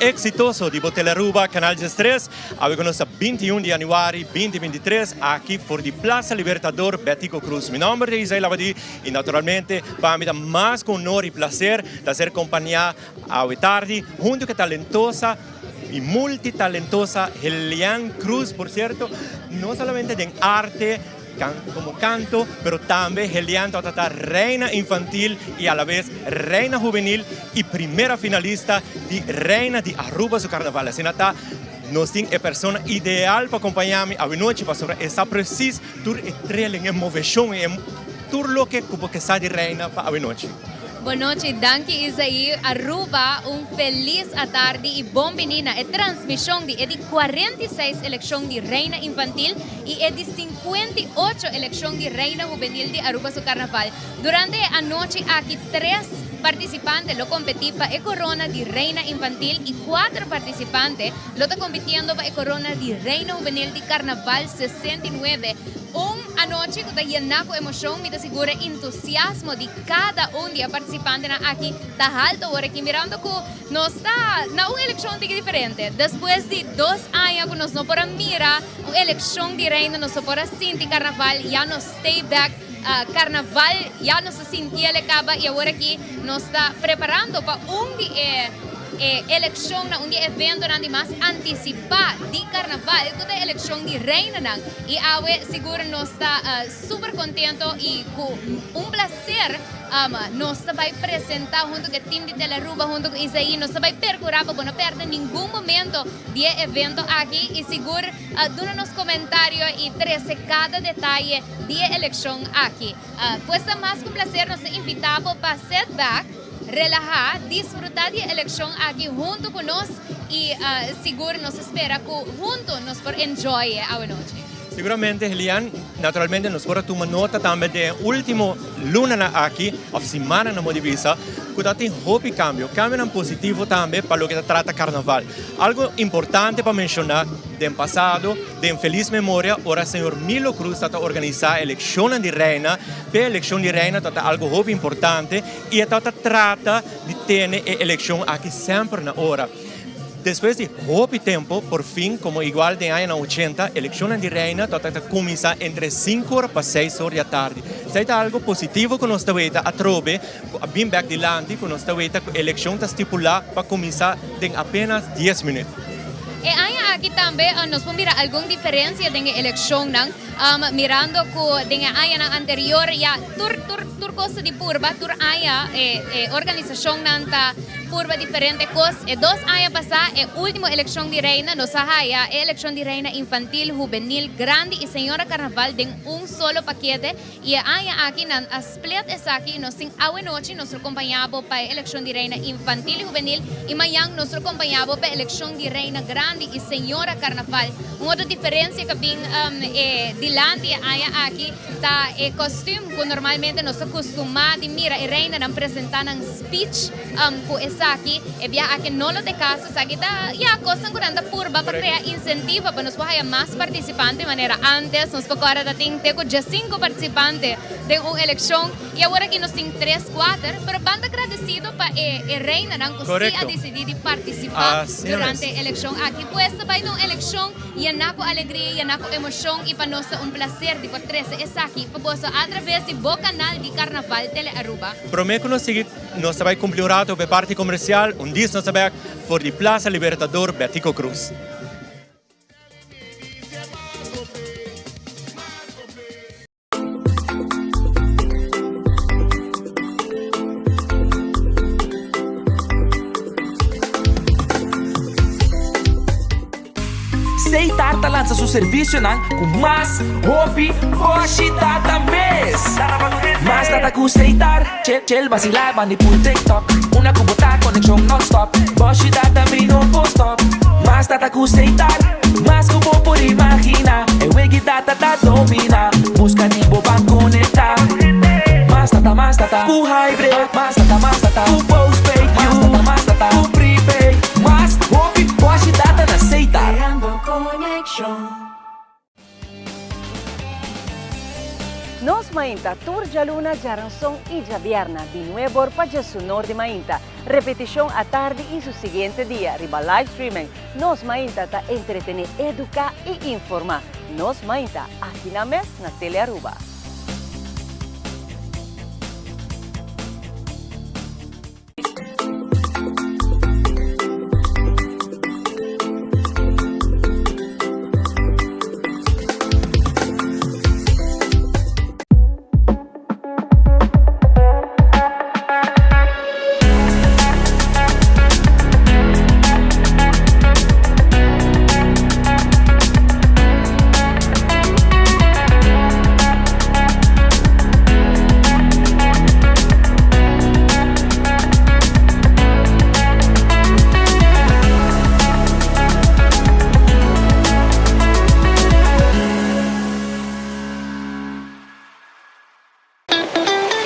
exitoso di bo Telearuba Canal 13. Awe cu nos ta 21 di januari 2023 aki for di Plaza Libertador Betico Croes. Mi nomber ta Isai Labadie y naturalmente pa mi ta mas cu honor y placer ta ser compaña awe tardi hunto cu e talentosa y multitalentosa Helian Croes. Por cierto, no solamente den arte, como canto, pero tambe Helian tabata ta reina infantil y a la vez reina juvenil y primera finalista di Reina di Aruba su carnaval. Asina ta, nos tin e persona ideal pa acompaña mi awe nochi pasobra e sa precies tur e trilling, e movecion, e tur loke cu bo ke sa di Reina pa awe nochi. Bon nochi, danki Isaí. Aruba, un felis atardi y bon bini na e transmision di e di 46 eleccion di Reina Infantil y e di 58 eleccion di Reina Hubenil di Aruba su Carnaval. Durante e anochi aki tres participante lo competi pa e corona di Reina Infantil y cuater participante lo ta compitiendo pa e corona di Reina Hubenil di Carnaval 69. Un anochi cu ta yena cu emocion, mi ta sigur e entusiasmo di cada un di e participantenan aki ta halto ora aki mirando cu nos ta na un eleccion tiki diferente. Despues di dos aña cu nos no por a mira un eleccion di reina, nos no por a sinti carnaval, ya nos stay back carnaval ya nos a sintiel e caba y awor aki nos ta preparando pa un di e e eleccionnan, un di e eventonan di mas anticipa di carnaval cu ta e eleccion di reinanan y awe sigur nos ta super contento y cu un placer nos ta bay presenta hunto cu e team di Telearuba hunto cu Isaí nos ta bay percura pa bo no perde ningun momento di e evento aki y sigur duna nos comentario y trece cada detaye di e eleccion aki. Pues ta mas cu un placer nos ta invita bo pa sit back, relaha, disfruta di e eleccion aki hunto cu nos y sigur nos ta spera cu hunto nos por enjoy e awenochi. Siguramente Helian, naturalmente nos por a tuma nota tambe den e ultimo lunanan aki of simananan bo di bisa cu ta tin hopi cambio, cambionan positivo tambe pa loke ta trata carnaval. Algo importante pa menciona den pasado, den feliz memoria ora señor Milo Cruz ta ta organisa eleccionnan di Reina, p'e eleccion di Reina ta ta algo hopi importante y e ta ta trata di tene e eleccion aki semper na ora. Despues di hopi tempo, por fin, como igual den añanan ochenta, eleccionnan di Reina ta ta cuminsa entre sinku or pa seis or di atardi. Esey ta algo positivo cu nos ta weta atrobe cu a bin bek dilanti cu nos ta weta cu eleccion ta stipula pa cuminsa den apenas dies minuut. E aña aki tambe nos por mira algun diferencia den e eleccionnan, mirando cu den e añanan anterior ya tur tur tur cos ta di purba, tur aña e organisacionnan ta Purba diferente kos. E dos aña pasá, e último elekshon di Reina, nos a haya e elekshon di Reina Infantil, Hubenil, Grandi i Señora Karnaval den un solo pakete i e aña aki nan a split esaki i nos tin awenochi nos lo kompañá bo pa e elekshon di Reina Infantil i Hubenil i mañan nos lo kompañá bo pa e elekshon di Reina Grandi i Señora Karnaval. Un otro diferensia ku a bin e dilanti e aña aki ta e kòstüm ku normalmente nos ta kustumá di mira e reinanan presentá nan speech ku esaki e bia aki no lo ta e kaso, esaki ta ya kosnan ku nan ta purba pa krea insentivo pa nos por haya mas partisipante manera antes nos por kòrda ta tin te ku diesinku partisipante den un elekshon i awor aki nos tin tres kuater pero ban ta gradesido pa e e reinanan ku si a disidí di partisipá durante e elekshon aki pues ta bai ta un elekshon yená ku alegria yená ku emoshon i pa nos ta un plaser di por trese esaki pa boso atraves di bo kanal di Karnaval Telearuba. Promé ku nos sigui, nos ta bai kumpli un rato ku e parti komersial, un dis nos ta bèk for di Plaza Libertador Betico Croes. Seitar ta lansa su servisionan ku mas hopi boshi data mes. Mas data ku Seitar, chel chel basila bandi pul TikTok. Una ku bo ta konekshon nonstop, boshi data mi no por stop. Mas data ku Seitar, mas ku bo por imagina. E wegi data ta domina, buska di bo ban konekta. Mas data, mas data ku hybrid, mas data, mas data ku postpaid, mas data, mas data ku prepaid. Mas hopi boshi data na Seitar. Creando conexion. Nos mainta tur djaluna, djaranson i djabierna di nuebor pa djesunor di mainta. Repeticion atardi y su siguiente dia riba live streaming. Nos Mainta ta entretene, educa y informa. Nos Mainta, aki na mes na Telearuba.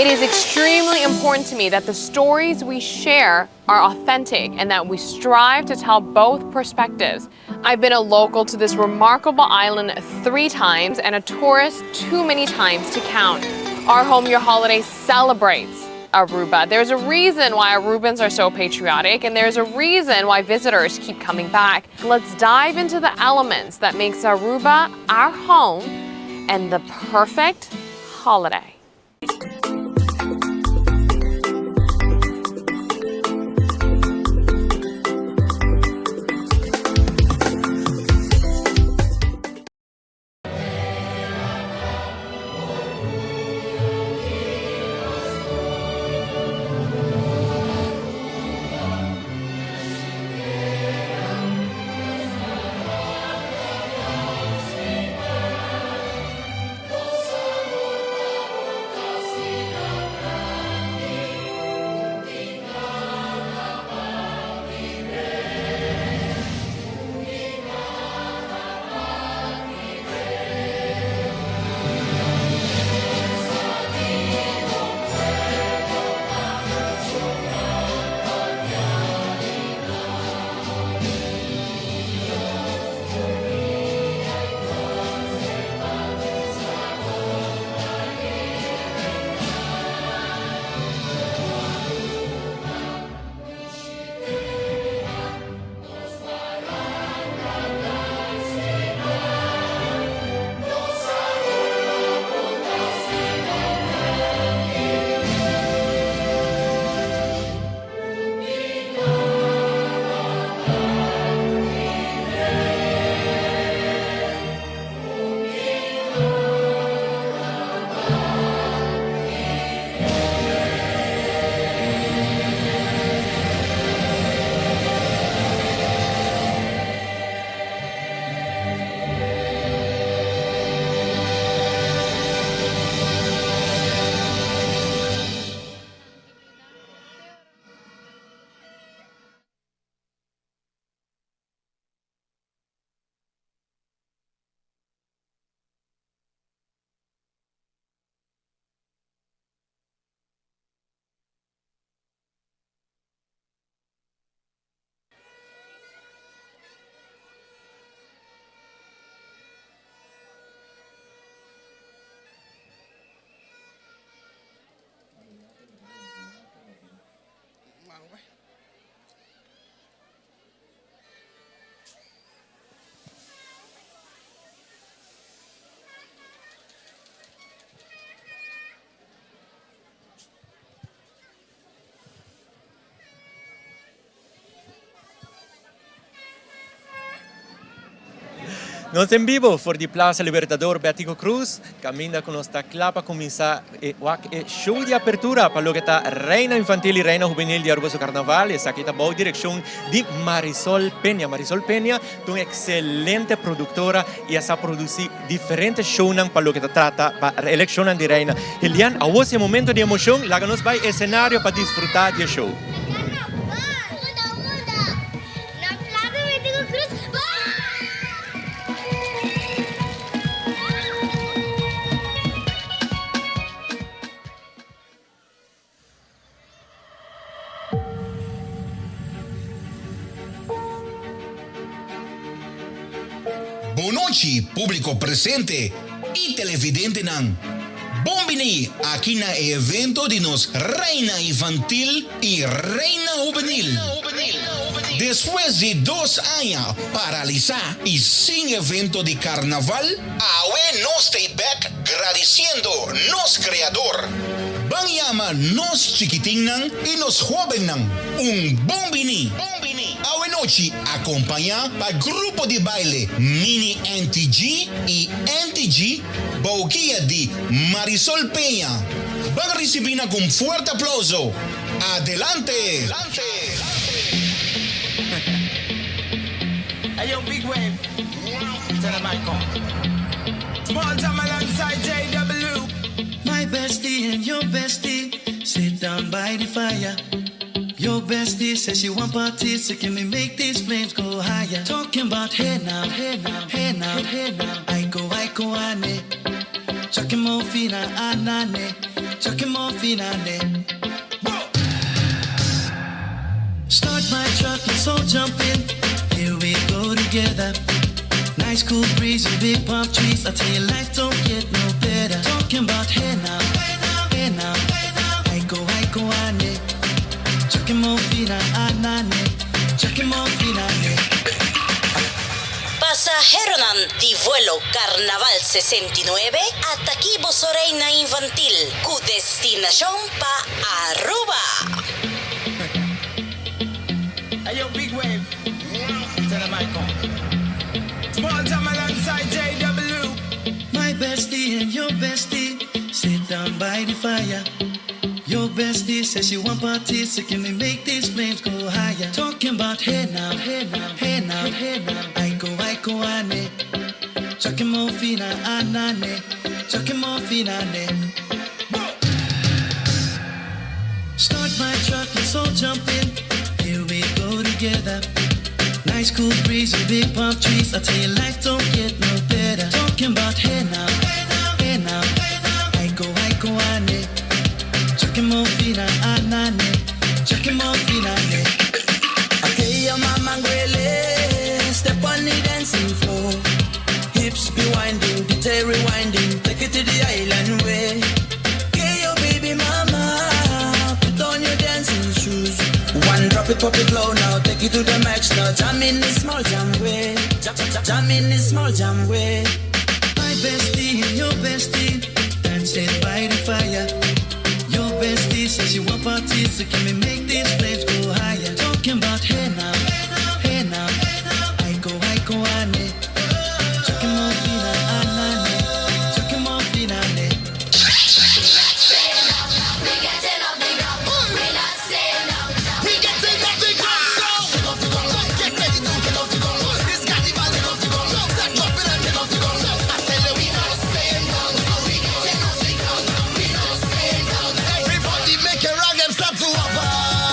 It is extremely important to me that the stories we share are authentic and that we strive to tell both perspectives. I've been a local to this remarkable island three times and a tourist too many times to count. Our Home Your Holiday celebrates Aruba. There's a reason why Arubans are so patriotic and there's a reason why visitors keep coming back. Let's dive into the elements that makes Aruba our home and the perfect holiday. Nos en bibo for di Plaza Libertador Betico Cruz, caminda cu nos ta cla pa cuminsa e wak e show di apertura pa loke ta Reina Infantil y Reina Juvenil di Aruba su Carnaval. Esaki ta bou direccion di Marisol Peña. Marisol Peña ta un excelente productora y a sa produci diferente shownan pa loke ta trata pa eleccionnan di Reina. Helian, awor si e momento di emocion, laga nos bay escenario pa disfruta di e show. Bonochi publico presente y televidentenan. Bon bini aki na e evento di nos Reina Infantil y Reina Hubenil. Despues di dos aña paralisa y sin evento di carnaval, awe nos ta bek gradiciendo nos Creador. Ban yama nos chikitinnan y nos hobennan un bon bini. Awe nochi acompaña pa grupo di baile Mini NTG y NTG bou guia di Marisol Peña. Ban ricibi nan cu un fuerte aplauso. Adelante! Hey yo, big wave. Tell them I come. Small time alongside JW. My bestie and your bestie sit down by the fire. Your bestie says she want parties, so can we make these flames go higher? Talking about hey now, hey now, hey now, hey now. I go, ane. Chucking more fina, anane. Chucking more fina, ne. Start my truck, let's all jump in. Here we go together. Nice cool breeze and big palm trees. I tell you, life don't get no better. Talking about hey now, hey now, hey now, hey now. I go, ane. Chucking more fina, anane. Chucking more fina, ne. Pasaheronan di vuelo Carnaval 69 ata aki boso Reina Infantil, ku destinashon pa Aruba. Hey yo, big wave. Tell them I come. Small time alongside JW. My bestie and your bestie sit down by the fire. Your bestie says she want parties, so can we make these flames go higher? Talking about hey now, hey now, hey now, hey now. I go, ane. Chucking more fina, anane. Chucking more fina, ne. Start my truck, let's all jump in. Here we go together. Nice cool breeze and big palm trees. I tell you, life don't get no better. Talking about hey now, hey now, hey now, hey now. I go, ane. Chucking more fina, anane. Chucking more fina, ne. Okay, your mama Gwele, step on the dancing floor. Hips be winding, DJ rewinding, take it to the island way. Okay, your baby mama, put on your dancing shoes. One drop it, pop it low now, take it to the max now. Jam in the small jam way, jam, jam, jam in the small jam way. My bestie and your bestie dancing by the fire. Your bestie says she want parties, so can we make these flames go higher? Talking about hey now, hey now, hey now, hey now. I go, ane. Chucking more fina, anane. Chucking more fina, ne. We getting off the ground. We not saying no. We getting off the ground. Get off the ground. Get ready to get off the ground. This carnival, get off the ground. Start jumping and get off the ground. I tell you, we not staying down. We getting off the ground. We not staying down. Everybody make a round and start to hover.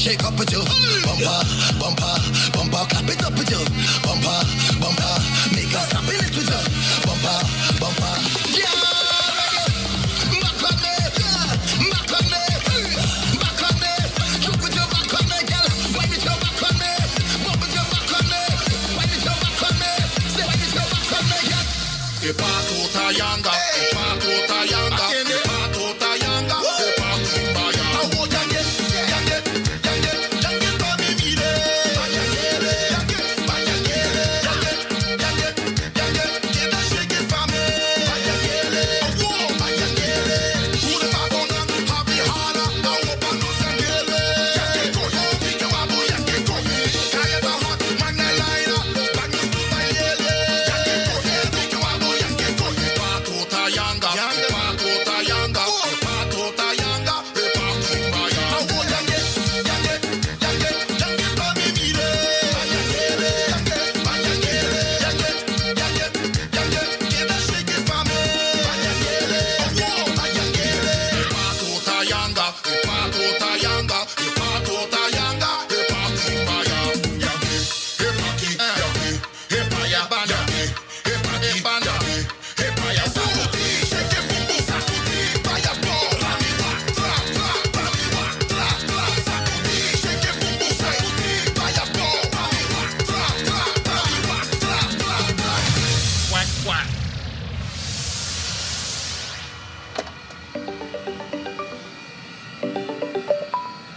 Shake up with your bumper, bumper, bumper. Clap it up with your bumper, bumper. Make a stop in it with your bumper, bumper. Yeah, back on me, back on me, back on me. Look with your back on me, girl. Why with your back on me? Bump with your back on me. Why with your back on me? Say why with your back on me, girl? E pato yanga, e pato yanga, e pato yanga, e pato yanga.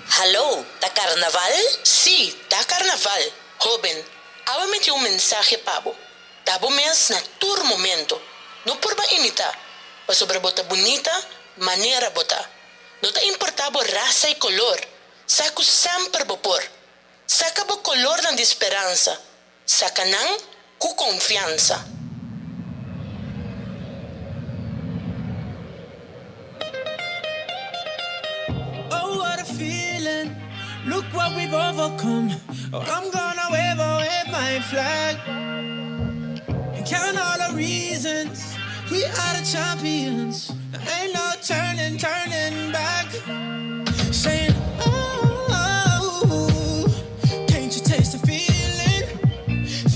Hallo, ta carnaval? Si, ta carnaval. Hoben, awe mi tin un mensahe pa bo. Ta bo mes na tur momento. No purba imita, pasobra bo ta bunita manera bo ta. No ta importa bo rasa y color, sa cu semper bo por. Saca bo colornan di speransa, saca nan cu confiansa. Oh, what a feeling. Look what we've overcome. Oh, I'm gonna wave, oh, wave my flag. And count all the reasons we are the champions. There ain't no turning, turning back. Saying, oh, oh, can't you taste the feeling?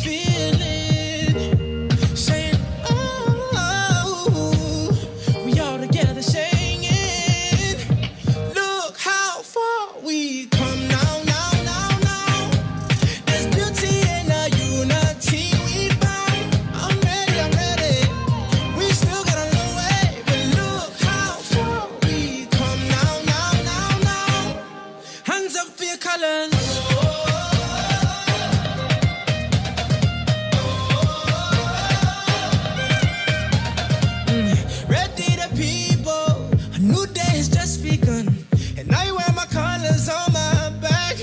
Feeling. Saying, oh, we all together singing. Look how far we come now, now, now, now. There's beauty in the unity we found. I'm ready, I'm ready. We still got a long way, but look how far we come now, now, now, now. Hands up for your colors. Ready the people, a new day has just begun, and I wear my colors on my back.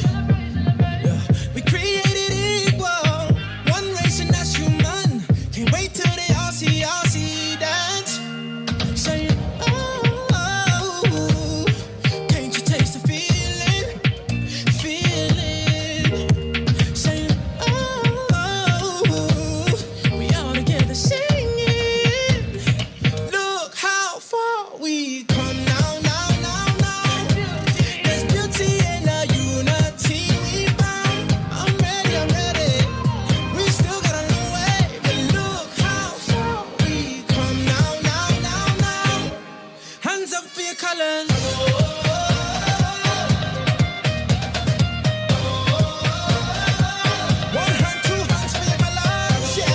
Yeah. We created equal, one race and that's human. Can't wait till they all see that. Saying, oh, oh, can't you taste the feeling? Feeling. Saying, oh, oh, we all together singing. Look how far we come now, now, now, now. There's beauty in the unity we found. I'm ready, I'm ready. We still got a long way, but look how far we come now, now, now, now. Hands up for your colors. One hand, two hands for your colors, yeah.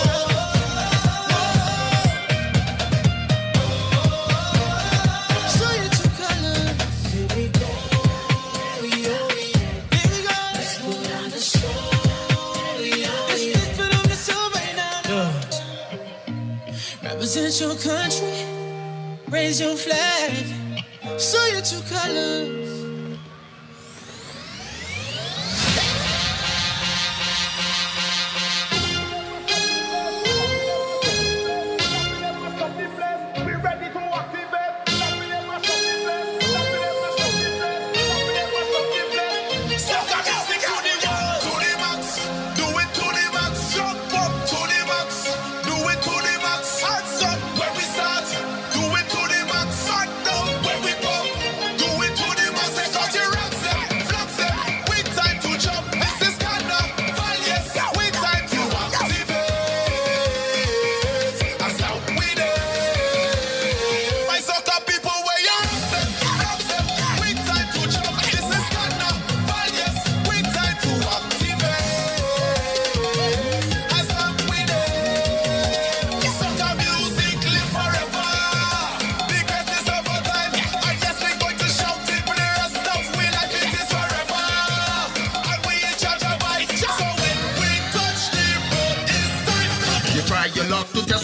Show your true colors. Here we go. Here we go. Let's put on the show. Let's put on the show right now. Represent your country. Raise your flag. Show your true colors. Soca music to the to the max. Do it to the max. Jump up to the max. Do it to the max. Hands up when we start. Do it to the max. Hand down when we pump. Do it to the max.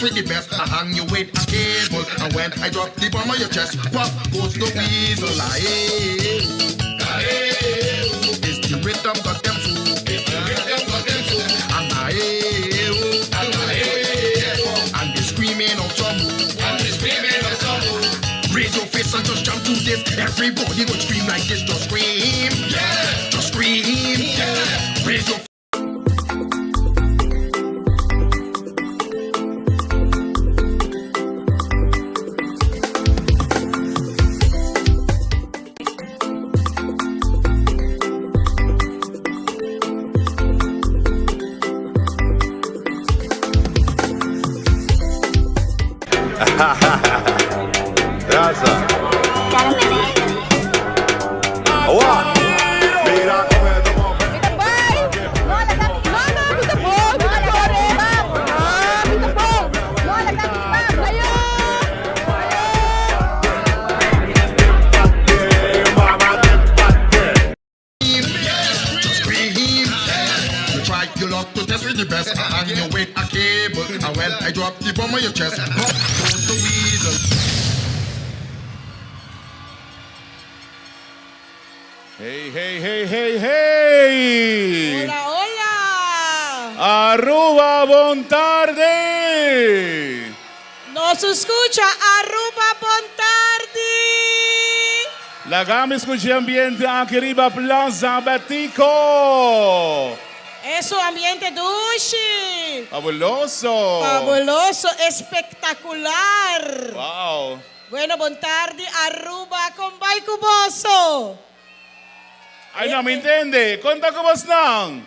test with the best. I hang you with a cable, and when I drop the bomb on your chest, pop goes the weasel. Aye, aye, it's the rhythm got them so. It's the rhythm got them so. And aye, oh, and aye, and they screaming out some more. And they screaming out some more. Raise your fist and just jump to this. Everybody go scream like this. Just scream, yeah. Just scream, yeah. Raise your Raza. Awa. Mira como e ta move. You try your luck to test with the best. I hang you with a cable, and when I drop the bomb on your chest, pop goes the weasel. Hey, hey, hey, hey, hey! Hola, hola! Aruba, bon tardi! Nos scucha Aruba bon tardi! Laga mi scucha ambiente aki riba Plaza Betico! E ambiente dushi! Fabuloso! Fabuloso, espectacular! Wow! Bueno, bon tardi Aruba, con ta bay cu boso. Ay, no mi entende. Conta con nan.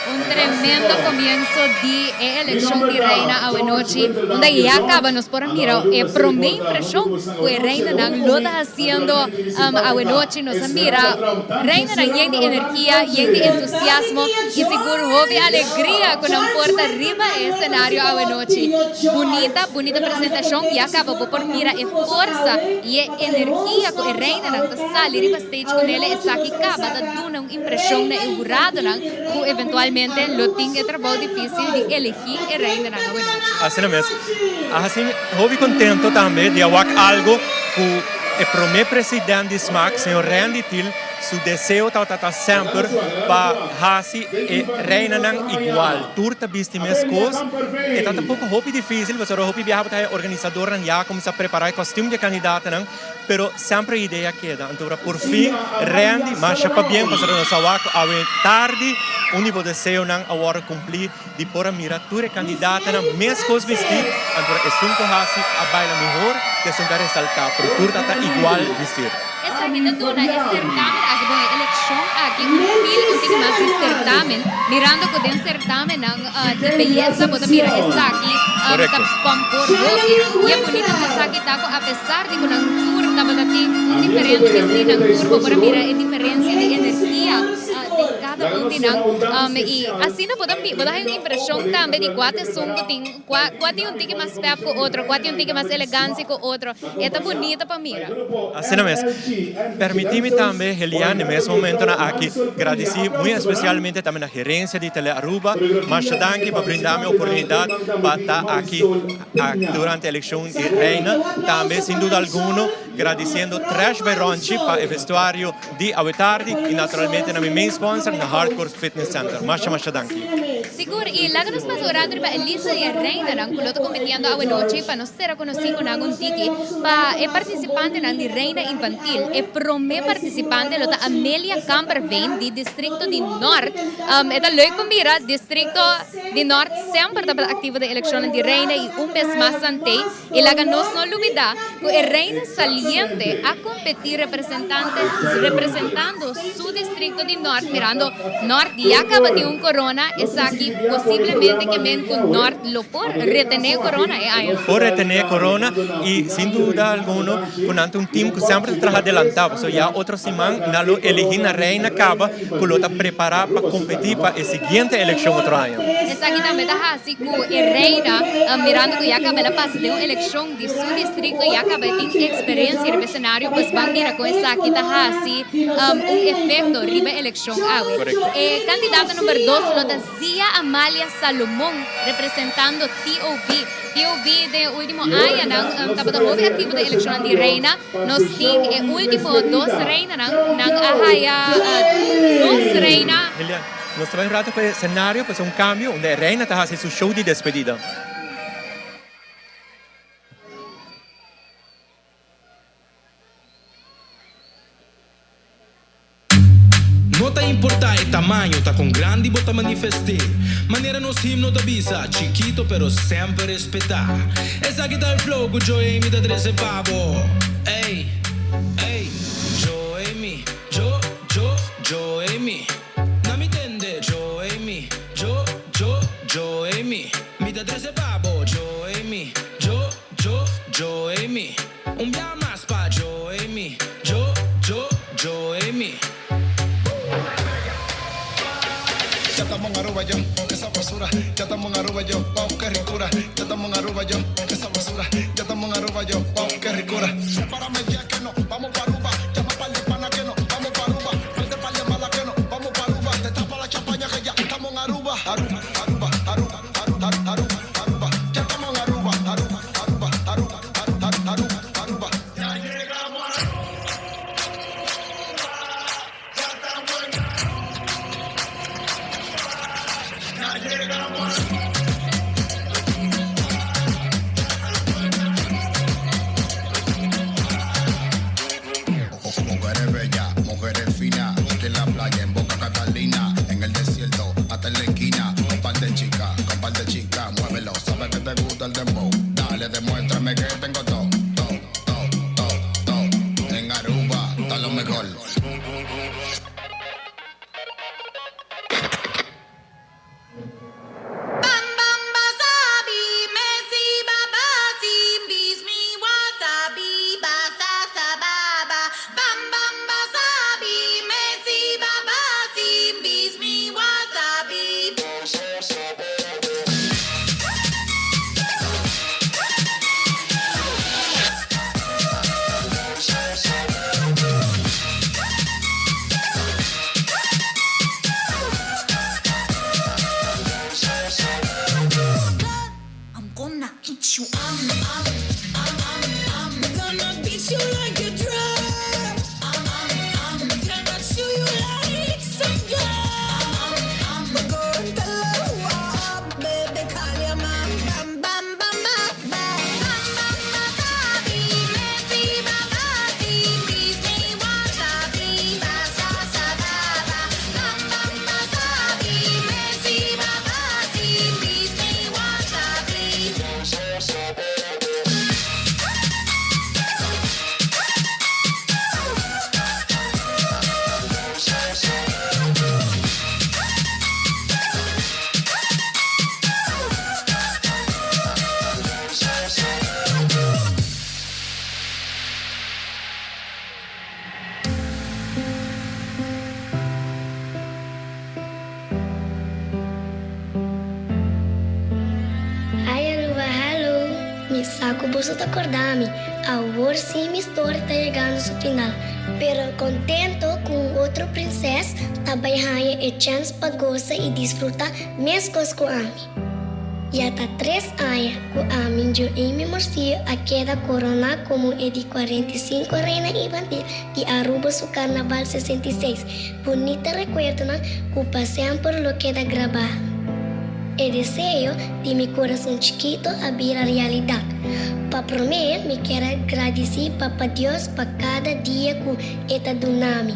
Un tremendo comienso di eleccion di Reina awe nochi, unda ya caba nos por mira e prome impresion cu e reinanan lo ta haciendo awe nochi. Nos a mira reinanan yen di energia, yen di entusiasmo y sigur hopi alegria cu nan por ta riba e escenario awe nochi. Bunita, bunita presentacion. Ya caba por mira e forsa y e energia cu e reinanan ta sali riba stage cu ne. Esaki caba ta duna un impresion na e huradonan cu eventualmente lo tin e trabou dificil di elegi e reinanan awe nochi. Asina mes. Asina, hopi contento tambe di a wak algo cu e prome presidente di SMAC, señor Randy Thiel, su deseo tabata semper pa hasi e reinanan igual. Tur ta bisti mes cos. E ta un poco hopi dificil, pasobra hopi biaha bo ta organisadornan ya cuminsa prepara e costume di candidatonan, pero semper e idea keda. Anto por fin Randy, masha pabien, pasobra nos a wak awe tardi, un di bo deseonan a wordo cumpli di por a mira tur e candidatonan mes cos bisti, anto esun cu hasi a baila mihor, esun ta resalta, pero tur ta igual bisti. Esaki ta duna e certamen aki, bon, e eleccion aki, un feel un tiki mas di certamen, mirando cu den certamennan di beyesa bo ta mira esaki ta compor hopi. Y e bunita di esaki ta cu apesar di cu nan tur tabata tin un diferente bisti, nan tur bo por a mira e diferencia di energia den cada un di nan. Y asina bo ta bo ta hay un impresion tambe di cua ta esun cu tin cua cua tin un tiki mas pep cu otro, cua tin un tiki mas elegancia cu otro. E ta bunita pa mira. Asina mes. Permiti mi tambe, Helian, na mes momentonan aki, gradici muy especialmente tambe na gerencia di Tele Aruba. Masha danki pa brinda mi oportunidad pa ta aki durante eleccion di Reina. Tambe, sin duda alguno, gradiciendo Trash by Ronchi pa e vestuario di awe tardi y naturalmente na mi main sponsor, na Hardcore Fitness Center. Masha, masha danki. Sigur, y laga nos pasa orando riba e lista di e reinanan cu lo ta competiendo awe nochi pa nos sera conoci cu nan un tiki pa e participantenan di Reina Infantil. E prome participante lo ta Amelia Kamperveen di districto di Noord. E ta leuk pa mira, districto di Noord semper tabata activo den eleccionnan di Reina y un bes mas Santee. Y laga nos no lubida cu e reina saliente a competi representante representando su districto di Noord, mirando Noord ya caba tin un corona, esaki posiblemente ke men cu Noord lo por retene corona e aña. Por retene corona y sin duda alguno cu nan ta un team cu semper ta traha adelanta, pasobra ya otro siman nan lo eligi na reina caba cu lo ta prepara pa competi pa e siguiente eleccion otro aña. Esaki tambe ta haci cu e reina, mirando cu ya caba el a pasa den un eleccion di su districto, ya caba e tin experiencia. presencia riba escenario, pues ban mira con esaki ta haci un efecto riba eleccion awe. E candidata number dos lo ta Zia Amalia Salomon representando TOB. TOB den e ultimo añanan tabata hopi activo den eleccionnan di reina. Nos tin e ultimo dos reinanan, nan a haya dos reina. Lilian, nos ta bai un rato pa e escenario pa haci un cambio unda e reina ta haci su show di despedida. No ta importá e tamaño, ta con grandi bo ta manifesté. Manera nos himno ta bisa, chikito pero semper respetá. Esaki ta e flow cu Joe Amy ta trece pa bo. Ey, ey, Joe Amy, Jo, Jo, Joe Amy. Na mi tende, Joe Amy, Jo, Jo, Joe Amy. Mi ta trece pa bo, Joe Amy, Jo, Jo, Joe Amy. Un bia mas pa Joemi, Jo, Jo, Joemi. Ya estamos en Aruba yo, qué sabrosura. Ya estamos en Aruba yo, wow, qué ricura. Ya estamos en Aruba yo, qué sabrosura. Ya estamos en Aruba yo, wow, qué ricura. Sepárame ya que no, vamos pa Aruba. Llama par de pana que no, vamos pa Aruba. Prende par de mala que no, vamos pa Aruba. Destapa la champaña que ya estamos en Aruba. Aruba, Aruba, Aruba, Aruba, Aruba, Aruba. Ya estamos en Aruba, Aruba, Aruba, Aruba. Mujeres bellas, mujeres finas, aquí en la playa, en Boca Catalina, en el desierto, hasta en la esquina, con par de chica, con par de chica, muévelo, sabes que te gusta el dembow, dale, demuéstrame que tengo to, to, to, to, to, en Aruba, está lo mejor. I'm gonna eat you I'm I'm I'm I'm I'm gonna beat you like a drum I'm I'm I'm gonna chew you like some gum I'm I'm gonna tell her who I am baby call your mom bam bam bam bam bam bam bam wasabi messi babasi bismi wasabi basa sa baba bam bam wasabi messi babasi bismi wasabi Hi Aruba hello Mi sa ku boso ta korda mi Awor sí mi story ta yegando su final Pero kontento ku un otro prinses ta bai haña e chèns pa gosa i disfrutá meskos ku ami. Ya ta tres aña ku ami Joemy Morcillo a keda koroná komo e di 45 Reina Infantil di Aruba su Karnaval 66. Bunita rekuerdonan ku pa semper lo keda grabá. E deseo di mi kurason chikito a bira realidat. Pa promé mi kier a gradisí Papa Dios pa kada dia ku e ta duna mi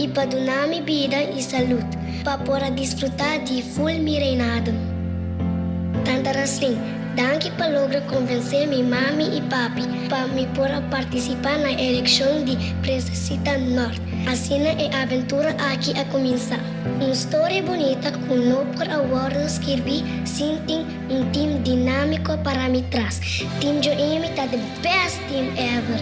i pa duna mi bida i salud pa por a disfrutá di ful mi reinado. Tanta Raslin, danki pa logra konvensé mi mami i papi pa mi por a partisipá na elekshon di Prinsesita Nort. Asina e aventura aki a kuminsá. Un storia bunita ku no por a wòrdu skirbí sin tin un team dinámiko para mi tras. Team Joemi ta the best team ever!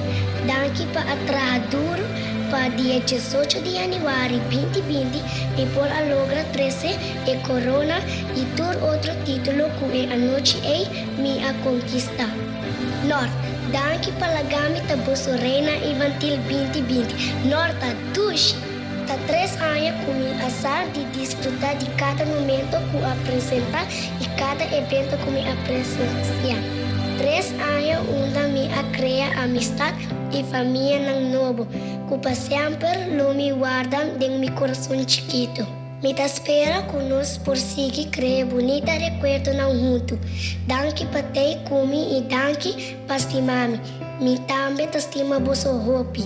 Danki pa a traha duru pa dia diesocho di yanüari binti binti mi por a logra trese e korona i tur otro título ku e anochi ei mi a konkistá. Nort. Danki pa laga mi ta boso Reina Infantil 2020. Norta dushi! Ta tres aña ku mi a sa di disfrutá di kada momento ku a presentá i kada evento ku mi a presensiá. Tres aña unda mi a krea amistat i famianan nobo ku pa semper lo mi warda den mi kurason chikitu. Mi ta spera ku nos por sigui krea bunita rekuerdonan huntu. Danki pa tei ku mi i danki pa stima mi. Mi tambe ta stima boso hopi.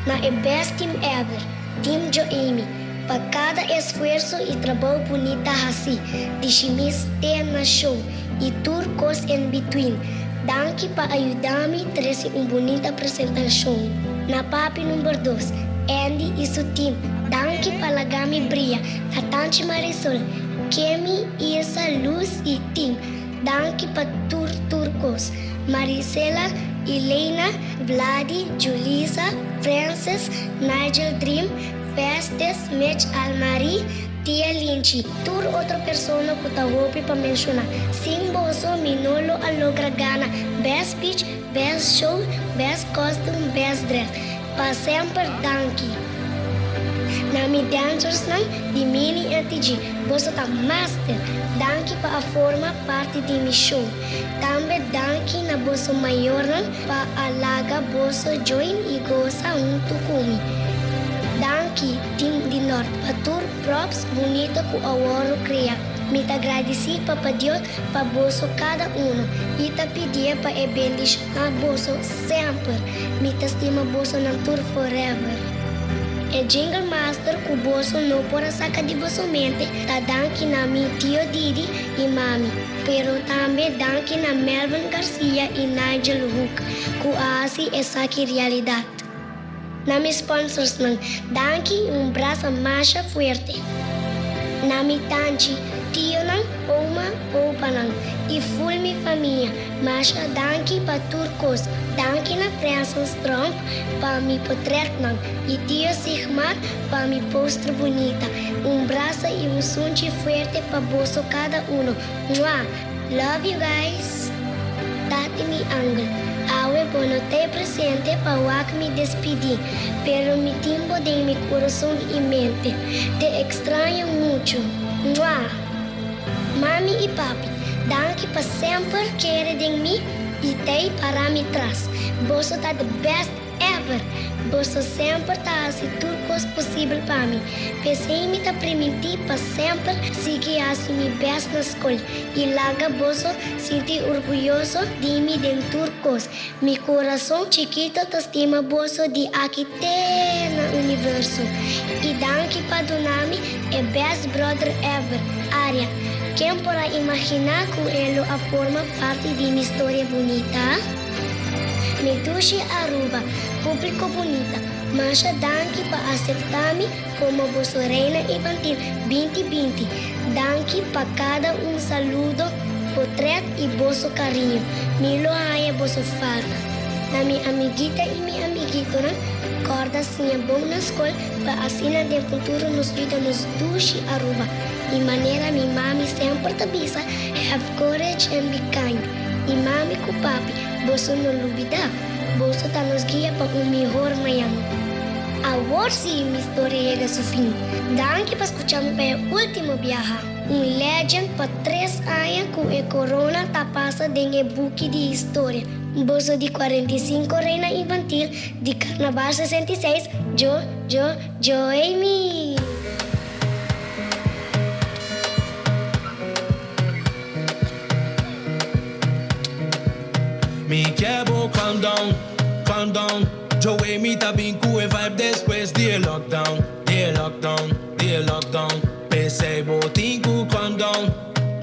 Na e best team ever, Team Joemy, pa kada esfuerso i trabou bunita hasi, di shimis te na show i tur kos in between. Danki pa a yuda mi trese un bunita presentashon. Na papi number dos, Andy i su team, danki pa laga mi bria. Na tanchi Marisol, Kemi, Ilsa, Luz i team, Danki pa tur tur kos. Marisela, Elena, Vladi, Julisa, Frances, Nigel Dream, Festes, Mitch Almarie, Tia Linchi, tur otro persona ku ta hopi pa menshoná. Sin boso mi no lo a logra gana Best Speech, Best Show, Best Costume, Best Dress. Pa semper danki. Na mi dancersnan di Mini NTG, boso ta master! Danki pa a forma parti di mi show. Tambe danki na boso mayornan pa a laga boso join y gosa hunto cu mi. Danki team di Noord pa tur props bunito cu a wordo crea. Mi ta gradici Papa Dios pa boso cada uno y ta pidie pa e bendiciona boso Semper mi ta stima bosonan tur forever. E Jingle Master ku boso no por a saka di boso mente ta danki na mi tio Didi i mami, pero tambe danki na Melvin Garcia i Nigel Hoek ku a hasi esaki realidat. Na mi sponsorsnan, danki i un brasa masha fuerte. Na mi tanchi, tionan, oma, opanan i ful mi famia, masha danki pa tur kos. Danki na Francis Tromp pa mi potretnan i tio Sigmar pa mi poster bunita. Un brasa i un sunchi fuerte pa boso kada uno. Mwah! Love you guys! Tati mi angel, awe bo no ta e presente pa wak mi despidi, pero mi tin bo den mi kurason i mente. Te extraño mucho. Mwah! Mami i papi, danki pa semper kere den mi i tei para mi tras. Boso ta the best Ever! Boso semper ta hasi tur kos posibel pa mi. P'esei mi ta primintí pa semper sigui hasi mi bèst na skol i laga boso sinti orguyoso di mi den tur kos. Mi kurason chikito ta stima boso di aki te na universo. I danki pa duna mi e bèst bròder ever, Aria. Ken por a imaginá ku e lo a forma parti di mi storia bunita? Mi dushi Aruba, publico bunita, masha danki pa acepta mi como boso Reina Infantil 2020. Danki pa cada un saludo, potret y boso cariño. Mi lo haya boso falta. Na mi amiguita y mi amiguitonan, corda siña bon na scol pa asina den futuro nos yuda nos dushi Aruba. Y manera mi mami semper ta bisa, have courage and be kind. I mami ku papi, boso no lubidá, boso ta nos guia pa un mihor mañan. Awor sí mi storia yega su fin. Danki pa skucha mi pa e último biaha. Un legend pa tres aña ku e korona ta pasa den e buki di historia. Boso di 45 Reina Infantil di Karnaval 66, Jo, Jo, Joemy! Mi ke bo calm down, calm down Joey mi ta bin ku e vibe despues di e lockdown, di e lockdown, di e lockdown P'esei bo tin ku calm down,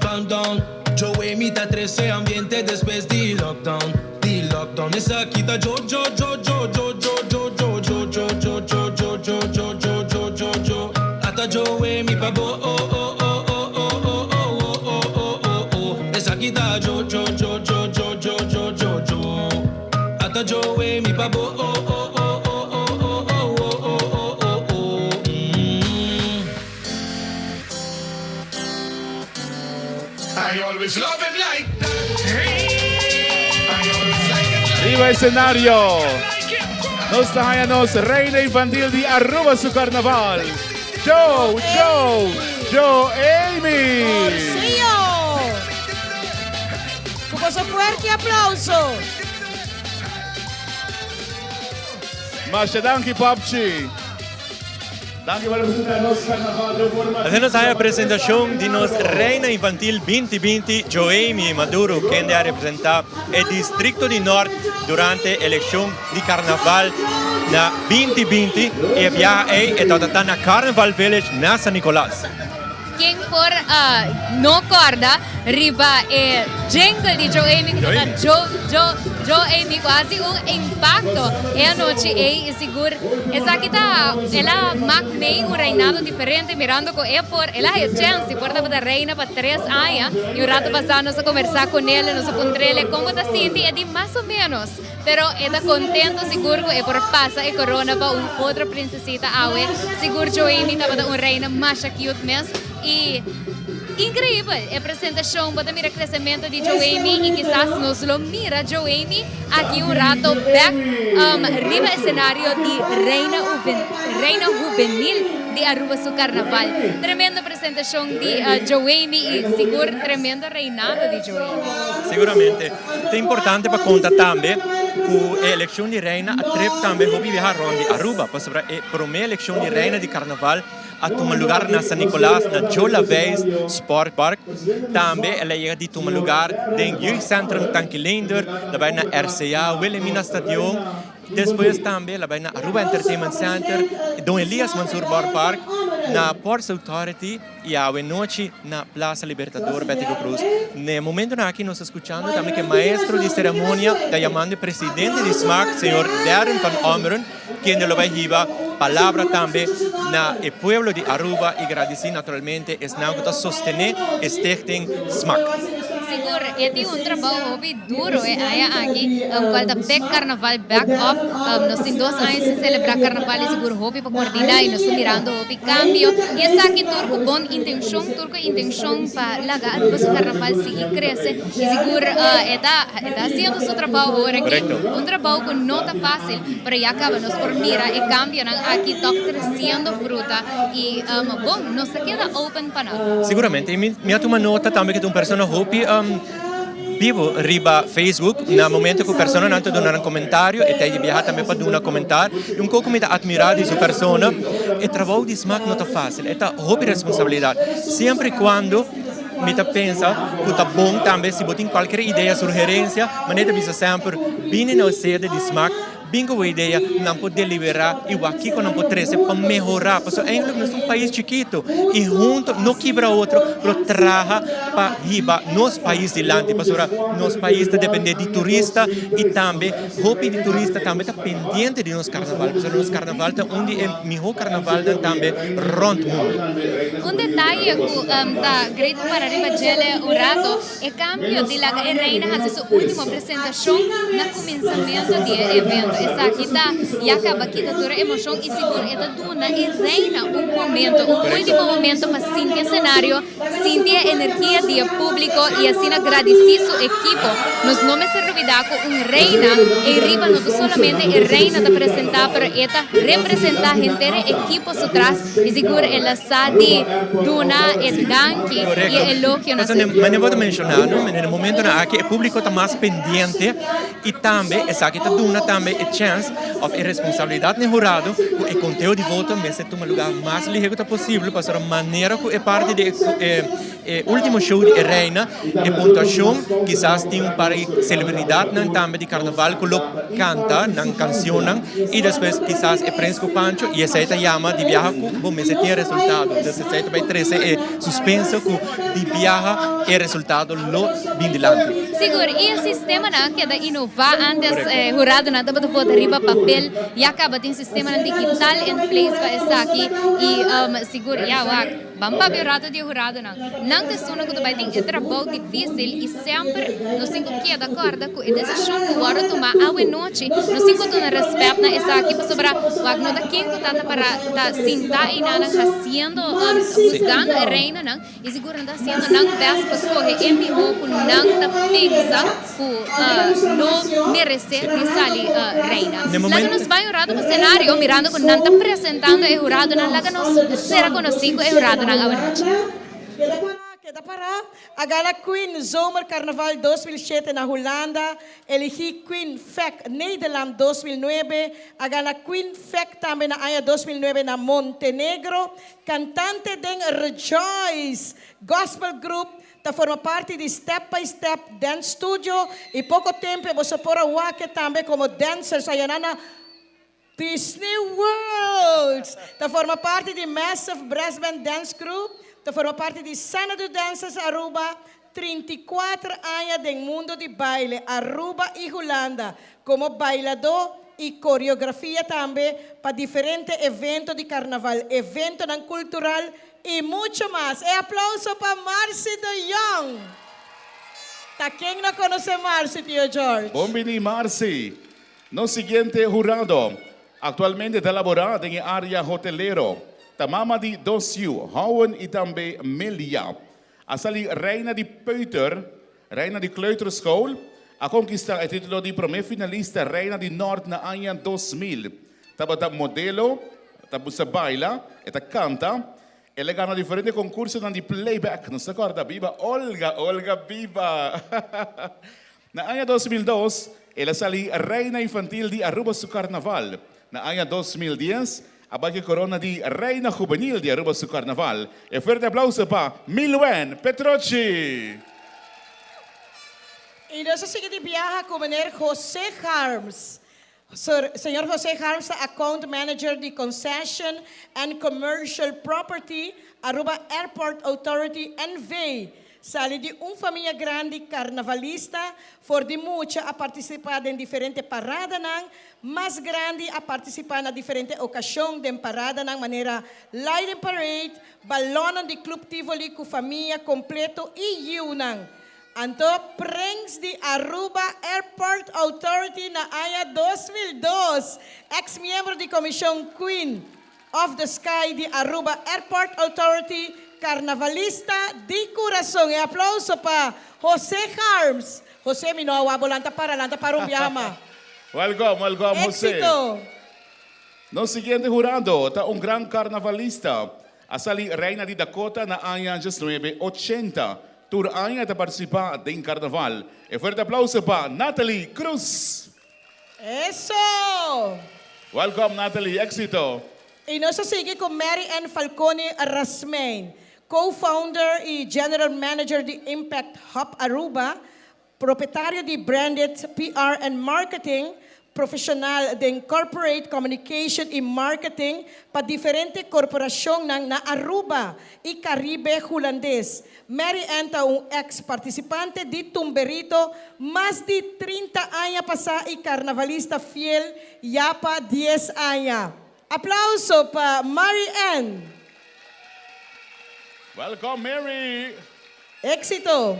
calm down Joey mi ta trese ambiente despues di lockdown, di lockdown Esaki ta jo jo jo jo jo jo jo jo jo jo jo jo jo jo jo jo jo jo jo Ata Joey mi pa bo oh oh oh oh oh oh oh oh oh oh oh oh Esaki ta jo jo jo jo jo jo jo jo jo Ata Joey mi pa bo oh oh oh oh oh oh oh oh oh oh oh oh mm. I always love him like that. Riba escenario nos ta haya nos reina infantil di Aruba su carnaval, Joe, Joe, Joe Amy. Porcio! Cu boso fuerte aplauso. Masha danki Popchi. Danki pa representa nos carnaval den forma. Asina nos haya presentacion di nos Reina Infantil 2020, Joemi Maduro, kende a representa e districto di Noord durante eleccion di carnaval na 2020 y e biaha ey e tabata ta na Carnival Village na San Nicolas. Ken por no corda riba e jingle di Joe Amy cu ta Joe, Joe, Joe Amy cu haci un impacto e anochi ey y sigur esaki ta el a mak mey un reinado diferente mirando cu e por el a haya chance di por tabata reina pa tres aña y un rato pasa nos a conversa cu nel nos a puntrele con bo ta sinti e di mas o menos pero e ta contento sigur cu e por pasa e corona pa un otro princesita awe. Sigur Joemi tabata un reina masha cute mes y increibel e presentacion. Bo ta mira crecemento di Joemi y kisas nos lo mira Joemi aki un rato bek riba escenario di Reina Reina Juvenil di Aruba su Carnaval. Tremendo presentacion di Joemi y sigur tremendo reinado di Joemi. Siguramente. Ta importante pa conta tambe cu e eleccion di reina a trep tambe hopi biaha rond di Aruba, pasobra e prome eleccion di reina di carnaval a tuma lugar na San Nicolas na Joe Laveist Sport Park. Tambe el a yega di tuma lugar den Jeugdcentrum Tanki Leendert, daarbij na RCA Wilhelmina Stadion. Despues tambe el a bai na Aruba Entertainment Center, Don Elias Mansur Ballpark, na Ports Authority y awe nochi na Plaza Libertador Betico Croes. Na e momentonan aki nos ta scuchando tambe cu e maestro di ceremonia ta yamando e presidente di smaak, señor Darren van Ommeren, kende lo bai hiba palabra tambe na e pueblo di Aruba y gradici naturalmente esnan cu ta sostene e Stichting Smaak. Sigur, e tin un trabou hopi. Duro e aña aki, cual ta bek carnaval back up. Nos tin dos aña sin celebra carnaval y sigur hopi pa coordina y nos ta mirando hopi cambio. Y esaki tur cu bon intencion, tur cu intencion pa laga Aruba su carnaval sigui crece. Y sigur e ta e ta haciendo su trabao awor aki, un trabao cu no ta facil, pero ya caba nos por mira e cambionan aki toch treciendo fruta y bon, nos ta keda open pa nan. Siguramente, y mi a tuma nota tambe cu ta un persona hopi. Bibo riba Facebook na momento cu personanan ta duna nan comentario e ta di biaha tambe pa duna comentar y un coco mi ta admira di su persona e trabou di smaak no ta facil e ta hopi responsabilidad siempre y cuando mi ta pensa cu ta bon tambe si bo tin cualkier idea sugerencia manera ta bisa semper bini na e sede di smaak Bin ku bo idea, nan por deliberá i wak kiko nan por trese pa mehorá. Pasobra eindelijk nos ta un pais chikitu i huntu no kibra otro, pero traha pa hiba nos pais dilanti. Pasobra nos pais ta dependé di turista i tambe hopi di turista tambe ta pendiente di nos karnaval. Pasobra nos karnaval ta un di e mihó karnavalnan tambe rònt mundu. Un detaye ku ta great pa para riba djele un rato. E cambio di laga e reina haci su ultimo presentacion na cuminsamento di e evento. Esaki ta ya caba kita tur e emocion y sigur e ta duna e reina un momento, un ultimo momento pa sinti e scenario, sinti e energia di e publico y asina gradici su ekipo. Nos no mester lubida cu un reina ey riba no ta solamente e reina ta presenta pero e ta representa henter e ekipo su tras. Y sigur el a sa di duna e danki y e elogio na su ekipo. Manera bo ta menciona, no, na e momentonan aki e publico ta mas pendiente y tambe esaki ta duna tambe e chance of e responsabilidad na e hurado cu e conteo di voto mester tuma lugar mas lihe cu ta posibel pasobra manera cu e parti di e E ultimo show di e reina, e puntuacion, kisas tin un par di celebridadnan tambe di carnaval cu lo canta nan cancionnan y despues kisas e prins cu Pancho y esey ta yama di biaha cu bo mester tin e resultado. Entonces esey ta bay trece e suspenso cu di biaha e resultado lo bin dilanti. Sigur, y e sistemanan a keda inova, antes e huradonan tabata vota riba papel, ya caba tin sistemanan digital in place pa esaki y sigur ya wak. Ban papia un rato di e huradonan. Nan ta esunnan ku ta bai tin e trabou difísil i semper nos tin ku keda kòrda ku e desishon ku wòrdu tumá awe nochi nos tin ku duna rèspèt na esaki pasobra wak no ta ken ku ta ta para ta sintá einanan hasiendo husgando e reinanan i sigur nan ta hasiendo nan bèst pa skohe e mihó ku nan ta pensa ku no meresé di sali reina. Laga nos bai un rato pa senario mirando ku nan ta presentando e huradonan laga nos sera konosí ku e huradonan awanochi. Keda pará a gana Queen Zomer Carnaval 2007 na Hulanda, eligí Queen Fek Nederland 2009, a gana Queen Fek tambe na aña 2009 na Montenegro, kantante den Rejoice Gospel Group, Ta forma parti di Step by Step Dance Studio y poco tempo e boso por a wak e tambe como dancers ayanan na Disney World. Ta forma parti di Massive Brass Band Dance Crew, ta forma parti di Xanadu Dancers Aruba, 34 aña den mundo di baile Aruba y Hulanda como bailador y coreografia tambe pa diferente evento di carnaval, eventonan cultural Y mucho mas. E aplauso pa Marcy de Jong. Ta ken no conoce Marcy, Tio George? Bon bini Marcy. Nos siguiente hurado actualmente ta labora den e area hotelero. Ta mama di dos yu, Howen y tambe Melia. A sali reina di peuter, reina di kleuterschool, a conquista e titulo di prome finalista reina di Noord na aña 2000. Tabata modelo, ta gusta baila, e ta canta. El a gana diferente concursonan di playback. Nos ta corda Biba Olga, Olga Biba! Na aña 2002, el a sali Reina Infantil di Aruba su Carnaval. Na aña 2010, a bai cu e corona di Reina Juvenil di Aruba su Carnaval. E fuerte aplauso pa Milwen Petrochi! Y nos a sigui di biaha cu meneer Jose Harms. Sir, Señor Jose Harms ta Account Manager di Concession and Commercial Property, Aruba Airport Authority NV. Sali di un famia grandi carnavalista, for di mucha a participa den diferente paradanan, mas grandi a participa na diferente ocasion den paradanan manera Lighting Parade, balonnan di Club Tivoli cu famia completo y yiunan. Anto Prins di Aruba Airport Authority na aña 2002, ex miembro di Comision Queen of the Sky di Aruba Airport Authority, carnavalista di curason. E aplauso pa Jose Harms. Jose, mi no a wak bo lanta para, lanta para un biaha ma. Welcome, welcome Jose. Exito. Nos siguiente hurado ta un gran carnavalista. A sali Reina di Dakota na aña diesnuebe ochenta. Tur aña e ta partisipá den karnaval. E fuerte aplauso pa Natalie Cruz! Eso! Welcome Natalie, éxito! I nos a sigui ku Mary Ann Falconi Rasmijn, co-founder i general manager di Impact Hub Aruba, Propietario di Branded PR and Marketing, profesional den corporate communication y marketing pa diferente corporacionnan na Aruba y Caribe Hulandes. Mary Ann ta un ex participante di Tumberito mas di 30 aña pasa y carnavalista fiel ya pa dies aña. Aplauso pa Mary Ann! Welcome Mary! Éxito!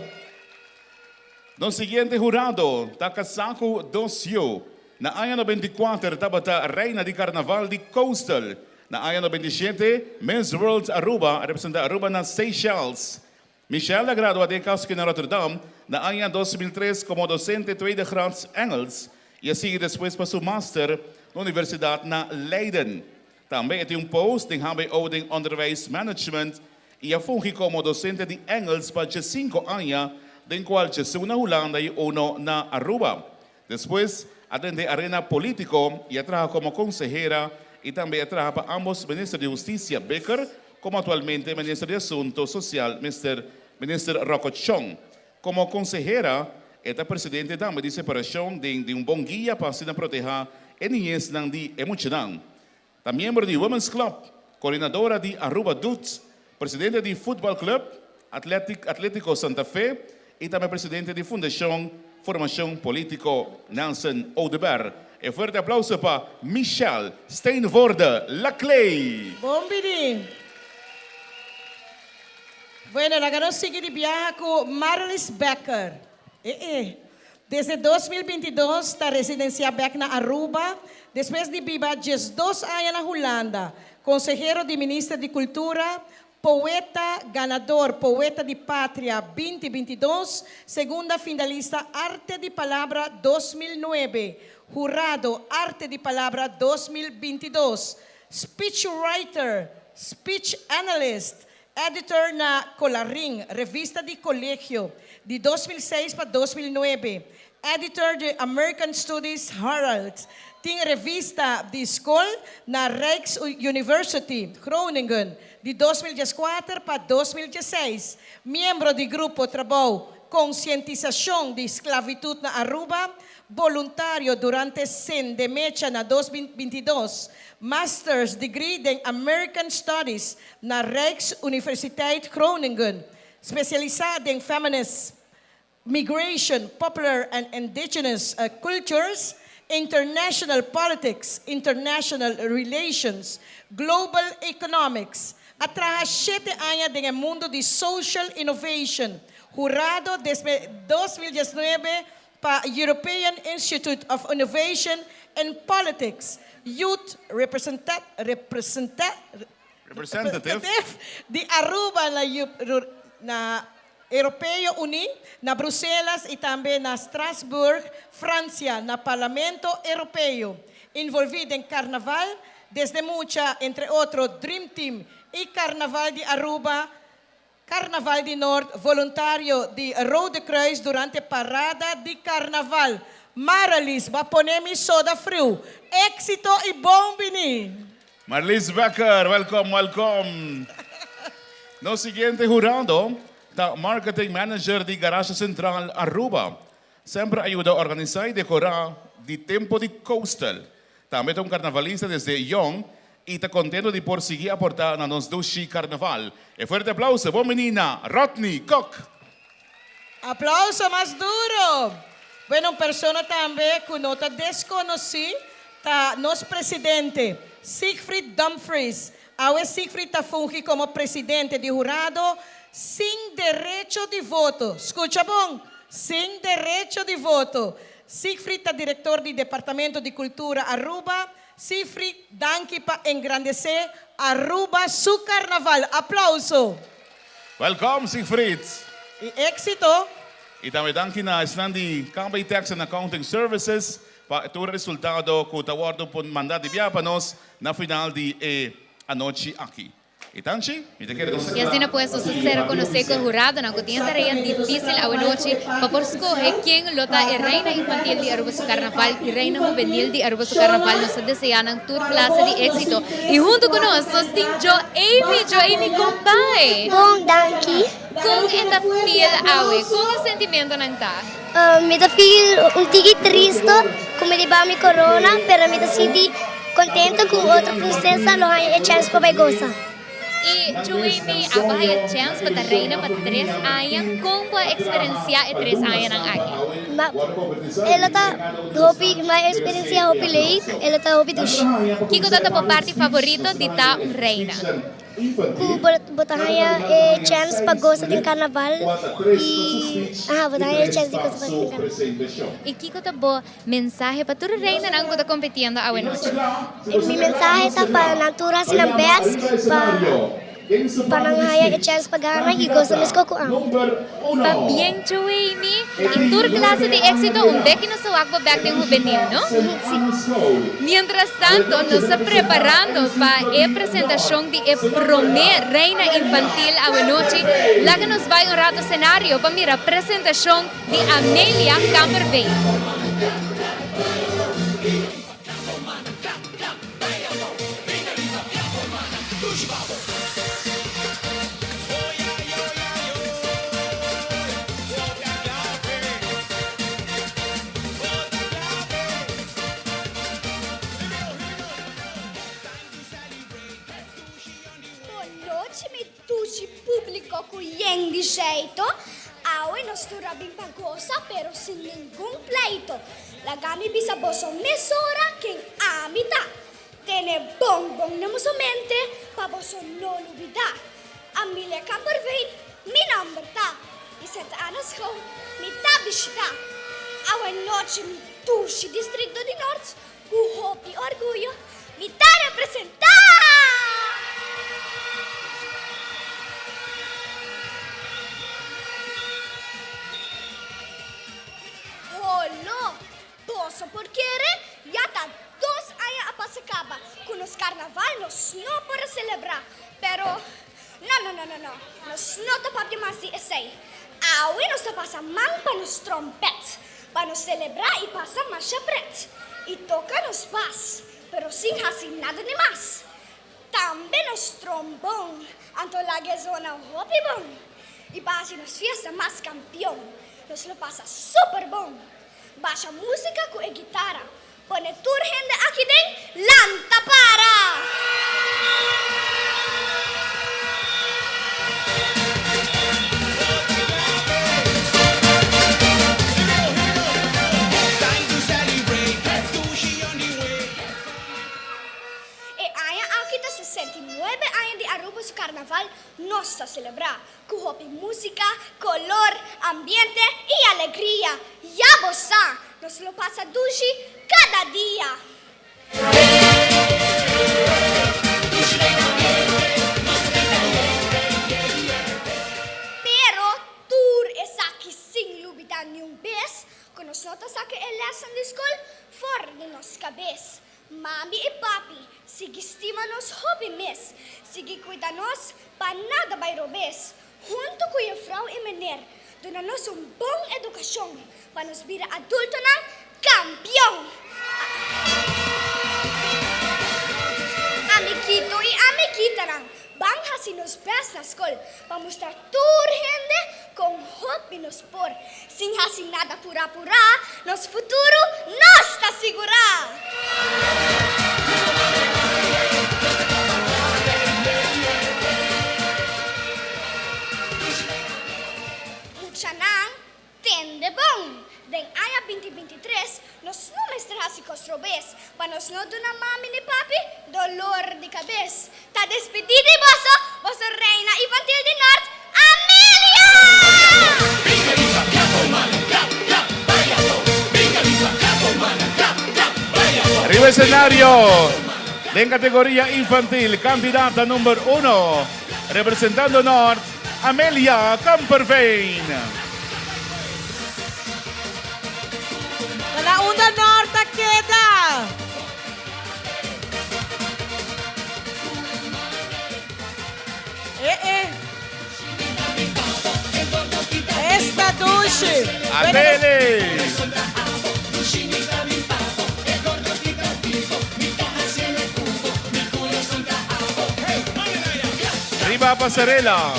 Nos siguiente hurado ta kasá ku dos yu. Na aña 94 tabata reina di karnaval di Coastal. Na aña 97 Miss World Aruba a representá Aruba na Seychelles. Michelle a gradua den Kaski na Rotterdam na aña 2003 komo dosente tweede graads Engels i a sigui despues pa su master na universidat na Leiden. Tambe e tin un post den hbo den Onderwijs Management i a fungi komo dosente di Engels pa diesinko aña, den kual diesun na Hulanda i uno na Aruba. Despues a drenta e arena politico y a traha como consehera y tambe a traha pa ambos Minister di Husticia Bikker como actualmente Minister di Asunto Social Mister Minister Rocco Tjong. Como consehera e ta presidente tambe di separacion den di un bon guia pa asina proteha e niñeznan di e muchanan. Ta miembro di Women's Club, coordinadora di Aruba Dudes, presidente di Futbal Club Atletic Atletico Santa Fe y tambe presidente di Fundacion Formacion Politico Nelson Oduber. E fuerte aplauso pa Michelle Steenvoorde Laclay. Bon bini! Bueno, laga nos sigui di biaha ku Marlis Becker. E e. Desde 2022 ta residensiá bèk na Aruba, despues di biba 12 aña na Hulanda. Konsehero di Minister di Kultura, poeta ganador Poeta di Patria 2022, segunda finalista Arte di Palabra 2009, hurado Arte di Palabra 2022, speechwriter, speech analyst, editor na Colarin, revista di kolegio, di 2006 pa 2009, editor di American Studies Herald, tin revista di skol na Rijksuniversity, Groningen, di 2014 pa 2016, miembro di grupo Trabou Konsientisashon di Sklabitut na Aruba, boluntario durante Sende Mecha na 2022, Master's degree den American Studies na Rijksuniversiteit Groningen, spesialisá den Feminist Migration, Popular and Indigenous Cultures, International Politics, International Relations, Global Economics. A traha 7 aña den mundo di Social Innovation, hurado desde 2019 pa European Institute of Innovation and Politics, Youth Representative. Di Aruba na Europeo Unie, na Bruselas i tambe na Strasbourg, Fransia, na Parlamento Europeo. Envolví den karnaval, desde mucha, entre otro, Dream Team i Karnaval di Aruba, Karnaval di Noord, voluntario di Rode Kruis durante parada di karnaval. Maralies, b'a pone mi soda friu. Éksito i bon bini. Marlies Becker, welcome, welcome. Nos siguiente hurado ta Marketing Manager di Garage Central Aruba. Semper a yuda organisá i dekorá di tempu di Coastal. Tambe ta un karnavalista desde yòn i ta kontentu di por sigui aportá na nos dushi karnaval. E fuerte aplouso, bon biní na Rodney Kock. Aplouso mas duru. Bueno, un persona tambe ku no ta deskonosí ta nos presidente, Siegfried Dumfries. Awe Siegfried ta fungi komo presidente di hurado sin derecho di voto. Skucha bon, sin derecho di voto. Siegfried ta direktor di Departamento di Kultura Aruba. Siegfried, danki pa engrandesé Aruba su karnaval. Aplouso. Welcome, Siegfried. I éksito. I tambe danki na esnan di KB Tax and Accounting Services pa tur resultado ku ta wòrdu mandá di bia pa nos na final di e anochi aki. I tanchi, mi ta kere nos I asina pues nos ta ser konosé ku e huradonan ku tin e tarea difísil awenochi pa por skohe ken lo ta e reina infantil di Aruba su karnaval i reina hubenil di Aruba su karnaval. Nos ta deseá nan tur klase di éksito. I huntu ku nos, nos tin Joamy. Joamy, kon bai? Bon, danki. Kon e ta feel awe? Kon e sentimentonan ta? Mi ta feel un tiki tristo ku mi riba mi korona, pero mi ta sinti kontentu ku otro prinsesa lo haña e chèns pa bai gosa. I Joemy, abo haña chèns pa ta reina pa 3 aña. Kon bo a eksperensiá e 3 añanan aki? E lo ta hopi, mi a eksperensiá hopi leuk, e lo ta hopi dushi. Kiko ta bo parti favorito di ta un reina? Ku bo ta haña e chèns pa gosa den karnaval i aha, bo ta haña e chèns di gosa den karnaval. I kiko ta bo mensahe pa tur reinanan ku ta kompetiendo awe nochi? Mi mensahe ta pa nan tur hasi nan best pa nan haña e chèns pa gana i gosa meskos ku ami. Pabien Joemy i tur klase di éksito un bek i nos ta wak bo bek den hubenil, no? Si. Mientras tanto, nos ta preparando pa e presentashon di e promé reina infantil awe nochi. Laga nos bai un rato senario pa mira presentashon di Amelia Kamperveen. Nochi, mi dushi públiko ku yen di jeito. Awe nos tur a bin pa gosa, pero sin ningun pleito. Laga mi bisa boso mesora ken ami ta. Tene bon bon na boso mente pa boso no lubidá. Amelia Kamperveen. Mi nòmber ta di Santa Ana School, mi ta bishitá awe nochi mi dushi distrikto di Nort ku hopi orguyo mi ta representá! Holo! Boso por kere? Ya ta dos aña a pasa kaba ku nos karnaval nos no por a selebrá, pero no no no no no, nos no ta papia mas di esei. Awe nos ta pasa man pa nos trompèt, pa nos selebrá i pasa masha prèt i toka nos bas, pero sin hasi nada di mas. Tambe nos trombon, anto laga e zona hopi bon i pa hasi nos fiesta mas kampion. Nos lo pasa super bon. Basha músika ku e gitara. Pone tur hende aki den lanta para! E aña aki ta 69 aña di Aruba su carnaval nos ta celebra cu hopi musica, color, ambiente y alegria. Ya bo sa, nos lo pasa dushi cada dia! Pero tur esaki sin lubida niun bes cu nos no ta saca e lesnan di scol for di nos cabes. Mami i papi, sigui stima nos hopi mes, sigui kuida nos pa nada bai robes. Huntu ku jefrou i mener, duna nos un bon edukashon pa nos bira adultonan kampion. Amikito i amikitanan, ban hasi nos bèst na skol pa mustra tur hende kon hopi nos por. Sin hasi nada purá purá, nos futuro nos ta sigurá! Muchanan, tende bon! Den aña 2023 nos no mester hasi kos robes pa nos no duna mami ni papi dolor di kabes. Ta despedí di boso, boso Reina Infantil di Nort, Amelia! Riba escenario den categoria infantil, candidata number uno, representando Noord, Amelia Kamperveen. Ta na unda Noord ta keda? Eh eh. Esta dushi. Abele. Riba pasarela.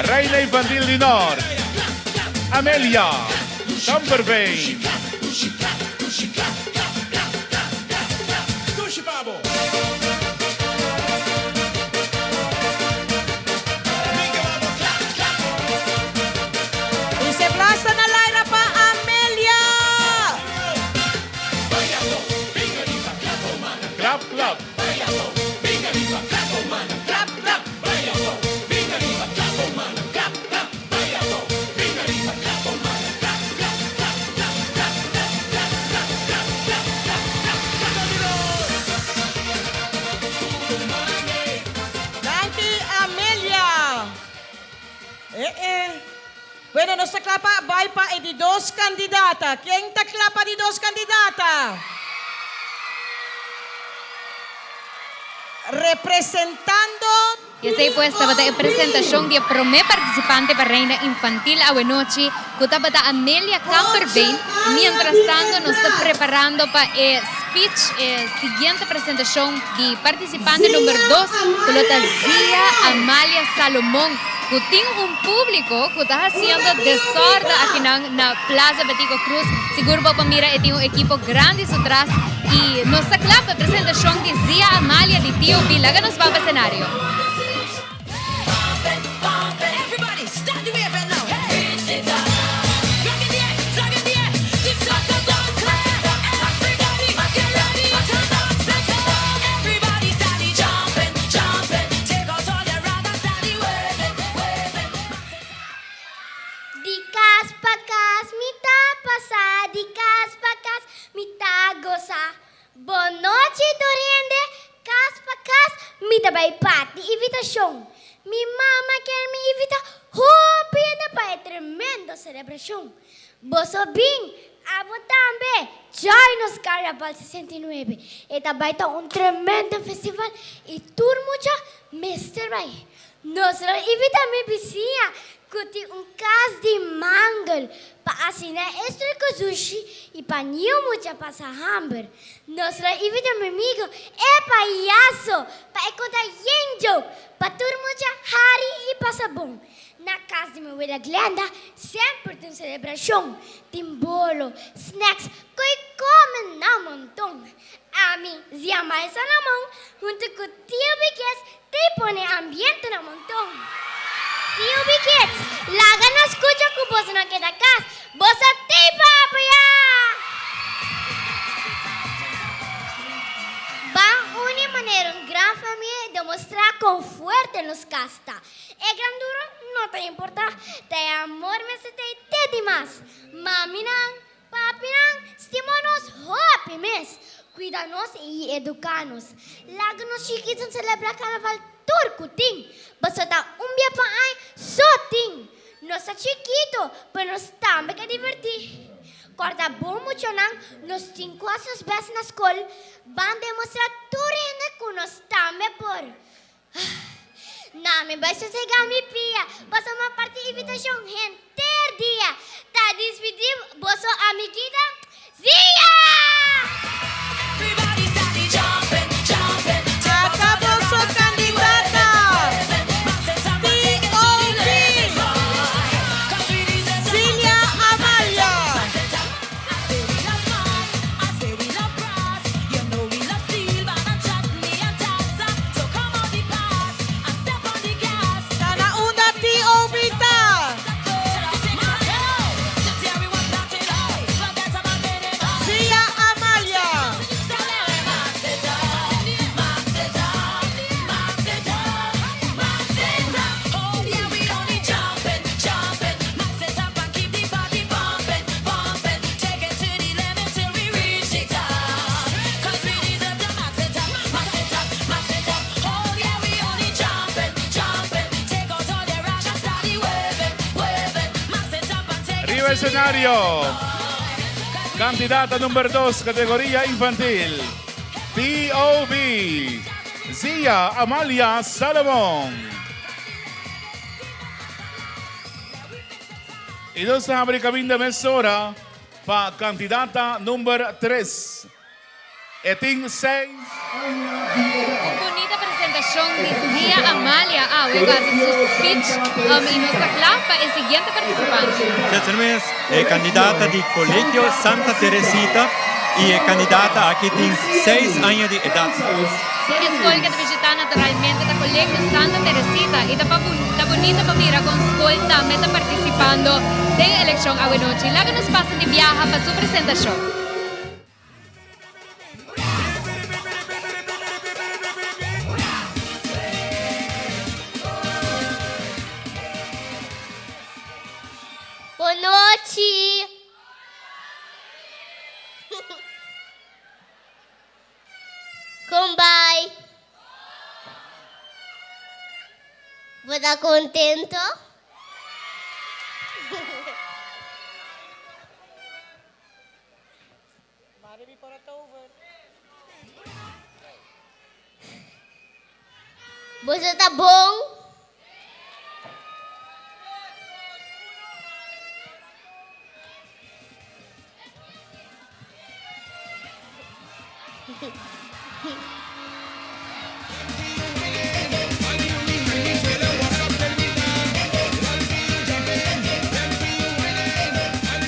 Reina Infantil di Noord. Amelia Kamperveen. Y se blasta na laira pa Amelia. Klap, klap. Danki Amelia. Eh eh. Bueno, nos ta kla pa bai pa e di dos kandidata. Ken ta kla pa di dos kandidata? Representando. Y esey pues tabata e presentacion di e prome participante pa Reina Infantil awenochi cu tabata Amelia Kamperveen. Mientras tanto nos ta preparando pa e speech, e siguiente presentacion di participante number dos cu lo ta Zia Amalia Salomon cu tin un publico cu ta haciendo desorde akinan na Plaza Betico Croes. Sigur bo por mira e tin un ekipo grandi su tras y nos ta cla pa e presentacion di Zia Amalia di TOB. Laga nos ban pa escenario. gosa. Bon nochi tur hende, kas pa kas mi ta bai parti invitashon. Mi mama kier mi invita hopi hende pa e tremendo selebrashon. Boso bin, abo tambe, join nos Carnaval 69. E ta bai ta un tremendo festival i tur mucha mester bai. Nos lo invita mi bisiña cu tin un cas di mangel pa asina e stoi cu sushi y pa niun mucha pasa hamber. Nos lo invita mi amigo e payaso pa e conta yen joke pa tur mucha hari y pasa bon. Na cas di mi wela Glenda semper tin celebracion, tin bolo, snacks cu e come na monton. Ami, Ziamai Salomon, hunto cu Tio Bikies Te pone ambiente na monton. Tio Bikies, laga nos scucha cu boso no keda cas, boso tei pa apoya! Ban uni manera un gran famia y demostra con fuerte nos cas ta. E grandura no ta importa, ta e amor mester ta e te di mas. Maminan, Papinan stima nos hopi mes, cuida nos y educa nos. Laga nos chikiton celebra carnaval tur cu tin, pasobra ta un bia pa aña so tin. Nos ta chikito, pero nos tambe ke diverti. Corda bon muchanan, nos tin cu haci nos best na scol, ban demostra tur hende cu nos tambe por. Na mi bai sosegá mi pia, pasobra mi a parti invitashon henter dia. Ta dispidí boso amiguita Zia! Ata boso kandidata, TOB, Zilia Amalia. Ta na unda TOB ta? Zia Amalia. Riba escenario, candidata number 2, categoria infantil, TOB, Zia Amalia Salomon. Y nos ta habri caminda mesora pa candidata number 3. E tin seis aña di edad. Un bunita presentacion di Zia Amalia awe cu haci su speech y nos ta cla pa e siguiente participante. Cesar mes, e candidata di Colegio Santa Teresita y e candidata aki tin seis aña di edad. E skol ke ta bishitá naturalmente ta Colegio Santa Teresita i ta ta bunita pa mira kon skol tambe ta partisipando den elekshon awenochi. Laga nos pasa di biaha pa su presentashon. Bon nochi. Kon bai? Bo ta kontento? Boso ta bon?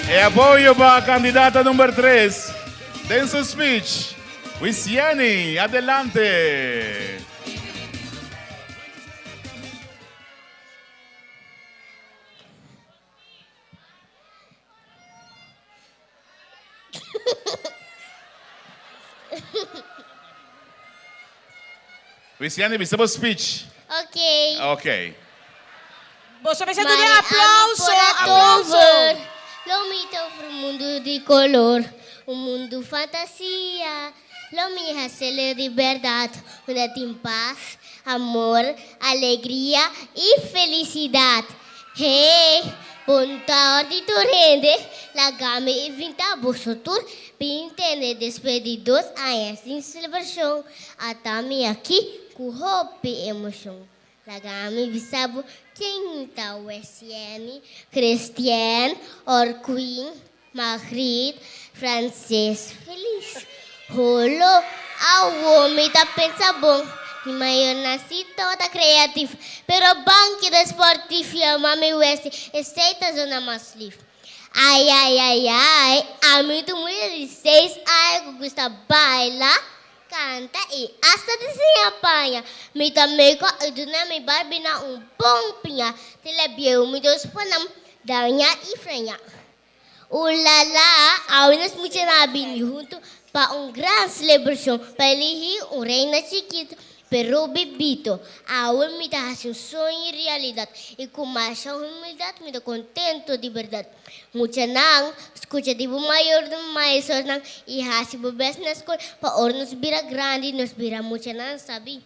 E apoyo pa candidata number 3 den su speech, Wisieni, adelante. Wisiani, bisa bo speech. Ok. Ok. Boso mester duna aplauso, aplauso. Lo mi ta ofre un mundu di color. Un mundu fantasia Lo mi hacele di berdad Unda tin paz, amor, alegria y felicidad Hey, bon tardi tur hende Laga mi invita boso tur bin tende Despues di dos aña sin celebracion Ata mi aki cu hopi emocion Laga mi bisa bo ken ta Wesieni, Christian, Orquin, Margriet, Frances, Feliz. Holo, awo mi ta pensa bon, mi mayornan si tabata creatif, pero ban keda sportif yama mi Wesi, esey ta zona mas lif. Ay ay ay ay, ami ta un mucha di seis aña cu gusta baila, Canta y hasta diseña paña. Mi ta make up y duna mi barbienan un bon piña. Te la bieu mi dos ponan daña y freña. Ulala, awe nos muchanan a bini hunto pa un gran celebracion pa eligi un reina chikito pero bibito. Awe mi ta haci un soño realidad y cu masha humildad mi ta contento di berdad. Muchanan, skucha di bo mayornan, maesornan i hasi bo bes na skol pa ora nos bira grandi nos bira muchanan sabí.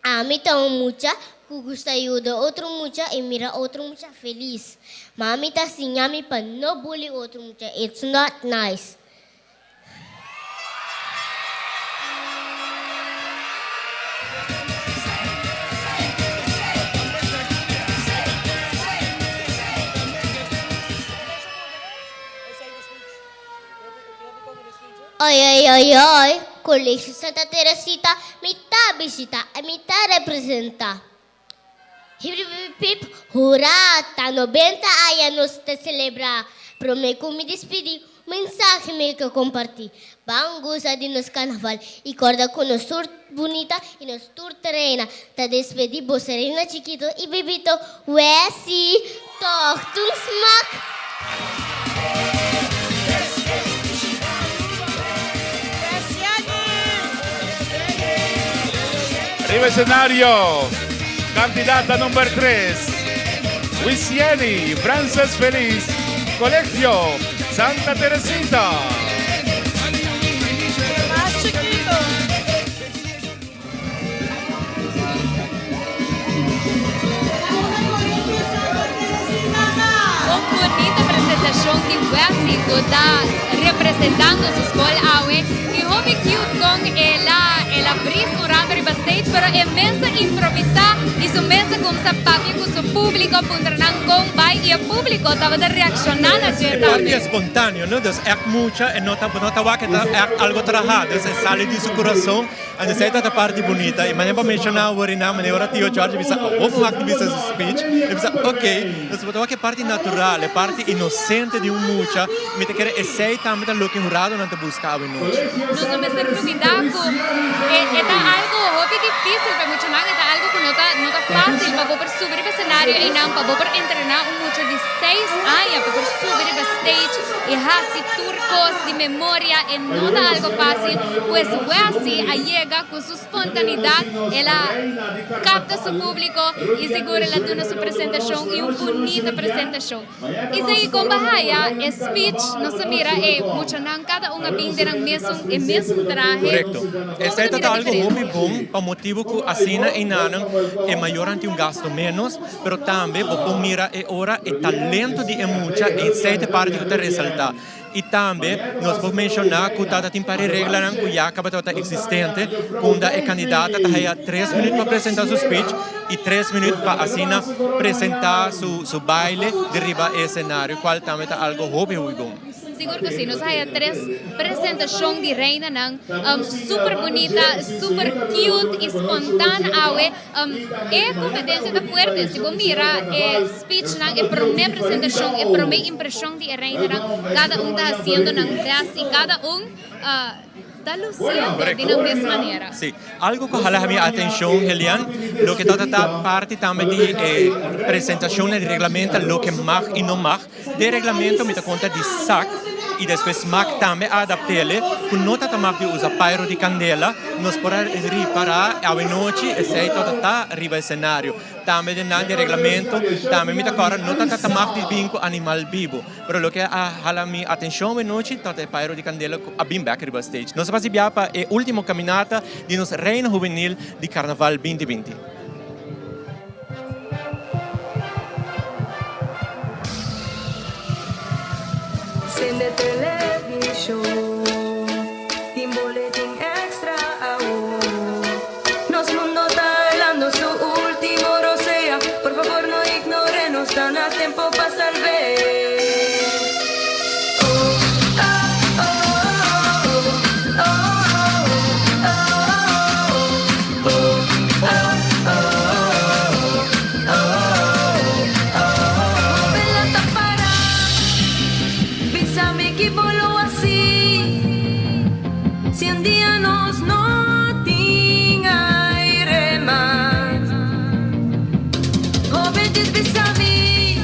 Ami ta un mucha ku gusta yuda otro mucha i mira otro mucha felis. Mami ta siña mi pa no bully otro mucha, it's not nice. Oi oi oi oi, Colegio Santa Teresita mi ta bishita y mi ta representa. Hip hip hip hip hurá, ta nobenta aña nos ta selebrá. Promé ku mi dispidí, un mensahe mi ke kompartí. Ban gosa di nos karnaval i kòrda ku nos tur bunita i nos tur ta reina. Ta despedí boso reina chikito i bibito Wessie, tòg tun smak! Riba escenario, candidata number 3, Wisieni Frances Feliz, Colegio Santa Teresita. Un bunita presentacion di Wesley cu ta representando su school awe y hopi cute con el a el a bris un rato riba stage pero e mes a improvisa y su mes a cumsa papia cu su publico puntra nan con bay y e publico tabata reacciona na dje E parti tambe. espontáneo, no? Dus echt mucha e no ta no ta wak e ta echt algo traha, dus e sali di su corazon. Anto esei ta ta parti bunita y manera bo a menciona awor y nan manera ora Tio George a bisa awor bo wak di bisa su speech e bisa ok entonces bo ta wak e parti natural e parti inocente di un mucha mi ta kere esei tambe ta loke huradonan ta busca awe nochi. Nos no mester lubida cu e ta algo hopi dificil pa e muchanan e ta algo cu no ta no ta facil pa bo por subi riba escenario eynan pa bo por entrena un mucha di seis aña pa por subi riba stage y haci tur cos di memoria e no ta algo facil pues Wesley a yega cu su spontanidad el a capta su publico y sigur el a duna su presentacion y un bunita presentacion. Isaí con ba haya e speech nos ta mira e muchanan cada un a bin den nan mesun e mesun trahe. Correcto. Como Esei ta ta mira algo diferencia? hopi bon pa motibo cu asina enanan e mayornan tin un gasto menos pero tambe bo por mira e ora e talento di e mucha esei ta e parti cu ta resalta. Y tambe nos por menciona cu tata tin par e reglanan cu ya caba tabata existente, unda e candidata ta haya tres minuut pa presenta su speech y tres minuut pa asina presenta su su baile di riba e escenario, cual tambe ta algo hopi hopi bon. Sigur cu si, nos a haya tres presentacion di reinanan super bunita, super cute y spontaan awe. E competencia ta fuerte, si bo mira e speechnan, e prome presentacion, e prome impresion di e reinanan, cada un ta haciendo nan best y cada un ta luciendo di nan mes manera. Sí, algo cu hala mi atencion, Helian, loke ta ta parti tambe di e presentacion di reglamento, loke mag y no mag. Den reglamento mi ta conta di sac. y despues smaak tambe a adaptele cu no ta ta mag di usa pyro di candela. Nos por a ripara awe nochi esey tabata ta riba escenario. Tambe den nan di reglamento tambe mi ta corda no ta ta mag di bin cu animal bibo. Pero loke a hala mi atencion awe nochi tabata e pyro di candela cu a bin bek riba stage. Nos a pasa bia pa e ultimo caminata di nos Reina Hubenil di Carnaval 2020. Sende television, tin boletin extra awo. Nos mundo ta helando su ultimo rosea, por favor no ignore nos, ta na tempo pa salve. Bella ta para, bisa mi ki bo lo hasi si un dia nos no tin aire mas. Hoben djis bisa mi,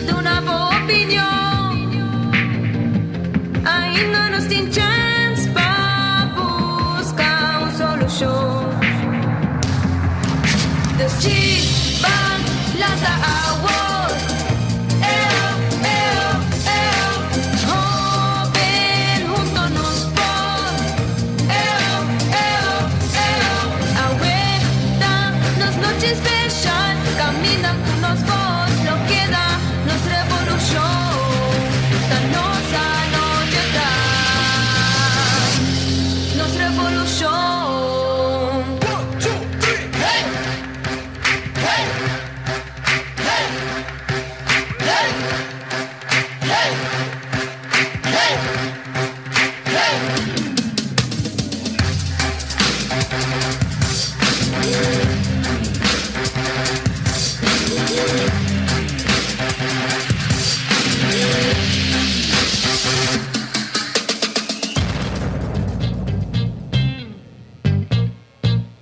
duna bo opinion, ainda nos tin chens pa busca un solucion. Dus djis ban lanta awor. Eo, eo, eo. Hoben hunto nos por. Eo, eo, eo. Awe ta nos nochi special. Camina cu nos voz lo keda nos revolucion. Ta nos anochi ta nos revolucion. One, two, three, hey! Hey! Hey! Hey! Hey! Hey! Hey!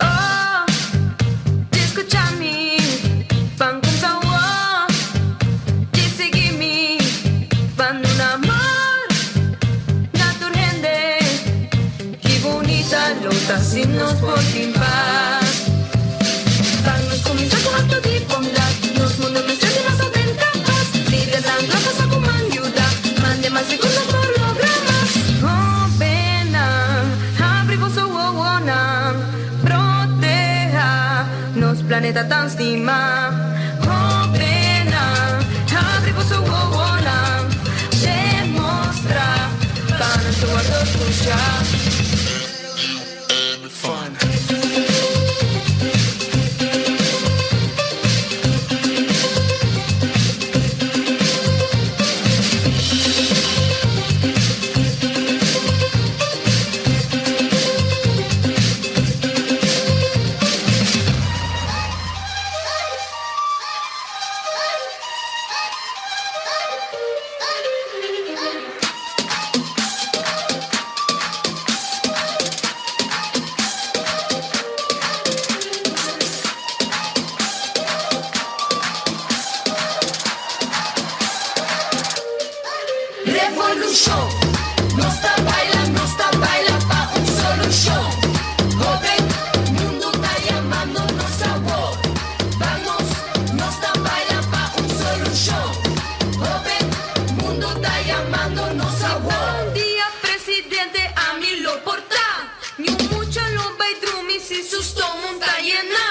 Oh, scucha mi, ban cu awo, di sigui mi, ban un amor, na tur hende, ki bunita lo ta si nos por tin paz. Ban nos cuminsa cu acto di bondad, nos mundo mester di mas hoben capaz, lidernan cla pa cu man yuda, mande mas sigur nos por logra mas. Hobennan, habri boso wowonan, proteha nos planeta tan stima. Hobennan, habri boso wowonan, demostra pa nos wordo scucha. Fun. Revolucion, nos ta baila, nos ta baila pa un solucion. Hoben, mundo ta yamando nos awor. Vamos, nos ta baila pa un solucion. Hoben, mundo ta yamando nos awor. Un dia presidente ami lo por ta. Ni un mucha lo bay drumi si su stoma ta yena.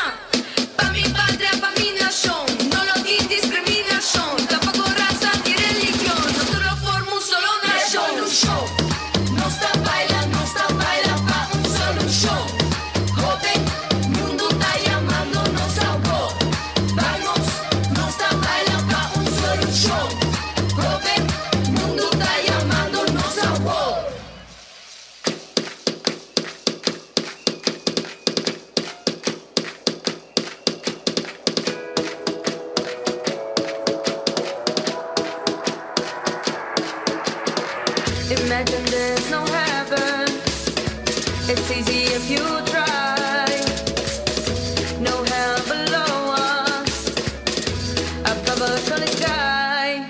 Pa mi patria, pa mi nacion, no lo tin discriminacion. Tampoco raza ni religion, nos lo forma un solo nacion. Revolucion, nos ta baila, nos ta baila pa un solucion. Hoben, mundo ta yamando nos awor. Vamos, nos ta baila pa un solucion. Hoben, mundo ta yamando nos awor. Imagine there's no heaven. It's easy if you try. No hell below us, above us only sky.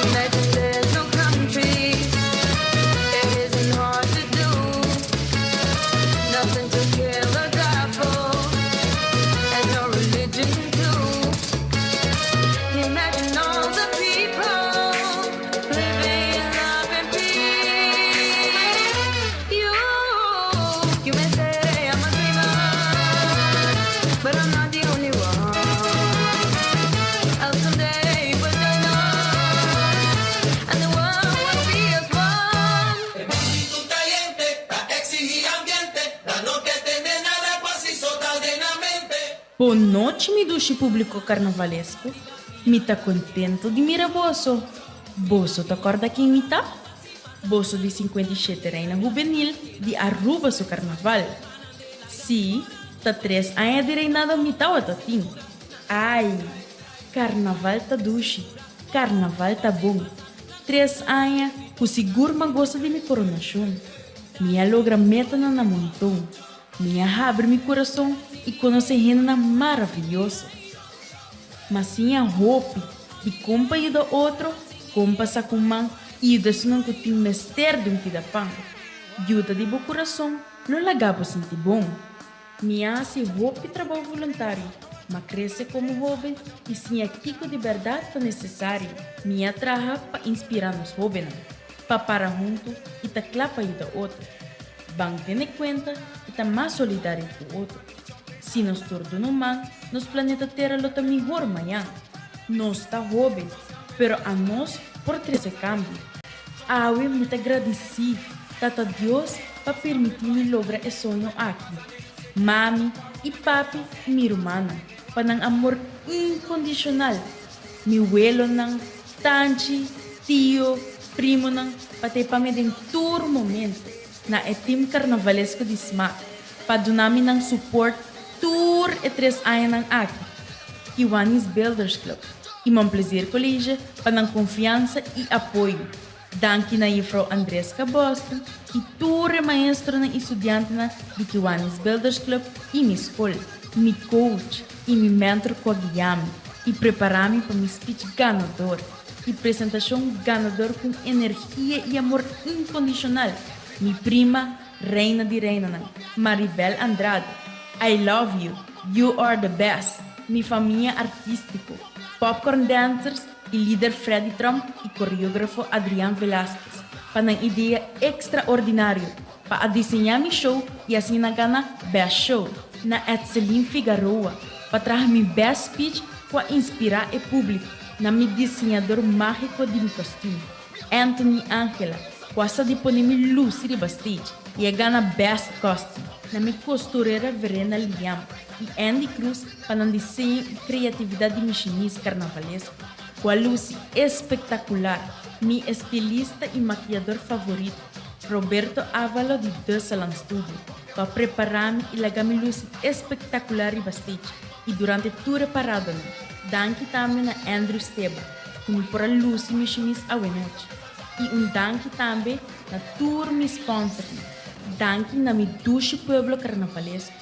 Imagine there's no country. Bon nochi mi dushi publico carnavalesco, mi ta contento di mira boso. Boso ta corda ken mi ta? Boso di 57 Reina Hubenil di Aruba su carnaval. Si, ta tres aña di reinado mi tawata tin. Ai! Carnaval ta dushi, carnaval ta bon. Tres aña cu sigur m'a gosa di mi coronacion. Mi a logra metanan na monton. Mi a habri mi kurason i konosé hendenan maravioso. M'a siña hopi di kon pa yuda otro, kon pa sa ku man i yuda esunnan ku tin mester di un pida pan. Yuda di bo kurason lo laga bo sinti bon. Mi a hasi hopi trabou voluntario, m'a krese komo hóben i siña kiko di bèrdat ta nesesario. Mi a traha pa inspirá nos hóbennan pa para huntu i ta kla pa yuda otro. Ban tene kuenta i ta mas solidario ku otro. Si nos tur duna un man, nos planeta Tera lo ta mihor mañan. Nos ta hóben, pero anos por trese kambio. Awe mi ta gradisí Tata Dios pa permití mi logra e soño aki. Mami i papi i mi rumannan pa nan amor inkondishonal. Mi welonan, tanchi, tio, primonan pa ta e pa mi den tur momento na e team carnavalesco di smaak pa duna mi nan support tur e tres añanan aki. Kiwanis Builders Club y Mon Plaisir College pa nan confiansa y apoyo. Danki na Juffrouw Andreska Boston y tur e maestronan y studiantenan di Kiwanis Builders Club y mi skol, mi coach y mi mentor cu a guia mi y prepara mi pa mi speech ganador y presentacion ganador cu un energia y amor incondicional, mi prima, reina di reinanan, Maribel Andrade, I love you, you are the best, mi famia artistico, Popcorn Dancers, y lider Freddy Tromp y coreografo Adrian Velasquez pa nan idea extraordinario pa a diseña mi show y asina gana Best Show. Na Edseline Figaroa pa traha mi best speech cu a inspira e publico. Na mi diseñador magico di mi costume, Anthony Angela, cu a sa di pone mi luci riba stage y a gana Best Costume. Na mi costurera Verena Liam y Andy Cruz pa nan diseño y creatividad di mi shimis carnavalesco, cu a luci espectacular. Mi estilista y maquillador favorito, Roberto Avalo di The Salon Studio, cu a prepara mi y laga mi luci espectacular riba stage y durante tur e paradonan. Danki tambe na Andrew Steba, cu mi por a luci mi shimis awenochi. Y un danki tambe na tur mi sponsornan. Danki na mi dushi pueblo carnavalesco.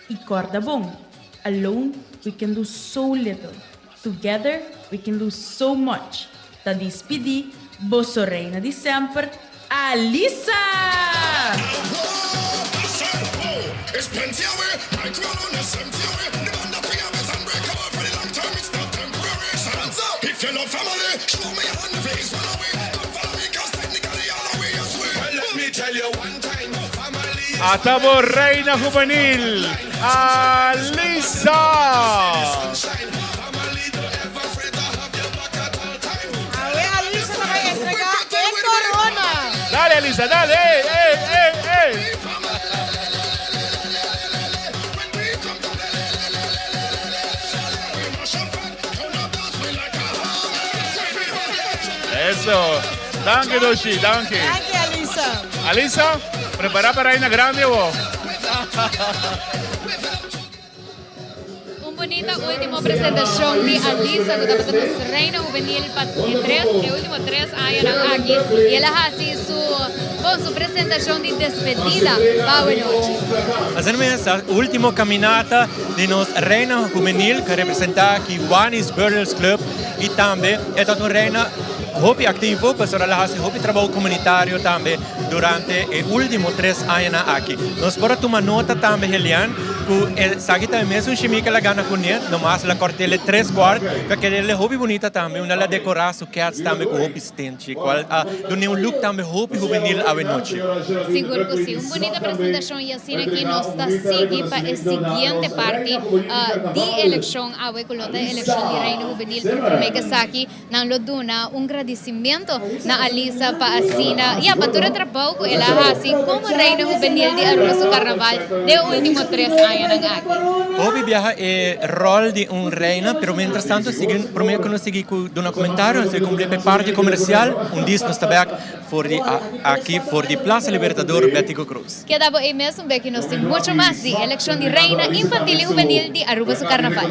Y corda bon, alone we can do so little, together we can do so much. Ta dispidi boso reina di semper, Alisa! Ata bo reina juvenil, Alisa! Awe Alisa ta bai entrega e corona. Dale Alisa, dale, ey, ey, ey, ey. Eso. Danki Doshi, danki. Danki Alisa. Alisa, prepara pa Reina Grande awo. Un bunita ultimo presentacion di Alisa cu tabata nos Reina Juvenil pa e tres, e ultimo tres añanan aki y el a haci su, bon, su presentacion di despedida pa awenochi. Asina mes, ta ultimo caminata di nos Reina Juvenil cu a representa Kiwanis Burials Club y tambe e ta un reina hopi activo pasobra el a haci hopi trabou comunitario tambe durante e ultimo tres añanan aki. Nos por a tuma nota tambe Helian cu esaki ta e mesun shimi cu el a gana cune, nomas el a cort'el e tres kwart, cu a ked'el hopi bunita tambe, unda el a decora su cats tambe cu hopi stenchi, cual a dun'e un look tambe hopi juvenil awe nochi. Sigur cu si, un bunita presentacion y asina aki nos ta sigui pa e siguiente parti di eleccion awe cu lo ta e eleccion di Reina Juvenil, pero prome cu esaki nan lo duna un gradicimento na Alisa pa asina, ya, pa tur e trabou. trabou ku el a hasi komo Reina Hubenil di Aruba su Karnaval den e ultimo tres añanan aki. Hopi biaha e ròl di un reina, pero mientras tanto sigui promé ku nos sigui ku duna komentario nos ta kumpli pa e parti komersial un dis nos ta bèk for di aki for di Plaza Libertador Betico Croes. Keda bo ei mes un beki nos tin mucho mas di elekshon di Reina Infantil i Hubenil di Aruba su Karnaval.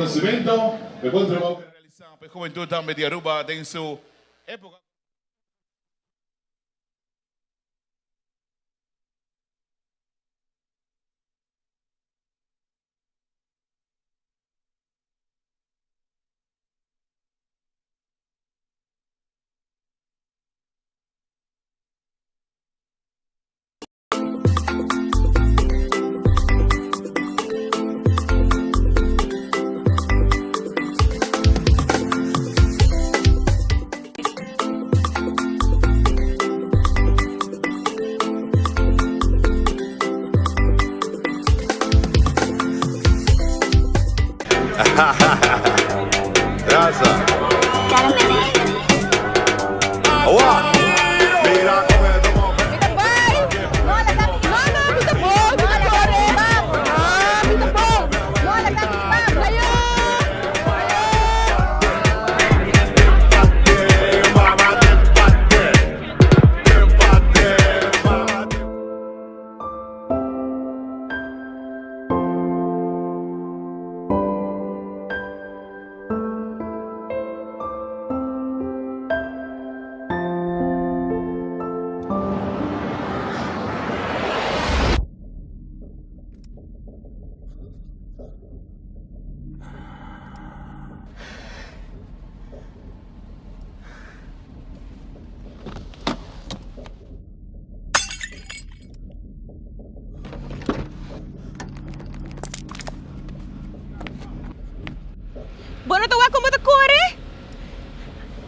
Bo no ta wak kon bo ta kore?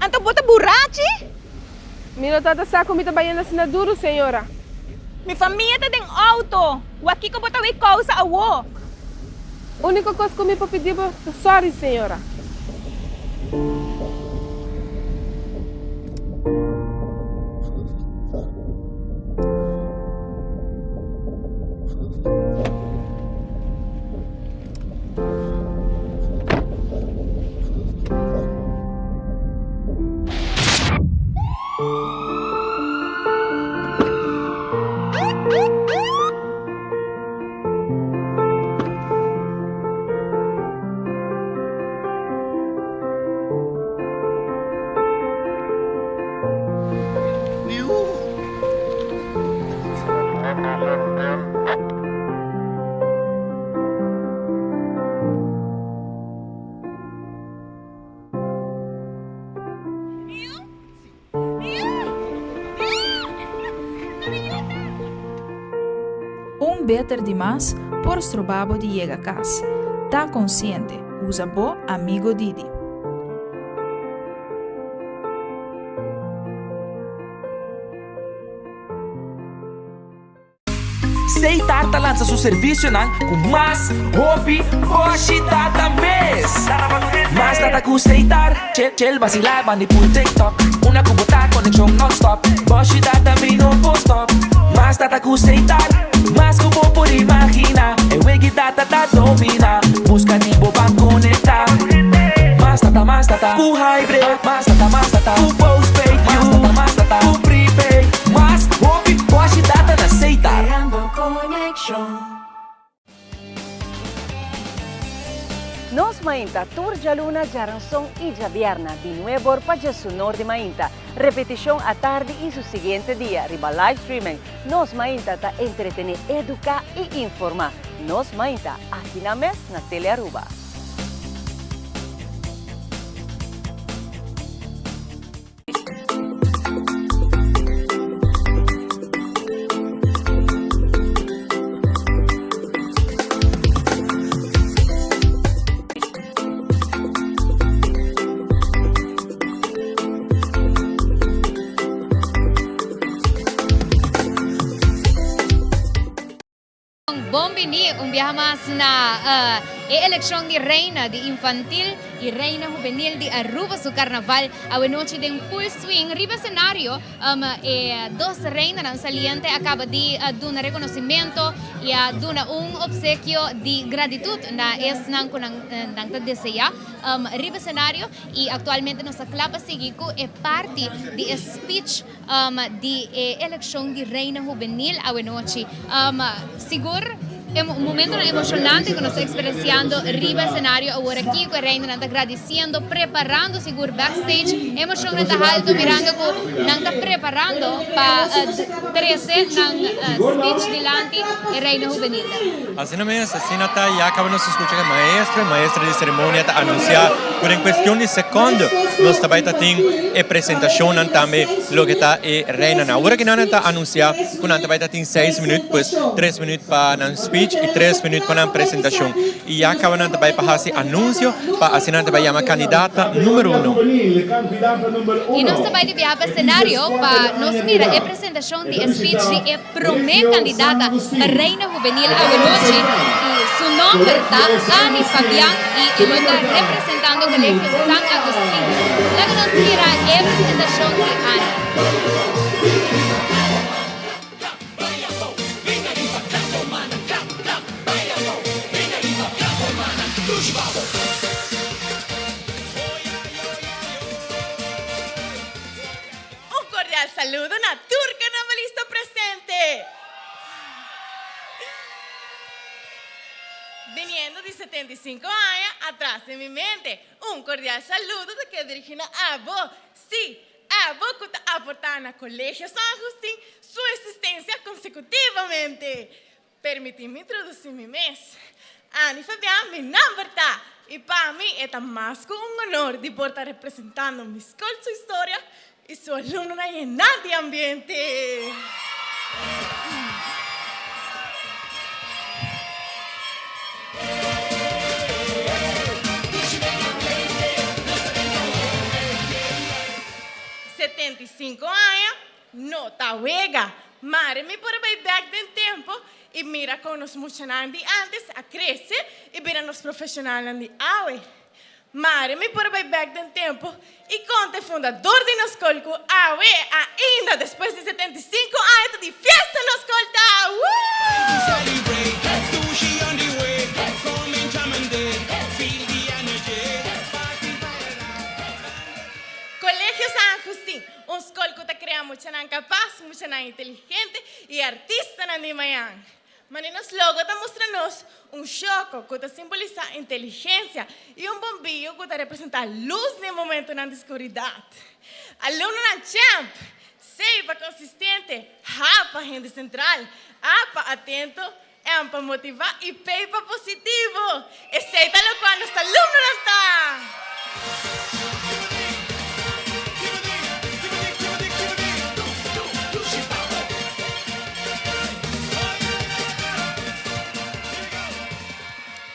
Anto bo ta burachi? Mi no tabata sa ku mi ta bayendo asina duru, señora. Mi famia ta den outo. Wak kiko bo ta wei kousa awo? Úniko kos ku mi por pidi bo ta sòri, señora. Un beter di mas por stroba bo di yega cas. Ta consciente, usa bo Amigo Didi. Seitar ta lansa su servisionan ku mas hopi boshi data mes. Mas data ku Seitar, chill chill basilá bandi pul TikTok. Una ku bo ta konekshon nonstop, boshi data mi no por stop. Mas data ku Seitar, mas ku bo por imaginá. E wegi data ta dominá, buska di bo ban konektá. Mas data, mas data ku hybrid, mas data, mas data ku postpaid, mas data, mas data ku prepaid. Mas hopi boshi data na Seitar. Creando conexion. Nos mainta tur djaluna, djaranson i djabierna di nuebor pa djesunor di mainta. Repetishon atardi i su siguiente dia riba live streaming. Nos mainta ta entretene, eduka i informa. Nos mainta aki na mes na Telearuba. Bon bini un biaha mas na e eleccion di Reina di Infantil. y Reina Hubenil di Aruba su Carnaval awe nochi den full swing. Riba escenario e dos reinanan saliente a caba di duna reconocimento y a duna un obsequio di gratitud na esnan cu nan ta desea riba escenario y actualmente nos ta cla pa sigui cu e parti di e speech di e eleccion di Reina Hubenil awe nochi. Sigur e momentonan emocionante cu nos ta experienciando riba escenario awor aki cu e reinanan ta gradiciendo, preparando sigur backstage. Emocionnan ta halto mirando cu nan ta preparando pa trece nan speech dilanti e Reina Hubenil. Asina mes, asina ta, ya caba nos scucha cu e maestro, e maestra di ceremonia ta anuncia cu den cuestion di secondo nos ta bay ta tin e presentacionnan tambe loke ta e reinanan. Awor aki nan ta anuncia cu nan ta bay ta tin seis minuut, pues tres minuut pa nan speech y tres minuut pa nan presentacion. Y ya caba nan ta bay pa haci anuncio pa asina nan ta bay yama candidata numero uno. Y nos ta bay di biaha pa escenario pa nos mira e presentacion di e speech di e Promé kandidata pa Reina Hubenil awenochi i su nòmber ta Anny Fabian i e lo ta representando Colegio San Agustin. Laga nos mira e presentashon di Anny. Un cordial saludo na tur carnavalista presente! Biniendo di 75 aña atras den mi mente, un cordial saludo ta keda dirigi na abo, sí, abo cu ta aporta na Colegio San Agustin su existencia consecutivamente. Permití mi introducí mi mes. Anny Fabian mi nomber ta y pa mi e ta mas cu un honor di por ta representando mi scol su historia y su alumnonan yená di ambiente. 75 aña No ta wega. Mare mi por a bai bek den tempo i mira kon nos muchanan di antes a krese i bira nos profeshonalnan di awe. Mare mi por a bai bek den tempo i konta e fundador di nos skol ku awe ainda despues di 75 aña ta di fiesta nos skol ta! Woo! Colegio San Agustin, Un skol ku ta krea muchanan kapas, muchanan inteligente i artistanan di mañan. Mane nos logo ta mustra nos un shoko ku ta simbolisá inteligensia i un bombillo ku ta representá lus den momentunan di skuridat. Alumnonan champ! C pa konsistente, H pa hende sentral, A pa atento, M pa motivá i P pa positivo. Esei ta lokual nos alumnonan ta!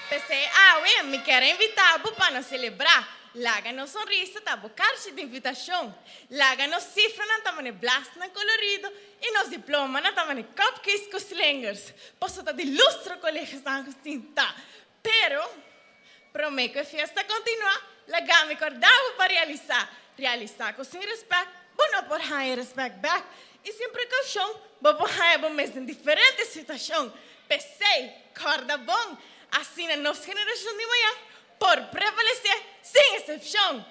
P'esei awe mi kier a invitá bo pa nos selebrá. Laga nos sonrisa ta bo karchi di invitashon. Laga nos sifranan ta mane blasnan kolorido I nos diplomanan ta mane cupcakes cu slingers, paso ta di lustro Colegio San Agustin ta. Pero, prome cu e fiesta continua, laga mi corda bo pa realisa, realisa cu sin respect bo no por haya respect bek y sin precaucion bo por haya bo mes den diferente situacion. P'esey, corda bon, asina nos generacion di mañan por prevalece sin excepcion.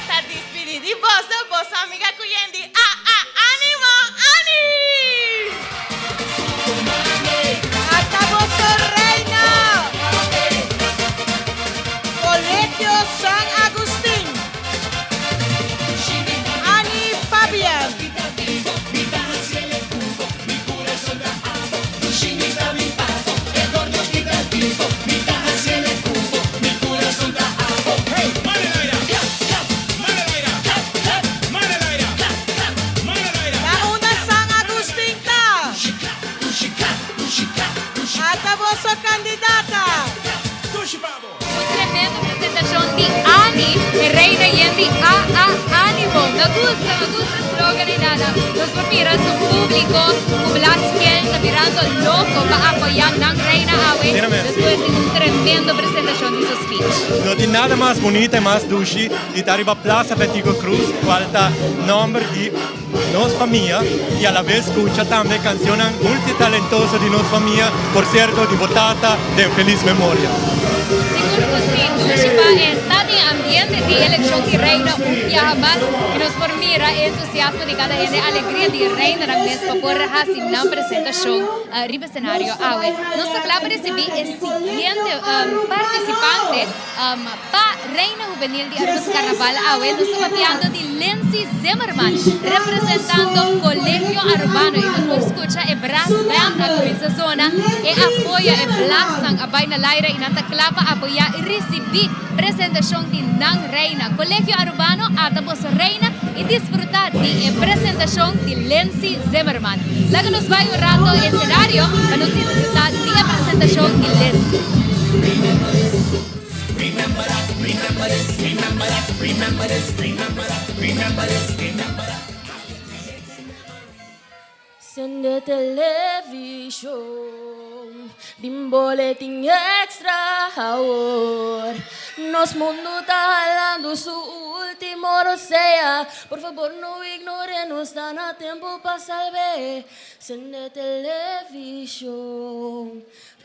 Ta dispidi di boso, boso amiga cu yen di A A Animo, Ani! Ata boso reina! Colegio San Agustin. Anny Fabian. Na unda San Agustin ta? Ata boso candidata. Un tremendo presentacion di E reina yen di a a animo. Me gusta, me gusta e slogan ei nana. Nos por mira su publico cu Blas Kiel ta birando loco pa apoya nan reina awe despues di un tremendo presentacion di su speech. No tin nada mas bunita y mas dushi di ta riba Plaza Betico Croes cual ta nomber di nos famia y a la vez scucha tambe cancionnan multitalentoso di nos famia, por cierto di bo tata den feliz memoria. Sigur cu si, dushi pa e ta den ambiente di eleccion di reina un biaha mas y nos por mira e entusiasmo di cada hende, alegria di reinanan mes pa por haci nan presentacion riba escenario awe. Nos ta cla pa ricibi e siguiente participante. Pa Reina Hubenil di Aruba su Carnaval awe nos ta papiando di Lindsay Zimmerman representando Colegio Arubano y nos por scucha e brass band a cuminsa zona e apoyo e blaasnan a bay na laira y nan ta cla pa apoya y ricibi presentacion di nan Reina. Colegio Arubano ata boso Reina y disfruta di e presentacion di Lindsay Zimmerman. Laga nos bay un rato escenario pa nos disfruta di e presentacion di Lindsay. Sende television, bin boletin extra awor. Nos mundo ta halando su ultimo rosea. Por fabor no ignore, nos ta na tempo pa salbe. Sende television,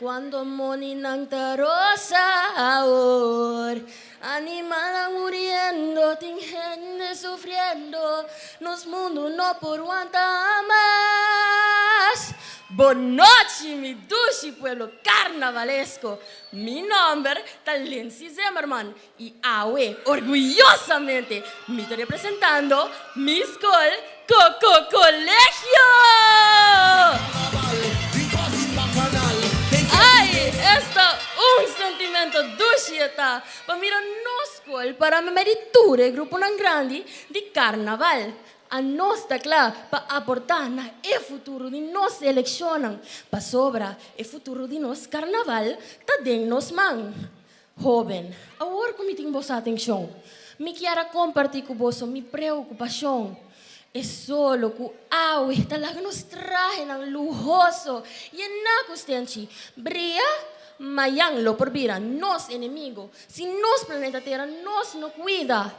cuando moninan ta rosa awor. Animalnan muriendo, tin hende sufriendo, nos mundo no por wanta mas. Bonochi mi dushi pueblo carnavalesco, mi nomber ta Lindsay Zimmerman y awe orguyosamente mi ta representando mi skol Coco Colegio! Ay, esta un sentimento dushi e ta pa mira nos skol para meme di tur e gruponan grandi di karnaval. Anos ta kla pa aportá na e futuro di nos elekshonnan, pasobra e futuro di nos karnaval ta den nos man. Hóben, awor ku mi tin boso atenshon, mi kier a kompartí ku boso mi preokupashon. E solo ku awe ta laga nos trahenan luhoso yená ku stenchi bria, mayan lo por bira nos enemigo si nos planeta Tera nos no kuida.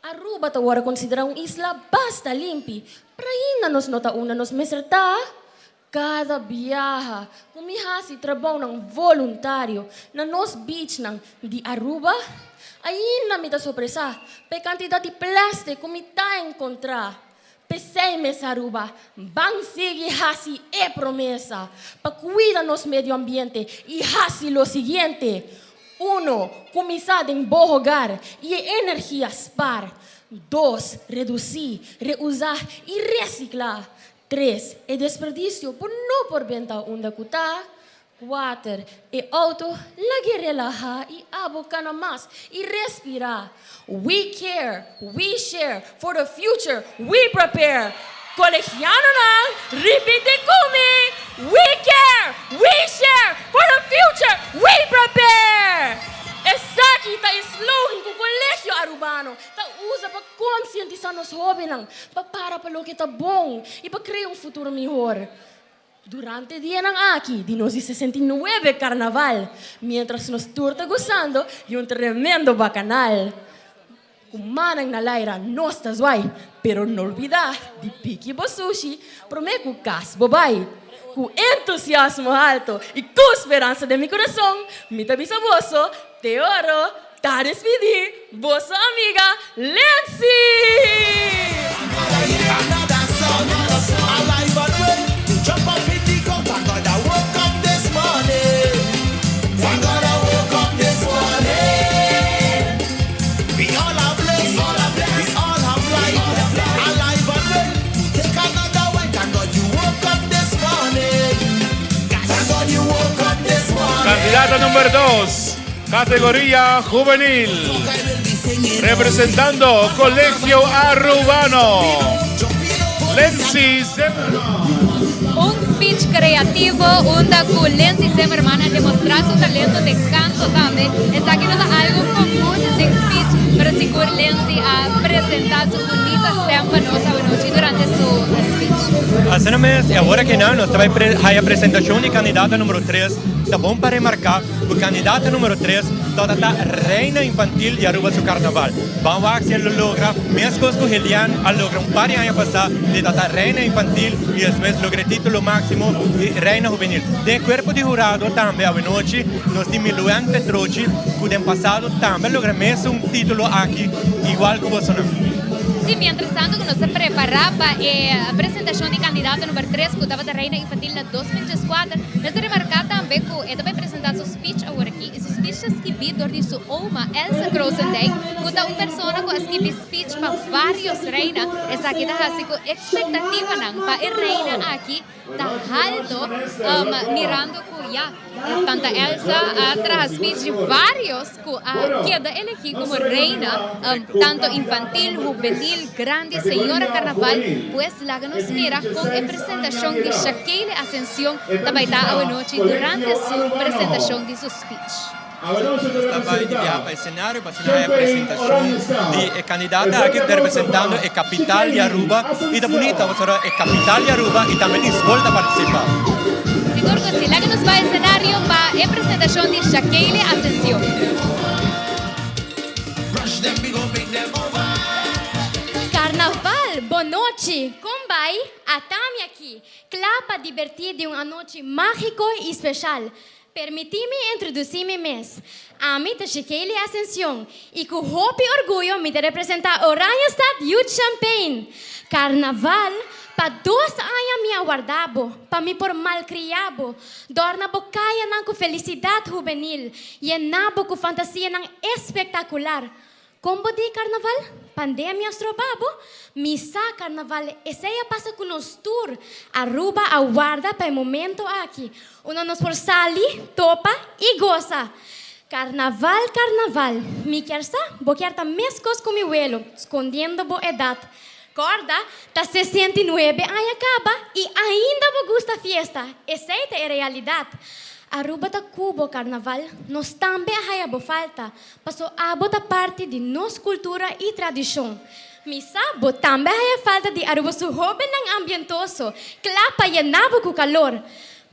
Aruba ta wòrdu konsiderá un isla basta limpi, pero ainda nos no ta unda nos mester ta. Kada biaha ku mi hasi trabounan voluntario na nos beachnan di Aruba, ainda mi ta sorpresá pa e kantidat di plèstik ku mi ta enkontrá. P'esei mes Aruba, ban sigui hasi e promesa pa kuida nos medio ambiente i hasi lo siguiente, Uno, kuminsá den bo hogar i e energia spar. Dos, redusí, reusá i resiklá. Tres, e desperdisio por no por benta unda ku ta. Kuater, e outo lag'é relahá i abo kana mas i respirá. We care, we share, for the future we prepare. Kolegianonan, ripití ku mi, We care, we share, for the future we prepare! Esaki ta e slogan ku Kolegio Arubano ta usa pa konsientisá nos hóbennan pa para pa loke ta bon i pa krea un futuro mihor. Durante dianan aki di nos di 69 Karnaval, miéntras nos tur ta gosando di un tremendo bakanal, ku mannan na laira nos ta zwai, pero no lubidá di piki bo sushi promé ku kas bo bai. Ku entusiasmo halto i ku speransa den mi kurason, mi ta bisa boso, Te oro ta despidí boso amiga Lindsay! Candidata number dos, categoría juvenil. Representando Colegio Arubano, Lindsay Zimmerman. Un speech creativo unda cu Lindsay Zimmerman a demostra su talento den canto tambe. Esaki no ta algo comun den speech, pero sigur. presenta su bunita stem pa nos awanochi durante su speech. Asina mes, y awor aki nan nos ta bay haya presentacion di candidata numero tres. Ta bon pa remarca cu candidata numero tres tabata ta reina infantil di Aruba su carnaval. Ban wak si el lo logra mescos cu Helian a logra un par di aña pasa di ta ta reina infantil y despues logra e titulo maximo di reina hubenil. Den e cuerpo di hurado tambe awenochi nos tin Miluen Petrochi cu den pasado tambe a logra mesun titulo aki igual cu bosonan. Sí, mientras tanto cu nos ta prepara pa e presentacion di candidato number tres cu tabata reina infantil na 2014, nos ta remarca tambe cu e ta bay presenta su speech awor aki y su speech ta skibi door di su oma Elsa Krosendijk cu ta un persona cu a skibi speech pa varios reina. Esaki ta haci cu expectativanan pa e reina aki ta halto mirando cu ya Tanta Elsa a traha speech di varios cu a keda elegi como reina tanto infantil, hubenil, grandi, señora carnaval, pues laga nos mira con e presentacion di Shakeile Ascencion ta bay ta awenochi durante su presentacion di su speech. Nos ta bai di biaha pa e scenario pa asina haya presentacion di e candidata aki cu ta representando e capital di Aruba y ta bunita pasobra e capital di Aruba y tambe di school ta participa. Sigur cu si. Laga nos bai e scenario pa e presentacion di Shakeile Ascencion. Carnaval, bon nochi! Con bai? Ata mi aki, cla pa diverti di un anochi magico y special. Permití mi introdusí mi mes. Ami ta Shekeli Ascencion i ku hopi orguyo mi ta representá Oranjestad Youth Champagne. Karnaval, pa dos aña mi a warda bo, pa mi por malkriá bo, dòrna bo kayanan ku felisidat hubenil, yená bo ku fantasianan espektakular. Kon bo di karnaval? Pandemia stroba bo? Mi sa karnaval esei a pasa ku nos tur. Aruba a warda pa e momento aki unda nos por sali, topa i gosa. Karnaval, karnaval, mi kier sa bo kier ta meskos ku mi welo, skondiendo bo edat. Kòrda, ta 69 aña kaba i ainda bo gusta fiesta, esei ta e realidat. Aruba ta ku bo karnaval, nos tambe a haya bo falta. Paso abo ta parti di nos cultura y tradicion. Mi sa bo tambe haya falta di Aruba su hobennan ambientoso, cla pa yena bo cu calor.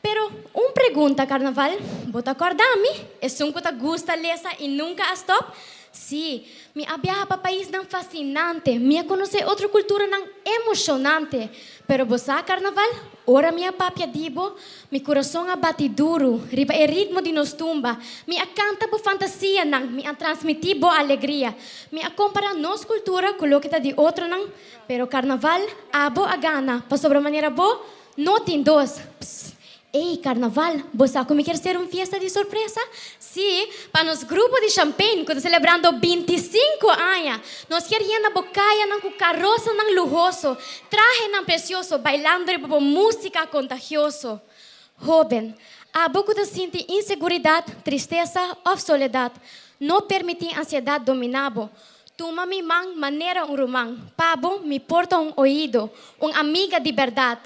Pero un pregunta, Carnaval, bo ta corda mi, esun cu ta gusta lesa y nunca a stop? Sí, mi a biaha pa paisnan fascinante, mi a conoce otro culturanan emocionante. Pero bo sa, Carnaval, ora mi a papia di bo, Mi kurason a bati duru riba e ritmo di nos tumba. Mi a kanta bo fantasianan, mi a transmití bo alegria. Mi a kompará nos kultura ku loke ta di otronan, pero karnaval, abo a gana, pasobra manera bo no tin dos. Psst! Ey, karnaval, bo sa ku mi kier ser un fiesta di sorpresa? Sí, pa nos grupo di Champagne ku ta selebrando 25 aña. Nos kier yena bo kayanan ku karosanan luhoso, trahenan presioso, bailando riba bo músika kontagioso. Hóben, abo ku ta sinti inseguridat, tristesa òf soledat, no permití ansiedat dominá bo. Tuma mi man manera un ruman. Pa bo, mi por ta un oido, un amiga di bèrdat.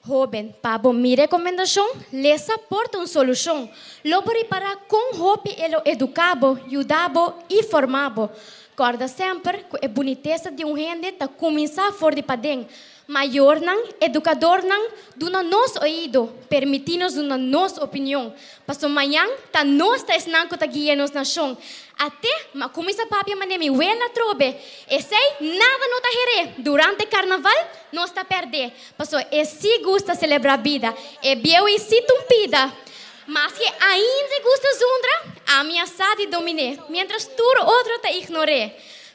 Hóben, pa bo mi rekomendashon, lesa por ta un solushon. Lo bo ripará kon hopi e lo eduká bo, yuda bo i formá bo. Kòrda semper ku e bunitesa di un hende ta kuminsá for di paden. Mayornan, edukadornan, duna nos oido, permití nos duna nos opinion. Pasobra mañan ta nos ta esnan ku ta guia nos nashon. Ate, m'a kuminsá papia manera mi wela atrobe. Esei nada no ta heré. Durante karnaval nos ta pèrdé. Pasobra e sí gusta selebrá bida, e bieu i sí tumpida. Maske ainda e gusta zundra, ami a sa di domin'é, miéntras tur otro ta ignor'é.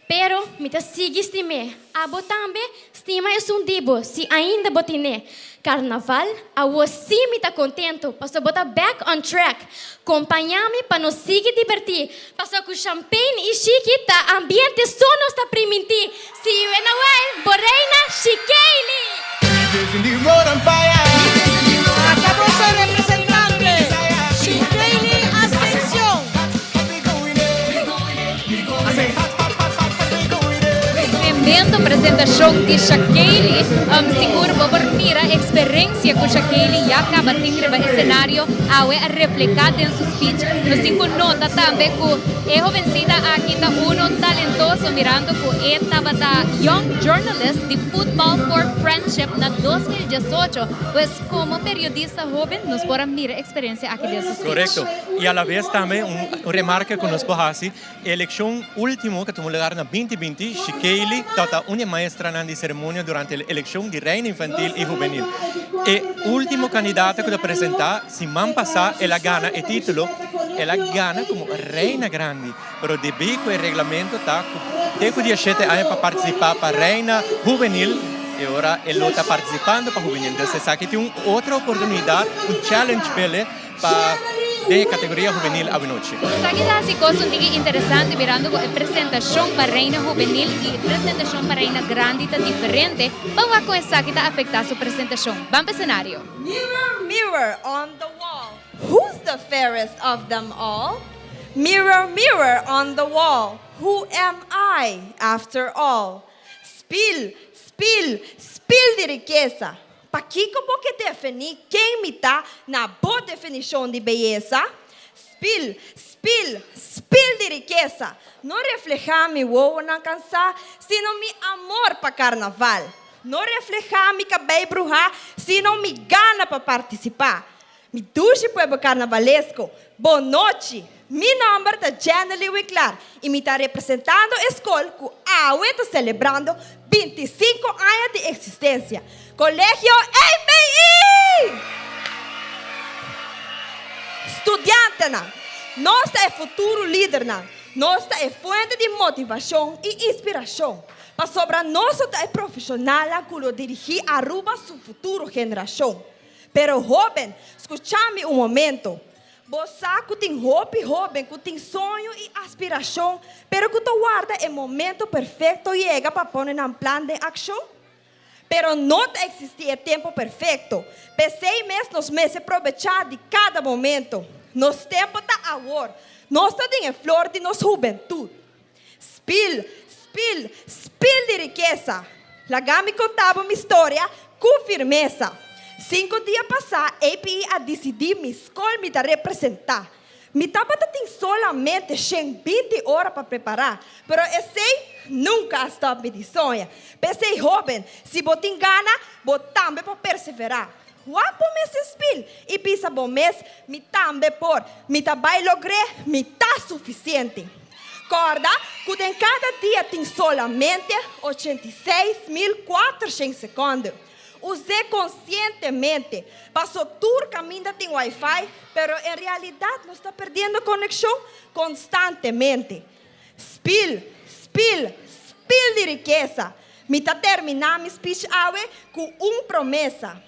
Pero mi ta sigui stim'é. Abo tambe, stima esun di bo, si ainda bo tin'é. Karnaval, awo sí mi ta kontentu, pasobra bo ta back on track. Kompañá mi pa nos sigui dibertí, pasobra ku champagne i shiki ta ambiente so nos ta primintí. See you in a while, bo reina Shikeili! Ata boso representante, Shikeili Ascension. Tremendo presentacion. presentashon di Shakeyli. Sigur bo por mira eksperensia ku Shakeyli ya kaba tin riba esenario awe a reflehá den su speech. Nos tin ku nota tambe ku e hobensita aki ta uno talentoso mirando ku e tabata Young Journalist di Football for Friendship na 2018. Pues komo periodista hoben nos por a mira e eksperensia aki den su speech. Korekto. I alabes tambe un remarke ku nos por hasi. E elekshon último ku a tuma lugar na 2020, Shikeyli tabata un di e maestranan di seremonia durante e elekshon di Reina Infantil i Hubenil. E último kandidato ku ta presentá siman pasá el a gana e título, el a gana komo Reina Grandi, pero debí ku e reglamento ta ku te ku diashete aña pa partisipá pa Reina Hubenil, e ora e lo ta partisipando pa Hubenil. Entonces esaki tin un otro oportunidat, un challenge p'e. Pa den e categoria hubenil awenochi. Esaki ta haci cos un tiki interesante mirando cu e presentacion pa Reina Hubenil y e presentacion pa Reina Grandi ta diferente, ban wak con esaki ta afecta su presentacion. Ban pa escenario. Mirror, mirror on the wall, who's the fairest of them all? Mirror, mirror on the wall, who am I after all? Spil, spil, spil di rikesa, Pakiko bo ke definí ken mi ta na bo definishon di beyesa? Spil, spil, spil di rikesa! No reflehá mi wowonan kansá, sino mi amor pa karnaval. No reflehá mi kabei bruhá, sino mi gana pa partisipá. Mi dushi pueblo karnavalesko, bon nochi! Mi nòmber ta Jennely Winklaar i mi ta representando e skol ku awe ta selebrando 25 aña di eksistensia, Kolegio API! Studiantenan, nos ta e futuro lidernan, nos ta e fuente di motivashon i inspirashon, pasobra nos lo ta e profeshonalnan ku lo dirigí Aruba su futuro generashon. Pero hóben, skucha mi un momento. Bo sa ku tin hopi hóben ku tin soño i aspirashon, pero ku ta warda e momento perfekto yega pa pone nan plan den akshon? Pero no ta eksistí e tempu perfekto. P'esei mes nos mester probechá di kada momento. Nos tempu ta awor. Nos ta den e flor di nos hubentut. Spil, spil, spil di rikesa! Laga mi konta bo mi storia ku firmesa. Sinku dia pasá API a disidí mi skol mi ta representá. Mi tabata tin solamente 120 ora pa prepará, pero esei nunka a stòp mi di soña. P'esei hóben, si bo tin gana, bo tambe por perseverá. Wak bo mes den spil i bisa bo mes, Mi tambe por, mi ta bai logr'é, mi ta sufisiente. Kòrda ku den kada dia tin solamente 86.400 sekònde. Us'é konsientemente. Paso tur kaminda tin wifi, pero en realidat nos ta perdiendo konekshon konstantemente. Spil, spil, spil di rikesa! Mi ta terminá mi speech awe ku un promesa.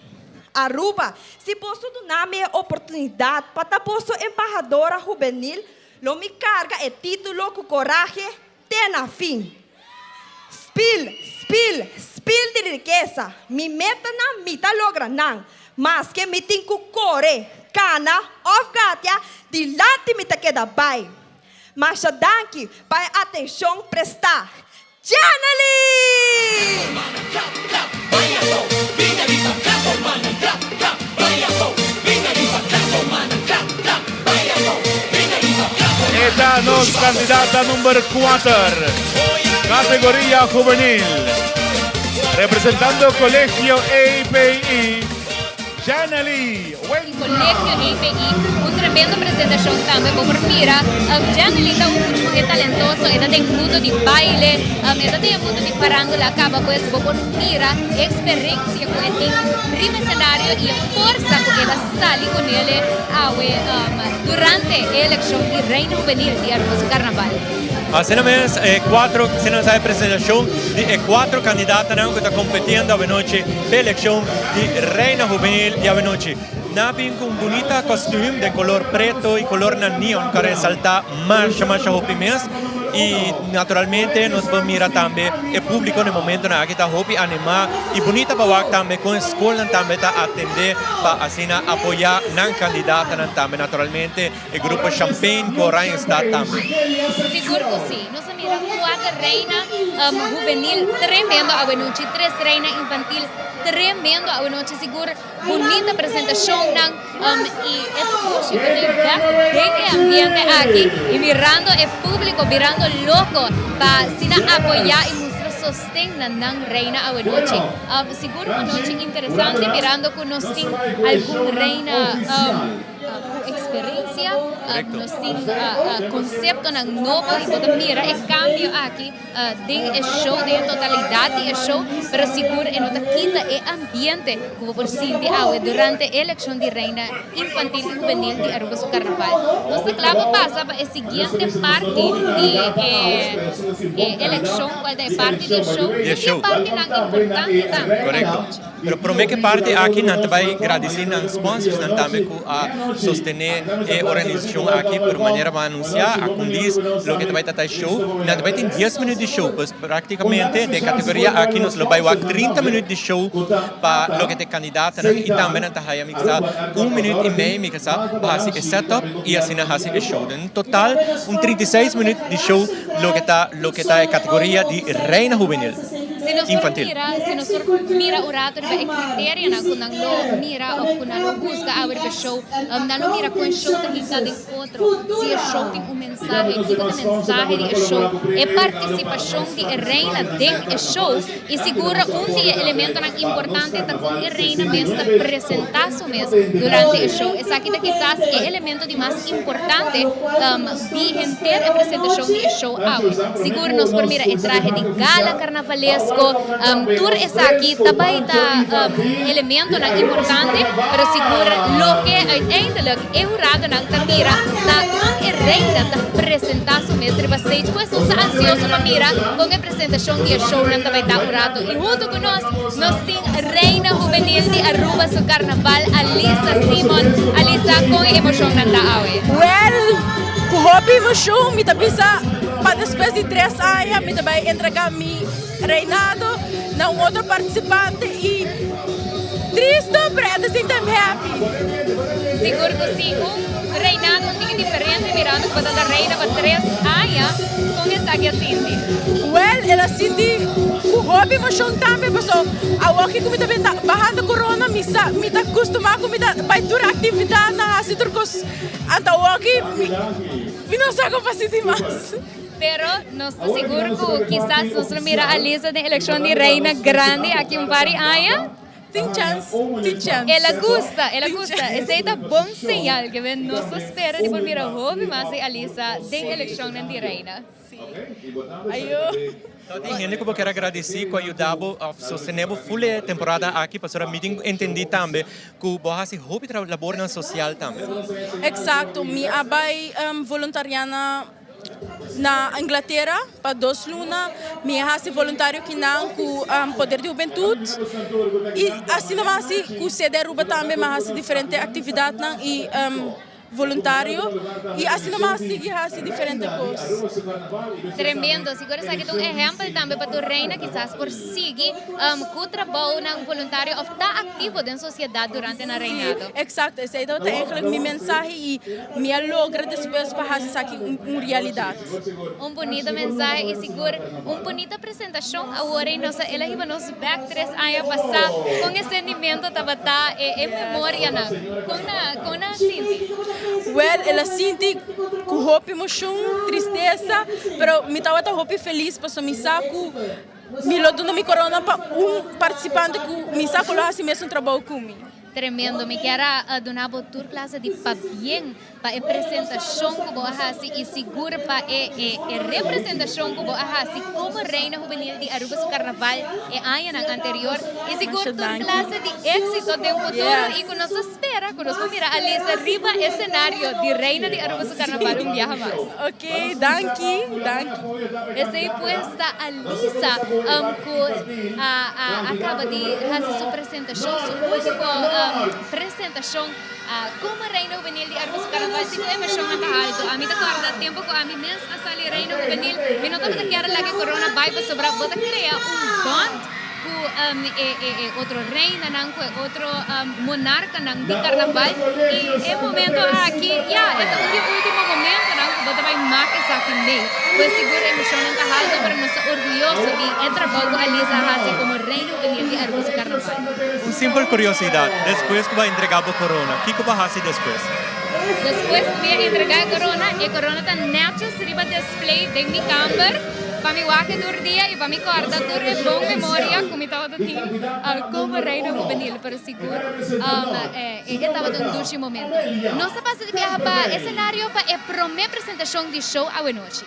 Aruba, si boso duna mi e oportunidat pa ta boso embahadora hubenil, lo mi karga e título ku korahe te na fin. Spil, spil, spil di rikesa! Mi metanan mi ta logra nan, maske mi tin ku kore, kana òf gatia, dilanti mi ta keda bai. Masha danki pa e atenshon prestá. Jennely! E ta nos kandidata number kuater, kategoria hubenil, representando Kolegio API, Jennely. Colegio API, un tremendo presentacion tambe bo por mira. Jennely ta un mucha muher talentoso, e ta den mundo di baile, e ta den e mundo di farándula caba, pues bo por mira e experiencia cu e tin riba escenario y e forsa cu el a sali cu nele awe durante e eleccion di Reina Juvenil di Aruba su Carnaval. Asina mes e cuatro, asina nos a e presentacion di e cuatro candidatonan cu ta competiendo awenochi p'e eleccion di Reina Juvenil di awenochi. Nan a bin cu un bunita costume den color preto y colornan neon cu a resalta masha masha hopi mes. Y naturalmente nos por mira tambe e publico na e momentonan aki ta hopi anima y bunita pa wak tambe con e scolnan tambe ta atende pa asina apoya nan candidatanan tambe naturalmente e grupo Champagne cu Oranjestad tambe. Sigur cu si. Nos a mira cuater reina hubenil tremendo awenochi, tres reina infantil tremendo awenochi sigur. Bunita presentacionnan y e ta dushi pa tin bek den e ambiente aki y mirando e publico birando loco pa asina apoya y mustra sosten na nan reina awenochi. Sigur un anochi interesante mirando cu nos tin algun reina cu experiencia, nos tin conceptonan nobo y bo ta mira e cambio aki. Den e show, den e totalidat di e show, pero sigur e no ta kita e ambiente ku bo por sinti awe durante e elekshon di Reina Infantil i Hubenil di Aruba su Karnaval. Nos ta kla pa pasa pa e siguiente parti di e e elekshon, kual ta e parti di e show Di e i show. e partinan importante tambe. Korekto. Pero promé ku e parti aki nan ta bai gradisí nan sponsorsnan tambe ku a sostené e organisashon aki. Pero manera bo a anunsiá a kundis loke ta bai ta ta e show. Nan ta bai tin dies minüt di show, pues práktikamente den e kategoria aki nos lo bai wak trinta minüt di show pa loke ta e kandidatonan i tambe nan ta haya mi kisa un minüt i mei mi kisa pa hasi e setup i asina hasi e show. Den total un 36 minüt di show loke ta loke ta e kategoria di Reina Hubenil. Si nos por Infantil. mira, si nos por mira un rato riba e criterianan cu nan lo mira of cu nan lo busca awe riba e show, nan lo mira con e show ta hinca den otro, si e show tin un mensahe, kico ta mensahe di e show, e participacion di e reina den e show y sigur un di e elementonan importante ta con e reina mes ta presenta su mes durante e show. Esaki ta kisas e elemento di mas importante di henter e presentacion di e show awe. Sigur nos por mira e trahe di gala carnavalesco, tur esaki ta bay ta elementonan importante, pero sigur loke uiteindelijk e huradonan ta mira ta con e reina ta presenta su mes riba stage. Pues nos ta ansioso pa mira con e presentacion di e shownan ta bay ta un rato. Y hunto cu nos, nos tin Reina Hubenil di Aruba su carnaval, Alisa Simon. Alisa, con e emocionnan ta awe? Well, cu hopi emocion mi ta bisa pa despues di tres aña mi ta bay entrega mi reinado na un otro participante y tristo pero at the same time happy. Sigur cu si, un reinado un tiki diferente mirando cu bo ta ta reina pa tres aña, con esaki a sinti? Well, el a sinti cu hopi emocion tambe paso awoki cu mi ta benta bahando corona mi sa mi ta custuma cu mi ta bay tur actividadnan haci tur cos Anto awoki mi mi no sa con pa sinti mas. Pero nos ta sigur cu kisas nos lo mira Alisa den eleccion di Reina Grandi aki un par di aña. Tin chans, tin chans. El a gusta, el a gusta. Esey ta bon señal ke men nos ta spera di por mira hopi mas di Alisa den eleccionnan di Reina. Ayo. Ta tin hende ku bo kier a gradisí ku a yuda bo òf sostené bo ful e temporada aki? Pasobra mi tin entendí tambe ku bo a hasi hopi labornan sosial tambe. Eksakto, mi a bai voluntariá na na Inglatera pa dos luna. Mi a hasi voluntario kinan ku Poder di Hubentut i asina mi a hasi ku Sede Aruba tambe mi a hasi diferente aktividatnan i. Voluntario y asina mas sigui haci diferente cos. Tremendo, sigur esaki ta un ehempel tambe pa tur reina kisas por sigui cu trabounan voluntario of ta activo den sociedad durante nan reinado. Sí, exacto, esey tabata eigenlijk mi mensahe y mi a logra despues pa haci esaki un realidad. Un bunita mensahe y sigur un bunita presentacion awor ey nos a el a hiba nos bek tres aña pasa con e sentimento tabata e memorianan. Kon na kon na sinti? Wel, el a sinti ku hopi emoshon, tristesa, pero mi tabata hopi felis pasobra mi sa ku mi lo duna mi korona pa un partisipante ku mi sa ku lo hasi mesun trabou ku mi. Tremendo, mi kier a duna bo tur klase di pabien pa e presentashon ku bo a hasi i sigur pa e e e representashon ku bo a hasi komo Reina Hubenil di Aruba su Karnaval e añanan anterior i sigur tur klase di éksito den futuro i ku nos ta spera ku nos por mira Alisa riba e senario di Reina di Aruba su Karnaval un biaha mas. Ok, danki, danki. Esei pues ta Alisa ku a a a kaba di hasi su presentashon, su último. presentacion como Reina Juvenil di Aruba su Carnaval si cu emocionnan ta alto. Ami ta corda tempo cu ami mes a sali Reina Juvenil, mi no tabata kier laga e corona bay pasobra bo ta crea un bond cu e otro reinanan, cu e otro monarcanan di Carnaval y e momento aki ya e ta un di e ultimo momentonan cu bo ta bay mak esaki mee. Pues sigur emocionnan ta halto pero nos ta orguyoso di e trabou cu Alisa a haci como Reina Juvenil di Aruba su Carnaval. Un simpel curiosidad, despues cu bo a entrega bo corona, kico bo a haci despues? Despues cu mi a entrega e corona, e corona ta netjes riba display den mi kamber pa mi wak e tur dia y pa mi corda tur e bon memoria cu mi tabata tin como Reina Juvenil. Pero sigur e tabata un dushi momento. Nos ta pasa di biaha pa escenario pa e prome presentacion di show awenochi.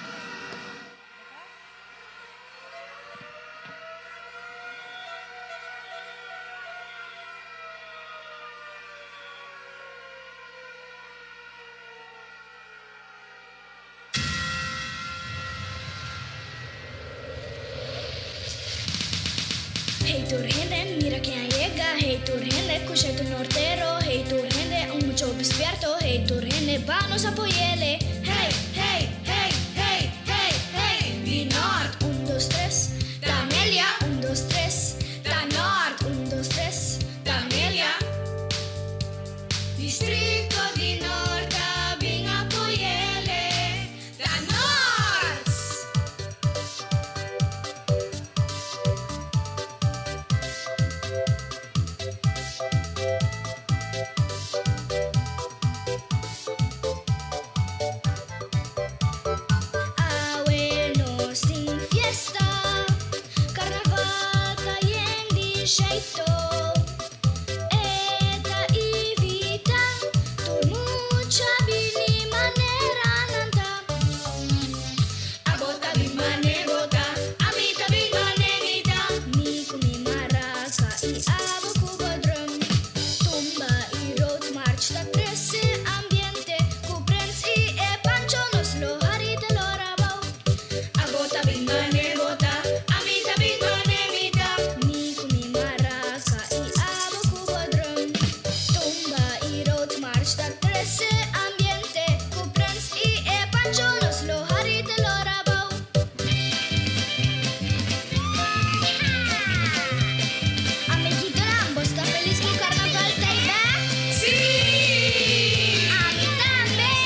Hey tur hende, mira ken a yega Hey tur hende, kusha tur nortero Hey tur hende, un mucho despierto Hey tur hende, ba nos apoyele Hey, hey, hey, hey, hey, hey Di nort, un, dos, tres Ta Amelia, un, dos, tres Ta nort, un, dos, tres Ta Amelia Distrito di Nort a bin apoyele Ta Nort! Awe nos tin fiesta, Carnaval ta yen di jeito. E ta invita tur mucha bini manera nan ta. Abo ta bin mane bo ta, ami ta bin mane mi ta. Mi ku mi maraca i abo ku bo drum. Tumba i roadmarch ta trese ambiente. Ku Prens i e Pancho nos lo hari te lora bou. Abo ta bin mane bo ta, ami ta bin mane mi ta. Mi ku mi maraca i abo ku bo drum. Tumba i roadmarch ta trese ambiente. Ku Prens i e Pancho nos lo hari te lora bou. Amiguitonan, bo sta felis ku Carnaval ta ei bek? Sí! Ami tambe!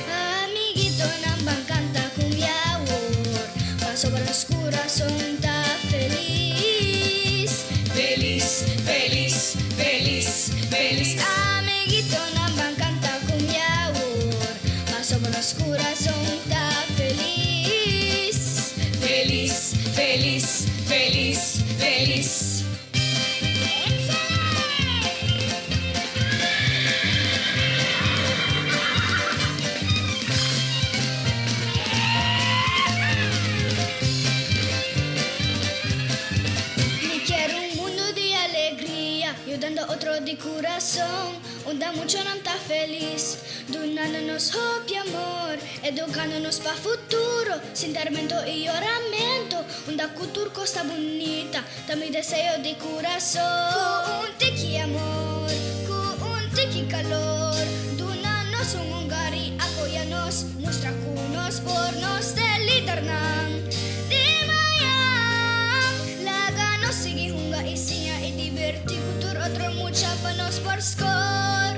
Amiguitonan ban canta cumbia awor, pasobra nos curason ta felis. Felis, felis, felis, felis. Amiguitonan ban canta cumbia awor, pasobra nos curason ta felis. Felis, felis, felis, felis. Mi kier un mundo di alegria, yudando otro di curason, unda muchanan ta felis, dunando nos hopi amor, educando nos pa futuro, sin tormento y yoramento, unda cu tur cos ta bunita. Ta mi deseo di kurason. Ku un tiki amor, ku un tiki kalor, duna nos un hogar i apoya nos, mustra ku nos por nos ta e lidernan di mañan. Laga nos sigui hunga i siña i dibertí ku tur otro mucha pa nos por skor.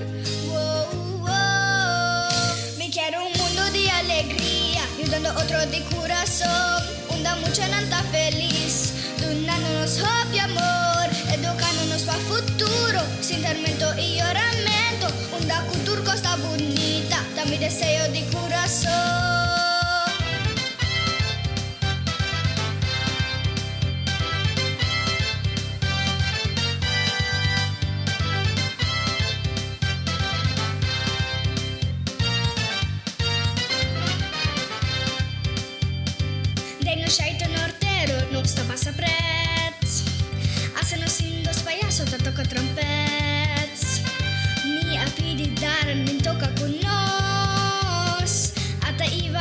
Mi kier un mundu di alegria, yudando otro di kurason. Unda muchanan ta felis, dunando nos hopi amor, edukando nos pa futuro, sin tormento i yoramento, unda ku tur kos ta bunita, ta mi deseo di kurason. Den nos shaito nortero nos ta pasa pret. Hasta nos tin dos payaso ta toca trompet. Mi a pidi Darren bin toca cu nos. Ata Ivan.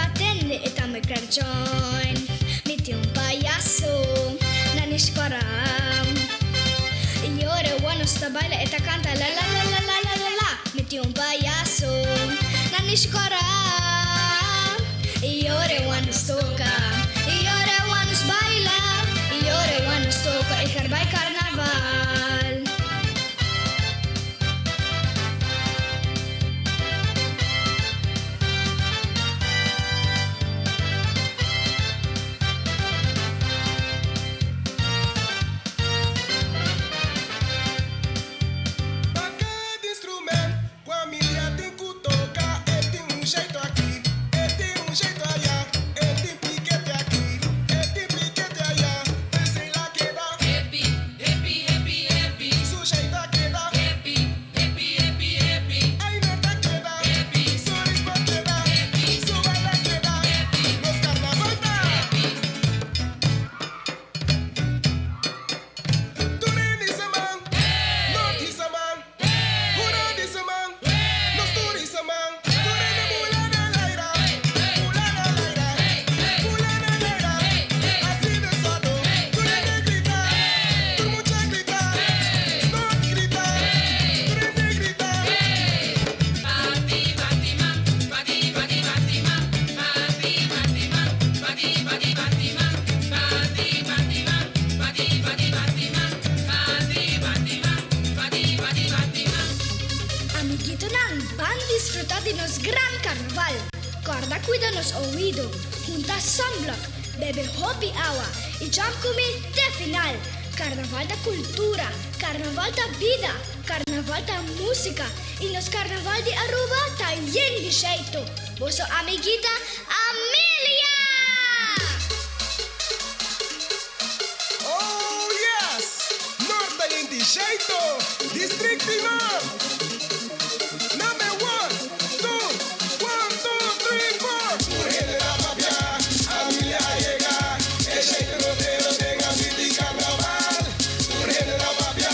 Amiguitonan, ban disfruta di nos gran carnaval. Corda cuida nos oido, hunta sunblock, bebe hopi awa y jump cu mi te final. Carnaval ta cultura, carnaval ta bida, carnaval ta musica y nos carnaval di Aruba ta yen di jeito. Boso amiguita Amelia! Oh yes! Nort ta yen di jeito! District di Nort! Number one, two, one, two, three, four! Tur hende ta papia, Amelia a yega, e jeito nortero den ambiente di carnaval. Tur hende ta papia,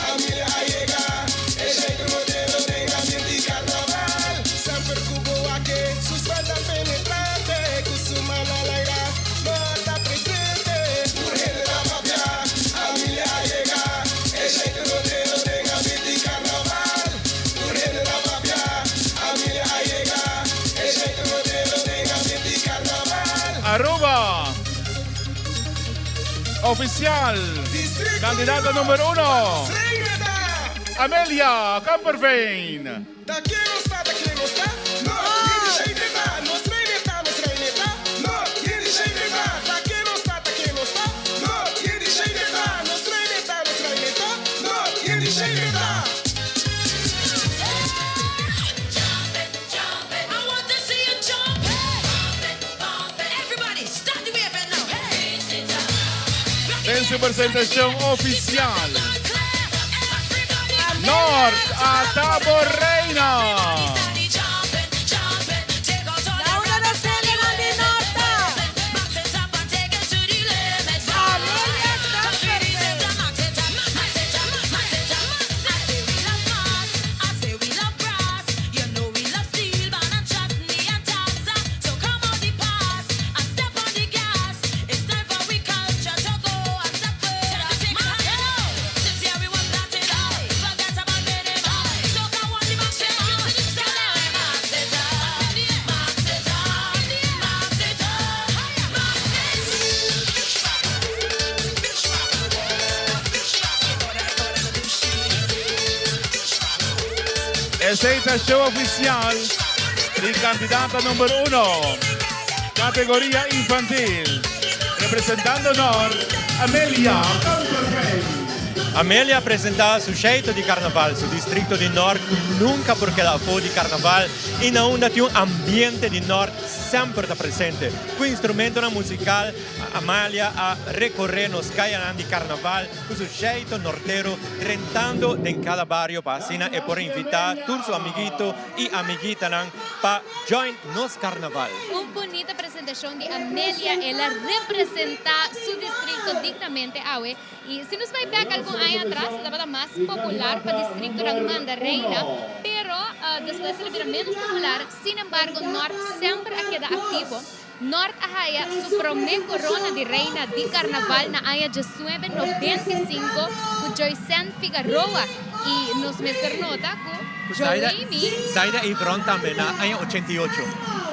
Amelia a yega, e jeito nortero den ambiente di carnaval. Semper cu bo wak e, su smile ta penetrante, cu su man na laira, Nort ta presente. Tur hende ta papia, Amelia a yega, e jeito nortero den ambiente di carnaval. Tur hende ta papia, Amelia a yega, e jeito nortero den ambiente di carnaval. Aruba. Oficial. Candidata number uno. Amelia Kamperveen. Ta ken nos ta, ta ken nos ta? Nort, yen di jeito ta. Nos reina ta, nos reina ta. Nort, yen di jeito ta. Ta ken nos ta, ta ken nos ta? Nort, yen di jeito ta. Nos reina ta, nos reina ta. Nort, yen di jeito ta. Den su presentacion oficial, Nort ata bo reina! Laura Rosella di Norta. Amelia Kamperveen. Esey ta show oficial di candidata number uno, categoria infantil, representando Nort, Amelia Kamperveen. Amelia a presenta su jeito di carnaval, su districto di Nort cu nunca por keda afo di carnaval y na unda tin un ambiente di Nort semper ta presente. Cu instrumentonan musical Amalia a recorre nos cayanan di carnaval cu su jeito nortero drentando den cada bario pa asina e por invita tur su amiguito y amiguitanan pa join nos carnaval. Un bunita presentacion di Amelia, el a representa su districto dignamente awe y si nos bay bek algun aña atras e tabata mas popular pa districtonan manda reina pero despues el a bira menos popular, sin embargo Nort semper a keda activo. Nort a haya su prome corona di reina di carnaval na aña diesnuebe 95 cu Joycen Figaroa y nos mester nota cu Joemy. Zaida Evron tambe na aña 88.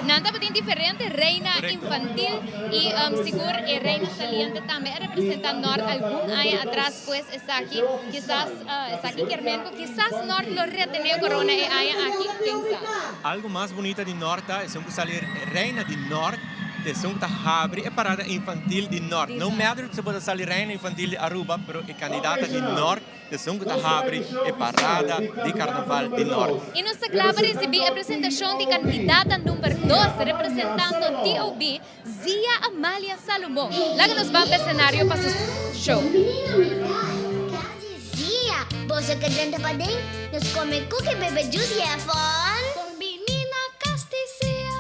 Nan tabatin diferente reina infantil y sigur e reina saliente tambe a representa Nort algun aña atras pues esaki kisas esaki kier men cu kisas Nort lo retene e corona e aña aki ken sa. Algo mas bunita di Nort ta esun cu sali Reina di Nort, esun cu ta habri e parada infantil di Nort. No matter cu bo ta sali Reina Infantil di Aruba, pero e candidata di Nort esun cu ta habri e parada di Carnaval di Nort. Y nos ta cla pa ricibi e presentacion di candidata number dos representando TOB, Zia Amalia Salomon. Laga nos ban pa escenario pa su show. Zia, boso ke drenta paden? Nos come cookie, bebe juice y have fun! Bon bini na cas di Zia.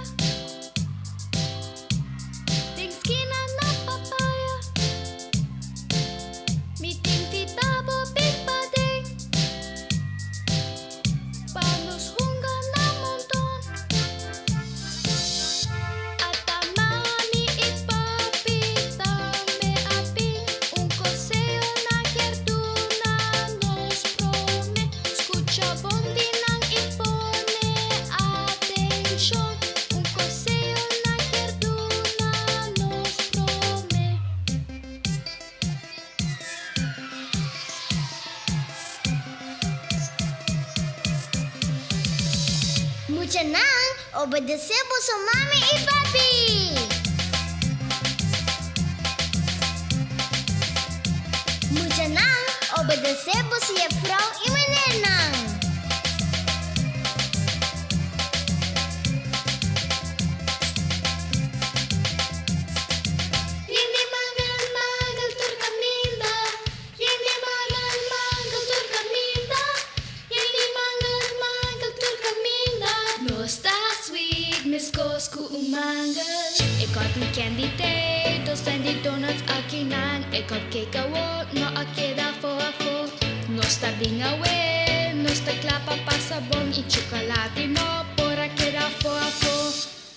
Den skina na papaya. Mi tin invita bo bin paden. Pa nos hunga na monton. Ata mami y papi tambe a bin. Un conseho nan kier duna nos prome. Scucha bon di nan y pone. Muchanan, obedesé boso mami i papi! Muchanan, obedesé boso jefrou i menernan! Yende mangel mangel tur kaminda Yende mangel mangel tur kaminda Yende mangel mangel tur kaminda Nos ta sweet meskos ku un mangel E cotton candy tey dos candy donuts akinan E cupcake awo no a keda afo afo Nos ta bin awe nos ta kla pa pasa bon I chocolate no por a keda afo afo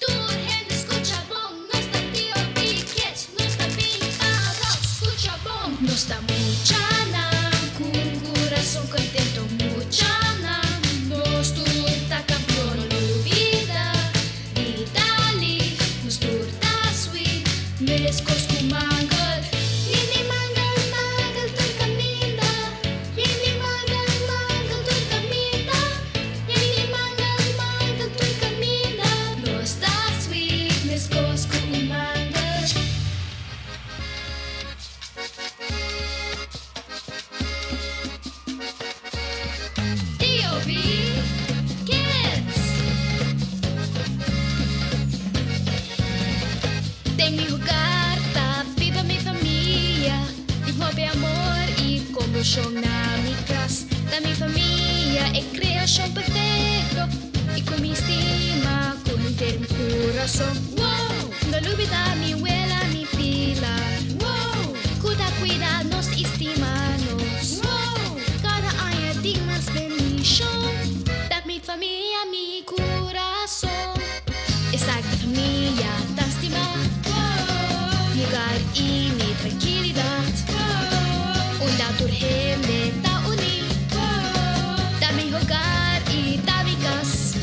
Tur hende skucha bon, nos ta TOB Kids, nos ta bin pa rock, skucha bon. Nos ta muchanan ku un kurason kontento, muchanan, nos tur ta kampion. No lubida di ta lif, nos tur ta sweet, meskos ku mangel. Yende mangel, mangel tur kaminda, yende mangel, mangel tur kaminda, yende mangel, mangel tur kaminda. Nos ta sweet, meskos ku un mangel. TOB Kids. Den mi hogar ta biba mi famia Tin hopi amor y conversión na mi cas Ta mi famia e creacion perfecto Y cu mi stima cu henter mi curason Wow! No lubida mi wela mi pilar Wow! Cu ta cuida nos y stima nos Wow! Cada aña tin mas bendicion Ta mi famia mi curason Esaki ta famia tan stima Mi hogar y mi trankilidad Unda tur hende ta uni Ta mi hogar y ta mi cas.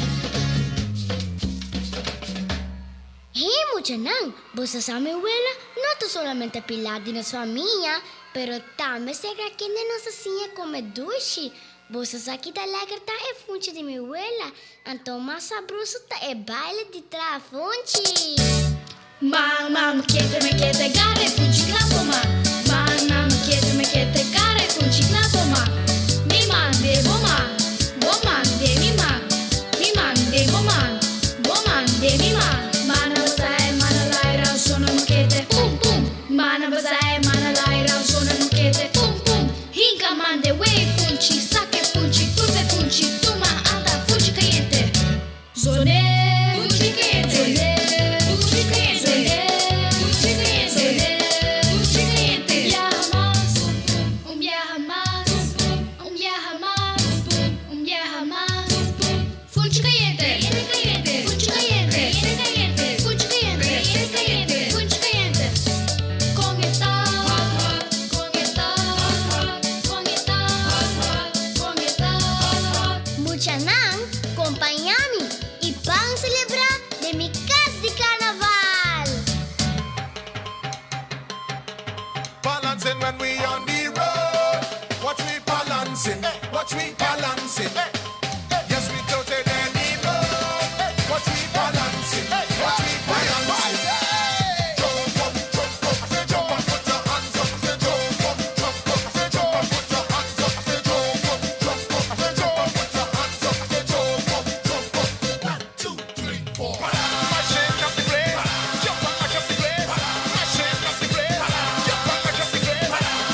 Hey muchanan, boso sa mi wela no ta solamente pilar di nos famia, pero tambe serka kende nos a siña come dushi. Boso sa ki ta lekker ta e funchi di mi wela, anto mas sabroso ta e baile di traha funchi. Man, man, kete me kete gare funchi klapo ma. Man, man, kete me kete gare funchi klapo ma. Mi man de bo man, bo man de mi man, mi man de bo man, bo man de mi man. Mana basai, mana laira, sona mokete pum pum. Mana basai, mana laira, sona mokete pum pum. Hinka man de wei funchi, sake funchi, turbe funchi, tuma anda funchi kayente. Zone, funchi kayente. Zone, funchi kayente. Zone, funchi kayente. Zone, funchi kayente. Biaha mas, un biaha mas, un biaha mas, un biaha mas. Funchi kayente, kayente, funchi kayente, kayente, funchi kayente, kayente, funchi kayente. Conecta, conecta, conecta, conecta. Muchanan, kompañá mi i ban selebrá den mi kas di karnaval! Balancing when we on the road. Watch we balancing, watch we balancing. Yes, we tilted any road. Watch we balancing, watch we balancing. Jump up, jump up, say jump and put your hands up. Say jump up, jump up, say jump and put your hands up. Say jump up, jump up, say jump and put your hands up. Say jump up, jump up. One, two, three, four. Mashing up the place, jump and mash up the place. Mashing up the place, jump and mash up the place.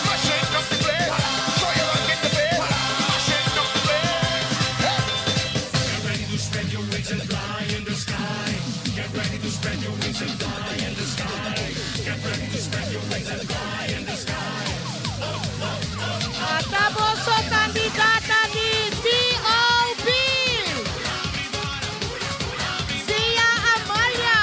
Mashing up the place, throw your rock in the place. Mashing up the place. Get ready to spread your wings and fly in the sky. Get ready to spread your wings and fly in the sky. Get ready to spread your wings and fly in the sky. Ata boso kandidata di TOB. Sia Amalia.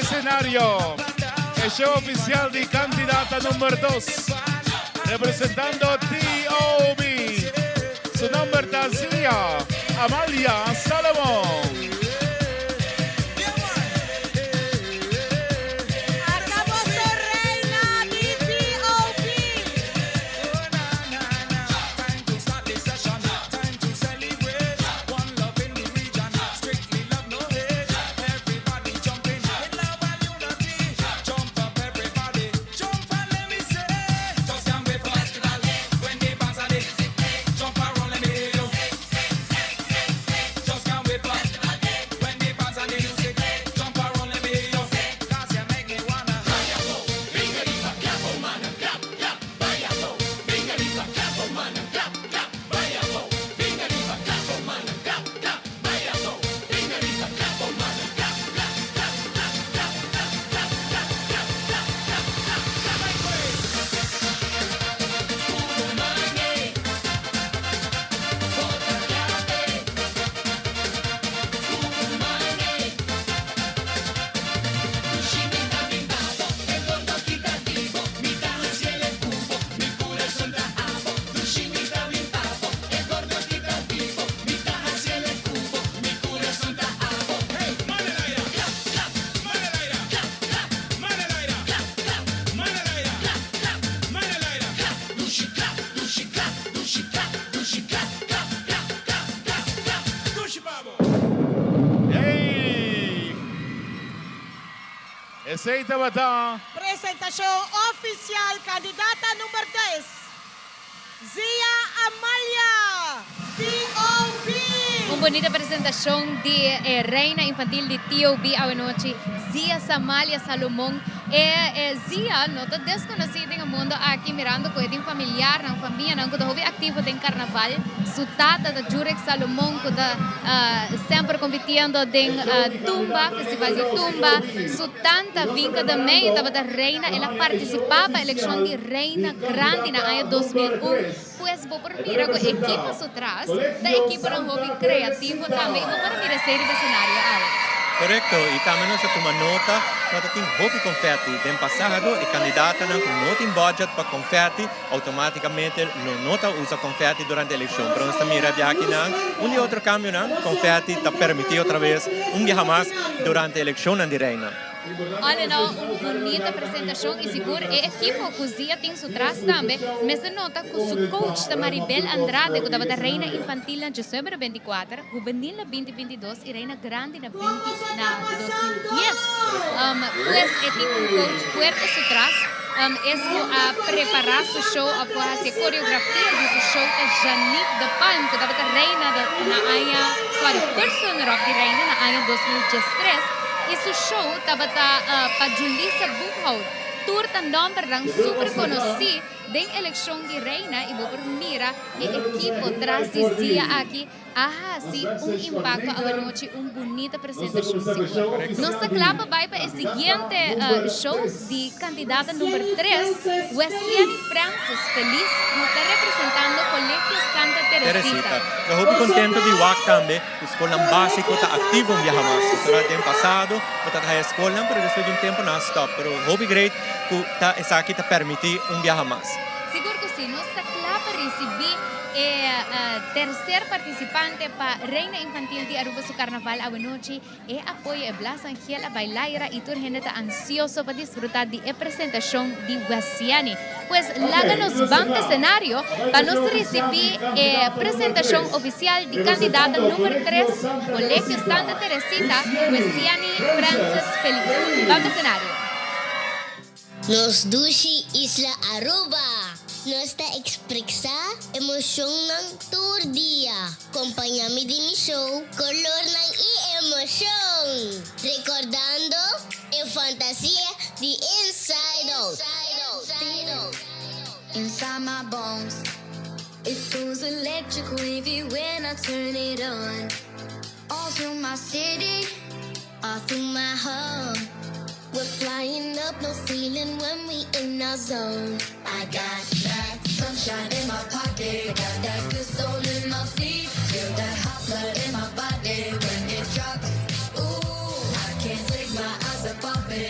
escenario e show oficial di candidata number dos, representando TOB. Su nomber ta Zia Amalia Salomon. Acabó su reina di TOB. Time to start the session. Time to celebrate. One love in the region. Strictly love, no hate. Everybody jumping in love and unity. Jump up, everybody. Jump and let me say. Just can't wait for festival. When the bands are lit, jump around, let me hear you. Just can't wait for festival. When the bands are the music, jump around, let me hear you. 'Cause you make me wanna. Clap, clap, Hey! Esey tabata. Presentacion oficial candidata number 10, Zia Amalia, TOB. Un bunita presentacion di e Reina Infantil di TOB awenochi, Zia Samalia Salomon. E, e Zia no ta desconoci den e mundo aki, mirando cu e tin familiar, nan famia, nan cu ta hopi activo den carnaval. Su tata ta Jurek Salomon cu ta semper compitiendo den Tumba, Festival di Tumba. Su tanta Vinca de Mey tabata reina, el a participa pa eleccion di Reina Grandi na aña 2001. Pues bo por mira cu ekipo su tras ta ekiponan hopi creativo tambe y bo por mira esey riba escenario awe. Correcto, y tambe nos a tuma nota cu ta tin hopi confetti. Den pasado e candidatanan cu no tin budget pa confetti automaticamente lo no ta usa confetti durante eleccion. Pero nos ta mira biakinan un di otro cambionan, confetti ta permiti otra vez un biaha mas durante eleccionnan di Reina. All in all, un bunita presentacion y sigur e ekipo cu Zia tin su tras tambe mester nota cu su coach ta Maribel Andrade cu tabata Reina Infantil na djesuebere 24, Hubenil na binti 22 y Reina Grandi na binti na 2010. Pues e tin un coach fuerte su tras. Es cu a prepara su show of cu a haci e coreografia di su show ta Janique de Palm cu tabata Reina na aña, sorry, first runner up di Reina na aña 2013 y su show tabata pa Julissa Boekhout. Tur ta nombernan super conoci den eleccion di Reina y bo por mira e ekipo tras di Zia aki a hasi un impacto awanochi, un bunita presentacion sigur. Nos ta cla pa bay pa e siguiente show di candidata number tres, Wesliany Francis Feliz cu ta representando Colegio Santa Teresita. Teresita. Ta hopi contento di wak tambe cu scolnan basico ta activo un biaha mas. Pasobra den pasado bo ta haya scolnan pero despues di un tempo nan a stop. Pero hopi great cu ta esaki ta permiti un biaha mas. Sigur cu si, nos ta cla pa ricibi E tercer participante pa Reina Infantil di Aruba su Carnaval awenochi, e apoyo e Blas Angel a bay laira y tur hende ta ansioso pa disfruta di e presentacion di Wesiani. Pues laga nos ban p'e scenario pa nos ricibi e presentacion oficial di candidata number tres Colegio Santa Teresita, Wesiani Francis Feliz. Ban p'e scenario. Nos dushi isla Aruba! Nos ta expresa emocionnan tur dia. Compaña mi di mi show Colornan y Emocion! Recordando e fantasia di Inside Out. Inside my bones It goes electric wavy when I turn it on All through my city, all through my home We're flying up, no ceiling when we in our zone I got that sunshine in my pocket Got that good soul in my feet Feel that hot blood in my body when it drops Ooh, I can't take my eyes up off it.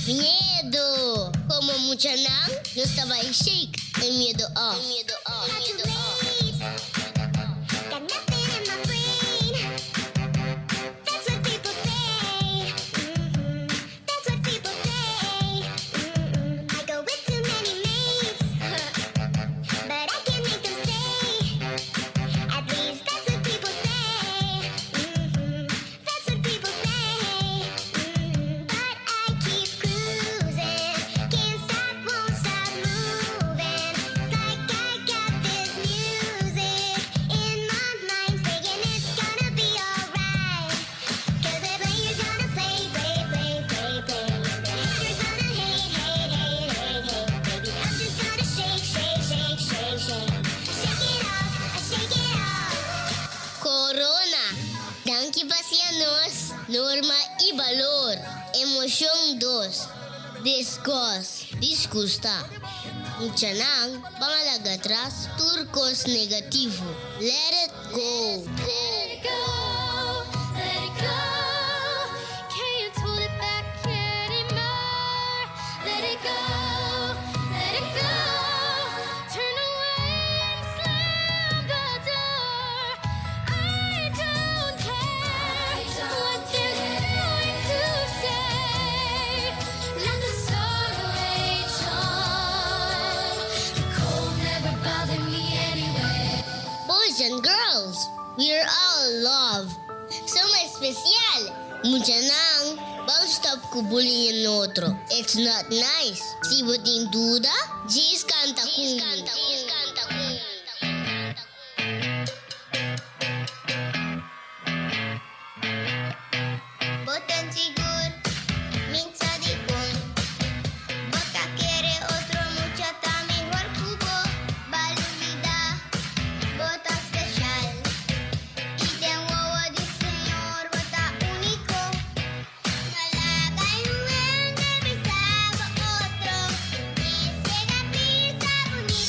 Miedo! Como muchanan, nos ta bay shake e miedo off. Corona, danki pa siña nos norma y balor. Emocion dos, Disgust, disgusta. Muchanan ban a laga atras tur cos negativo. Let it go. Let it go, let it go. Can't hold it back anymore. Let it go, let it go. Turn away and slam the door. I don't care what they're going to say. Let the sorrow rage on. The cold never bothered me anyway. Boys and girls, we are all love. Somos especial. Muchanan, ban stop cu bullying otro. It's not nice. Si bo tin duda, djis canta cu mi. Bo ta sigur, mi sa dicon. Bo ta kere otro mucha ta mihor cu bo. B'a lubida, bo ta special. Y den wowo di Señor, bo ta unico. No laga hende bisa bo otro. Ni bisa bunita mi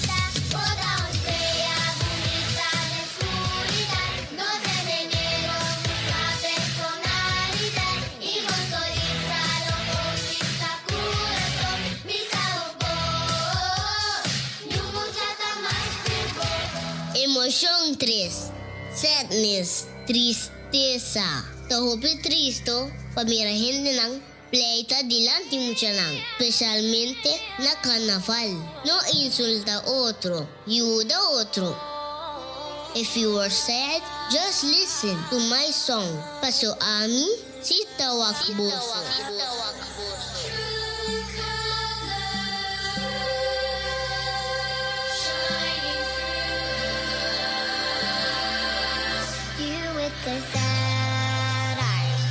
ta. Bo ta un strea bunita den scuridad. No tene miedo, mustra personalidad. Y bo sonrisa lo conquista corazon. Mi sa bo, niun mucha ta mas cu bo. Emocion 3. Sadness, tristesa. Ta hopi tristo pa mira hendenan pleita dilanti muchanan, specialmente na carnaval. No insulta otro, yuda otro. If you are sad, just listen to my song. Paso ami, si ta wak boso. You with the sad eyes.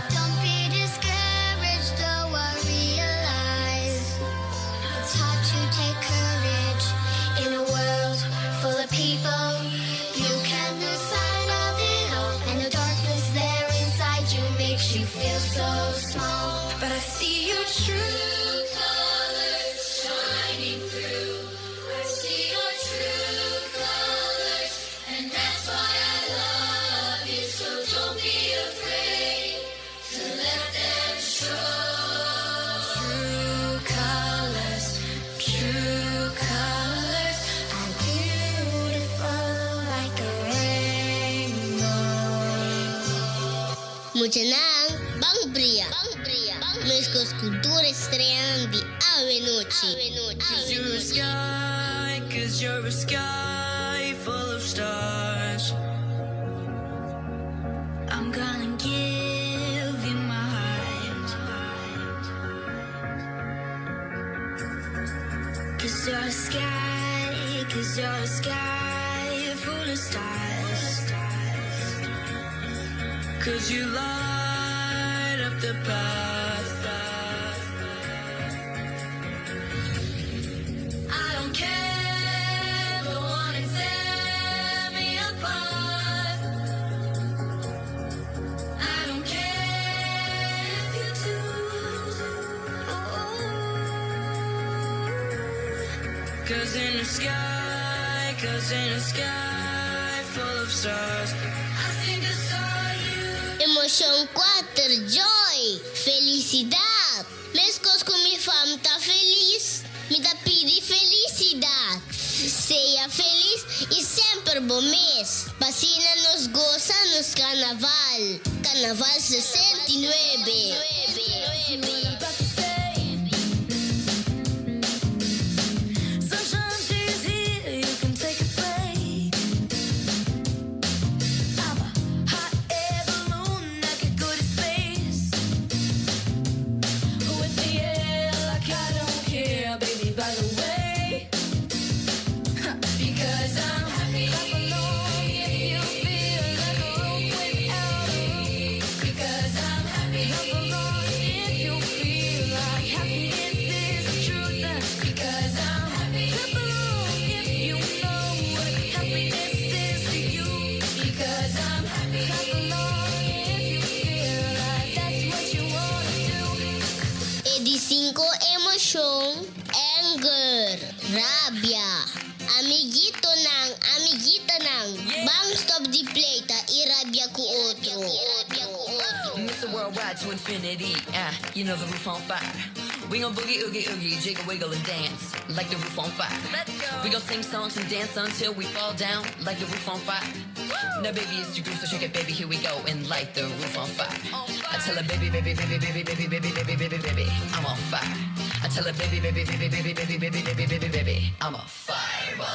Don't be discouraged, though I realize it's hard to take courage in a world full of people. You can lose sight of it all, and the darkness there inside you makes you feel so small. But I see your true colors shining through. I see your true colors, and that's why I love you. So don't be afraid to let them show. True colors, true colors are beautiful like a rainbow. Muchanan, ban briya. Mescos cu tur strea di awe nochi. Cause you're a sky, cause you're a sky full of stars. I'm gonna give you my heart. Cause you're a sky, cause you're a sky full of stars. Cause you light up the path. I don't care, go on and tear me apart. I don't care if you do. Cause in the sky, cause in the sky full of stars. I think I saw you. Emocion 4, joy, felicidad. Meskos ku mi fam ta felis, mi ta pidi felisidat. Sea felis i semper bo mes, pa asina nos gosa nos karnaval. Karnaval 69. E di cinco emocion, anger, rabia. Amiguitonan, amiguitanan, ban stop di pleita y rabia cu otro. Mr. Worldwide to infinity, ah, you know the roof on fire. We gon' boogie, oogie, oogie, jiggle, wiggle, and dance like the roof on fire. Let's go. We gon' sing songs and dance until we fall down like the roof on fire. Now, baby, it's your groove, so shake it, baby. Here we go and light the roof on fire. I tell her, baby, baby, baby, baby, baby, baby, baby, baby, baby, I'm on fire. I tell her, baby, baby, baby, baby, baby, baby, baby, baby, baby, I'm a fireball.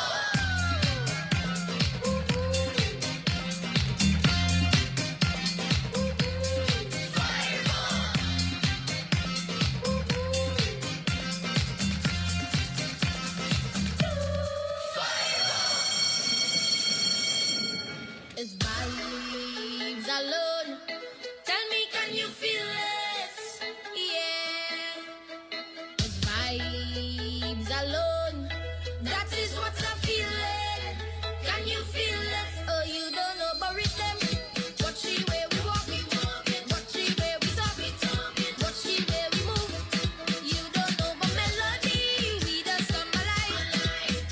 It's vibes alone. Tell me, can you feel it? Yeah. It's vibes alone. That is what I'm feeling. Can you feel it? Oh, you don't know about rhythm. Watch the way we walk, we walk it. Watch the way we talk, we talk it. Watch the way we move. You don't know about melody. We just come alive.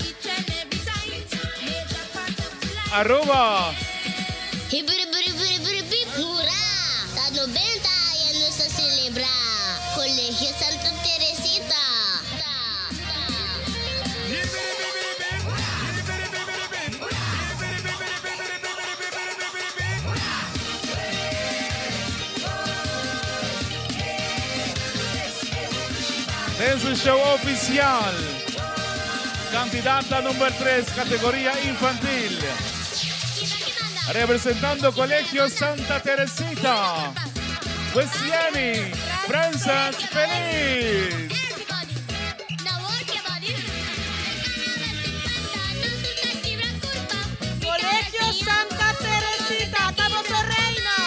Each and every time. Major part of the life. Aruba! Hip hip hip hip hip hip hurra! Ta 90 aña nos ta celebra. Colegio Santa Teresita. Den su show oficial. Candidata number 3, categoría infantil. Representando Colegio Santa Teresita. Wesiani Frances Feliz. Colegio Santa Teresita, ta boso reina!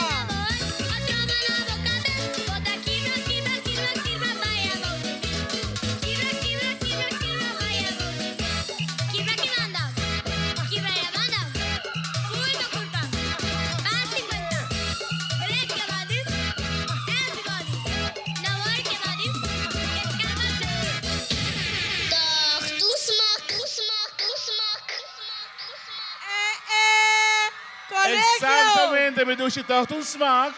Toch tu smak, smak, smak. Colegio! Exactamente, mi dushi toch tu smak.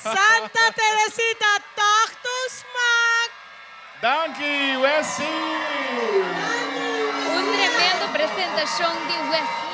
Santa Teresita, toch tu smak! Danki, Wessie! Un tremendo presentacion di Wesien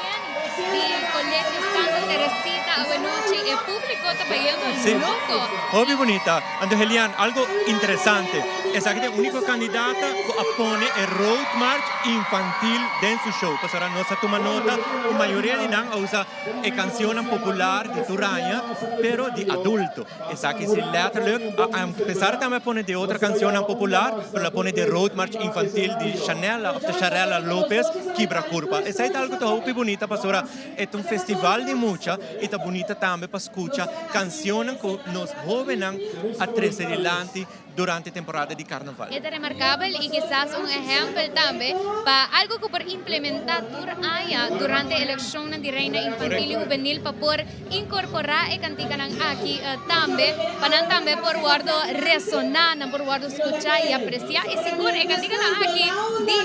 di Colegio Santa Teresita awe nochi. E publico ta bayendo loco. Hopi bunita. Anto Helian, algo interesante. Esaki ta e unico candidata cu a pone e road march infantil den su show. Pasobra nos a tuma nota cu mayoria di nan a usa e cancionnan popular di tur aña, pero di adulto. Esaki si letterlijk, a pesar tambe a pone di otro cancionnan popular, pero a pone di road march infantil di Chanella of di Sharella Lopez, Kibra Curpa. Esai ta algo ta hopi bunita pasobra e ta un festival di mucha y ta bunita tambe pa scucha cancionnan cu nos hobennan a trece dilanti durante temporada di carnaval. E ta remarcabel y kisas un ehempel tambe pa algo cu por implementa tur aña durante eleccionnan di Reina Infantil y Hubenil pa por incorpora e canticanan aki tambe pa nan tambe por wordo resona, nan por wordo scucha y aprecia y sigur e canticanan aki di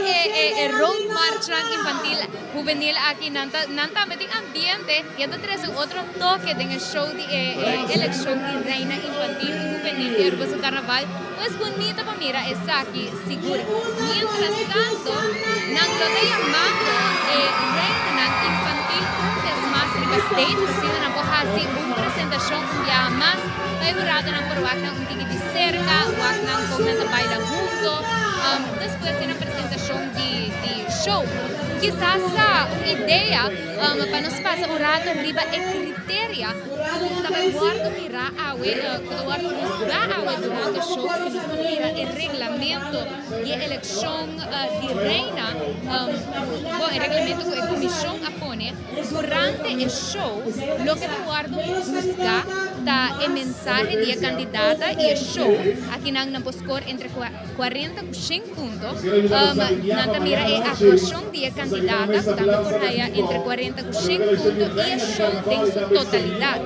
e Road March. muchanan infantil, hubenil aki nan ta nan tambe tin ambiente y a ta trece un otro toke den e show di e eleccion di Reina Infantil y Hubenil di Aruba su Carnaval. Pues bunita pa mira esaki sigur. Mientras tanto nan lo ta yamando e reinanan infantil un bes mas riba stage asina nan por haci un presentacion un biaha mas pa e huradonan por wak nan un tiki di cerca, wak nan con nan ta baila hunto. Despues di nan presentacion di show. Kisas ta un idea pa nos pasa un rato riba e criteria cu ta bay wordo mira awe, cu ta wordo huzga awe durante show. Si nos por mira e reglamento di e eleccion di reina, bon e reglamento cu e comision a pone durante e show, loke ta wordo huzga ta e mensahe di e candidata y e show. Akinan nan por score entre. 40 ku shen punto. Nan ta mira e aktuashon di e kandidata ku tambe por haya entre 40 ku shen punto i e show den su totalidat.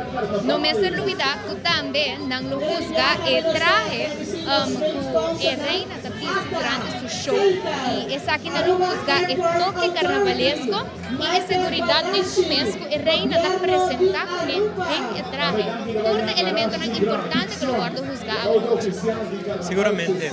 No mester lubidá ku tambe nan lo husga e trahe ku e reina ta bisti durante su show i esaki nan lo husga e toke karnavalesko i e seguridat den su mes ku e reina ta presentá kuné den e trahe. Tur ta elementonan importante ku lo wòrdu husgá awonochi. Siguramente.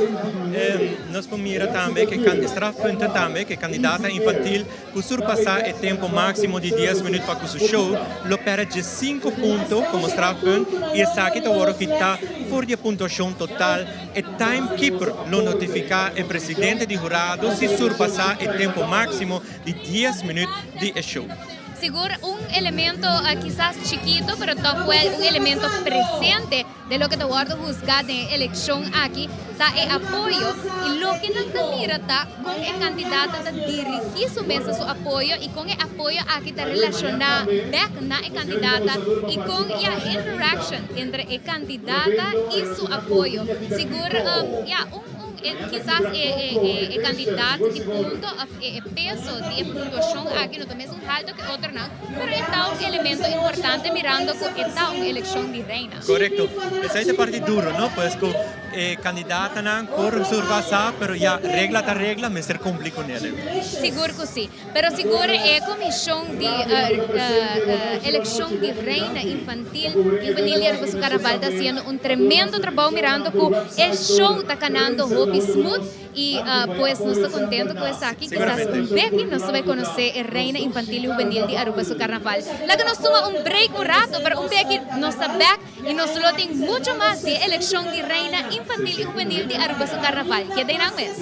Nos por mira tambe ku e strafpunten tambe ku e kandidata infantil ku surpasá e tempu máksimo di dies minüt pa ku su show lo pèrdè diesinku punto komo strafpunt i esaki ta wòrdu kitá for di e puntuashon total. E timekeeper lo notifiká e presidente di hurado si surpasá e tempu máksimo di dies minüt di e show. Sigur un elemento kisas chikito pero tòg wèl un elemento presente Den loke ta wòrdu husgá den e elekshon aki ta e apoyo i loke nan ta mira ta kon e kandidata ta dirigí su mes na su apoyo i kon e apoyo aki ta relashoná bèk na e kandidata i kon ya e interaction entre e kandidata i su apoyo. Sigur ya un un kisas e e kandidat di punto òf e peso di e puntuashon aki no ta mesun haltu ku e otronan pero e ta un elemento importante mirando ku e ta un elekshon di reina. Korekto. Esei ta parti duro, no? Pues ku e kandidatanan por surpasá, pero ya regla ta regla, mester kumpli ku nele. Sigur ku si. Pero sigur e komishon di elekshon di reina infantil juvenil di Aruba su Karnaval ta hasiendo un tremendo trabou mirando ku e show ta kanando hopi smooth. Y pues nos ta contento cu esaki, kisas un beki nos ta bay conoce e Reina Infantil y Juvenil di Aruba su Carnaval. Laga nos tuma un break un rato, pero un beki nos ta back y nos lo tin mucho mas di e eleccion di Reina Infantil y Juvenil di Aruba su Carnaval. Keda eynan mes.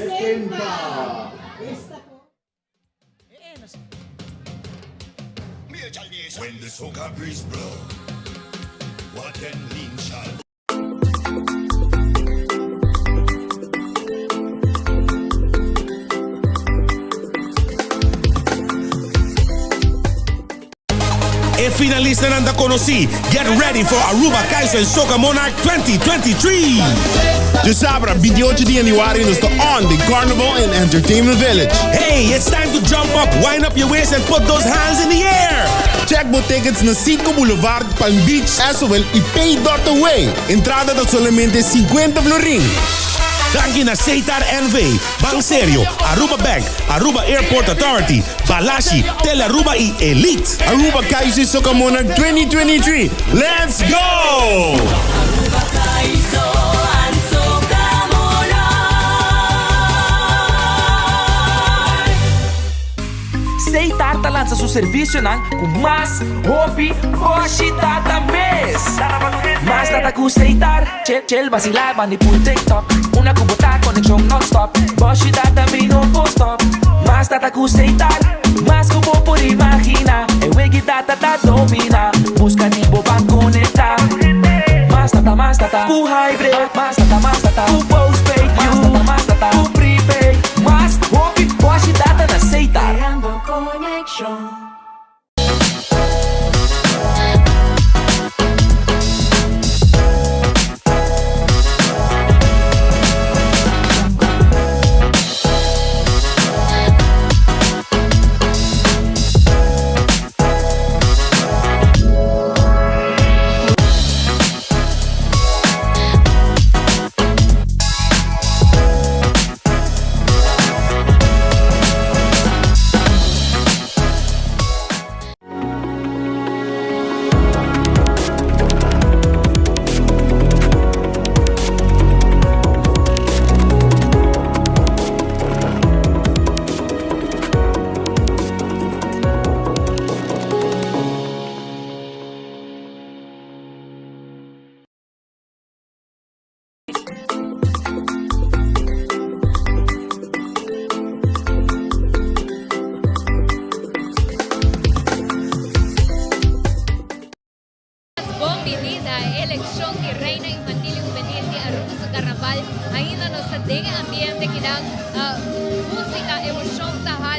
E finalistanan ta konosí. Get ready for Aruba Kaiso en Soca Monarch 2023! Djasabra, 28 di januari nos ta on den Carnival and Entertainment Village. Hey, it's time to jump up, wind up your waist and put those hands in the air! Check bo tickets na Citgo Boulevard, Palm Beach, Esowel y Pay dot Away. Entrada ta solamente 50 florin. Danki na Setar NV, Ban Serio, Aruba Bank, Aruba Airport Authority, Balashi, Tele Aruba y Elite. Aruba Kaiso y Soca Monarch 2023, Let's go! Aruba Kaiso and Soca Monarch. Setar ta lansa su servicionan cu mas hopi boshi data mes. Mas data cu Setar, chill chill vacila bandi pul TikTok. Una cu bo ta conexion non-stop, boshi data mi no por stop. Mas data cu Setar, mas cu bo por imagina. E wegi data ta domina, busca di bo ban conecta. Mas data, mas data cu hybrid, mas data, mas data cu postpaid, mas data, mas data cu prepaid. Mas hopi boshi data na Setar. Creando conexion.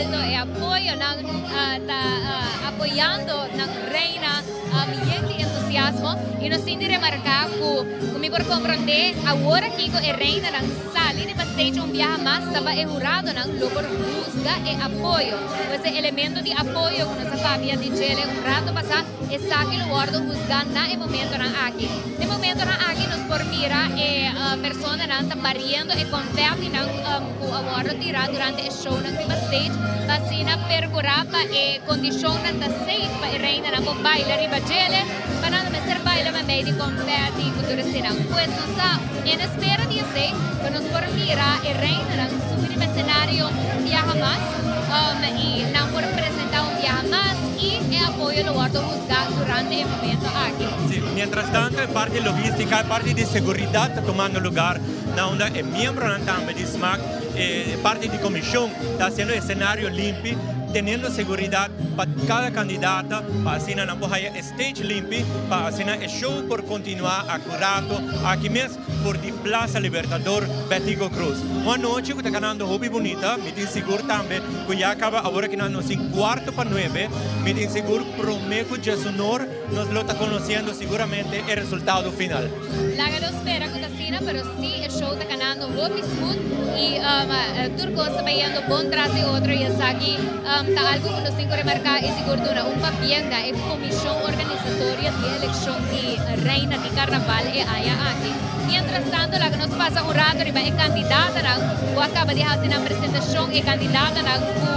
halto, e apoyonan ta apoyando nan reina yen di entusiasmo y nos tin di remarca cu cu mi por comprende awor aki cu e reinanan sali riba stage un biaha mas ta pa e huradonan lo por huzga e apoyo. Pues e elemento di apoyo cu nos a papia di djele un rato pasa esaki lo wordo huzga na e momentonan aki. Na e momentonan aki nos por mira e personanan ta bariendo e confettinan cu a wordo tira durante e shownan riba stage pa asina percura pa e condicionnan ta safe pa e reinanan por baila riba djele pa nan no mester baila memey di confetti cu tur eseinan. Pues nos ta en espera di esey pa nos por mira e reinanan subi riba escenario un biaha mas y nan por presenta un biaha mas y e apoyo lo wordo huzga durante e momento aki. Si, mientras tanto e parti logistica, e parti di seguridad ta tumando lugar na unda e miembronan tambe di smaak, e parti di comision ta haciendo e escenario limpi, teniendo seguridad pa cada candidata pa asina nan por haya e stage limpi, pa asina e show por continua acurato aki mes for di Plaza Libertador Betico Croes. Un anochi cu ta ganando hopi bunita, mi tin sigur tambe cu ya caba awor aki nan nos tin cuarto pa nuebe, mi tin sigur prome cu djesunor nos lo ta conociendo siguramente e resultado final. Laga nos spera cu ta asina, pero si e show ta canando hopi smooth y tur cos ta bayendo bon tras di otro y esaki ta algo cu nos tin cu remarca y sigur duna un pabien na e comision organisatorio di e eleccion di Reina di Carnaval e aña aki. Mientras tanto laga nos pasa un rato riba e candidatanan cu a caba di haci nan presentacion, e candidatanan cu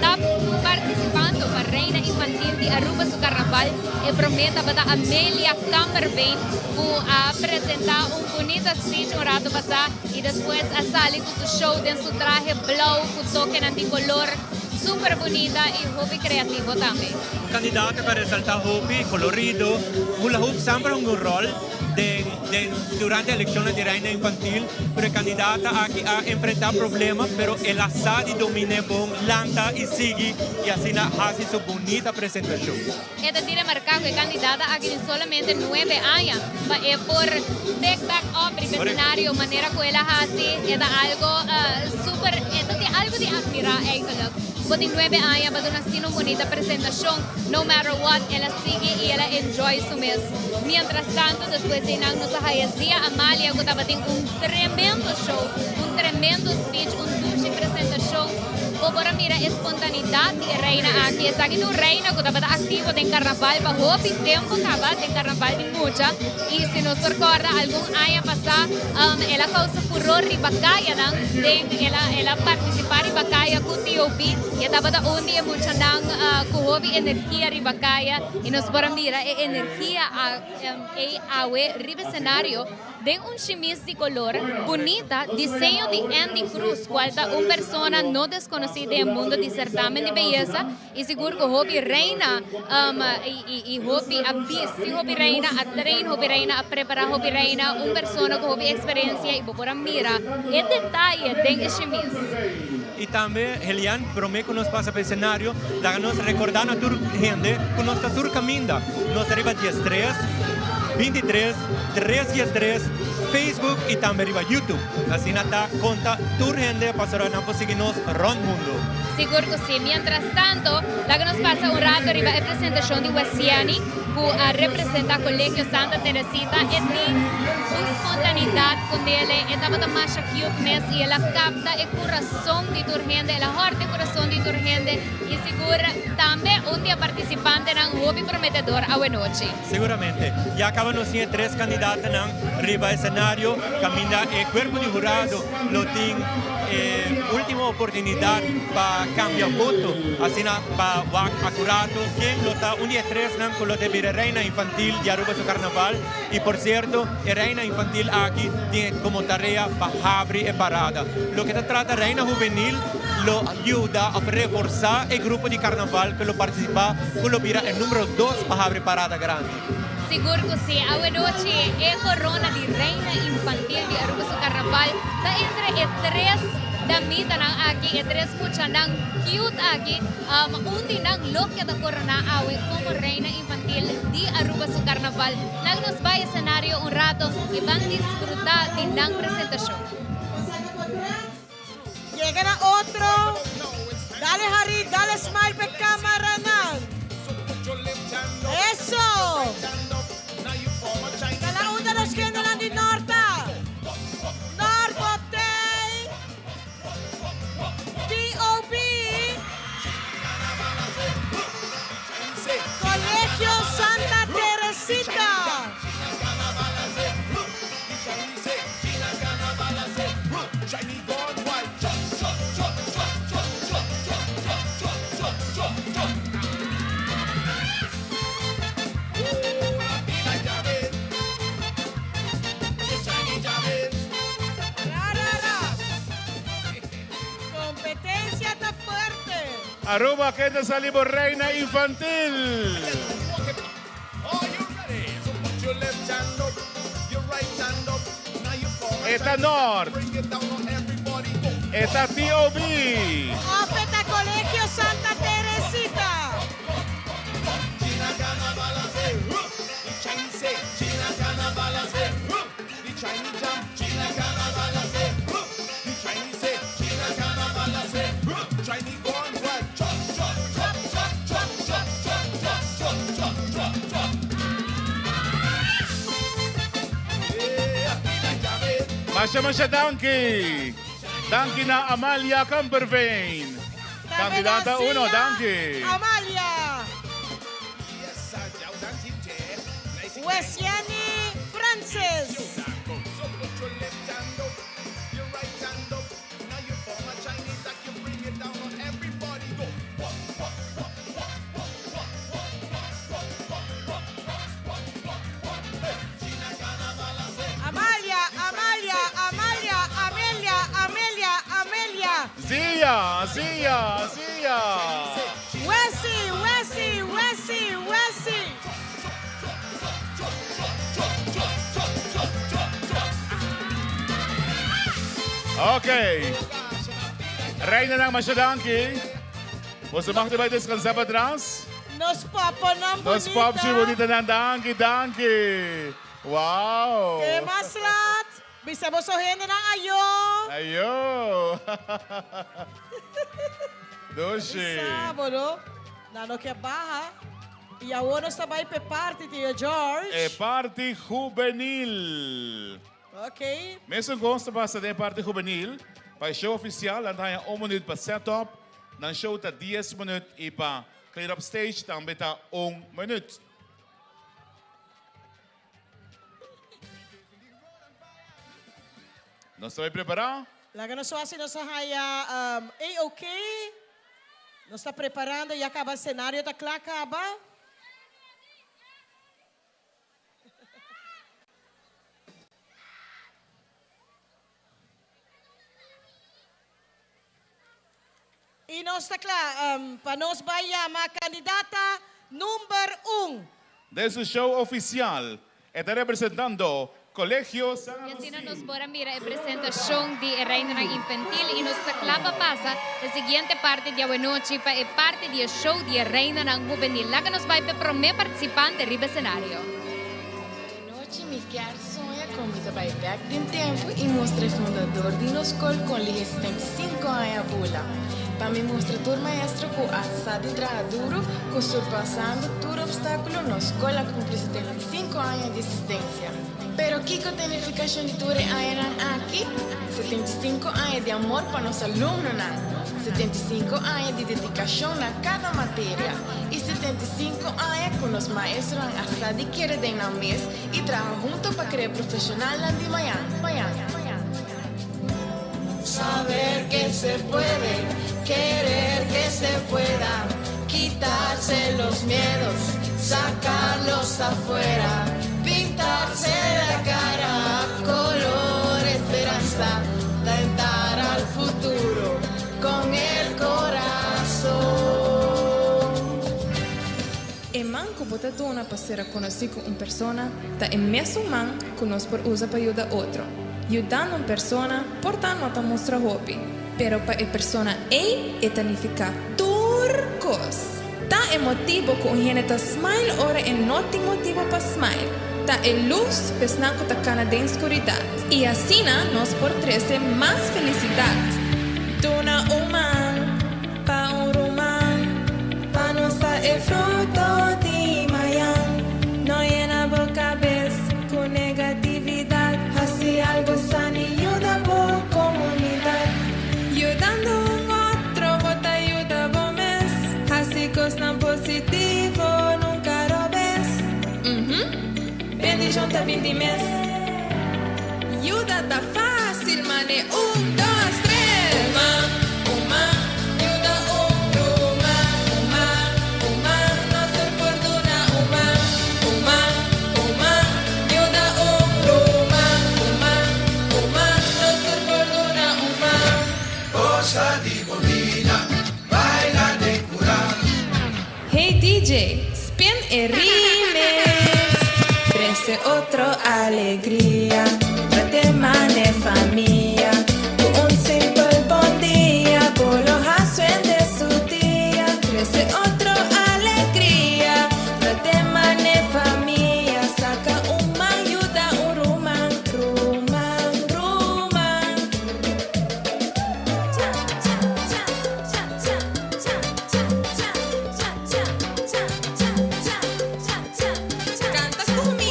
ta participando pa Reina Infantil di Aruba su Carnaval. E prome tabata Amelia Kamperveen cu a presenta un bunita speech un rato pasa y despues a sali cu su show den su trahe blauw cu tokenan di color super bunita y hopi creativo tambe. Un candidato cu a resalta hopi, colorido, hula hoop semper hunga un rol den den durante eleccionnan di Reina Infantil, pero e candidata aki a enfrenta problema pero el a sa di domine bon, lanta y sigui y asina haci su bunita presentacion. E ta di remarká ku e kandidata aki tin solamente nuebe aña pa e por pick back up riba escenario manera ku el a hasi. E ta algo super, e ta di algo di admirá eigenlijk. Bo tin nuebe aña pa duna asina un bunita presentashon, no matter what el a sigui i el a enjoy su mes. Mientras tanto despues di einan nos a haya Zia Amalia ku tabatin un tremendo show, un tremendo speech, un dushi presentashon. Bo por a mira e spontanidat di e reina aki. Esaki ta un reina ku tabata aktivo den karnaval pa hopi tempu kaba, den karnaval di mucha. I si nos por kòrda algun aña pasá el a kousa furor riba kayanan den el a el a partisipá riba kaya ku TOP i e tabata un di e muchanan ku hopi energia riba kaya i nos por a mira e energia ei awe riba esenario. Den un shimis di color bunita, diseño di Andy Cruz, cual ta un persona no desconoci den e mundo di certamen di beyesa y sigur cu hopi reina y hopi a bisti hopi reina, a train hopi reina, a prepara hopi reina, un persona cu hopi experiencia y bo por a mira e detaye den e shimis. Y tambe, Helian, prome cu nos pasa pa e scenario, laga nos recorda na tur hende cu nos ta tur caminda. Nos ta riba diestres, bintitres, tres diestres, Facebook y tambe riba YouTube. Asina ta conta tur hende pasobra nan por sigui nos rond mundo. Sigur cu si. Mientras tanto, laga nos pasa un rato riba e presentacion di Wesiani cu a representa Colegio Santa Teresita. E tin un spontanidad cu nele, e tabata masha cute mes y el a capta e curason di tur hende, el a horta e curason di tur hende y sigur tambe un di e participantenan hopi prometedor awenochi. Seguramente. Ya caba nos tin e tres candidatonan riba escenario caminda e cuerpo di hurado lo tin e ultimo oportunidad pa cambia voto asina pa wak acurato ken lo ta un di e tresnan cu lo ta bira reina infantil di Aruba su carnaval. Y por cierto e reina infantil aki tin como tarea pa habri e parada. Loke ta trata reina hubenil lo yuda of reforsa e grupo di carnaval cu lo participa cu lo bira e numero dos pa habri parada grandi. Sigur cu si. Awe nochi e corona di reina infantil di Aruba su carnaval ta entre e tres damitanan aki, e tres muchanan cute aki. Un di nan lo keda corona awe como reina infantil di Aruba su carnaval. Laga nos bai escenario un rato y ban disfruta di nan presentacion. Yega na otro. Dale. Dale smile pe camaranan. Eso! Tala unda nos gendenan di Norta. Nort Botei. TOB. Colegio Santa Teresita. Competencia ta fuerte. Aruba kende sali bo reina infantil. E ta Noord. E ta TOB. Of e ta Colegio Santa Teresita. Masha masha danki. Danki na Amalia Kamperveen. Kandidata uno, danki. Amalia. Wesiani Francis. Amalia, Amalia, Amalia, Amelia, Amelia, Amelia. Zia, Zia, Zia. Wessie, Wessie, Wessie, Wessie. Ok. Reinanan masha danki. Boso mag bay descansa patras. Nos poponan Nos bunita. popchi bunitanan danki, danki. Wow. Ke mas lat? Bisa boso hendenan ayo. Ayo. Dushi. Bisa bo no. Nan no ke baha. Y awor nos ta bay p'e parti, tio George. E parti hubenil. Ok. Mesun cos ta pasa den e parti hubenil. Pa e show oficial nan ta haña un minuut pa set up. Nan show ta dies minuut y pa clear up stage tambe ta un minuut. Nos ta bay prepara. Laga nos wak si nos a haya AOK. Nos ta preparando, ya caba scenario ta cla caba. Y nos ta cla pa nos bay yama candidata number un. Den su show oficial e ta representando Colegio San Y asina Agustin. nos por a mira e presentacion di e Reinanan Infantil y nos ta cla pa pasa e siguiente parti di awenochi pa e parti di e show di e Reinanan Hubenil. Laga nos bay p'e prome participante riba escenario. Anochi mi kier soña con mi ta bay bek den tempo y mustra e fundador di nos scol con lihe 75 aña a bula. Pa mi mustra tur maestro cu a sa di traha duro cu surpasando tur obstaculo nos scol a cumpli 75 aña di existencia. Pero kico ta e nificacion di tur e añanan aki? 75 aña di amor pa nos alumnonan, 75 aña di dedicacion na cada materia y 75 aña cu nos maestronan a sa di kere den nan mes y traha hunto pa crea profesionalnan di mañan. Mañan. Saber que se puede, querer que se pueda, quitarse los miedos, sacarlos afuera, pintarse la cara, color esperanza, tentar al futuro con el corazón. E man ku bo ta duna pa sera konosí ku un persona ta e mesun man ku nos por usa pa yuda otro. Yudando un persona por ta no ta mustra hopi, pero pa e persona ei e ta nifiká tur kos. Ta e motibo ku un hende ta smile ora e no tin motibo pa smile. Ta e lus p'esnan ku ta kana den skuridat. I asina nos por trese mas felisidat. Duna un man pa un ruman. Celebration ta bin di mes. Yuda ta facil, mane. Un, dos, tres. Un man, un man, yuda un ruman. Un man, un man, nos tur por duna un man. Un man, un man, yuda un ruman. Un man, un man, nos tur por duna un man. Gosa di bo bida, baila den cura. Hey DJ, spin e remix. Trece otro alegria, trate mane famia. Cu un simpel bon dia, bo lo haci hende su dia. Trece otro alegria, trate mane famia. Saca un man, yuda un ruman, ruman, ruman. Cha, cha, cha, cha, cha, cha, cha, cha, cha, cha, cha, cha, cha, cha, cha, cha. Canta cu mi.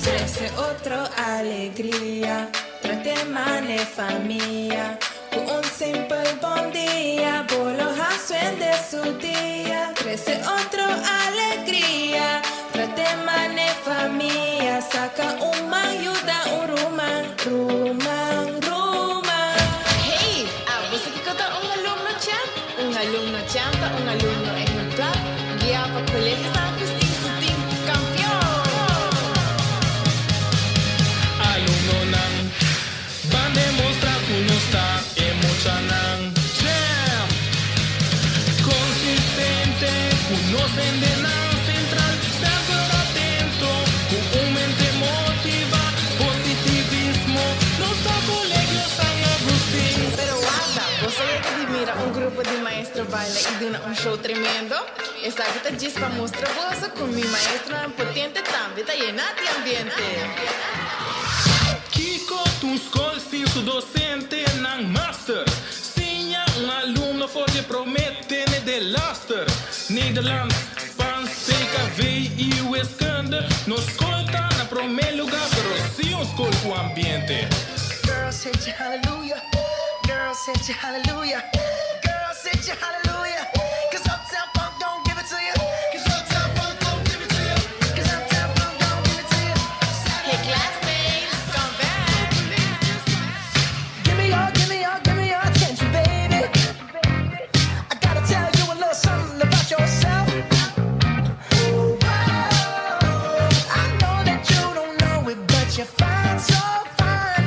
Trece otro alegria, trate mane famia. Cu un simpel bon dia, bo lo haci hende su dia. Trece otro alegria, trate mane famia. Saca un man, yuda un ruman, ruman, ruman. Hey, abo sa kico ta un alumno champ? Un alumno champ ta un alumno ehemplar, guia pa Colegio San Agustin su team campeon! Alumnonan, ban demostra cu nos ta e muchanan champ. Consistente, cu nos hendenan central, semper atento, cu un mente motiva, positivismo, nos ta Colegio San Agustin. Pero warda, bo a yega di mira un grupo di maestro baila y duna un show tremendo? Esaki ta djis pa mustra boso cu mi maestronan potente tambe ta yena di ambiente. Kico ta un scol sin su docentenan master. Siña un alumno for di prome te na e laatste. Nederlands, Spaans, CKV y wiskunde. Nos scol ta na prome lugar, pero si un scol cu ambiente. Girls hit you hallelujah. Girls hit you hallelujah. Girls hit you hallelujah. 'Cause Uptown Funk don't give it to you. 'Cause Uptown Funk don't give it to you. 'Cause Uptown Funk don't give it to you. Hey classmates, come back. Give me your attention, baby. I gotta tell you a little something about yourself. Ooh, oh, I know that you don't know it, but you're fine, so fine,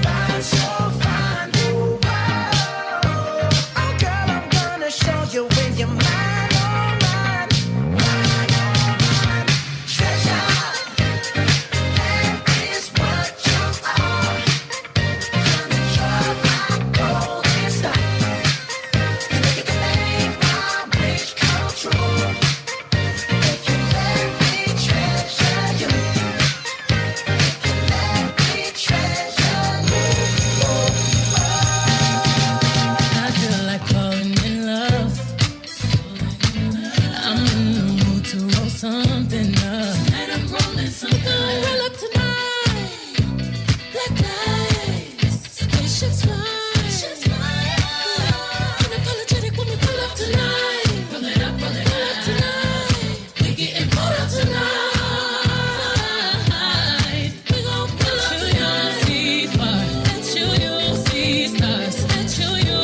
fine, so fine. Ooh, oh, oh, girl, I'm gonna show you when you're mine, oh mine, mine, oh mine. Treasure, that is what you are. You're my golden star. You know you can make my wish come true. If you let me treasure you. If you let me treasure you. I feel like falling in love. I'm in the mood to roll something up. Tonight I'm rolling something. We gon' roll up tonight. Black lights, spaceships fly. Spaceships fly. Unapologetic when we pull up tonight. Roll it up, roll it up tonight. We getting pulled up tonight. We gon' pull up tonight. See far, that you you see stars, that you you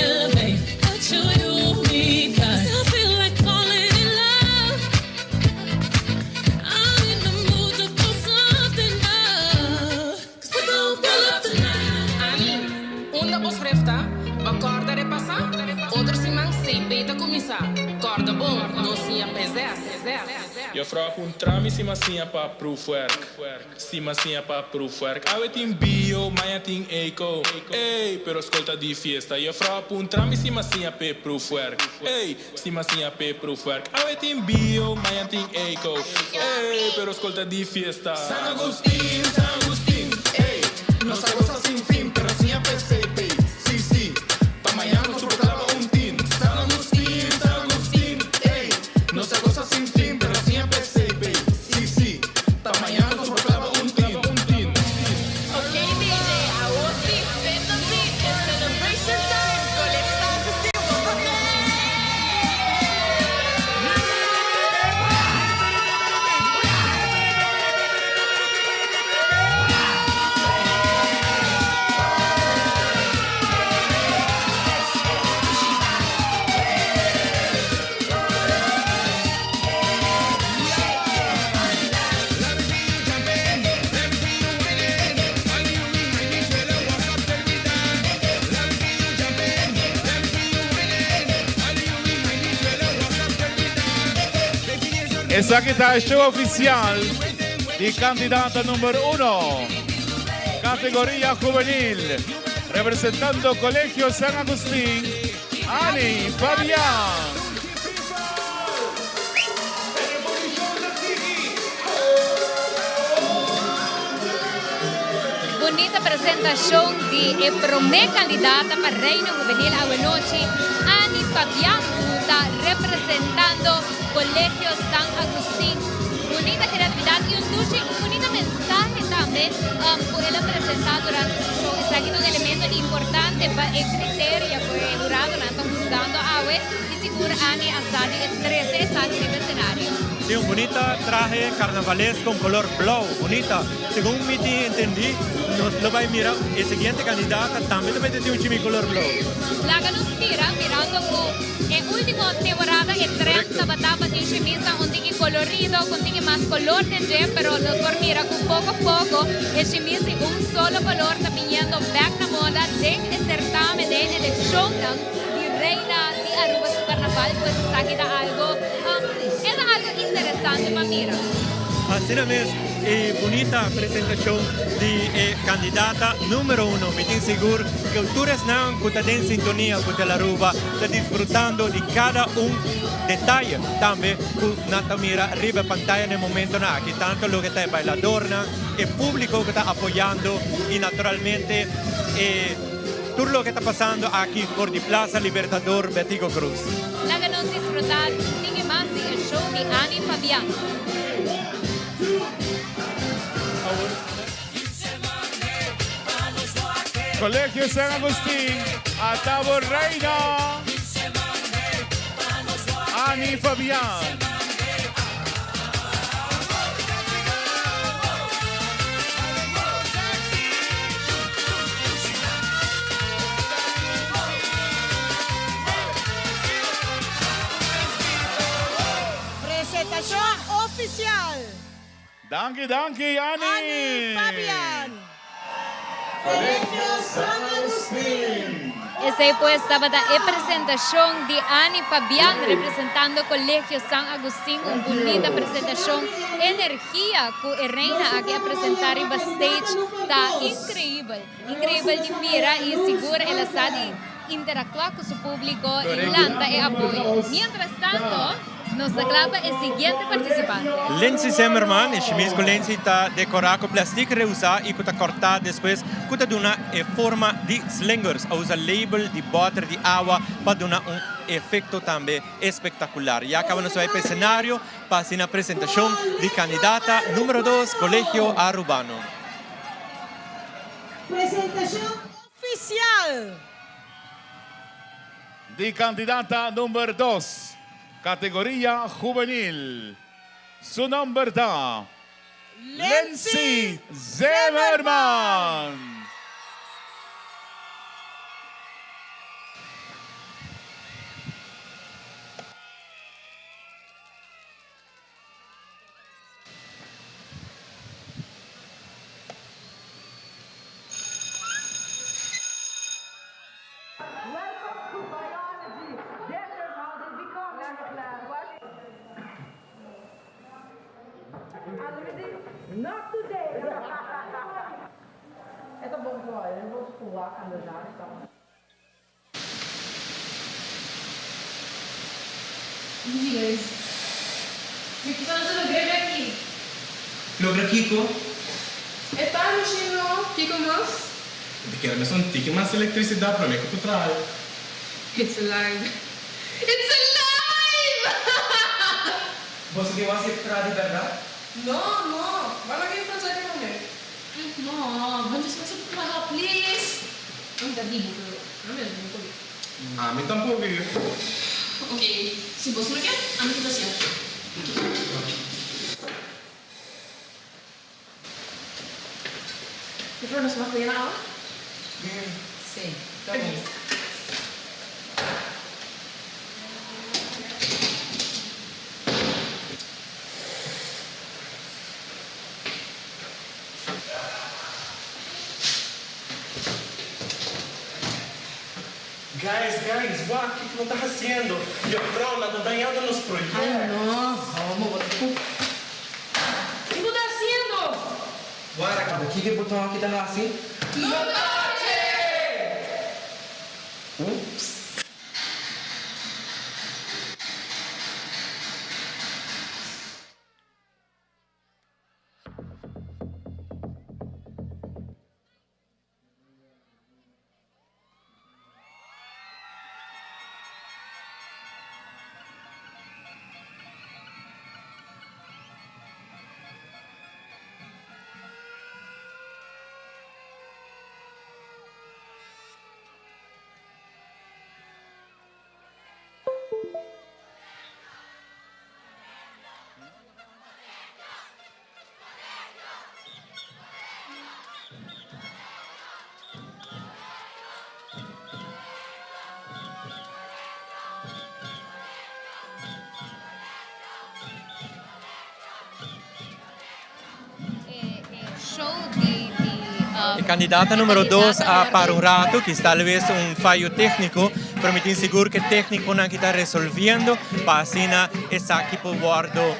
elevate, that you you meet God. I feel like falling in love. I'm in the mood to pull something up. 'Cause we gon' pull up tonight. Ani, unda bo schrift ta? Bo a corda repasa? Otro siman CP ta cuminsa. Corda bon, no siña PZ. Juffrouw puntra mi si m'a siña pa proefwerk. Si m'a siña pa proefwerk. Awe tin bio, mañan tin eco. Ey, pero scol ta di fiesta. Juffrouw puntra mi si m'a siña pa proefwerk. Ey, si m'a siña pa proefwerk. Awe tin bio, mañan tin eco. Ey, pero scol ta di fiesta. San Agustin, San Agustin, ey, nos ta gosa sin fin, pero siña PCP, si, si, pa mañan nos por clava un 10. San Agustin, San Agustin, ey, nos ta gosa sin fin, pero siña PCP, si, si, pa mañan nos por clava un 10, un 10. Ok, DJ, awor si, spin the beat, it's celebration time. Colegio San Agustin, what's up? Esaki ta e show oficial di candidata number uno, categoria juvenil, representando Colegio San Agustin, Anny Fabian. Bunita presentacion di e prome candidata pa Reina Juvenil awenochi, Anny Fabian, cu ta representando Colegio San Agustin. Bunita creatividad y un dushi un bunita mensahe tambe cu el a presenta durante su show. Esaki ta un elemento importante pa e criteria cu e huradonan ta huzgando awe y sigur Anny a sa di e trece esaki riba escenario. Si, un bunita trahe carnavalesco, un color blauw, bunita. Segun mi tin entendí, nos lo bai mira e siguiente kandidata tambe ta mete tin un chimi kolor blou. Laga nos mira, mirando ku e último temporada e trend tabata pa tin shimisa un tiki kolorido, ku un tiki mas kolor den dje, pero nos por mira ku poko poko e shimis di un solo kolor ta biniendo bèk na moda den e sertamen, den e elekshonnan di Reina di Aruba su Karnaval, pues esaki ta algo, e ta algo interesante pa mira. Asina mes. E bunita presentacion di e candidata numero uno. Mi tin sigur cu tur esnan cu ta den sintonia cu Telaruba ta disfrutando di cada un detaye tambe cu nan ta mira riba e pantaya na e momentonan aki. Tanto loke ta e bailadornan, e publico cu ta apoyando y naturalmente e tur loke ta pasando aki for di Plaza Libertador Betico Croes. Laga nos disfruta tin e mas di e show di Anny Fabian. Colegio San Agustin, ata bo reina, Anny Fabian. Presentacion oficial. Danki danki Anny. Anny Fabian. Colegio San Agustin. Esey pues tabata e presentacion di Anny Fabian representando Colegio San Agustin. Un bunita presentacion. Energia cu e reina aki a presenta riba stage ta increibel. Increibel di mira y sigur el a sa di interactua cu su publico y lanta e apoyo. Mientras tanto, nos ta cla pa e siguiente participante. Lindsay Zimmerman, e shimis cu Lindsay ta decora cu plastic reusa y cu ta corta despues cu ta duna e forma di slingers. A usa label di boter di awa pa duna un efecto tambe espectacular. Ya caba nos bay pa e scenario pa asina presentacion di candidata numero dos Colegio Arubano. Presentacion oficial. Di candidata number dos, categoria juvenil. Su nomber ta Lindsay Zimmerman. Logra kiko? E ta Lushino, kiko mas? Mi kier mes un tiki mas elektrisidat prome ku ku traha. It's alive. It's alive! Boso ke wak si e traha di bèrdat? No, no. Bo no ke influensá ki muhé. No, bo no sa traha, please. Ami ta bibu, pero ami no tin kobi. Ami tampoco yu. Ok, si bos no kier, ami ta hacié. Mejor nos mag yena awa? Sí, ta bon. Guys, guys, wak kiko nan ta hasiendo. Juffrouw, nan ta dañando nos proyecto. Ay no, homo, bo ta ku. Kiko ta hasiendo? Wak, kiko e boton aki ta hasi? No toche! Ups. E candidata numero dos a para un rato, quis tal vez un fallo técnico, pero mi tin sigur que técniconan aki ta resolviendo pa asina esaki por wordo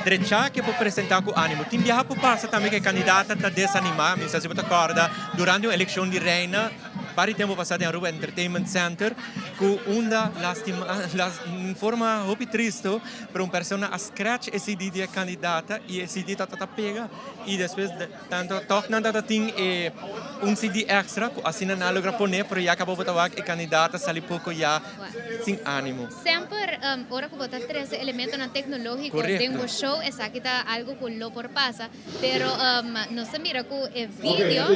drechá ke por presentá ku ánimo. Tin biaha por pasa tambe ku e kandidata ta desanimá. Mi sa si bo ta kòrda durante un elekshon di reina par di tempu pasá den Aruba Entertainment Center ku unda lastima un forma hopi tristu pero un persona a scratch e CD di e kandidata i e CD tabata pega i despues tanto tòg nan tabata tin e un CD extra ku asina nan a logra pone pero ya kaba bo ta wak e kandidata sali poko ya sin ánimo. Semper ora ku bo ta trese elementonan teknológiko den bo show esaki ta algu ku lo por pasa, pero nos ta mira ku e video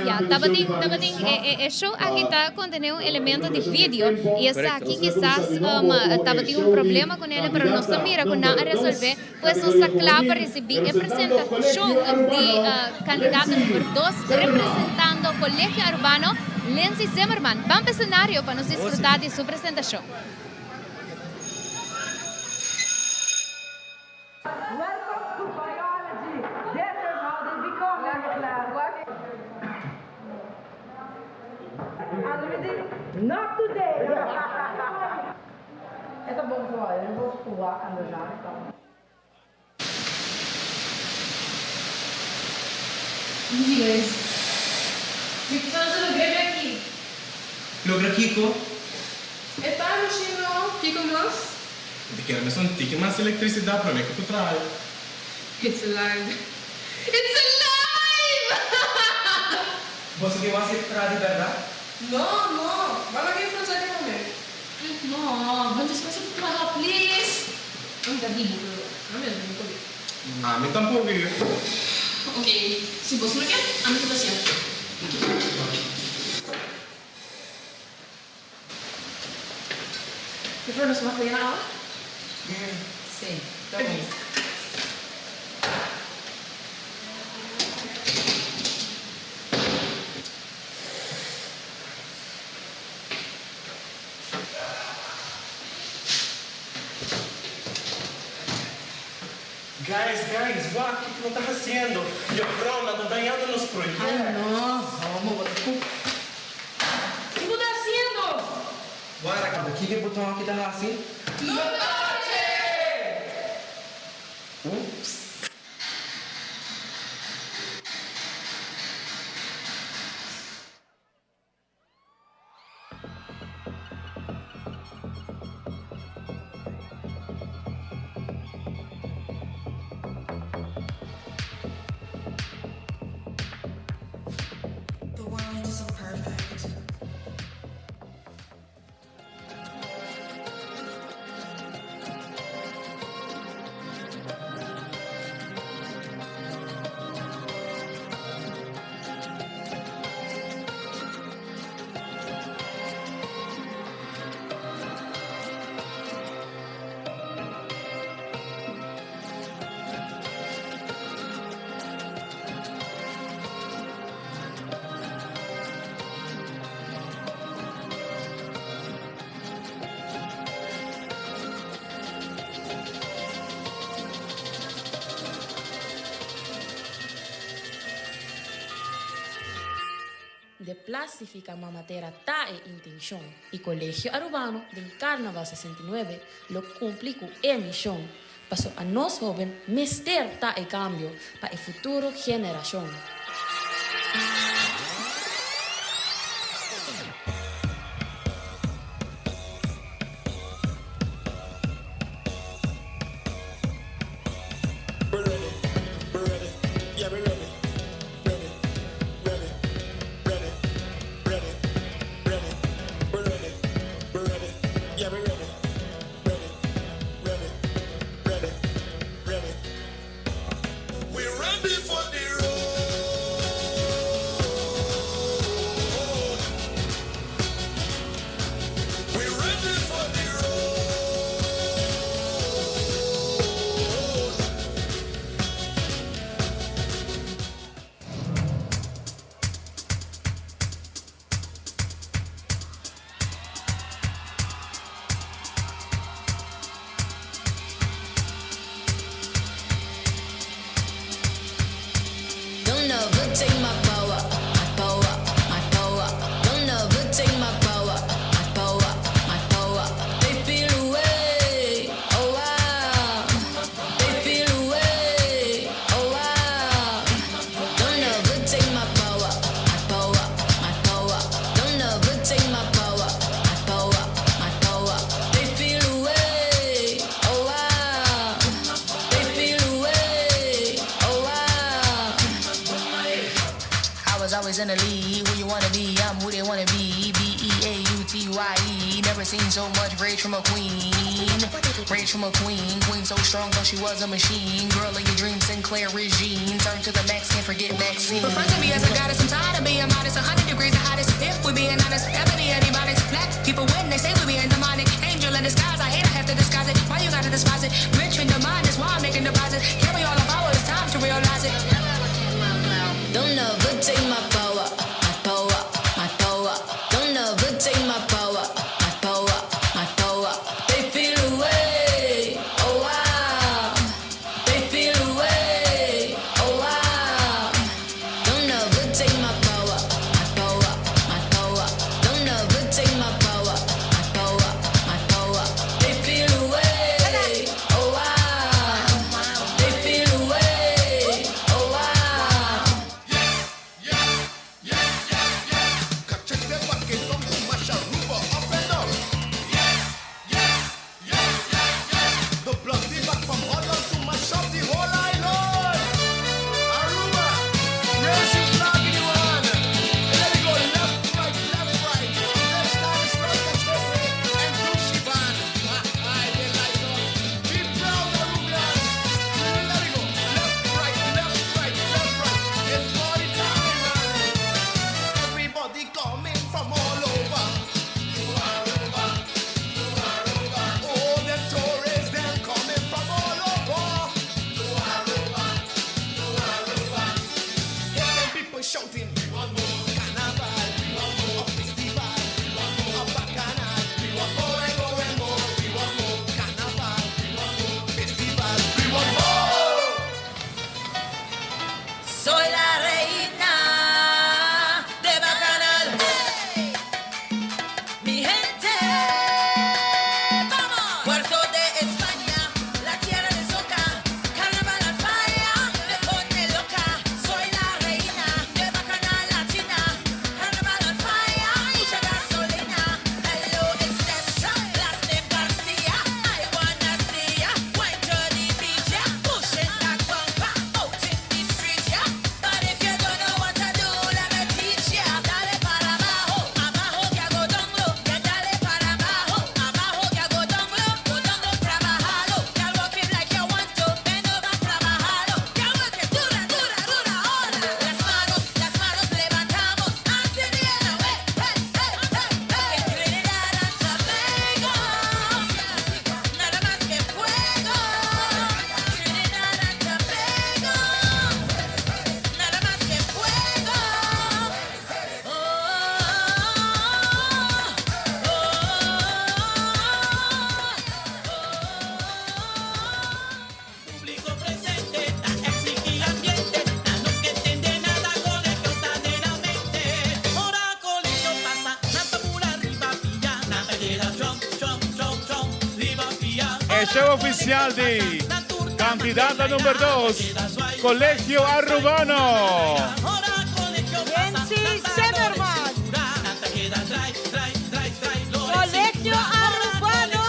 ya tabatin tabatin e show aki ta kontené un elemento di video i esaki kisas tabatin un problema kuné pero nos ta mira ku nan a resolvé pues nos ta kla pa risibí e presentashon di kandidato number dos representando Colegio Arubano, Lindsay Zimmerman. Ban pa e scenario pa nos disfruta di su presentacion. Welcome to biology. This is how they become Not today. E ta bon so, e bo sua ando ja. Guys, mi ta sa logra mi aki. Logra kiko? E ta mishi no, kiko mas? Mi ta kere mesun tiki mas elektrisidat prome ku ku traha. It's alive. It's alive! Boso ke wak si e ta traha di bèrdat? No, no. Bo a laga e franchise prome. No, bo despues a traha please. Ami ta bibu pero ami no ta bibu. Ami tampoco yu. Ok, si bos no ke, ami ta basia. Juffrouw, nos mag wena awe? Si, ta bon. Guys, guys, wak kiko nan ta hasiendo. Juffrouw, nan ta dañando nos proyecto. Ay no, homo, bo ta ku. Kiko ta hasiendo? Wak, kiko e boton aki ta hasi? No toche! Ups. The world isn't perfect. Deplastifica Mama Tera ta e intencion y Colegio Arubano den Carnaval 69 lo cumpli cu e mision. Paso anos hoben mester ta e cambio pa e futuro generacion. We ready, we ready, yeah we ready, ready, ready, ready, ready, ready, we ready, we ready, yeah we ready, ready, ready, ready, ready. We ready for the road. We ready for the road. Don't ever take my power, my power, my power. Don't ever take my power, my power, my power. They feel away, oh wow. They feel away, oh wow. Don't ever take my power, my power, my power. Don't ever take my power, my power, my power. They feel away, oh wow. They feel away, oh wow. I was always in the lead. Who you wanna be? I'm who they wanna be. B E A U T Y E. Never seen so much rage from a queen. Rage from a queen. Queen so strong, thought she was a machine. Girl of your dreams, Sinclair regime. Turn to the max, can't forget Maxine. Refer to me as a goddess. I'm tired of being modest. 100 degrees the hottest. If we being honest, ebony antibiotics. Black people win. They say we being demonic. Angel in disguise. I hate I have to disguise it. Why you gotta despise it? Rich in the mind is why I'm making deposits. Carry all the power. It's time to realize it. Don't ever take my power, my power, my power. Don't ever take my power, my power, my power. They feel away, oh wow. They feel away, oh wow. Don't ever take my power, my power, my power. Don't ever take my power, my power, my power. They feel away, oh wow. They E show oficial di candidata number 2, Colegio Arubano. Nancy Zimmerman. Colegio Arubano.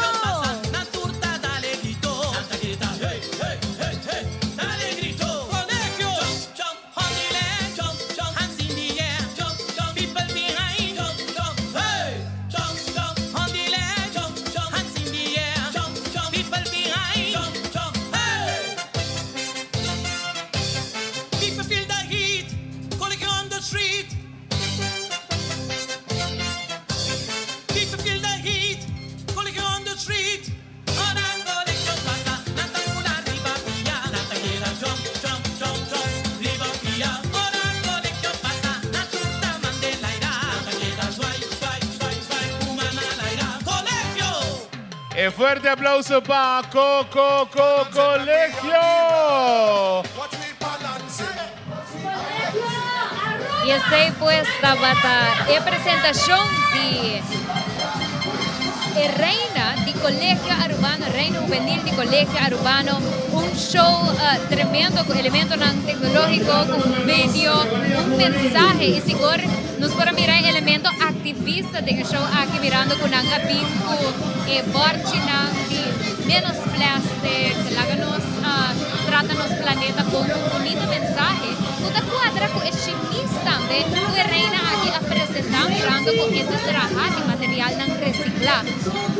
People feel the heat, Colegio on the street. People feel the heat, Colegio on the street. Ora Colegio pasa, nan ta bula riba pia, nan ta keda jump, jump, jump, jump, riba pia. Ora Colegio pasa, nan tur ta mand'e laira, nan ta keda zwaai, zwaai, zwaai, zwaai, ku man na laira. Colegio! E fuerte aplauso pa Co Co Co Colegio! Y esey pues tabata e presentacion di e reina di Colegio Arubano, Reina Juvenil di Colegio Arubano. Un show tremendo cu elementonan tecnologico, cu un video, un mensahe y sigur nos por a mira e elemento activista den e show aki mirando cu nan a bin cu e borchinan di menos plastic, laga nos trata nos planeta bon, un bunita mensahe cu ta cuadra cu e shimis tambe cu e reina aki a presenta mirando cu e ta traha di materialnan recicla.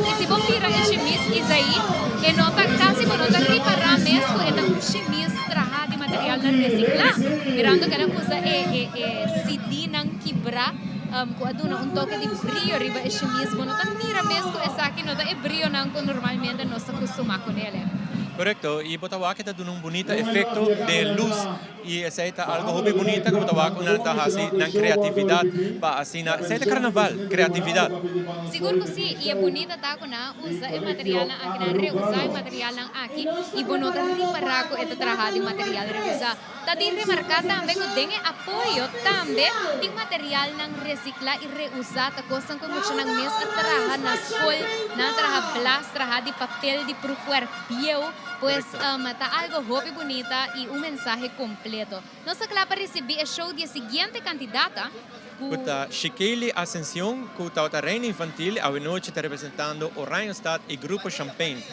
Y si bo mira e shimis Isaí e no ta casi bo no ta ripara mes cu e ta un shimis traha di materialnan recicla mirando cu el a usa e e CD-nan kibra cu a duna un toke di brio riba e shimis bo no ta mira mes cu esaki no ta e brionan cu normalmente nos ta custuma cu nele. Correcto, y bo ta wak e ta duna un bunita efecto den luz y esey ta algo hopi bunita cu bo ta wak cu nan ta haci nan creatividad pa asina, esey ta carnaval, creatividad. Sigur cu si, y e bunita ta cu nan a usa e materialnan aki, nan a reusa e materialnan aki y bo no ta ripara cu e ta traha di material reusa. Ta di remarca tambe cu den e apoyo tambe tin materialnan recicla y reusa, ta cosnan cu e muchanan mes a traha na scol, nan a traha blas, traha di papel di proefwerk bieu, pues ta algo hopi bunita y un mensahe completo. Nos ta cla pa ricibi e show di e siguiente candidata cu. Cu ta Shikely Ascencion cu tabata reina infantil awe nochi ta representando Oranjestad y Grupo Champagne.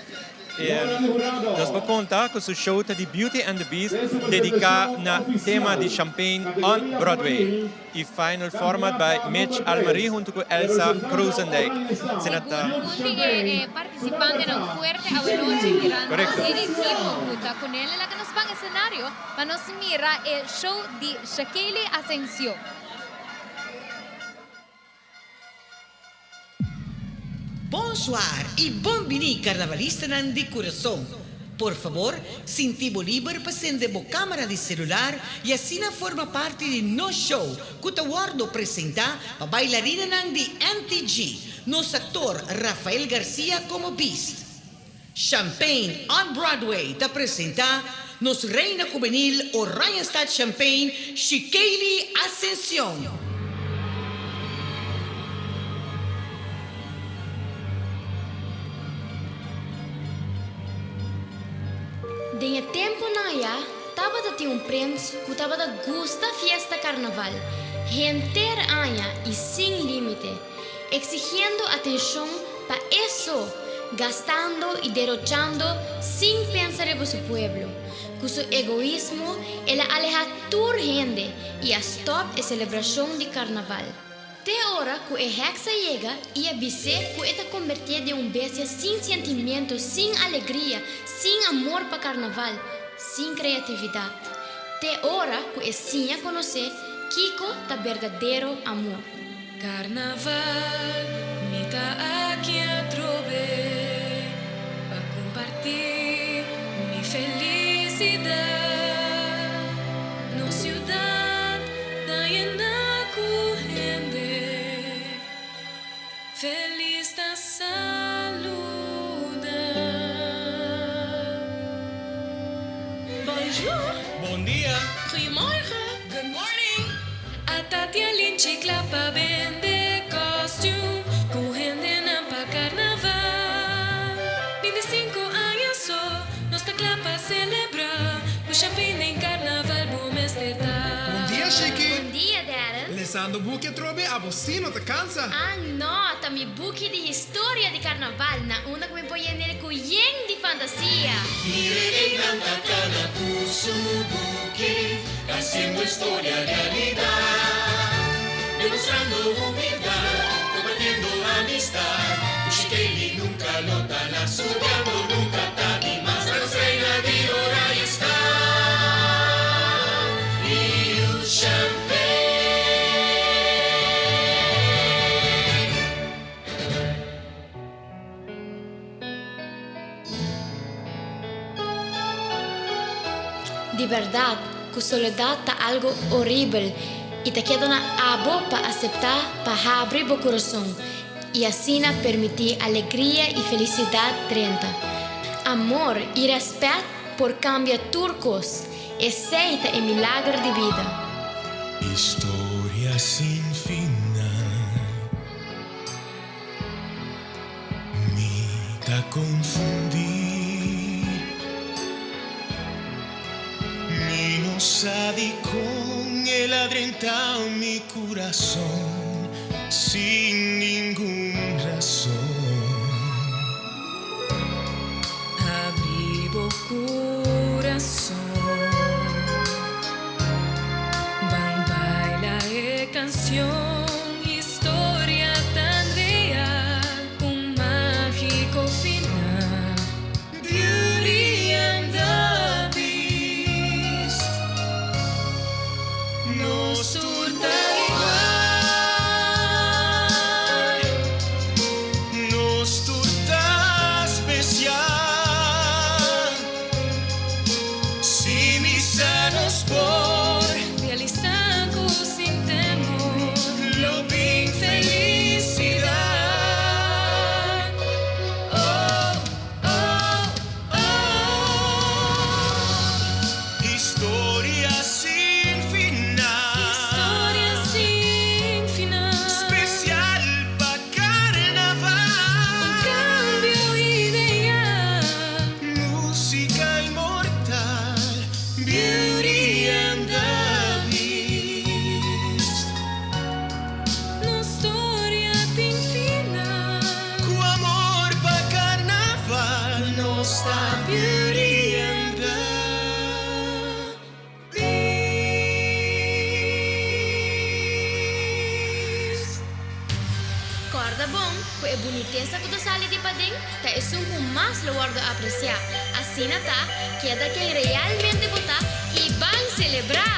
Nos por conta cu su show ta di Beauty and the Beast dedica na tema di Champagne on Broadway y final format by Mitch Almarie hunto cu Elsa Krozendijk. Asina ta. Un di e participantenan fuerte awenochi mirando e ekipo cu ta cu nel. Laga nos ban escenario pa nos mira e show di Shakely Ascencio. Bonsoir y bon bini carnavalistanan di curason. Por favor, sinti bo liber pa sende bo camara di celular y asina forma parti di nos show cu ta wordo presenta pa bailarinanan di NTG, nos actor Rafael Garcia como Beast. Champagne on Broadway ta presenta nos reina juvenil Oranjestad Champagne Shikeyli Ascencion. Den e temponan ayá tabata tin un prens ku tabata gusta fiesta karnaval henter aña i sin límite, eksigiendo atenshon pa e so, gastando i derochando sin pensa riba su pueblo. Ku su egoismo el a alehá tur hende i a stòp e selebrashon di karnaval. Te ora ku e heks a yega i a bis'é ku e ta kombertié den un bestia sin sentimiento, sin alegria, sin amor pa karnaval, sin kreatividat. Te ora ku e siña konosé kiko ta berdadero amor. Carnaval, mi ta aki atrobe pa comparti mi felicidad. Nos ciudad ta yena cu hende feliz ta saluda. Bonjour. Bon dia. Goeiemorgen. Good morning. A Tatia Linchi kla pa bende costume ku hendenan pa carnaval. 25 aña. champagne den carnaval bo mester ta. Bon dia, Shiki. Bon dia, Darren. Lesando buki atrobe abo sí no ta cansa. Ah, no, ta mi buki di historia di carnaval na unda cu mi por yenel cu yen di fantasia. Mire einan ta cana cu su buki, haciendo historia realidad, demostrando humildad, compartiendo amistad. Cu Shikeli nunca lo ta laat, studiando nunca ta di mas, ta nos reina di Oranjestad. Riu Champagne. Di berdad cu soledad ta algo horibel y ta keda na abo pa acepta pa habri bo curason y asina permiti alegria y felicidad drenta. Amor y respet por cambia tur cos, esey ta e milager di bida. Historia sin final. Mi ta confundí. Mi no sa dicon el a drenta mi curason sin ningun razon. Habri bo curason. Ban baila e cancion. Historia tan real. Un magico final. Beauty and the Beast. Nos tur ta igual. Nos tur ta special. Si misa nos por Realisa cu sin temor lo bin felicidad. Oh, oh, oh. Historia sin final. Historia sin final. Special pa carnaval. Un cambio ideal. Musica inmortal. Beauty and the Beast. Nos storia tin final. Cu amor pa carnaval. Nos ta Beauty and the Beast. Corda bon, cu e bunitesa cu ta sali di paden ta esun cu mas lo wordo aprecia. Asina ta, keda ken realmente bo ta y ban celebra!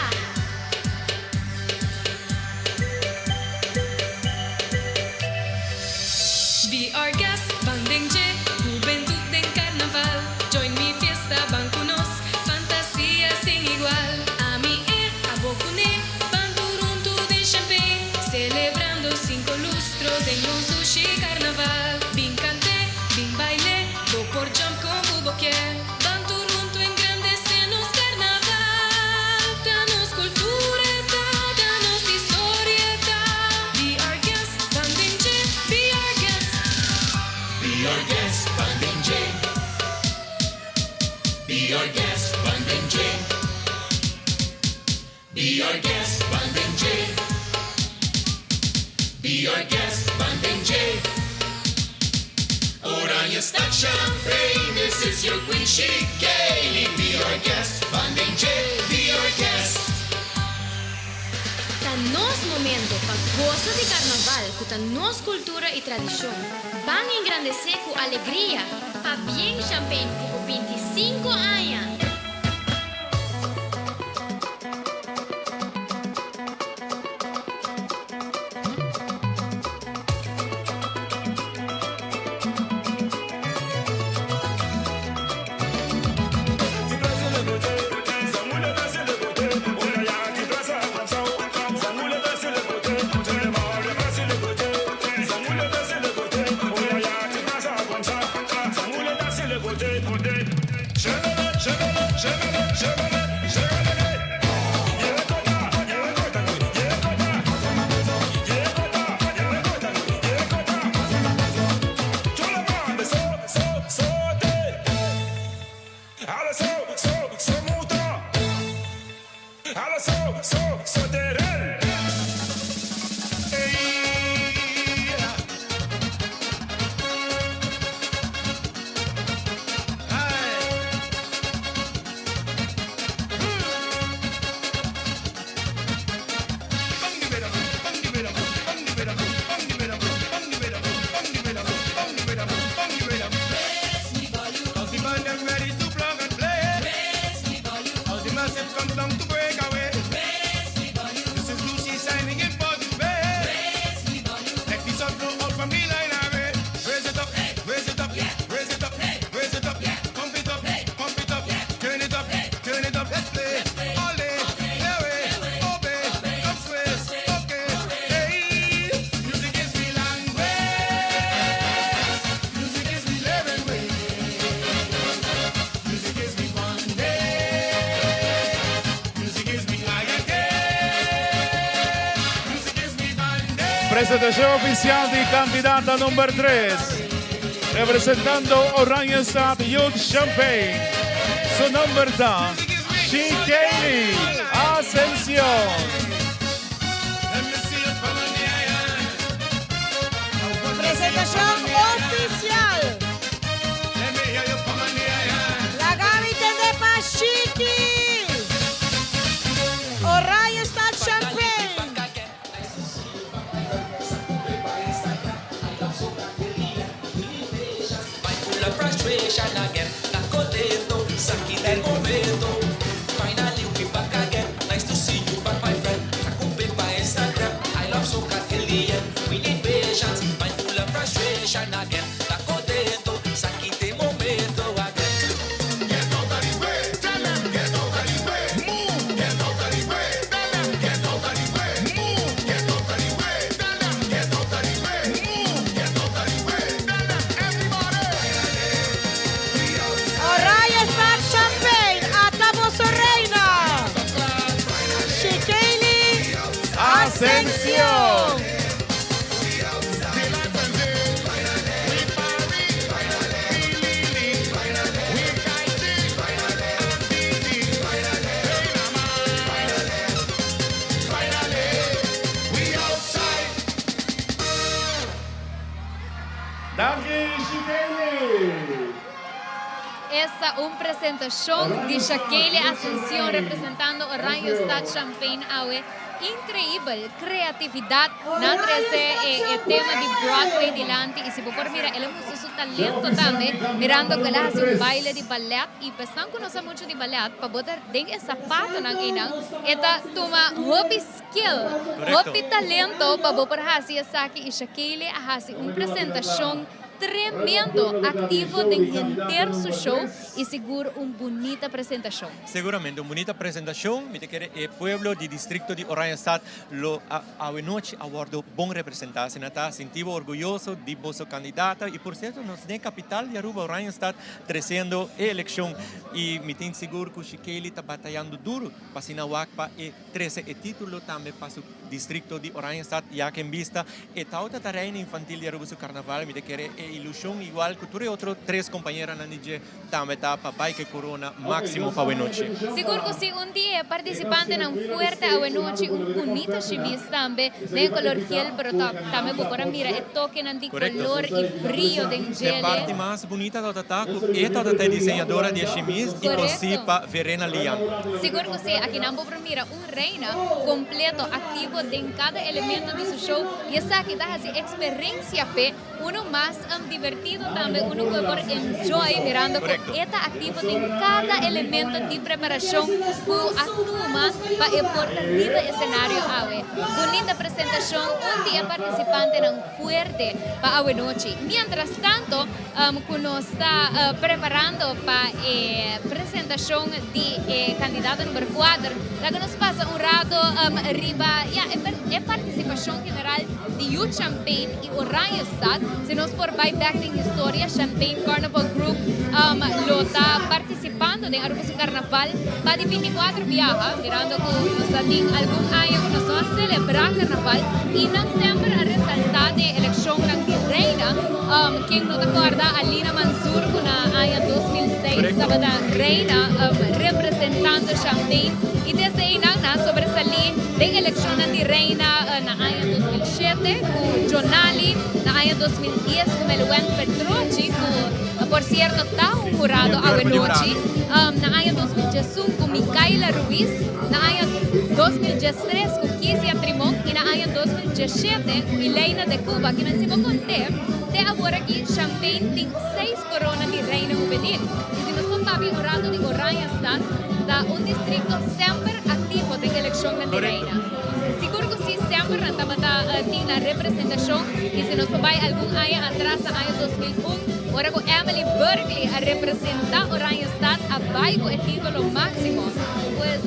Be our guest, ban den dje, hubentud den carnaval. Join mi fiesta, ban cu nos, fantasia sin igual. Ami e, abo cu ne, ban tur hunto den champagne. Celebrando cinco lustro den nos dushi carnaval. Bin cante, bin baile, bo por jump con cu bo kier. Ban tur hunto engrandece nos carnaval. Ta nos cultura ta, ta nos historia ta. Be our guest, ban den dje, be our guest. Be our guest, ban den dje. Be our guest, ban den dje. Be our guest, ban den dje. Be our guest, ban den dje. Oranjestad Champagne, this is your queen Shikeli. Be our guest, ban den dje. Be our guest. Ta nos momento pa goza di carnaval, cu ta nos cultura y tradicion. Ban engrandece cu alegria, pabien Champagne cu 25 aña. Presentacion oficial di candidata number 3. Representando Oranjestad Youth Champagne. Su nomber ta Shikeli Ascension. Presentacion oficial. Laga mi tende pa Shiki. Oranjestad Champagne. Oranjestad Champagne, ata boso reina, Shikely Ascension. Danki Shikely! Esta un presentacion di Shakely Ascension representando Oranjestad Champagne awe. Increibel creatividad nan trece e tema di Broadway dilanti y si bo por mira el a mustra su talento tambe mirando cu el a haci un baile di ballet y pesnan cu no sa mucho di ballet pa bo ta den e zapatonan eynan e ta tuma hopi skill, hopi talento pa bo por haci esaki y Shakely a haci un presentacion tremendo, activo den henter su show y sigur un bunita presentacion. Seguramente un bunita presentacion, mi ta kere e pueblo di districto di Oranjestad lo a awe nochi a wordo bon representa, asina ta sinti bo orguyoso di boso candidata y por cierto nos den capital di Aruba Oranjestad treciendo e eleccion y mi tin sigur cu Shikely ta batayando duro pa asina wak pa e trece e titulo tambe pa su districto di Oranjestad ya ke en bista e tawata ta reina infantil di Aruba su carnaval mi ta kere e ilusion igual cu tur e otro tres compañeranan di dje Tambe ta pa bai ke corona maximo pa awenochi. Sigur cu si un di e participantenan fuerte awenochi un bunita shimis tambe den e color gel pero ta tambe bo por a mira e tokenan di color y brillo den E djele. parti mas bunita tabata ta cu e tabata ta e diseñadora di e shimis y cosi pa Verena Lian. Sigur cu si, akinan bo por mira un reina completo activo den cada elemento di su show y esaki ta haci experencia p'e. Uno mas divertido tambe, uno cu e por enjoy mirando cu e ta activo den cada elemento di preparacion cu a tuma pa e por ta riba escenario awe. Bunita presentacion, un di e participantenan fuerte pa awe nochi. Mientras tanto cu nos ta preparando pa e presentacion di e candidato number cuater, laga nos pasa un rato riba ya e participacion general di Youth Champagne. I Oranjestad. Si nos por bai bek den historia, Champagne Carnival Group lo ta participando den Aruba su Carnaval pa di 24 biaha, mirando cu nos ta tin algun aña cu nos no a celebra Carnaval y nan semper a resalta den eleccionnan di Reina. Ken no ta corda Alina Mansur cu na aña 2006 tabata Reina representando Champagne y desde eynan nan a sobresali den eleccionnan di Reina na aña 2007 ku Jonali, na aña 2010 ku Meluen Petrochi ku por sierto ta un hurado awenochi, na aña 2011 ku Mikaila Ruiz, na aña 2013 ku Kizia Trimon i na aña 2017 ku Ileina de Cuba. Kimen si bo konté, te awor aki Champagne tin seis korona di Reina Hubenil. I si nos por papia un rato di Oranjestad, ta un distrikto semper aktivo den elekshonnan di Reina. Sigur ku si, semper nan tabata tin nan representashon i si nos por bai algun aña atras na aña 2001 ora ku Emily Berkeley a representa Oranjestad a bai ku e titulo máksimo. Pues.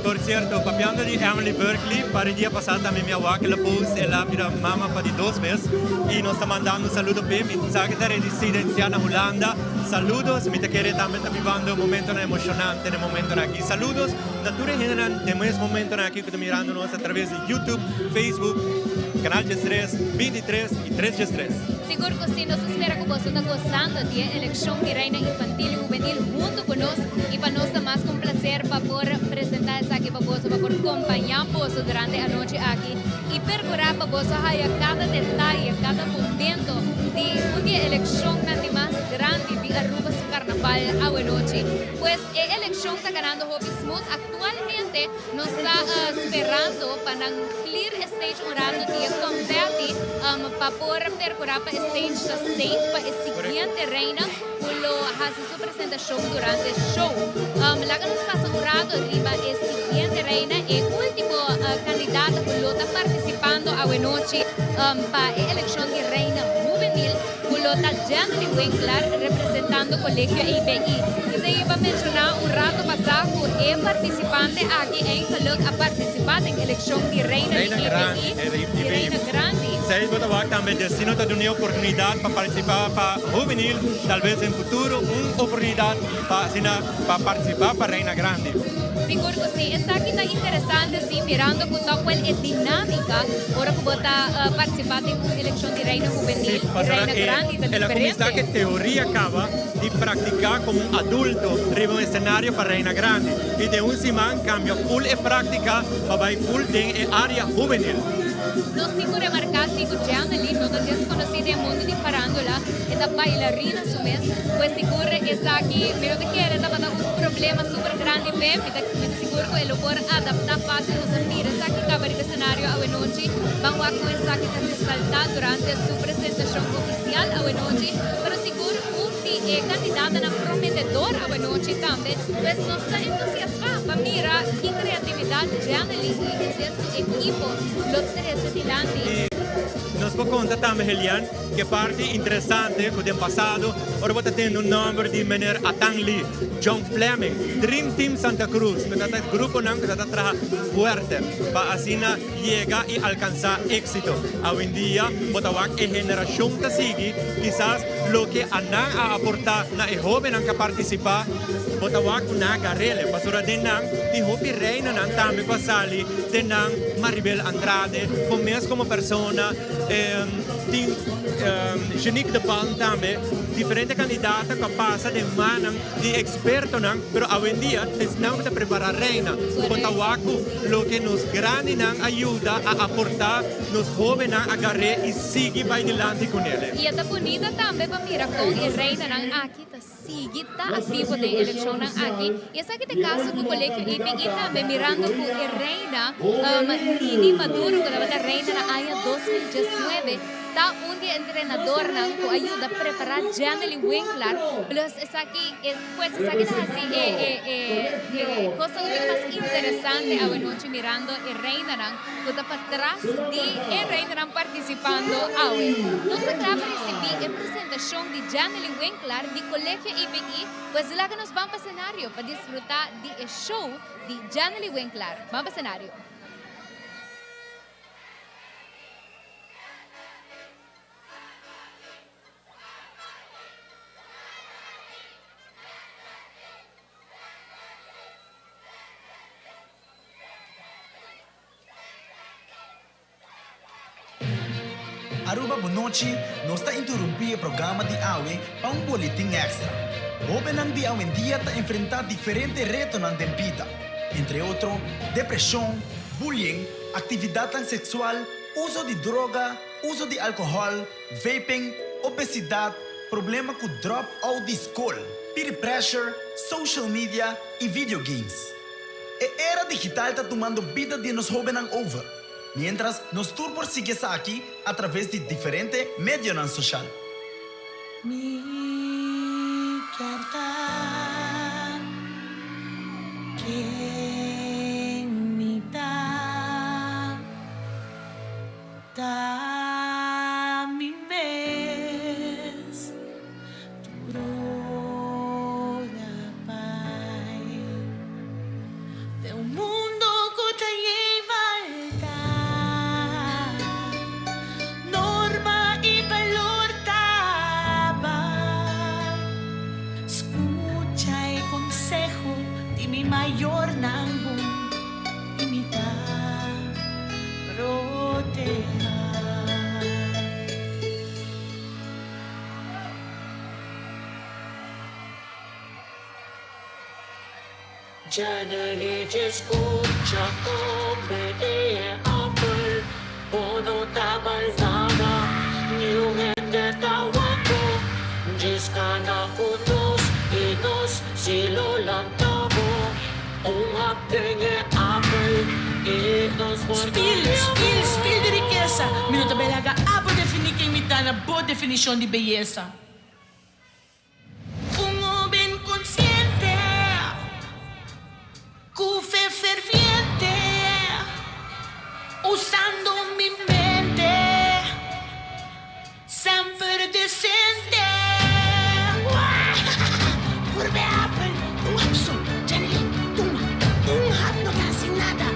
Por sierto, papiando di Emily Berkeley, par di dia pasá tambe mi a wak el a post el a bira mama pa di dos bes i nos ta mandando un saludo p'e. Mi sa ke ta residensiá na Hulanda. Saludos, mi ta kere tambe ta bibando momentonan emoshonante den momentonan aki. Saludos. Na tur e hendenan den mes momentonan aki ku ta mirando nos a traves di YouTube, Facebook. Canal 13, 23 y 3 13. Sigur cu si, nos ta spera cu boso ta gozando di e eleccion di Reina Infantil y Hubenil hunto cu nos y pa nos ta mas cu un placer pa por presenta esaki pa boso, pa por compaña boso durante e anochi aki y percura pa boso haya cada detaye, cada momento di un di e eleccionnan di mas grandi di Aruba su carnaval awenochi. Pues e eleccion ta ganando hopi smooth. Actualmente nos ta sperando pa nan clear e stage un rato di e confetti pa por percura pa e stage ta safe pa e siguiente reina cu lo haci su presentacion durante show. Laga nos pasa un rato riba e siguiente reina, e ultimo candidata cu lo ta participando awenochi pa e eleccion di reina hubenil. Cu lo ta Jenny Winklaar representando Colegio ABI. Esey iba menciona un rato pasa cu e participante aki eigenlijk a participa den eleccion di Reina di ABI y Reina Grandi. Esey bo ta wak tambe Destino ta duna e oportunidad pa participa pa hubenil, tal bes den futuro un oportunidad pa asina pa participa pa Reina Grandi. Sigur cu si. Esaki ta interesante si mirando cu ta cuel e dinamica ora cu bo ta participa den un eleccion di Reina Hubenil y Reina Grandi ta El a cuminsa diferente. cu e teoria caba di practica como un adulto riba un escenario pa Reina Grandi y den un siman cambia full e practica pa bay full den e area hubenil. Nos tin cu remarca si cu Janely no ta desconoci den e mundo di farandola, e ta bailarina su mes, pues sigur esaki mi no ta kere tabata un problema super grandi p'e, mi ta mi ta sigur cu e lo por adapta facil, nos a mira esaki caba riba escenario awenochi, ban wak con esaki ta resalta durante su presentacion oficial awenochi, pero sigur un di e candidatanan prometedor awenochi tambe, pues nos ta entusiasma pa mira ki creatividad Janely y henter su ekipo lo trece dilanti. Nos por conta tambe Helian Ke parti interesante ku den pasado ora bo ta tende un nòmber di meneer Atan Lee, John Fleming, Dream Team Santa Cruz ku ta ta gruponan ku ta ta traha fuerte pa asina yega i alkansá éksito. Awendia bo ta wak e generashon ta sigui kisas loke a nan a aportá na e hóbennan ku a partisipá bo ta wak ku nan a gar'el pasobra den nan tin hopi reinanan tambe ku a sali den nan Maribel Andrade bo mes komo persona. Tin Janique de Palm tambe, diferente kandidata ku a pasa den mannan di ekspertonan, pero awendia esnan ku ta prepará Reina. Bo ta wak ku loke nos grandinan a yuda a aportá, nos hóbennan a gar'é i sigui bai dilanti kuné. I e ta bunita tambe pa mira kon e reinanan aki ta sigui ta aktivo den elekshonnan aki i esaki ta e kaso ku Kolegio IPI tambe mirando ku e reina Nini Maduro ku tabata reina na aña 2019 ta un di e entrenadornan ku a yuda prepará Jennely Winklaar plus esaki pues esaki ta hasi e e kos un tiki mas interesante awenochi mirando e reinanan ku ta patras di e reinanan partisipando awe. Nos ta kla pa risibí e presentashon di Jennely Winklaar di Kolegio IPI, pues laga nos ban pa senario pa disfrutá di e show di Jennely Winklaar. Ban pa senario. Aruba Bonochi, nos ta interumpi e programa di awe pa un boletin extra. Hobennan di awendia ta enfrenta diferente retonan den bida, entre otro, depresion, bullying, actividadnan sexual, uso di droga, uso di alcohol, vaping, obesidad, problema cu drop out di scol, peer pressure, social media y video games. E era digital ta tumando bida di nos hóbennan over, miéntras nos tur por sigui esaki a traves di diferente medionan soshal. Mi kier ta ken mi ta, ta mi mes. Tur ora bai den un mundo ku ta yen maldad, norma i balor ta bai. Jenny scucha come e apple Bono tabalnada New hende tawako Jiskana kunos Inos silo lantabo Un hapdenge apple Inos Spiel, spiel, spiel di rikesa. Mi no ta bay laga abo defini ken mi ta na bo definishon di beyesa. Un hoben konsiente, ku fe ferviente, usando mi mente, semper desente. Purbe apel, un hap so. Jenny, tuma. Un hap no ta hasi nada.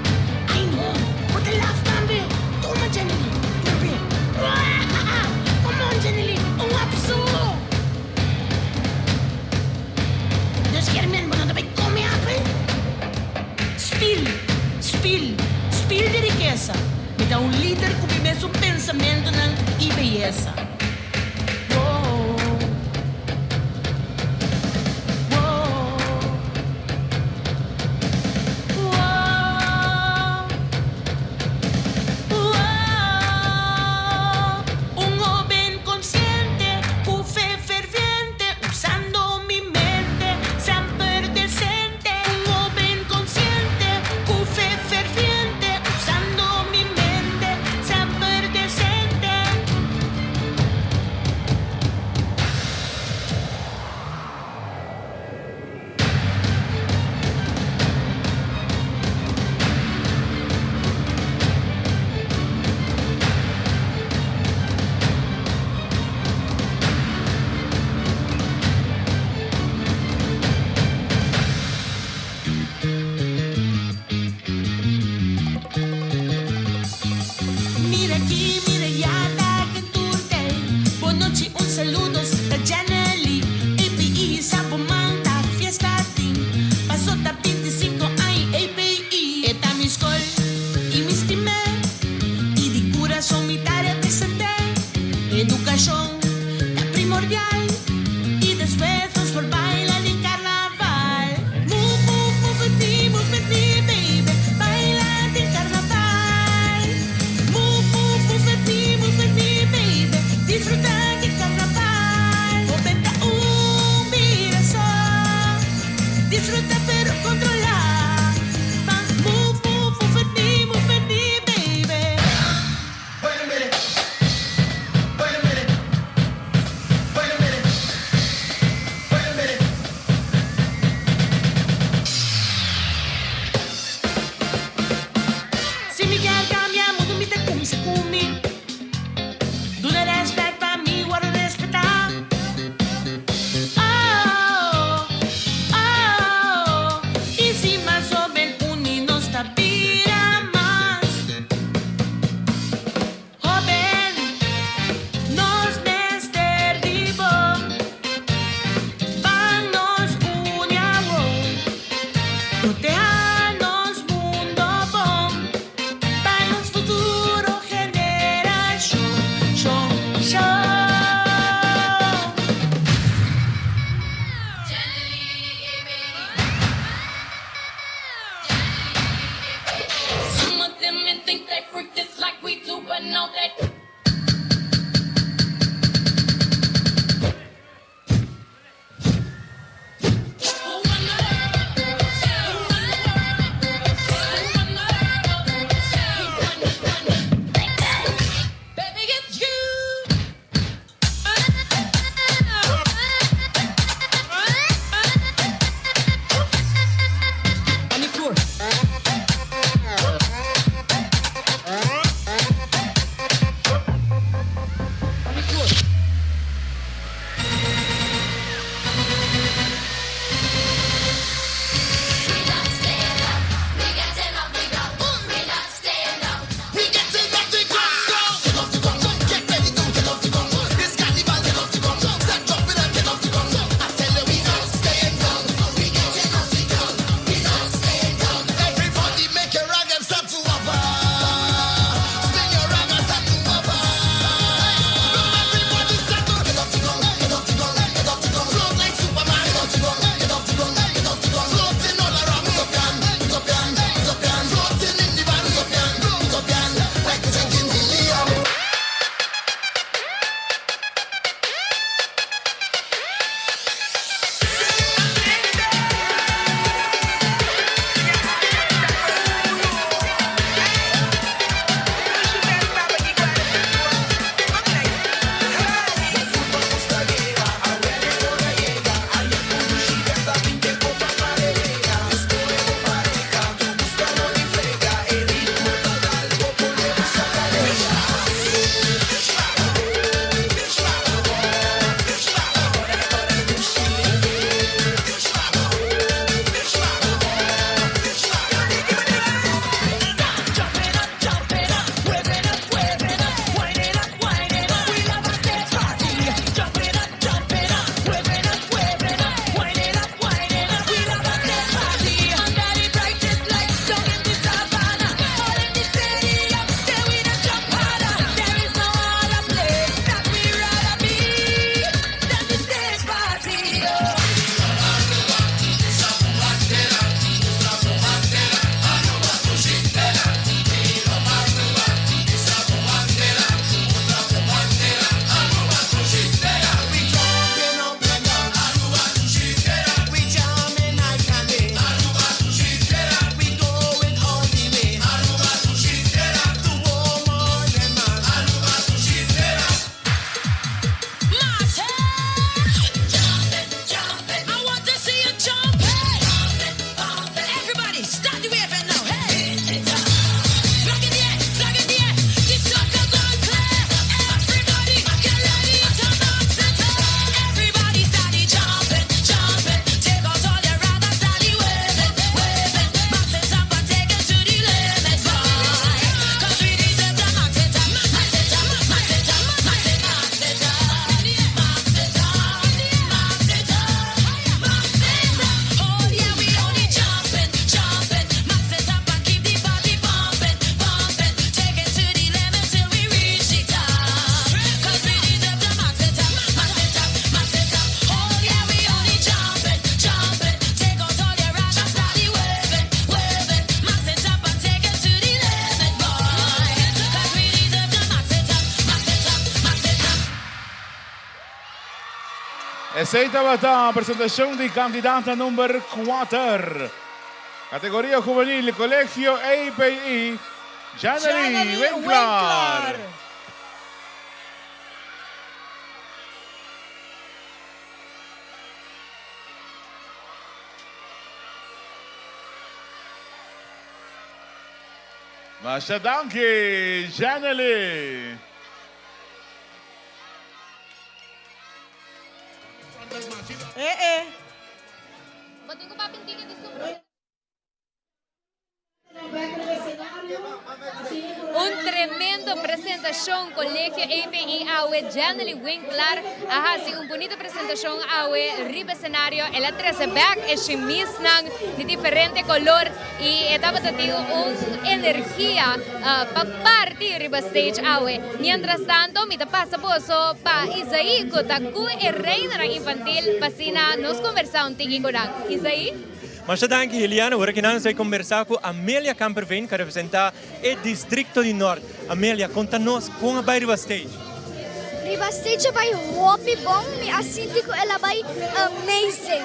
Ai no, bo ta laf tambe. Tuma, Jenny, purbe. Come on, Jenny, un hap so. Dus kier men bo no ta bay come apel? Spiel, spiel, spiel di rikesa. Mi ta un lider ku mi mesun pensamentunan i beyesa. Woah, woah, woah, woah. Un hoben konsiente ku fe ferviente, usando mi mente, semper desente. Un hoben konsiente ku fe ferviente, usando mi mente, semper desente. Mira aki, mira aya, ta ken tur t'ei. Bon nochi, un saludo, ta Janely. API, sa bo man, ta fiesta tin. Paso ta 25 aña API. E ta mi skol i mi stim'é. I di kurason mi ta represent'é. Edukashon ta primordial. I despues nos por baila den karnaval. Move, move, move with me, move with me, baby. Baila den karnaval. Move, move, move with me, move with me, baby. Disfrutá di karnaval. Hoben ta un bida so. Disfrutá pero kontrolá. Move, move, move with me, move with me, baby. Wait a minute. Wait a minute. Wait a minute. Wait a minute. Si mi kier kambia mundu mi ta kuminsá ku mi. Duna rèspèt pa mi wòrdu respetá. Oh, oh. Esei tabata presentashon di kandidata number kuater, kategoria hubenil, Kolegio API, Janely Winklar. Masha danki, Janely. Eh eh. Un tremendo presentacion Colegio API awe Janely Winklar a haci un bunita presentacion awe riba escenario el a trece bek e shimisnan di diferente color y e tabata tin un energia pa parti riba stage awe. Mientras tanto mi ta pasa boso pa Isaí cu ta cu e reinanan infantil pa asina nos conversa un tiki cu nan. Isaí? Masha danki Heliana, ora ki nan nos a kombersá ku Amelia Kamperveen ku a representá e distrikto di Nort. Amelia, konta nos kon a bai riba stage? Riba stage a bai hopi bon, mi a sinti ku el a bai amazing.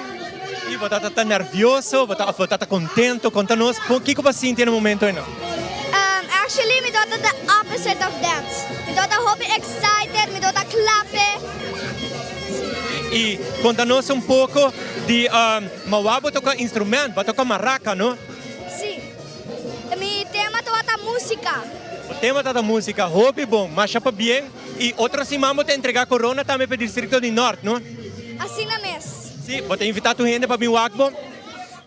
I bo tabata ta nervioso, bo ta of bo tabata kontento? Konta nos kon kiko bo a sinti na e momento einan? Actually mi tabata the opposite of that. Mi tabata hopi excited, mi tabata klape. I konta nos un poko di Ma wou bo toca instrument, bo toca maraca, no? Si. Mi tema tabata musica. Bo tema tabata musica, hopi bon, masha pabien. Y otro siman bo ta entrega corona tambe pa e districto di Nort, no? Asina mes. Si, bo ta invita tur hende pa bin wak bo?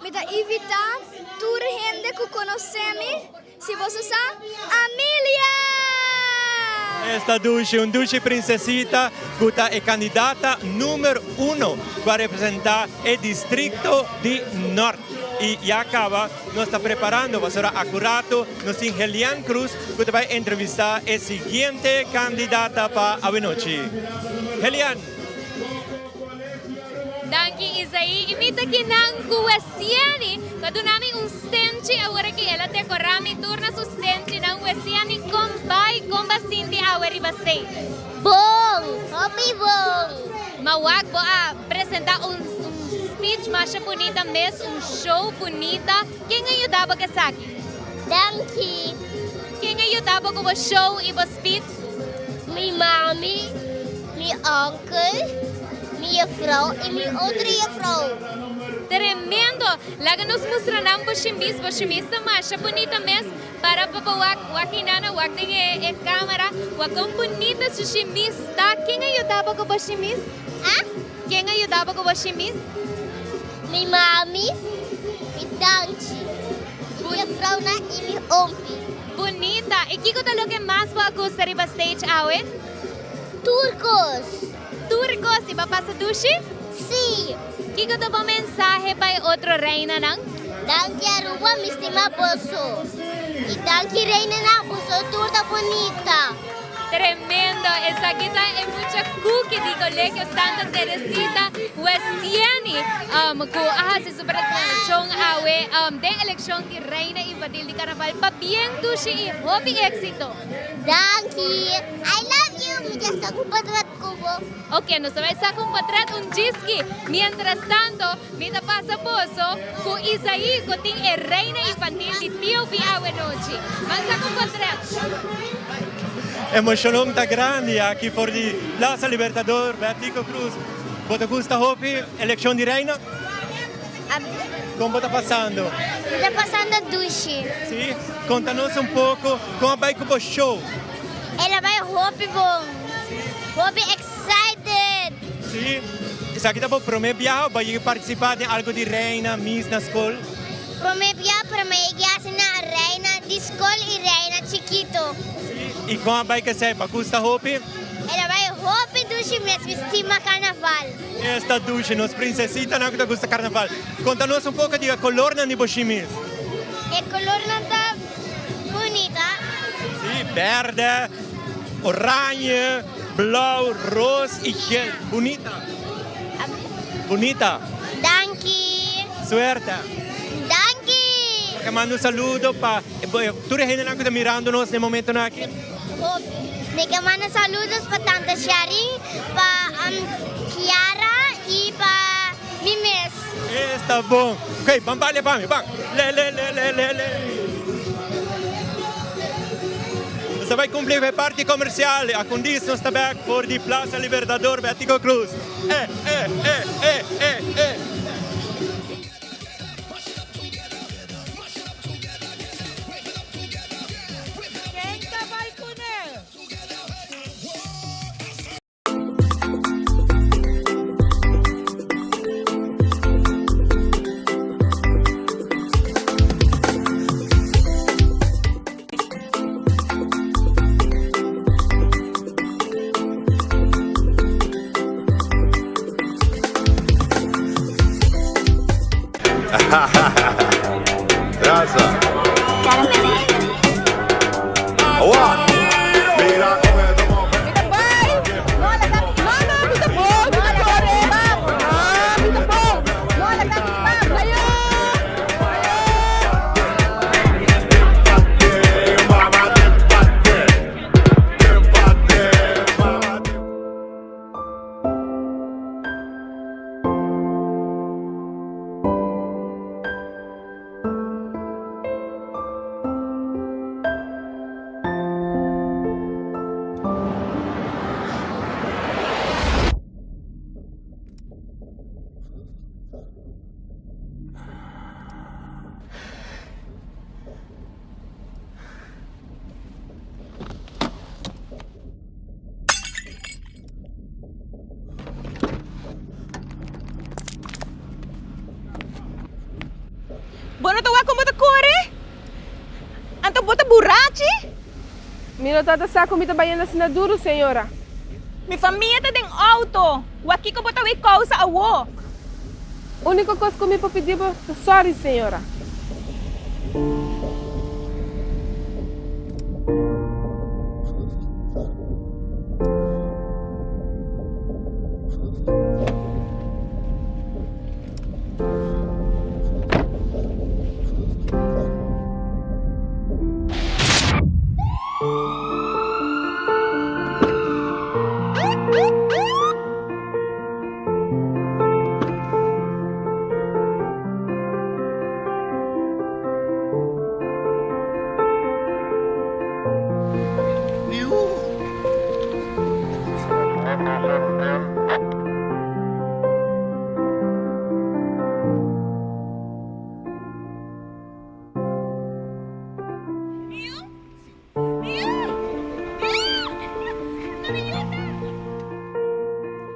Mi ta invita tur hende cu conoce mi. Si boso sa, Amelia! Esta dushi, un dushi princesita cu ta e candidata numero uno cu a representa e districto di Nort. Y ya caba nos ta preparando pasobra acurato nos tin Helian Cruz cu ta bay entrevista e siguiente candidata pa awenochi. Helian! Danki Isaí y mi ta kinan cu Wesiani pa duna mi un stenchi awor aki el a decora mi tur na su stenchinan Wesiani con bay con ba sinti awe riba stage? Bon! Hopi bon! Ma wak bo a presenta un speech masha bunita mes un show bunita ken a yuda bo cu esaki? Danki! Ken a yuda bo cu bo show y bo speech? Mi mami, mi uncle, mi juffrouw y mi otro juffrouw. Tremendo! Laga nos mustra nan bo shimis, bo shimis ta masha bunita mes. Para pa bo wak, wak hinana, wak den e e camera, wak con bunita su shimis ta. Ken a yuda bo cu bo shimis? Ah? Ken a yuda bo cu bo shimis? Mi mami, mi tanchi, mi juffrouwnan y mi ompi. Bunita! Y kico ta loke mas bo a gusta riba stage awe? Tur kos. Tur kos. I bo a pasa dushi? Sí. Kiko ta bo mensahe pa e otro reinanan? Danki Aruba, mi stima boso. I danki reinanan, boso tur ta bunita. Tremendo! Esaki ta e mucha cookie di Colegio Santa Teresita Wesieni cu a haci su presentacion awe den eleccion di Reina Infantil di Carnaval. Pabien dushi y hopi exito! Danki! I love you! Mi ta sa un potret ku bo. Ok, nos ta bai saka un potret un djiski. Mientras tanto, mi ta pasa boso ku Isaí ku tin e reina infantil di TOB awe nochi. Ban saka un potret. Emoshonnan ta grandi aki for di Plaza Libertador, Betico Cruz. Bo ta gusta hopi elekshon di reina? Kon bo ta pasando? Mi ta pasando dushi. Si? Konta nos un poko kon a bai ku bo show. El a bai hopi bon. Hopi excited. Si? Esaki ta bo prome biaha o bo a yega partisipa den algo di reina, miss na skol? Prome biaha pero mi a yega hasi na reina di skol i reina chikito. Si? I kon a bai ku esei? Bo a gusta hopi? El a bai hopi dushi mes. Mi stima karnaval. Esta dushi, nos princesitanan cu ta gusta carnaval. Conta nos un poco di e colornan di bo shimis. E colornan ta bunita. Si, berde, oranje, blauw, roos y geel. Bunita. Bunita. Danki. Suerte. Danki. Bo ke manda un saludo pa tur e hendenan cu ta mirando nos na e momentonan aki? Mi ke manda saludos pa tante Sharin, pa Kiara y. Ta bon. Ok, ban balia pa mi, ban. Le, le, le, le, le, le. Nos ta bai cumpli cu e parti comercial. Acundis nos ta bek for di Plaza Libertador Betico Croes. Eh, eh, eh, eh, eh, eh. Ken ta bai kuné? Raza. Awa. Mira con el tomo. Bo no ta wak kon bo ta kore? Anto bo ta burachi? Mi no tabata sa ku mi ta bayendo asina duru, señora. Mi famia ta den outo. Wak kiko bo ta wei kousa awo? Úniko kos ku mi por pidi bo ta sòri, señora.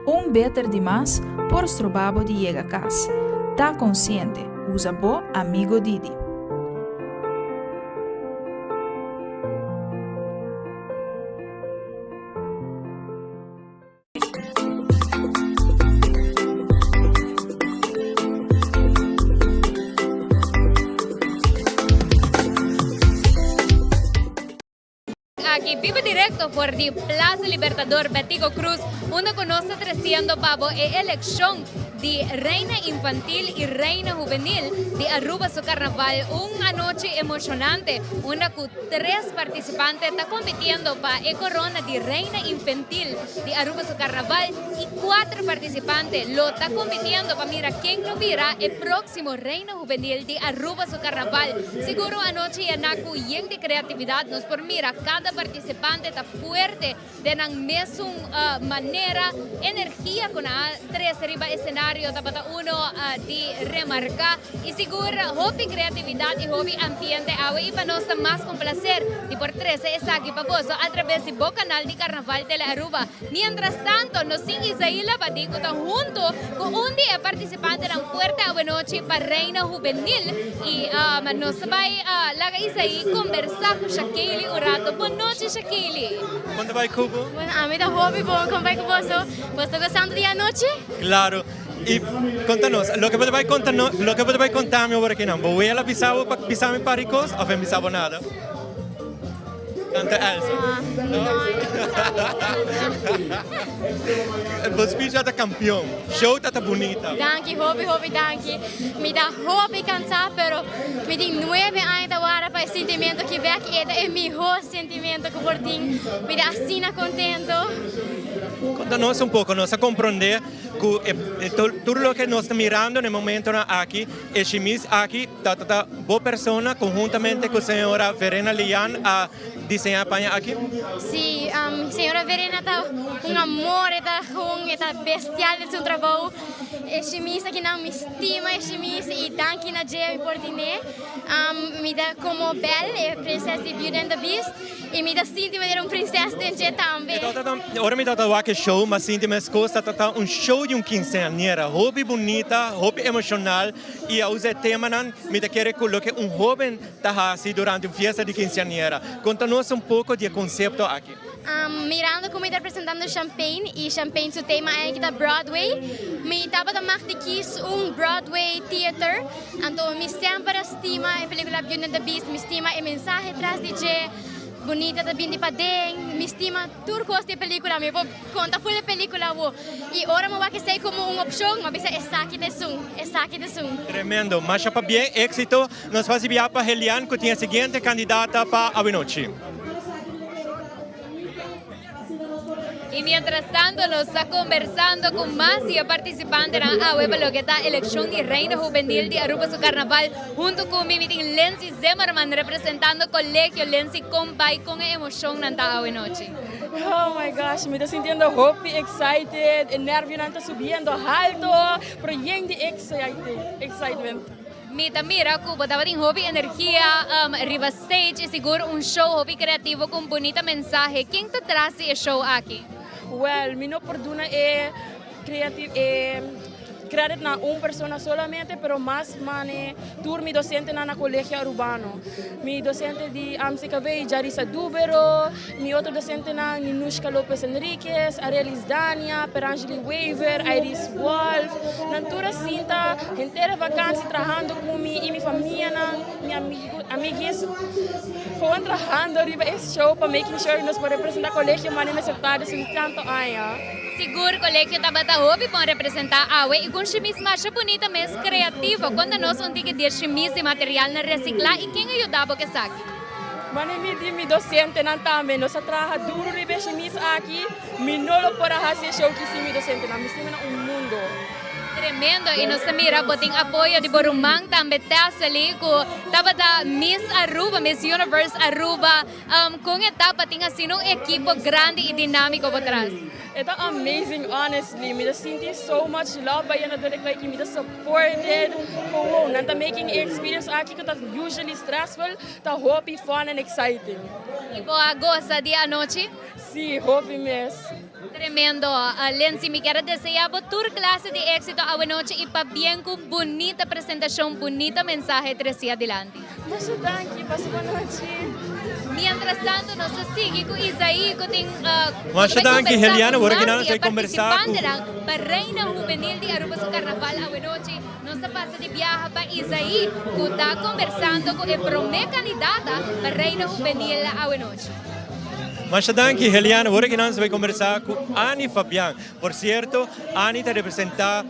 Un beter di mas por stroba bo di yega kas. Ta konsiente, usa bo amigo Didi. Aki biba directo for di Plaza Libertador Betico Cruz, unda cu nos ta treciendo pa bo e eleccion di Reina Infantil y Reina Juvenil di Aruba su Carnaval. Un anochi emocionante, unda cu tres participante ta compitiendo pa e corona di Reina Infantil di Aruba su Carnaval y cuatro participante lo ta compitiendo pa mira ken lo bira e proximo Reina Juvenil di Aruba su Carnaval. Sigur un anochi yena cu yen di creatividad, nos por mira cada participante ta fuerte den nan mesun manera. Energia cu nan a trece riba escenario tabata uno di remarca y sigur hopi creatividad y hopi ambiente awe y pa nos ta mas cu un placer di por trece esaki pa boso a traves di bo canal di Carnaval Tele Aruba. Mientras tanto nos tin Isaí Labadie cu ta hunto cu un di e participantenan fuerte awenochi pa Reina Juvenil y nos ta bay laga Isaí conversa cu Shakeyli un rato. Bon nochi Shakeyli. Kon ta bai ku bo? Bueno, ami ta hopi bon. Kon bai ku boso? Boso ta gosando di anochi? Claro. I konta nos, loke bo ta bai konta no, loke bo ta bai konta mi ora kinan, bo wela bisa bo pa bisa mi par di kos of e bisa bo nada? Tante Elsa. No, no e no bisa mi nada. Bo speech ta kampion. Show ta ta bunita. Danki, hopi hopi danki. Mi ta hopi cansá, pero mi tin nuebe aña ta warda pa e sintimento ki bek y e ta e mihó sentimento ku por tin. Mi ta asina contento. Konta nos un poko, nos a komprondé ku e tur loke nos ta mirando na e momentonan aki, e shimis aki ta ta bo persona konhuntamente ku señora Verena Lian a diseñá e paña aki? Sí, señora Verena ta un amor, e ta un, e ta bestial den su trabou. E shimis akinan mi stima e shimis i danki na dje mi por tine. Mi ta komo Belle, e prinses di Beauty and the Beast. I mi ta sinti manera un prinses den dje tambe. Ora mi tabata wak e show, m'a sinti meskos ta ta un show di un kinseañera. Hopi bunita, hopi emoshonal i a usa e temanan mi ta kere ku loke un hoben ta hasi durante un fiesta di kinseañera. Konta nos un poko di e konsepto aki. Mirando ku mi ta representando Champagne i Champagne su tema aki ta Broadway, mi tabata mag di kis un Broadway theater. Anto mi semper a stima e pelicula Beauty and the Beast, mi stima e mensahe tras di dje, bunita ta bini paden, mi stima tur cos di e pelicula, mi por conta full e pelicula awo. Y ora mi wak esey como un opcion, mi a bisa esaki ta esun, esaki ta esun. Tremendo, masha pabien, exito. Nos fasi bia pa Helian cu tin e siguiente candidata pa awenochi. Y mientras tanto nos ta conversando cu mas di e participantenan awe pa loke ta eleccion di Reina Juvenil di Aruba su Carnaval. Hunto cu mi mi tin Lency Zimmerman representando Colegio Lency con bay con e emocionnan ta awe nochi? Oh my gosh, mi ta sintiendo hopi excited, e nervionan ta subiendo halto, pero yen di excitement. Mi ta mira cu bo tabatin hopi energia riba stage y sigur un show hopi creativo cu un bunita mensahe. Ken ta tras di e show aki? Well, mi no por duna e creati e credit na un persona solamente, pero mas mane tur mi docentenan na Colegio Arubano. Mi docente di AMCKV, Jarissa Dubero, mi otro docentenan Ninushka Lopez Enriquez, Arelis Dania, Perangeli Wever, Iris Wolf, nan tur a sinta henter e vakantie trahando cu mi y mi famianan, mi amigo, amiguis, gewoon trahando riba e show pa making sure nos por representa colegio mane mester ta despues di tanto aña. Sigur colegio tabata hopi bon representa awe y cu un shimis masha bunita mes creativo. Conta nos un tiki di e shimis di materialnan recicla y ken a yuda bo cu esaki? Mane mi di mi docentenan tambe, nos a traha duro riba e shimis aki. Mi no lo por a haci e show ki sin mi docentenan, mi stima nan un mundo. Tremendo y nos ta mira bo tin apoyo di bo ruman tambe Tessely cu tabata Miss Aruba, Miss Universe Aruba. Con e ta pa tin asina un ekipo grandi y dinamico bo tras? E ta amazing honestly, mi ta sinti so much love bayendo door di klei mi ta supported, gewoon nan ta making e experience aki cu ta usually stressful ta hopi fun and exciting. Y bo a goza di anochi? Sí, hopi mes. Tremendo. Lindsay, mi kier a desea bo tur clase di exito awenochi y pabien cu bunita presentacion, bunita mensahe treci adilanti. Masha danki, pasa bon nochi. Mientras tanto nos ta sigui cu Isaí cu tin Masha danki Heliana, awor aki nan nos ta conversa cu. participantenan pa Reina Juvenil di Aruba su Carnaval awenochi. Nos ta pasa di biaha pa Isaí cu ta conversando cu e prome candidata pa Reina Juvenil awenochi. Masha danki Heliana, awor aki nan nos ta bay conversa cu Annie Fabian. Por cierto, Annie ta representa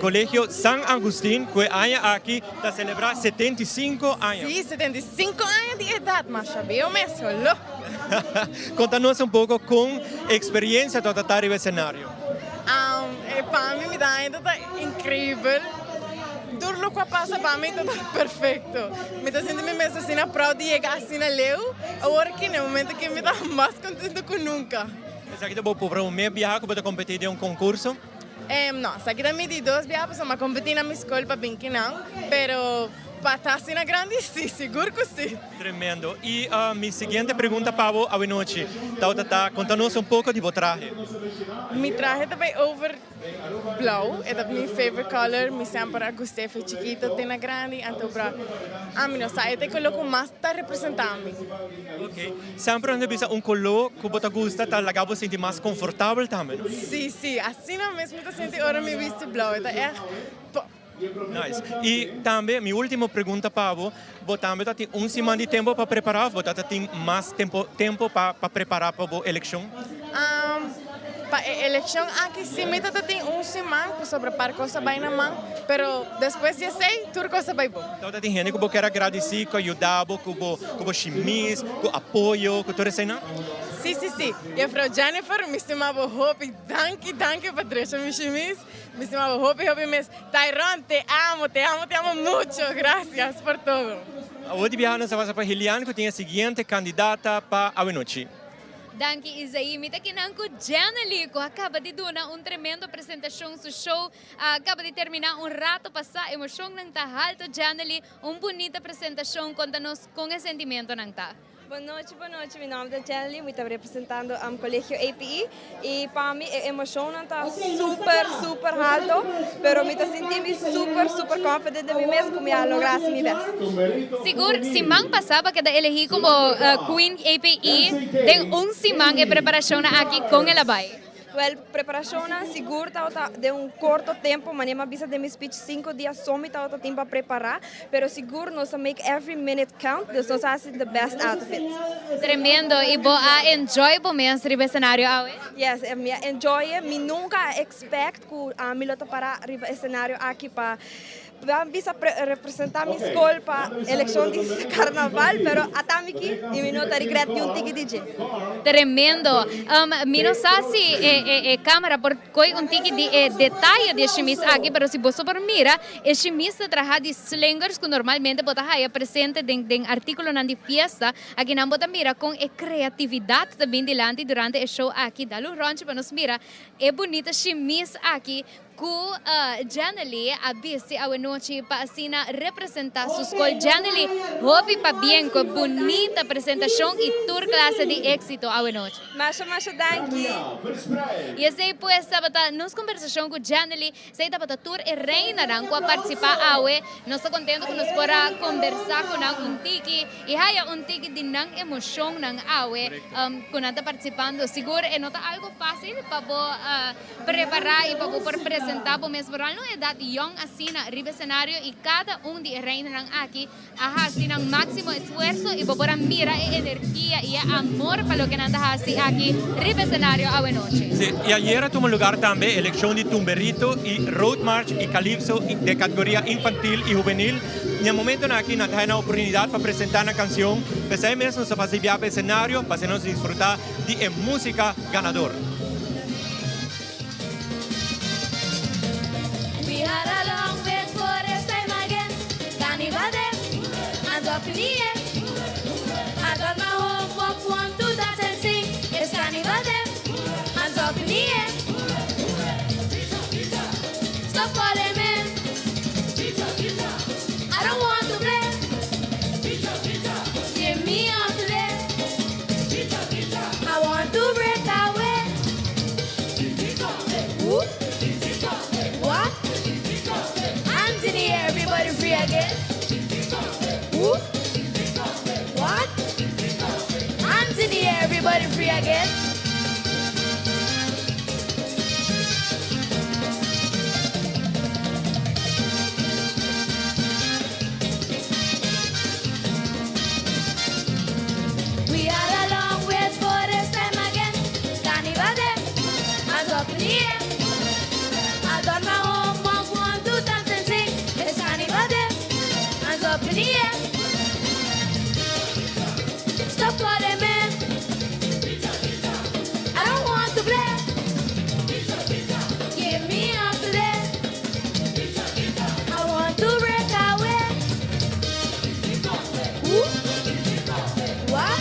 Colegio San Agustin cu e aña aki ta celebra 75 aña. Sí, 75 aña di edad, masha bieu mes, holo. Conta nos un poco con e experiencia ta ta riba escenario. Um, pa mi, mi ta haña ta increibel. Tur loke a pasa pa mi ta perfecto. Mi ta sinti mi mes asina proud di yega asina leu. Awor aki na e momento aki mi ta mas contento cu nunca. Esaki ta bo prome biaha cu bo ta competi den un concurso? No, esaki ta mi di dos biaha pasobra mi a competi na mi school pa bin kinan, pero pa ta asina grandi si, sigur cu si. Tremendo. Y mi siguiente pregunta pa bo awenochi tawata ta, conta nos un poco di bo trahe. Mi trahe ta bay over blauw, e ta mi favorite color, mi semper a gust'e fe chikito te na grandi, anto bra ami no sa e ta e color cu mas ta representa mi. Ok, semper nan ta bisa un color cu bo ta gusta ta laga bo sinti mas confortabel tambe, no? Si, si, asina mes mi ta sinti ora mi bisti blauw, e ta echt pop. Nice. Y tambe mi ultimo pregunta pa bo, bo tambe ta tin un siman di tempo pa prepara of bo ta tin mas tempo tempo pa pa prepara pa bo eleccion? Pa e eleccion aki si mi ta tin un siman pasobra par cos a bay na man, pero despues di esey tur cos a bay bon. Tabata tin hende cu bo kier a gradici cu a yuda bo cu bo cu bo shimis, cu apoyo, cu tur eseynan? Si, si, si. Juffrouw Jennifer, mi stima bo hopi. Danki, danki pa drecha mi shimis. Mi stima bo hopi, hopi mes. Tyron, te amo, te amo, te amo mucho. Gracias por todo. Awor di biaha nos a pasa pa Helian cu tin e siguiente candidata pa awenochi. Danki Isaí, mi ta kinan cu Jenely cu a caba di duna un tremendo presentacion, su show a caba di termina un rato pasa, emocionnan ta halto Jenely, un bunita presentacion, conta nos con e sentimentonan ta. Bon nochi, bon nochi, mi nomber ta Jenely, mi ta representando Colegio APE y pa mi e emocionnan ta super, super halto, pero mi ta sinti mi super, super confident den mi mes cu mi a logra haci mi best. Sigur, siman pasa bo a keda elegi como Queen APE, den un siman e preparacionnan aki con el a bay? Wel, preparacionnan sigur tabata den un corto tempo, manera mi a bisa den mi speech cinco dia so mi tabata tin pa prepara, pero sigur nos a make every minute count, dus nos a haci the best out of it. Tremendo, y bo a enjoy bo mes riba e scenario awe? Yes, mi a enjoy e, mi nunca a expect cu ami lo ta para riba e scenario aki pa Ban bisa representa mi skol pa elekshon di karnaval, pero ata mi ki i mi no ta regret ni un tiki di dje. Tremendo. Mi no sa si e camera por coy un tiki di e detaye di e shimis aki, pero si boso por mira, e shimis ta traha di slingers cu normalmente bo ta haya presente den den articulonan di fiesta. Akinan bo ta mira con e creatividad ta bin dilanti durante e show aki. Dal un rondje pa nos mira e bunita shimis aki Ku Jennely a bisti awenochi pa asina representa su skol. Jennely, hopi pabien ku e bunita presentashon i tur klase di éksito awenochi. Masha masha danki. I esei pues tabata nos kombersashon ku Jennely. Esei tabata tur e reinanan ku a partisipá awe. Nos ta kontento ku nos por a kombersá ku nan un tiki i haya un tiki di nan emoshonnan awe ku nan ta partisipando. Sigur e no ta algu fásil pa bo. Prepará i pa bo por presentá bo mes foral un edat yòn asina riba e senario i kada un di e reinanan aki a hasi nan máksimo esfuerso i bo por a mira e energia i e amor pa loke nan ta hasi aki riba e senario awenochi. Sí, i ayera tuma lugar tambe elekshon di Tumberito i Road March i Calypso den kategoria infantil i hubenil. Na e momentonan aki nan ta haña nan oportunidat pa presentá nan kansion. P'esei mes nos ta fasi bia pa e senario pa asina nos disfrutá di e músika ganador. We had a long wait for this time again. Carnival day, hands up in the air. I got my homework, want to dance and sing. It's carnival day, hands up in the air. Stop calling me. I don't want to play. Give me up today. I want to break away. Who? What? Hands in the air, everybody free again. Who? What? Hands in the air, everybody free again. We had a long wait for this time again. Carnival day, hands up in the air. I done my homework, want to dance and sing. It's carnival day, hands up in the air. Stop calling me. I don't want to play. Give me up today. I want to break away. Who? What?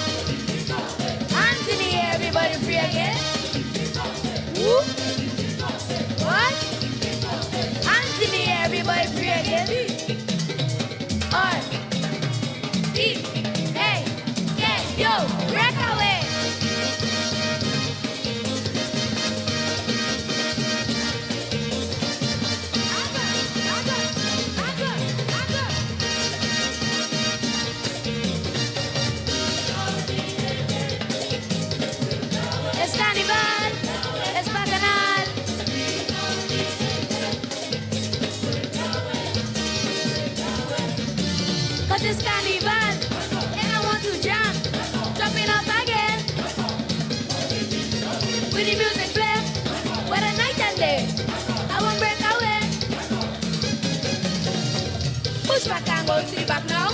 Hands in the air, everybody free again. Who? What? Hands in the air, everybody free again. R E A K yo, break away. Es carnival, es bacanal. Cause it's carnival, and I want to jump, jumping up again. With the music play, what a night and day. I won't break away. Push back and go to the back now.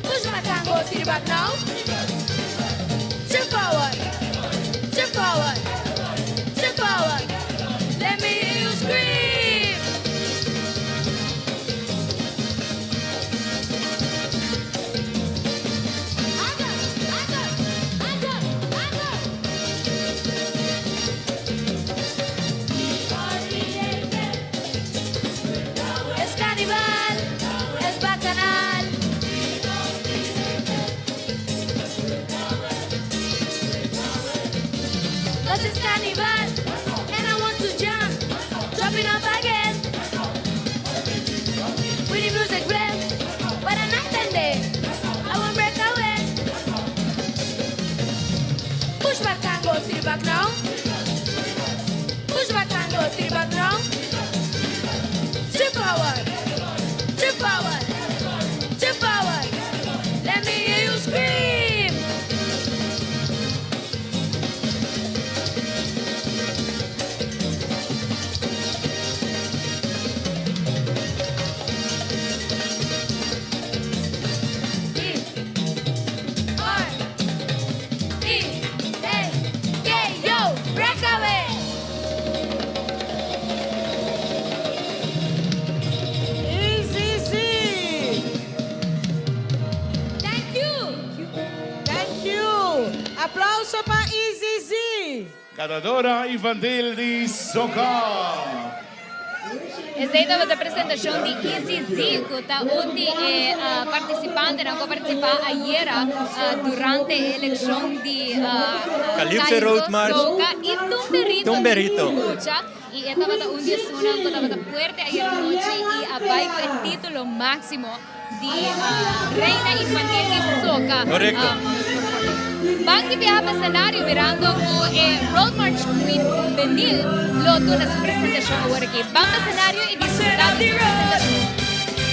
Push back and go to the back now. Ganadora infantil di Soca. Esei tabata presentashon di Easy Z ku ta un di e partisipantenan ku a partisipá ayera durante e elekshon di Calypso Road March, Soca i Tumberito Tumberito. Mucha. I e tabata un di esunnan ku tabata fuerte ayera nochi i a bai ku e título máksimo di Reina Infantil di Soca. Correcto. Ban di biaha pa escenario mirando cu e Road March Queen Juvenil lo duna su presentacion awor aki. Ban pa escenario y disfruta di su presentacion.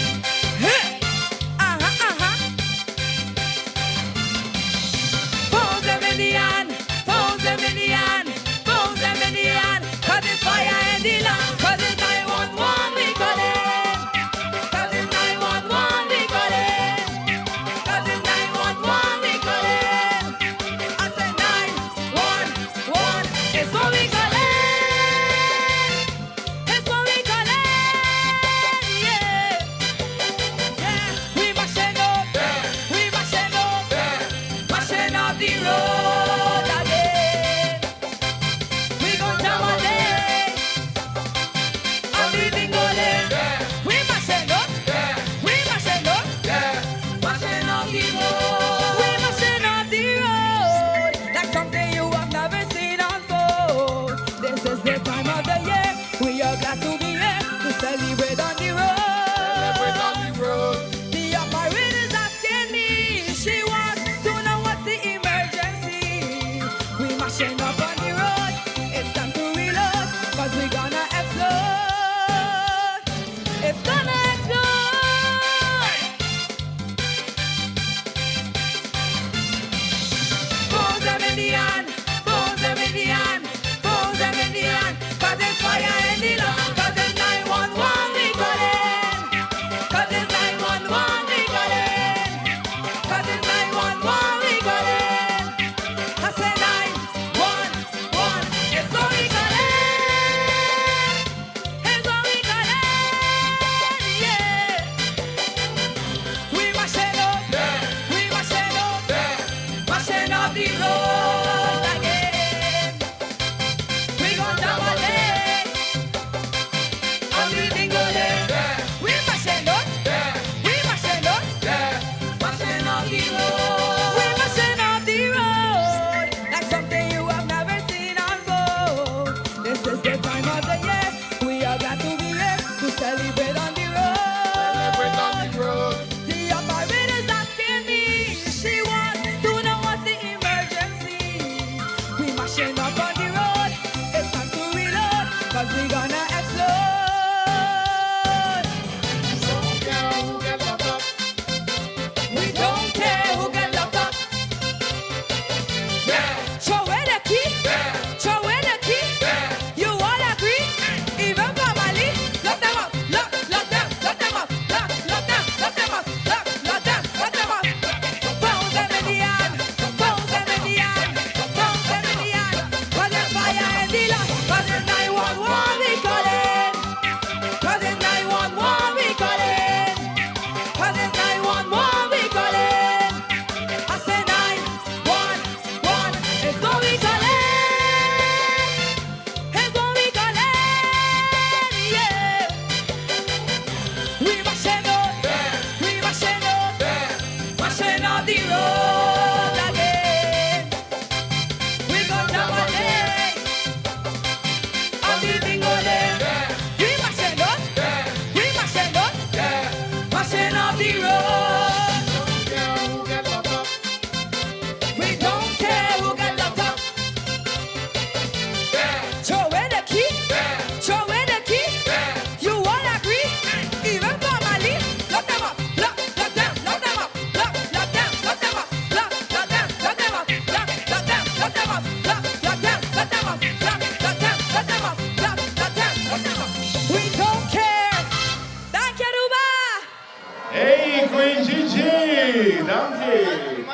Hey Queen Gigi! Danki!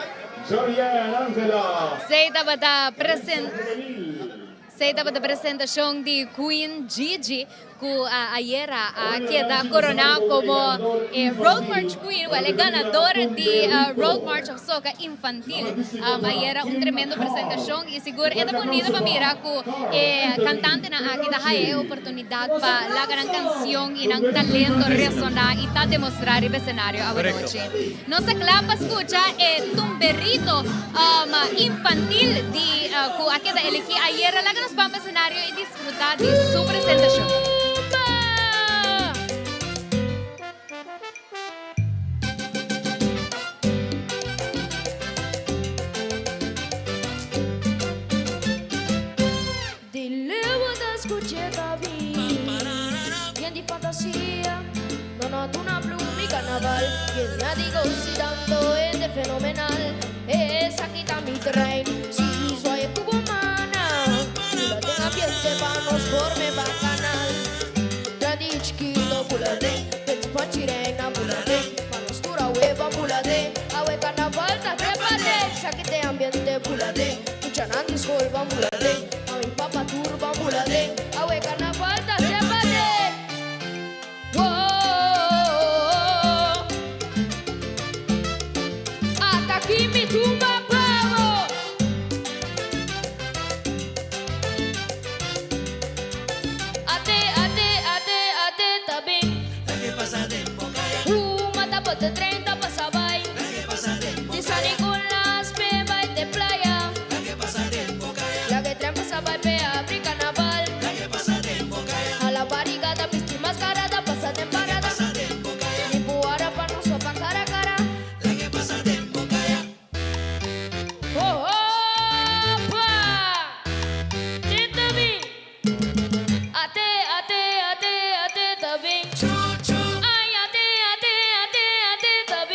Jorianne, Angela! Esey tabata presen Esey tabata presentacion di Queen Gigi. cu ayera a keda corona como e Road March Queen, wel e ganador di Road March of Soca Infantil. Ayera un tremendo presentacion y sigur e ta bonito pa mira cu e cantantenan aki ta haya e oportunidad pa laga nan cancion y nan talento resona y ta demostra riba escenario awanochi. Nos ta kla pa skucha e tumberito infantil di ku a keda elegí ayera. Laga nos bamba esenario i disfrutá di su presentashon. Di leu bo ta scuch'e ta bin Yen di fantasia No no duna blumi carnaval Yen ya di gosi tanto hende fenomenal Esaki ta mi trein Si zwaai cu bo mana Bula den ambiente pa nos forme bacanal Grandi y chikito bula den Peti panchi reina bula den Pa nos tur awe ban bula den Awe carnaval ta trepa den Esaki t'e ambiente bula den Muchanan di skol ban bula den Mami papa tur ban bula den Awe carnaval ta sepa den Woah Ata ki mi tumba pa bo. Ate ate ate ate ta bin. Huma ta bote tren ta pasa bai. Di San Nicolas pe bai te playa. Laga e tren pasa bai pe abri carnaval. Hala barigada bisti mascarada pasa den parada. Ni buara pa nos sopa cara cara. Ho ho pa. Tin ta bin. Ate ate ate ate ta bin. Ay ate ate ate ate ta bin.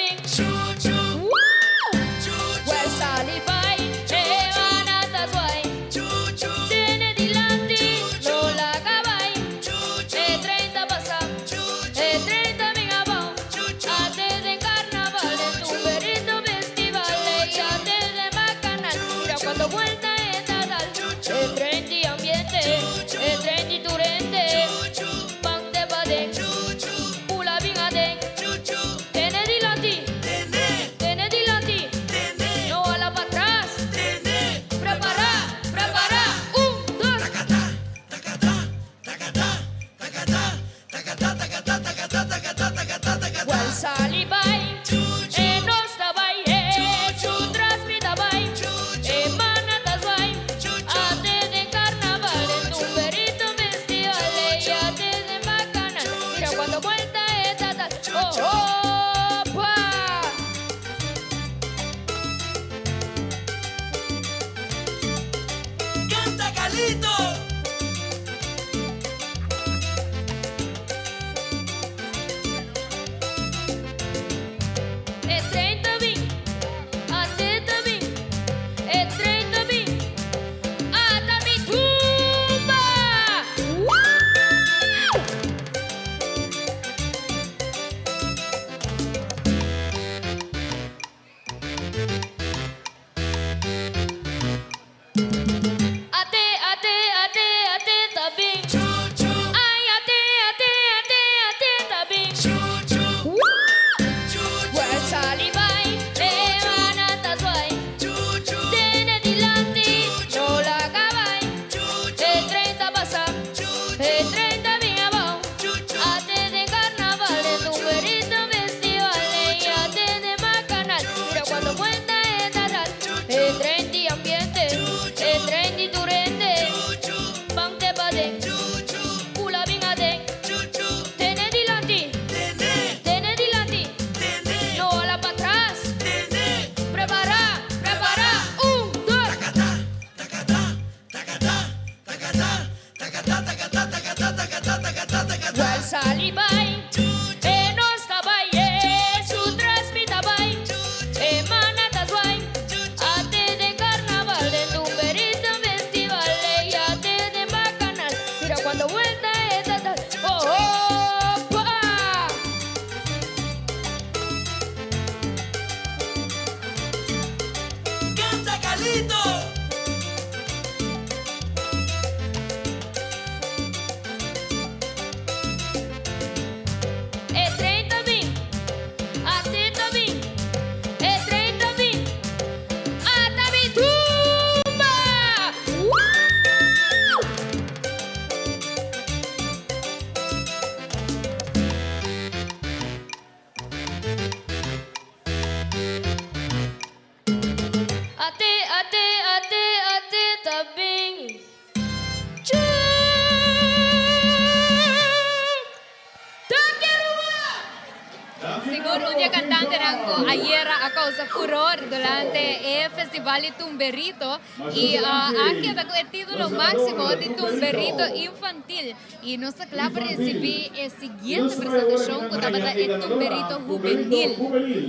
Sigur un di e cantantenan cu ayera a causa furor durante e festival di Tumberito y a keda cu e titulo maximo di Tumberito Infantil. Y nos ta cla pa ricibi e siguiente presentacion cu tabata e Tumberito Hubenil.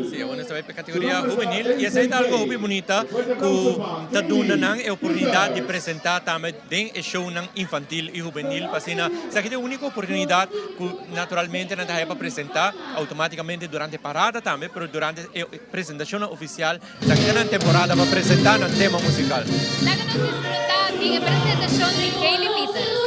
Si, awor nos ta bay pa e categoria hubenil y esey ta algo hopi bunita cu ta duna nan e oportunidad di presenta tambe den e shownan infantil y hubenil pa asina esaki ta e unico oportunidad cu naturalmente nan ta haya pa presenta automaticamente durante e parada tambe pero durante e presentacionnan oficial esaki ta nan temporada pa presenta nan tema musical. Laga nos disfruta di e presentacion di Kaylee Peters.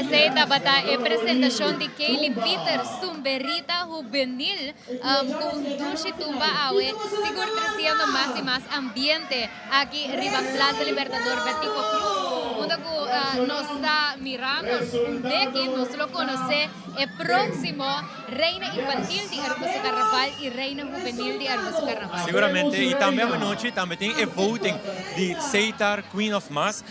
Esey tabata e presentacion di Kaylee Peters, tumberita hubenil cu un dushi tumba awe, sigur treciendo mas y mas ambiente aki riba Plaza Libertador Betico Croes, unda cu nos ta mirando un deki nos lo conoce e proximo Reina Infantil di Aruba su Carnaval y Reina Hubenil di Aruba su Carnaval. Siguramente, y tambe anochi tambe tin e voting di Seitar Queen of Mas.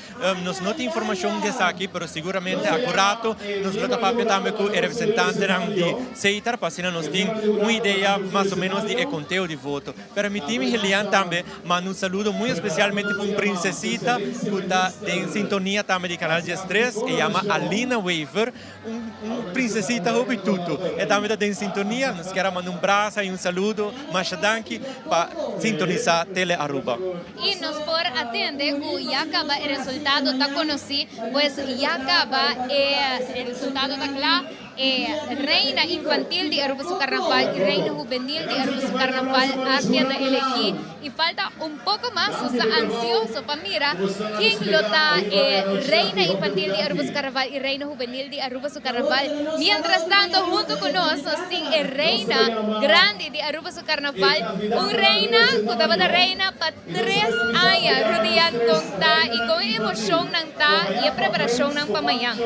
Nos no tin informacion di esaki, pero siguramente a cu rato nos lo ta papia tambe cu e representantenan di Seitar pa asina nos tin un idea mas o menos di e conteo di voto. Pero mi team Helian tambe manda un saludo muy especialmente pa un princesita cu ta den sintonia tambe di Canal 13, e yama Alina Wever. Un un princesita hopi tutu. E tambe ta den sintonia. Nos kier a manda un brasa y un saludo. Masha danki pa sintonisa Tele Aruba. Y nos por atende cu ya caba e resultado ta conoci, pues ya caba e resultado ta cla. E reina infantil di Aruba su carnaval y reina hubenil di Aruba su carnaval a keda elegi. Y falta un poco mas, nos ta ansioso pa mira ken lo ta e reina infantil di Aruba su carnaval y reina hubenil di Aruba su carnaval. Mientras tanto hunto cu nos, nos tin e reina grandi di Aruba su carnaval, un reina cu tabata reina pa tres aña. Rudian, con ta y con e emocionnan ta y e preparacionnan pa mañan?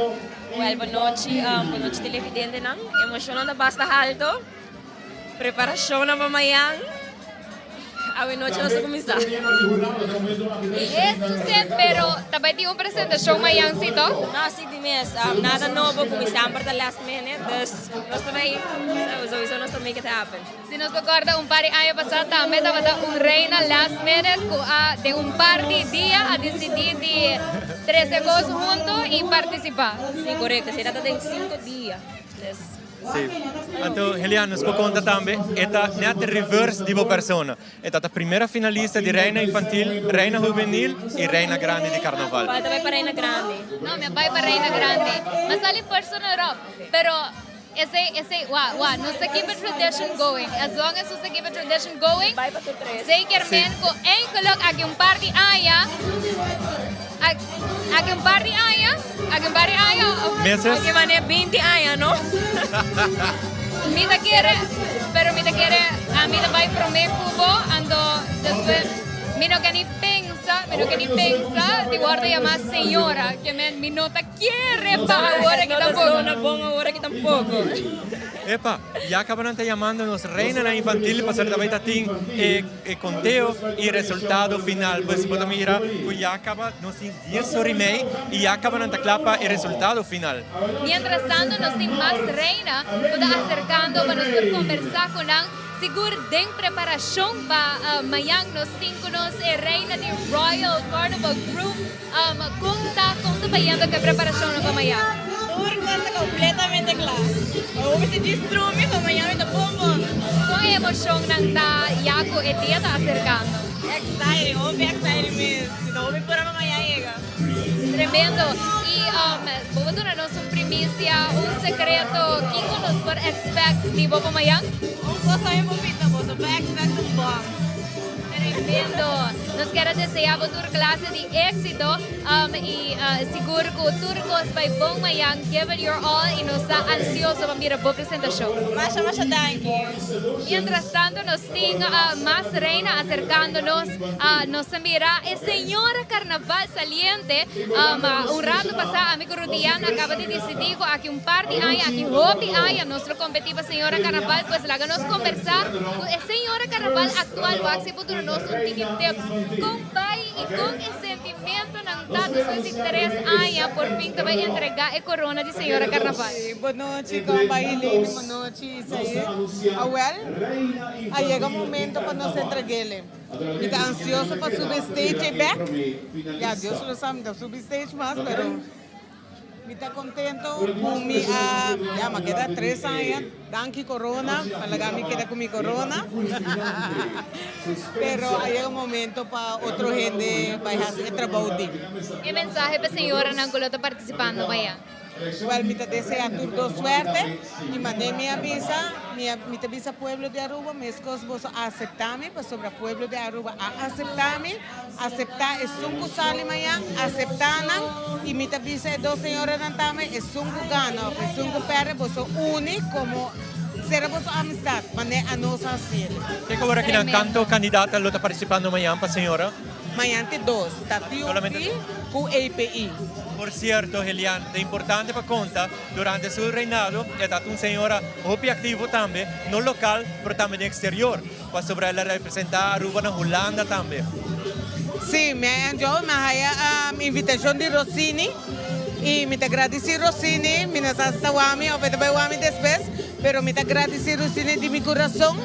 Well, bonochi, bonochi televidentenan. Emocionnan ta basta halto. Preparacionnan pa mañan. Awe nochi nos ta cuminsa. Eso si, pero ta bay tin un presentacion mañan si toch? No, si di mes. Nada nobo, cu mi semper ta last minute, dus nos ta bay, sowieso nos ta make it happen. Si nos por corda un par di aña pasa tambe tabata un reina last minute cu a den un par di dia a dicidi di trece cos hunto y participa. Si, corecto. Si, ta den cinco dia. Dus. Sí. Anto, Helian, nos por conta tambe, e ta net reverse di bo persona. E ta ta primera finalista di Reina Infantil, Reina Hubenil y Reina Grandi di Carnaval. Falta bai pa Reina Grandi. No, mi a bai pa Reina Grandi. Mi a sali first runner up. Pero esey, esey, wa, wa, nos ta keep e tradition going. As long as nos ta keep e tradition going, zeker men cu eigenlijk aki un par di aña, Aki un par di aña, aki un par di aña. Meses? Aki mane 20 aña, no? Mi ta kere, pero mi ta kere, ami ta bai prome cubo, anto despues mi no ke ni pensa, mi no ke ni pensa di wordo yama señora, ke men mi no ta kere pa awor aki tampoco. No ta zona bon awor aki tampoco. Epa, ya caba nan ta yamando nos reinanan infantil pasobra ta bai ta tin e. E conteo y resultado final. Pues bo ta mira cu ya caba nos tin dies ora y mei y ya caba nan ta cla pa e resultado final. Mientras tanto nos tin mas reina cu ta acercando pa nos por conversa cu nan. Sigur den preparacion pa mañan nos tin cu nos e reina di Royal Carnival Group. Con ta con ta bayendo cu e preparacionnan pa mañan? Tur cos ta completamente cla. Awor mi ta djis drumi pa mañan mi ta bon bon. Con e emocionnan ta ya cu e dia ta acercando? Exciting, hopi exciting mes. Mi ta hopi pura pa mañan yega. Tremendo. Y bo por duna nos un primicia, un secreto, kico nos por expect di bo pa mañan? Un cos tambe por bisa boso, por expect un bom. Tremendo. Nos kier a desea bo tur clase di éxito y sigur cu tur cos bay bon mañan. Give it your all y nos ta ansioso pa mira bo presentacion. Masha masha danki. Mientras tanto nos tin mas reina acercando nos. Nos ta mira e señora carnaval saliente. Un rato pasa ami cu Rudian a caba di dicidi cu aki un par di aña, aki hopi aña nos lo competi pa señora carnaval. Pues laga nos conversa cu e señora carnaval actual wak si por duna nos un tiki tips con bai y con e sentimentonan ta despues di tres aña por fin ta bai entrega e corona di señora carnaval. Bonochi con bai Helene, bonochi Isaí. Awel, a yega momento pa nos entreguele. Mi ta ansioso pa subi stage ei bek. Ya, Dios lo sa mi ta subi stage mas, pero mi ta contento cu mi a, ya, mi a keda tres aña, danki corona, pa laga mi keda cu mi corona. Pero a yega momento pa otro hende bai haci e trabou di. E mensahe pa señoranan cu lo ta participando mañan. Wel mi ta desea tur dos suerte y mane mi a bisa, mi a mi ta bisa pueblo di Aruba mescos boso a acepta mi pasobra pueblo di Aruba a acepta mi, acepta esun cu sali mañan, acepta nan y mi ta bisa e dos señoranan tambe esun cu gana of esun cu perde boso uni como sera boso amistad mane anos a haciele. Ke ora ki nan canto candidata lo ta participando mañan pa señora? Mañan te dos, ta TOP cu API. Por cierto, Helian, ta importante pa conta, durante su reinado e ta un señora hopi activo tambe, no local, pero tambe den exterior, pasobra el a representa Aruba na Hulanda tambe. Sí, mi a enjoy, mi a haya invitacion di Rossini y mi ta gradici Rossini, mi no sa si ta wami of e ta bay wami despues, Pero mi ta gradici Rusine di mi curason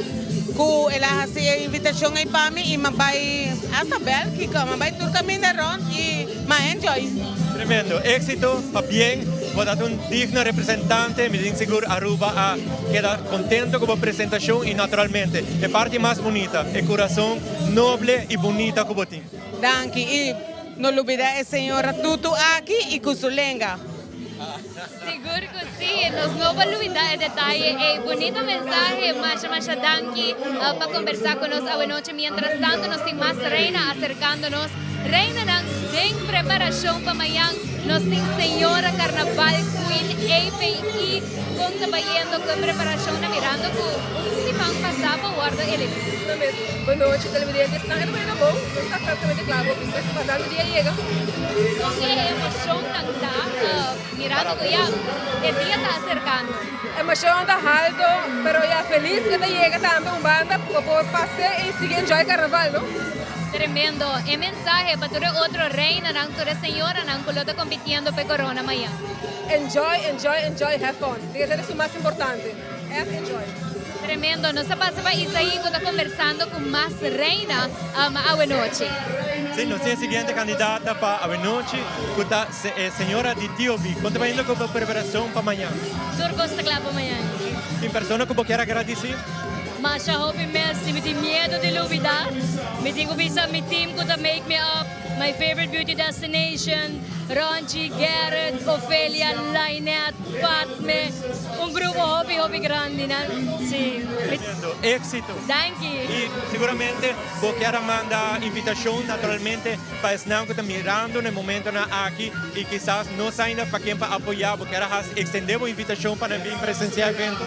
cu el a haci e invitacion ey pa mi y m'a bay hasta Belgica, m'a bay tur caminda rond y m'a enjoy. Tremendo. Exito, pabien. Bo ta un digno representante. Mi tin sigur Aruba a keda contento cu bo presentacion y naturalmente e parti mas bunita, e curason noble y bunita cu bo tin. Danki y no lubida e señora Tutu aki y cu su lenga. Sigur cu si, nos no por lubida e detaye ey. Bunito mensahe, masha masha danki pa conversa cu nos awenochi. Mientras tanto nos tin mas reina acercando nos. Reinanan den preparacion pa mañan. Nos tin Señora Carnaval Queen API con ta bayendo cu e preparacionnan mirando cu un siman pasa bo wordo elegi. Bonochi televidentes, nan e ta poniendo bon, nos ta prácticamente cla bo bisa cu pasando dia yega. Con e emocionnan ta mirando cu ya e dia ta acercando? Emocionnan ta halto, pero ya feliz cu ta yega tambe un banda pa por pase y sigui enjoy carnaval no. Tremendo e mensahe pa tur e otro reinanan, tur e señoranan cu lo ta compitiendo p'e corona mañan. Enjoy, enjoy, enjoy, have fun. Esey ta su mas importante. Have enjoy. Tremendo. Nos a pasa pa Isaí cu ta conversando cu mas reina awe nochi. Sí, nos tin e siguiente candidata pa awe nochi cu ta e señora di TOB. Con ta bayendo cu bo preparacion pa mañan? Tur cos ta cla pa mañan. Tin persona cu bo kier a gradici? Masha hopi mes. Si mi tin miedo di lubida, mi tin cu bisa mi team cu ta make me up. My favorite beauty destination, Ronchi, Gerrit, Ofelia, Lynette, Fatme, un grupo hopi hopi grandi nan, si. Tremendo, éxito. Danki. Y seguramente bo kier a manda invitacion naturalmente pa esnan cu ta mirando na e momentonan aki y kisas no sa ainda pa ken pa apoya, bo kier a haci extende bo invitacion pa nan bin presencia e evento?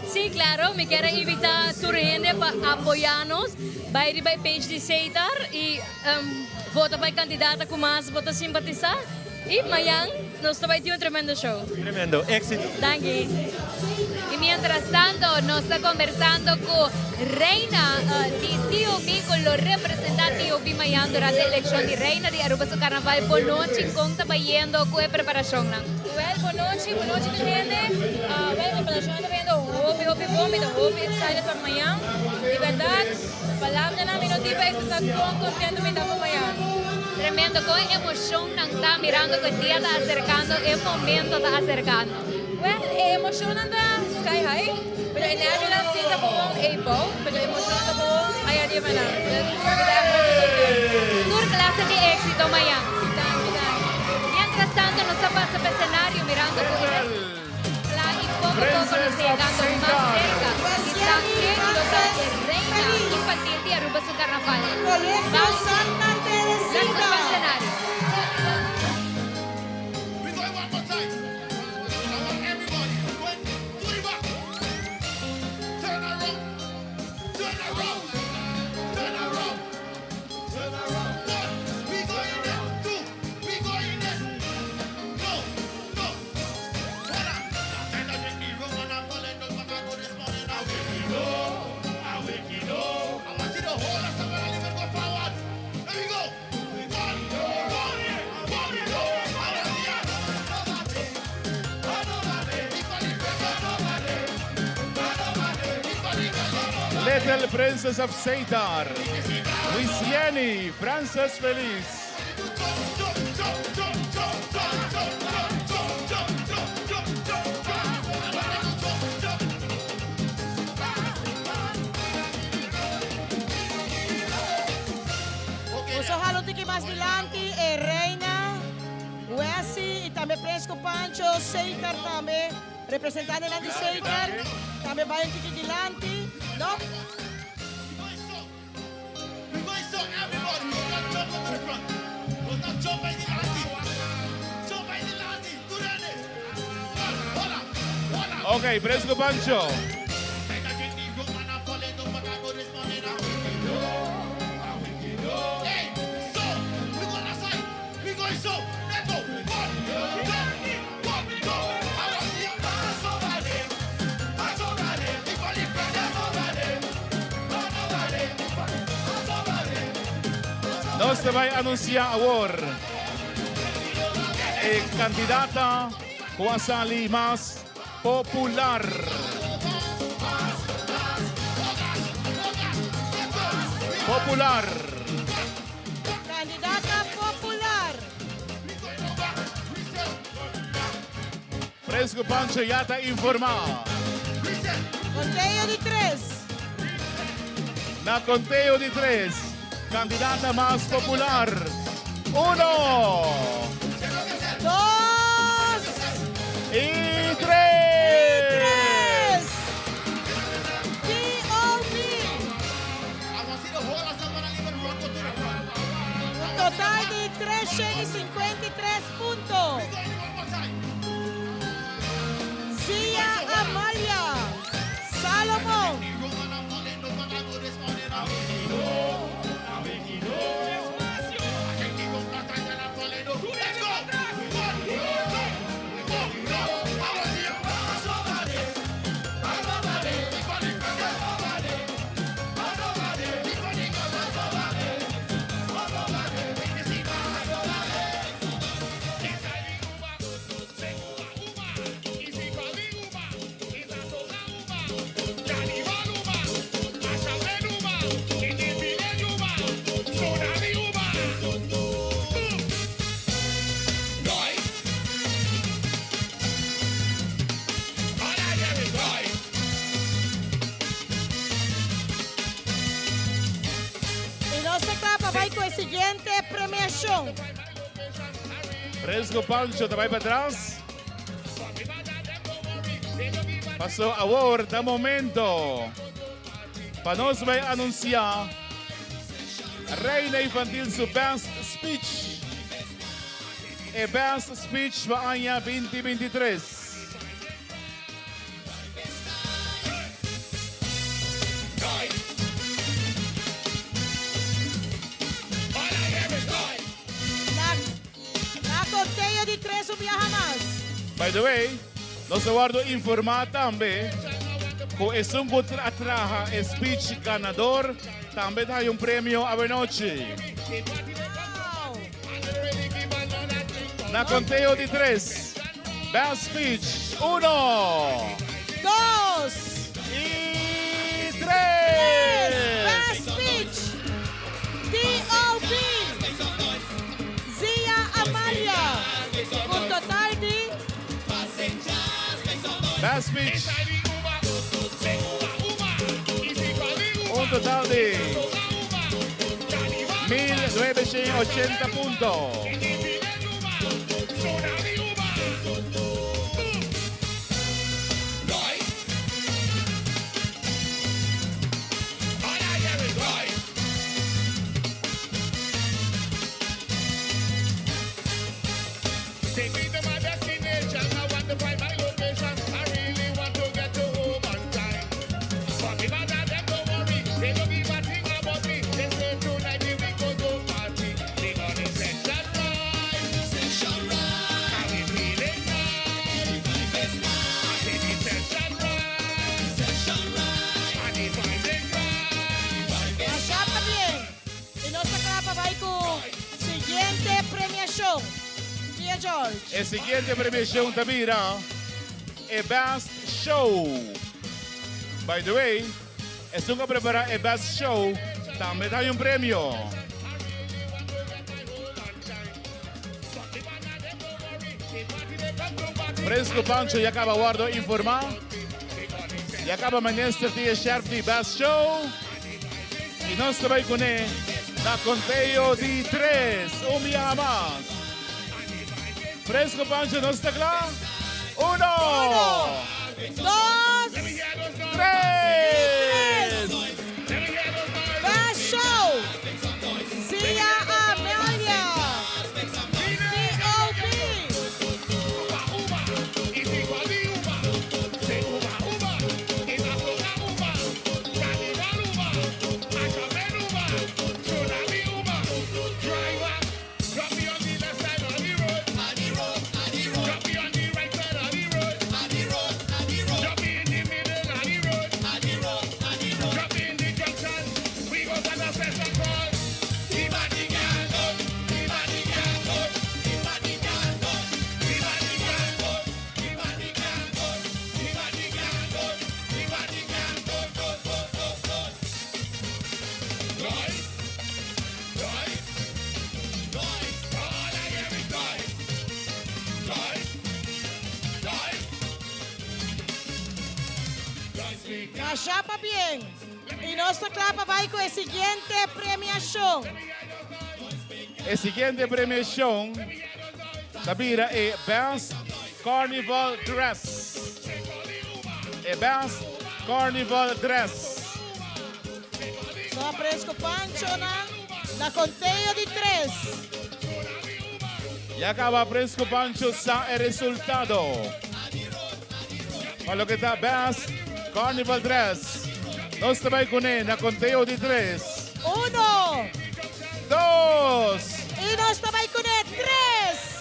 Si, claro, mi kier a invita tur hende pa apoya nos, bay riba e page di Seitar y. Vota pa e kandidata ku mas bo ta simpatisá i mañan nos ta bai tin un tremendo show. Tremendo. Éxito. Danki. Y mientras tanto nos ta conversando cu Reina di TOB cu lo representa TOB mañan durante eleccion di Reina di Aruba su Carnaval. Bonochi, con ta bayendo cu e preparacionnan? Wel, bonochi, bonochi tur hende. Wel, preparacionnan ta bayendo hopi, hopi bon. Mi ta hopi excited pa mañan. Di berdad. Palabranan mi no tin pa expresa kon contento mi ta pa mañan. Tremendo, kon e emocionnan ta mirando cu e dia ta acercando, e momento ta acercando. Well, e emocionnan ta sky high, pero e nervionan si ta gewoon ey bou, pero e emocionnan ta gewoon aya riba nan. Dus mi ta echt hopi contento. Tur clase di exito mañan. Danki, danki. Mientras tanto nos ta pasa pa escenario mirando cu e. Cla y poco poco nos ta yegando mas cerca di San Ken lo ta e reina infantil di Aruba su carnaval. Ban let's go pa escenario. Little Princess of Setar, Luisiani Frances Feliz. Boso hala un tiki mas dilanti e reina Wessie y tambe. Tambe Prens ku Pancho, Seikar tambe, representantenan di Seikar, tambe bai un tiki dilanti, no? Ok, Prens ku Pancho. Nos ta bai anuncia awor e candidata cu a sali mas popular. Popular. Candidata popular. Fresco Pancho ya ta informa. Conteo di tres. Na conteo di tres, candidata mas popular. Uno. Dos. Y tres. Y tres. P.O.P. Un total di 353 punto. Zia Amalia Salomon. Y nos ta cla pa bay cu e siguiente premiacion. Fresco Pancho ta bai patras. Paso awor ta momento pa nos bai anuncia Reina Infantil su best speech. E best speech pa aña 2023. Na conteo di tres un biaha mas. By the way, nos a wordo informa tambe cu esun cu a traha e speech ganador tambe ta haya un premio awenochi. Na conteo di tres, best speech, uno. Dos. Y tres. Best speech, TOP. Zia Amalia. Un total di. Best speech. Un total di 1980 punto. Take me to my destination. I want to find my location. I really want to get to home on time. But me mother them don't worry. They don't give a thing about me. They say tonight we go go party. We gonna session right. Session right. And we feeling nice. I say the session right. Session right. And the vibe is right. Masha pabien. Y nos ta cla pa bay cu siguiente premiacion. Tia George. E siguiente premiacion ta bira e Best Show. By the way, esun cu a prepara e Best Show tambe ta hay un premio. Fresco Pancho ya caba wordo informa. Ya caba minister di e sheriff di Best Show. Y nos ta bay cune na conteo di tres. Un biaha mas. Fresco Pancho, nos ta kla? Uno! Uno, dos, tres! Best Show! Zia Amelia! T.O.P. Masha pabien! Y nos ta cla pa bay cu e siguiente premiacion. E siguiente premiacion ta bira e Best Carnival Dress. E Best Carnival Dress. So Fresco Pancho nan na conteo di tres. Ya caba Fresco Pancho sa e resultado. Pa loke ta Best Carnival Dress. Nos ta bay cune na conteo di tres. Uno. Dos. Y nos ta bay cune tres.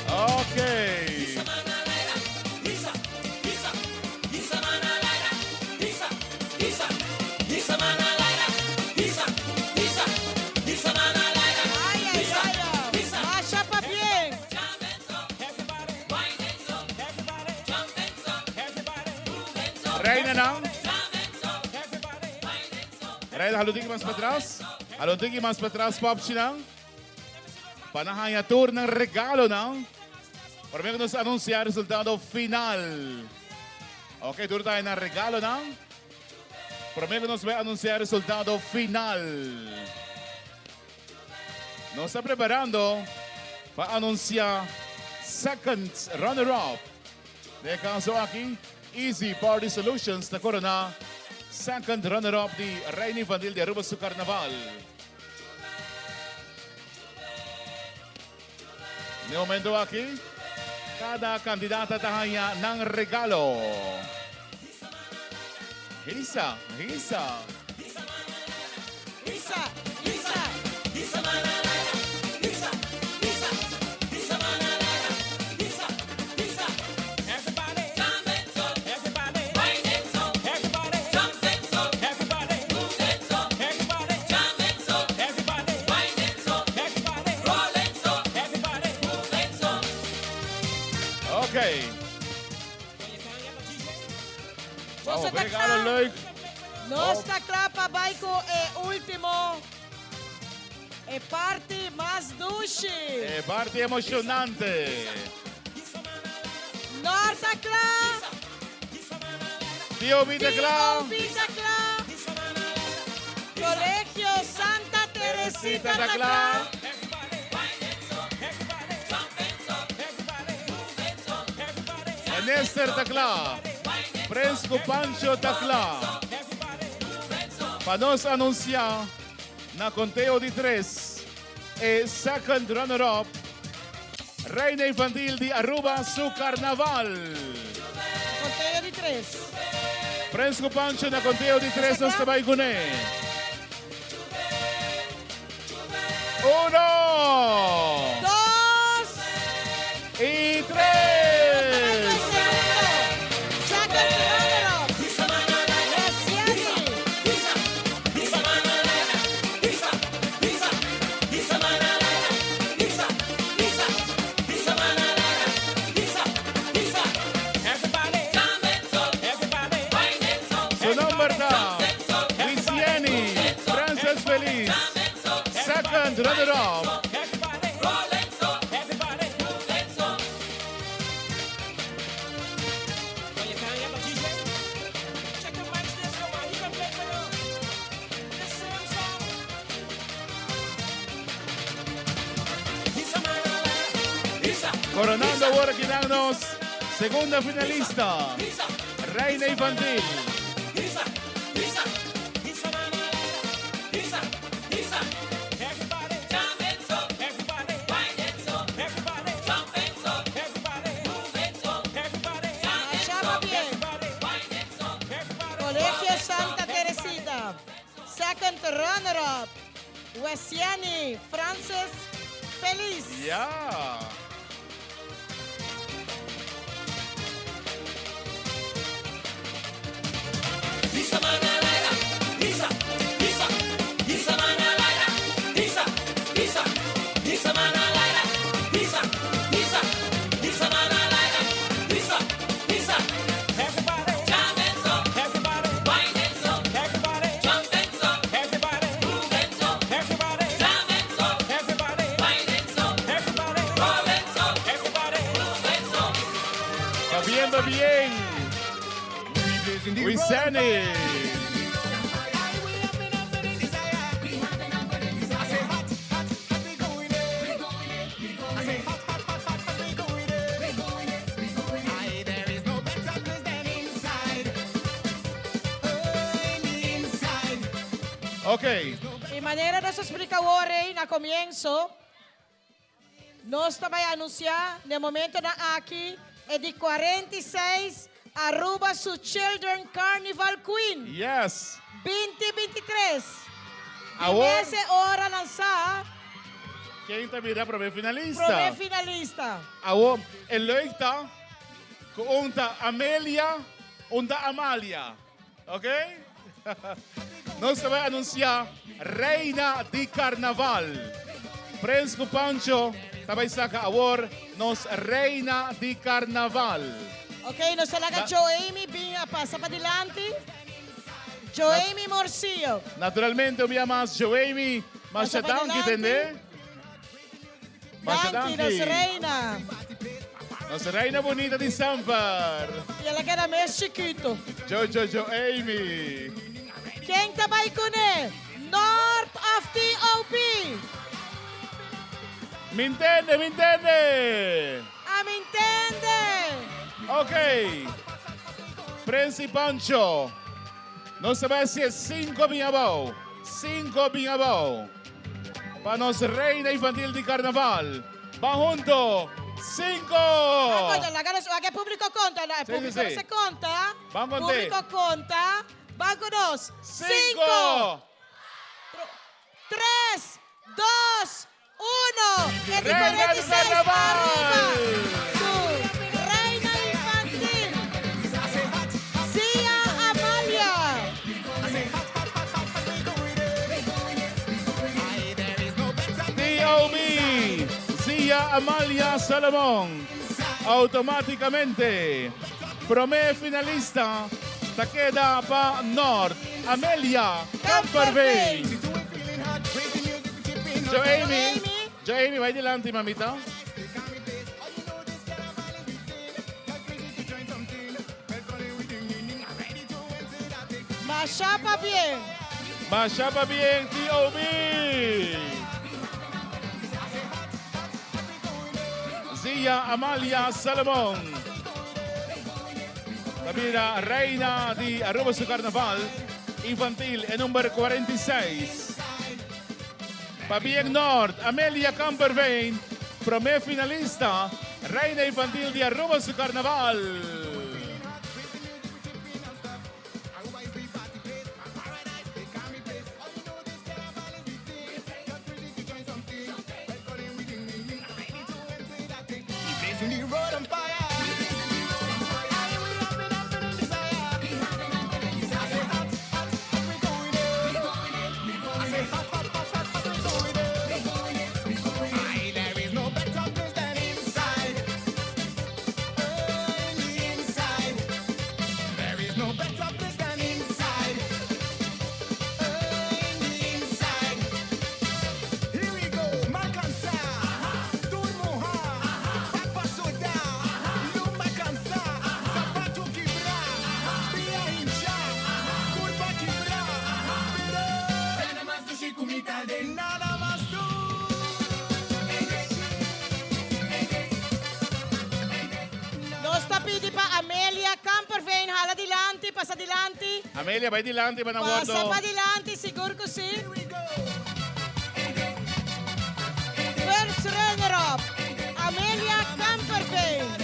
Okay. Masha pabien! Reina nan. Reina, halo tiki mas patras. Halo tiki mas patras, popchi nan. Pa nan haña tur nan regalo nan. Prome ku nos anuncia resultado final. Ok, tur ta haña nan regalo nan. Prome ku nos bai anuncia resultado final. Nos ta preparando pa anuncia second runner-up. Den e caso aki, Easy Party Solutions ta corona second runner-up di Reina Infantil di Aruba su Carnaval. Na e momento aki, cada candidata ta haña nan regalo. Hisa, hisa. Hisa, hisa. Oké. Boso Oh, ta regalo kla? leuk. Nos ta kla pa bai ku e último, e parti mas dushi. E parti emocionante. Nor ta kla. Tio B ta kla. Tio B ta kla. Colegio Santa Teresita ta kla. Minister ta kla. Prins ku Pancho ta kla. Pa nos anunsiá na konteo di tres e second runner up Reina Infantil di Aruba su Carnaval. Konteo di tres. Prins ku Pancho na konteo di tres nos ta bai kuné. Uno. Dos. Y tres. Second runner-up. Resiani. Su nomber ta Lisieni Frances Feliz, second runner-up. Coronando awor aki nan nos segunda finalista, Reina Infantil. Masha pabien. Colegio Santa Teresita. Second runner-up, Wesiani Francis Feliz. Ya. Va bien, va bien. Wisani. Ok. Y manera nos a splica awor rey na comienzo, nos ta bay anuncia na e momentonan aki e di 46 Aruba su Children Carnival Queen. Yes. Binti 23. Di Awor. mes e ora nan sa. Ken ta bira prome finalista? Prome finalista. Awor e leuk ta ku un ta Amelia, un ta Amalia. Ok? Nos ta bai anunsia Reina di Carnaval. Prens ku Pancho ta bai saka awor nos Reina di Carnaval. Ok, nos ta laga Joemy bin a pasa padilanti. Joemy Morcillo. Naturalmente un bia mas Joemy, masha Pasa danki padilanti. tende. Masha Danki, nos reina. Nos reina bonita di semper. Y el a keda mes chikito. Jo, jo, jo, Amy. Ken ta bai kuné? Noord of TOP? Mi ntende, mi ntende. A mi ntende. Ok. Prens y Pancho. Nos ta bai hacié cinco bin abao. Cinco bin abao. Pa nos reina infantil di carnaval. Ban hunto. Cinco! Ban conta, laga nos wak e publico conta. E Sí, publico sí, sí. no se conta. Ban conté. Publico conta. Ban cu nos. Cinco! Tres, dos, uno. E di Reina di 46 Carnaval! Aruba. Su reina infantil. Zia Amalia. TOB, Zia Amalia Salomon. Automáticamente, prome finalista ta keda pa Noord, Amelia Kamperveen. Joamy, Joamy, bai dilanti, mamita. Masha pabien. Masha pabien, TOB. Zia Amalia Salomon. Ta bira reina di Aruba su Carnaval Infantil e number 46. Pabien Noord, Amelia Kamperveen, prome finalista, reina infantil di Aruba su Carnaval. Nos ta pidi pa Amelia Kamperveen hala dilanti, pasa dilanti. Amelia, bai dilanti pa nan wordo. Pasa pa dilanti, sigur cu si. First runner up, Amelia Kamperveen.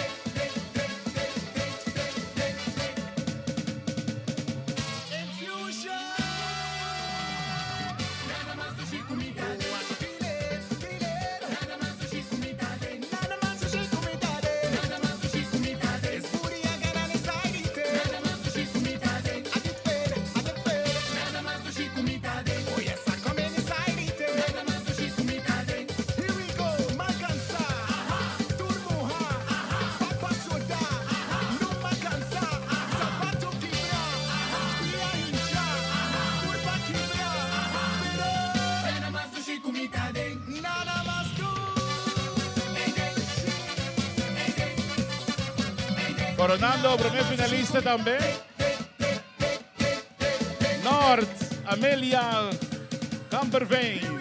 Coronando prome finalista tambe. Noord, Amelia Kamperveen.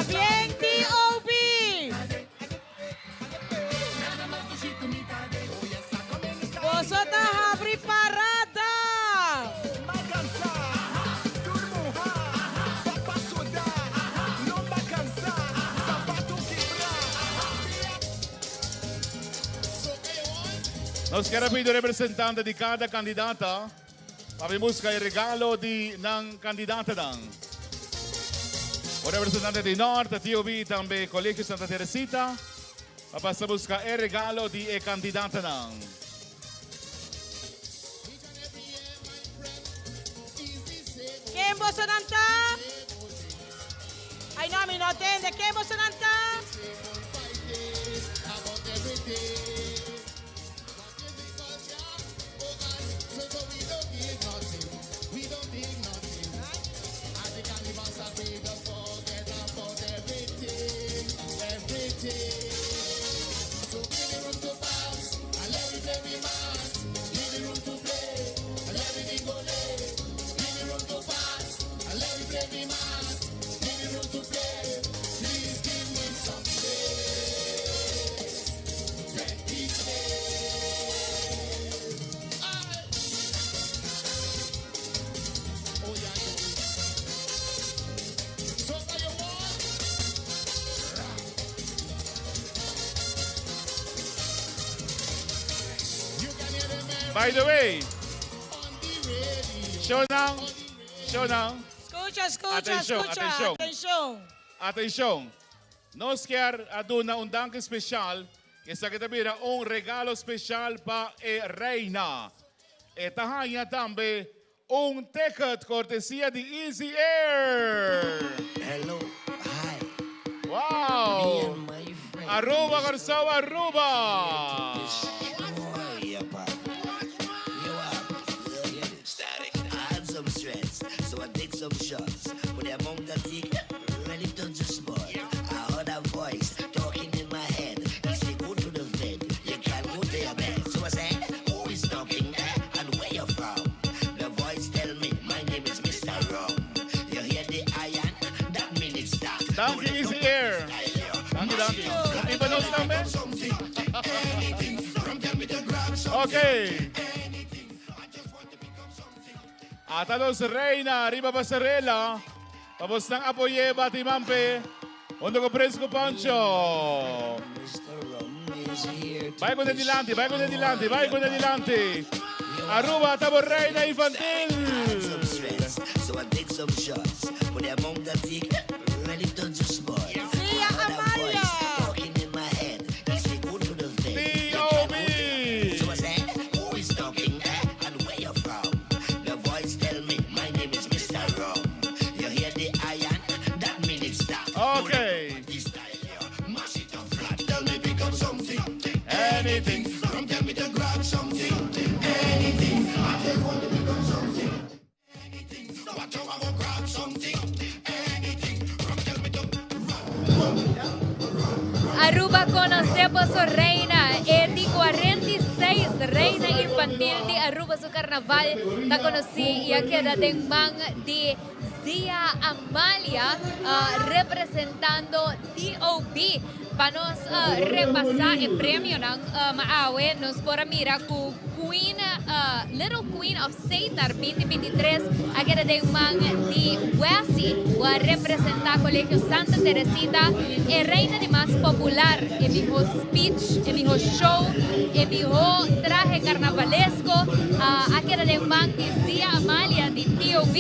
Pabien TOB! Boso ta habri parada! Nos kier a pidi representante di cada candidata pa bin busca e regalo di nan candidatanan. Un representante di Noord, TOB tambe Colegio Santa Teresita pa pasa busca e regalo di e candidatanan. Ken bosonan ta? Ay no, mi no tende. Ken bosonan ta? By the way, shownan, shownan. Scucha, scucha, Atencion, scucha. atencion. Atencion. Atencion. Nos kier a duna un danki special. Esaki ta bira un regalo special pa e reina. E ta haya tambe un ticket cortesia di Easy Air. Hello, hi. Wow! Aruba, Corsou, Aruba! Destroy your party. You are static. I had some stress, so I take some shots. But the amount I take really turns Danki Easy Air. Danki, danki. I pa nos tambe? Ok. Ata nos reina riba pasarela. Pa bosnan apoy'é bati man p'e. Hunto ku Prins ku Pancho. Bai ku dilanti, bai ku dilanti, bai ku dilanti. Aruba ta bo reina infantil. TOB. Ok. Aruba conoce boso reina, e di 46 reina infantil di Aruba su carnaval ta conoci y a keda den man di Zia Amalia representando DOB. Pa nos repasa e premionan awe nos por a mira cu Queen Little Queen of Seitar 2023 a keda den man di Wessie cu a representa Colegio Santa Teresita. E reina di mas popular, e miho speech, e miho show, e miho trahe carnavalesco a keda den man di Zia Amalia di TOB.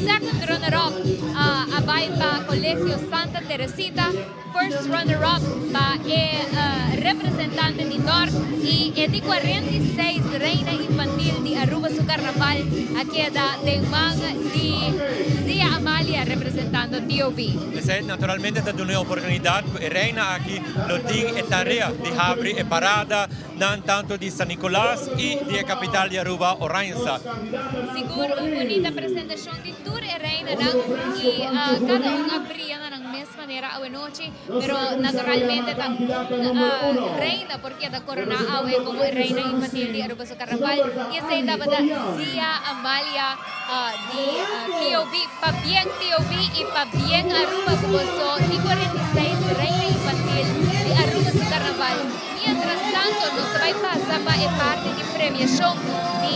Second runner up a bai pa Colegio Santa Teresita. First runner up pa e representante di Noord y e di 46 Reina Infantil di Aruba su carnaval a keda den man di Zia Amalia representando TOB. Esey naturalmente ta duna e oportunidad cu e reina aki lo tin e tarea di habri e parada nan tanto di San Nicolas y di e capital di Aruba, Oranjestad. Sigur un bunita presentacion di tur e reinanan y cada un a bria na nan mes manera awenochi, pero naturalmente ta un reina por keda coroná awe como e reina infantil di Aruba su carnaval y esey tabata Zia Amalia di TOB. Pabien TOB y pabien Aruba cu boso di 46 reina infantil di Aruba su carnaval. Mientras tanto nos ta bay pasa pa e parti di premiacion di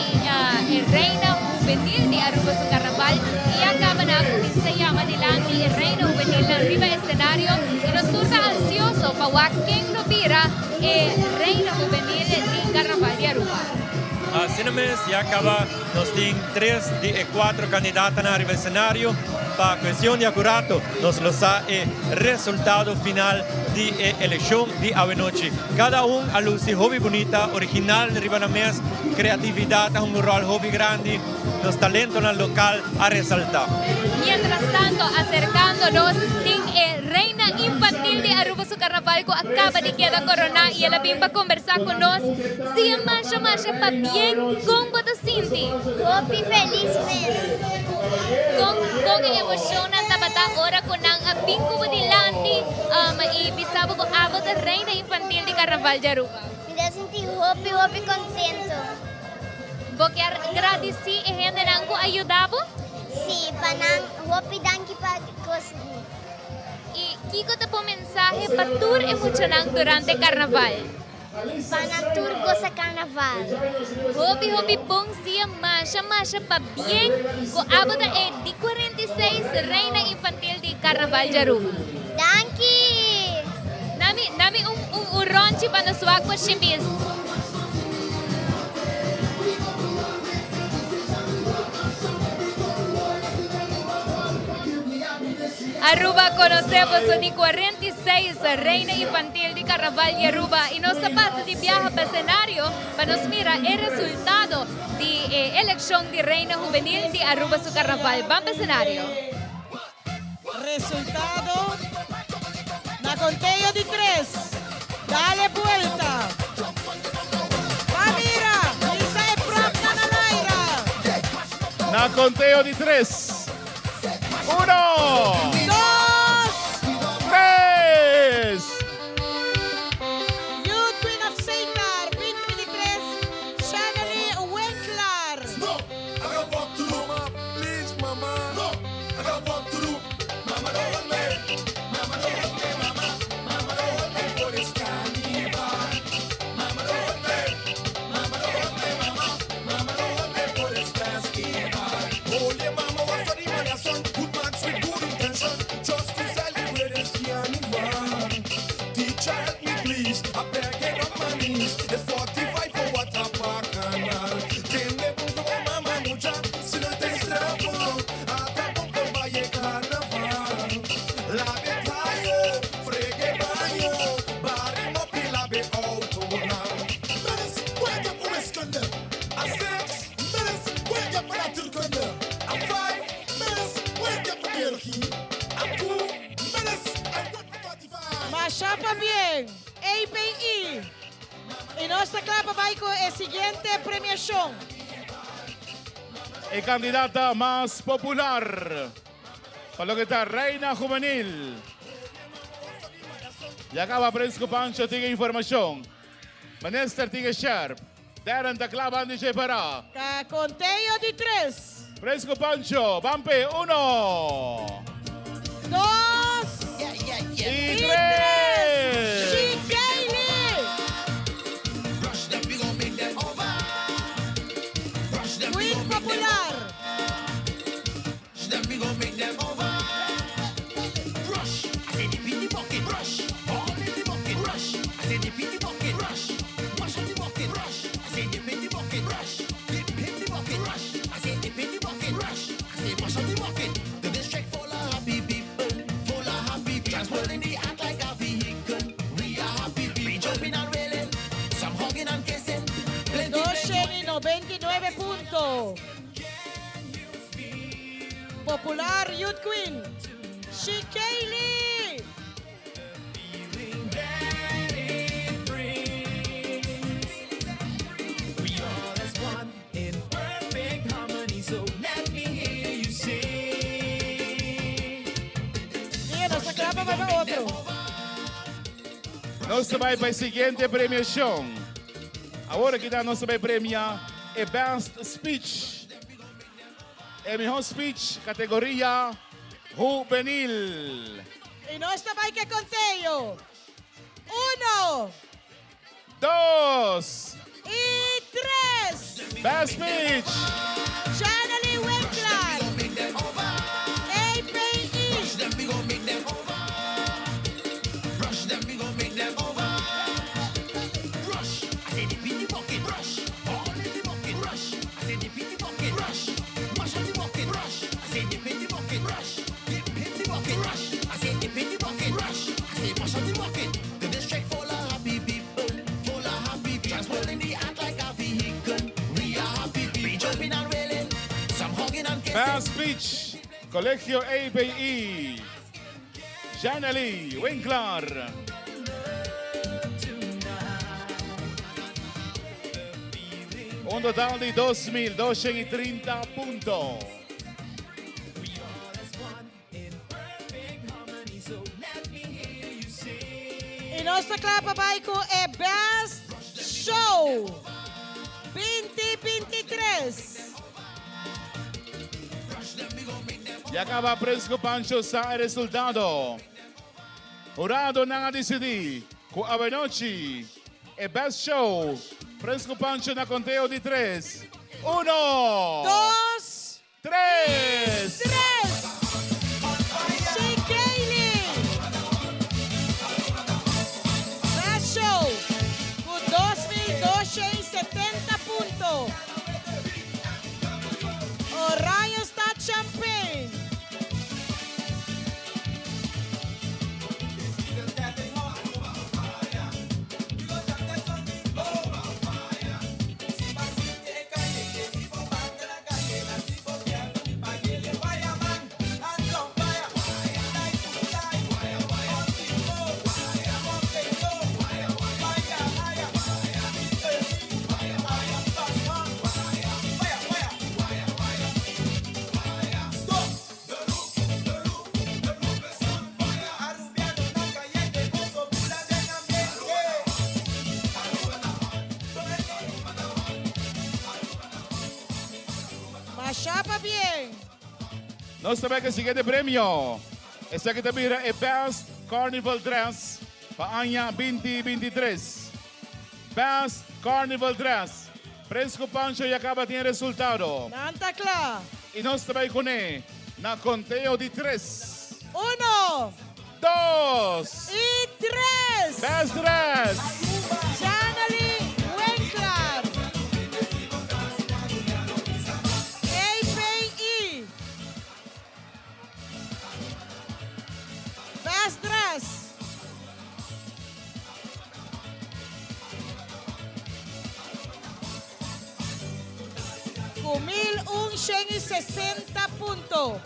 e reina hubenil di Aruba su carnaval y ya caba nan a cuminsa yama dilanti e reina hubenilnan riba escenario y nos tur ta ansioso pa wak ken lo bira e reina hubenil di carnaval di Aruba. Asina mes ya caba nos tin tres di e cuatro candidatanan riba escenario. Pa cuestion di acurato nos lo sa e resultado final di e eleccion di awenochi. Cada un a luci hopi bunita, original riba nan mes, creatividad a hunga un rol hopi grandi, nos talentonan local a resalta. Mientras tanto, acercando nos tin e Reina Infantil di Aruba su carnaval cu a caba di keda corona y el a bin pa conversa cu nos. Sia masha masha pabien, con bo ta sinti? Hopi feliz mes. Con con e emocionnan tabata ora cu nan a bin cu bo dilanti y bisa bo cu abo ta Reina Infantil di Carnaval di Aruba? Mi ta sinti hopi hopi contento. Bo kier gradici e hendenan cu a yuda bo? Si, pa nan hopi danki pa cosnan. Y kico ta bo mensahe pa tur e muchanan durante Carnaval? Pa nan tur gosa carnaval. Hopi hopi bon sia masha masha pabien cu abo ta e di 46 Reina Infantil di Carnaval di Aruba. Danki! Nami nami un un un ronchi pa nos wak por shimbis. Aruba conoce boso di 46 Reina Infantil di Carnaval di Aruba y nos ta pasa di biaha pa escenario pa nos mira e resultado di e eleccion di Reina Juvenil di Aruba su Carnaval. Ban pa escenario. Resultado na conteo di tres. Dale buelta. Ba mira, hisa e propnan al aire. Na conteo di tres. Uno. Dos. Tres. Youth Queen of Setar 2023, Shanely Winkler. natuurkunde. A 6 minutes, wake up natuurkunde. A 5 minutes, wake up biologie. A 2 minutes, I got 45. Masha pabien, API. Y nos ta cla pa bay cu e siguiente premiacion. E candidata mas popular pa loke ta Reina Juvenil. Ya caba Fresco Pancho tin e informacion. Minister tin e sherp. Darren ta cla ban di dje para. Ta conteo di tres. Fresco Pancho, ban p'e uno. Dos. Y tres. Shikeyli. Queen Popular. 299 punto. Popular Youth Queen, Shikeyli! Mira, nos ta kla pa bai pa otro. Nos ta bai pa e siguiente premiacion. Awor aki ta nos ta bai premia e Best Speech. E mihor speech categoria Juvenil. Y nos ta bai ke conteo. Uno. Dos. Y tres. Best speech. Janely Winkler. API. Best Speech, Colegio ABI, Janely Winkler. Un total di 2.230 punto. Y nos ta cla pa bay cu e Best Show 2023. Ya caba Fresco Pancho sa e resultado. Huradonan a dicidi cu awenochi e Best Show Fresco Pancho na conteo di tres. Uno! Dos! Tres! Tres! Shikeyli! Best Show cu 2270 punto. Oranjestad Champagne. Masha pabien! Nos ta bai ku e siguiente premio. Esaki ta bira e Best Carnival Dress pa aña 2023. Best Carnival Dress. Fresco Pancho ya kaba tin e resultado. Nan ta kla. I nos ta bai kuné na konteo di tres. Uno. Dos. I tres. Best Dress. Janely Winkler. API. Best Dress. Ku 1160 punto.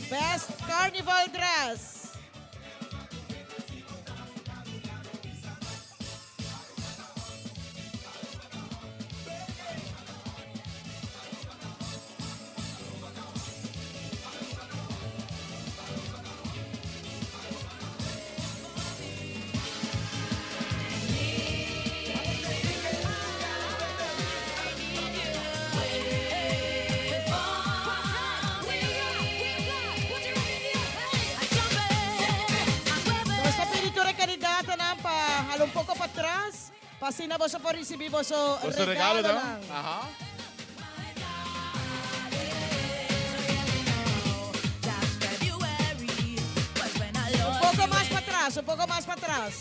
Best Carnival Dress. Nos ta pidi tur e kandidatonan pa hala un poko patras pa asina boso por risibí boso Boso regalonan. regalonan. Aha. Un poko mas patras, un poko mas patras.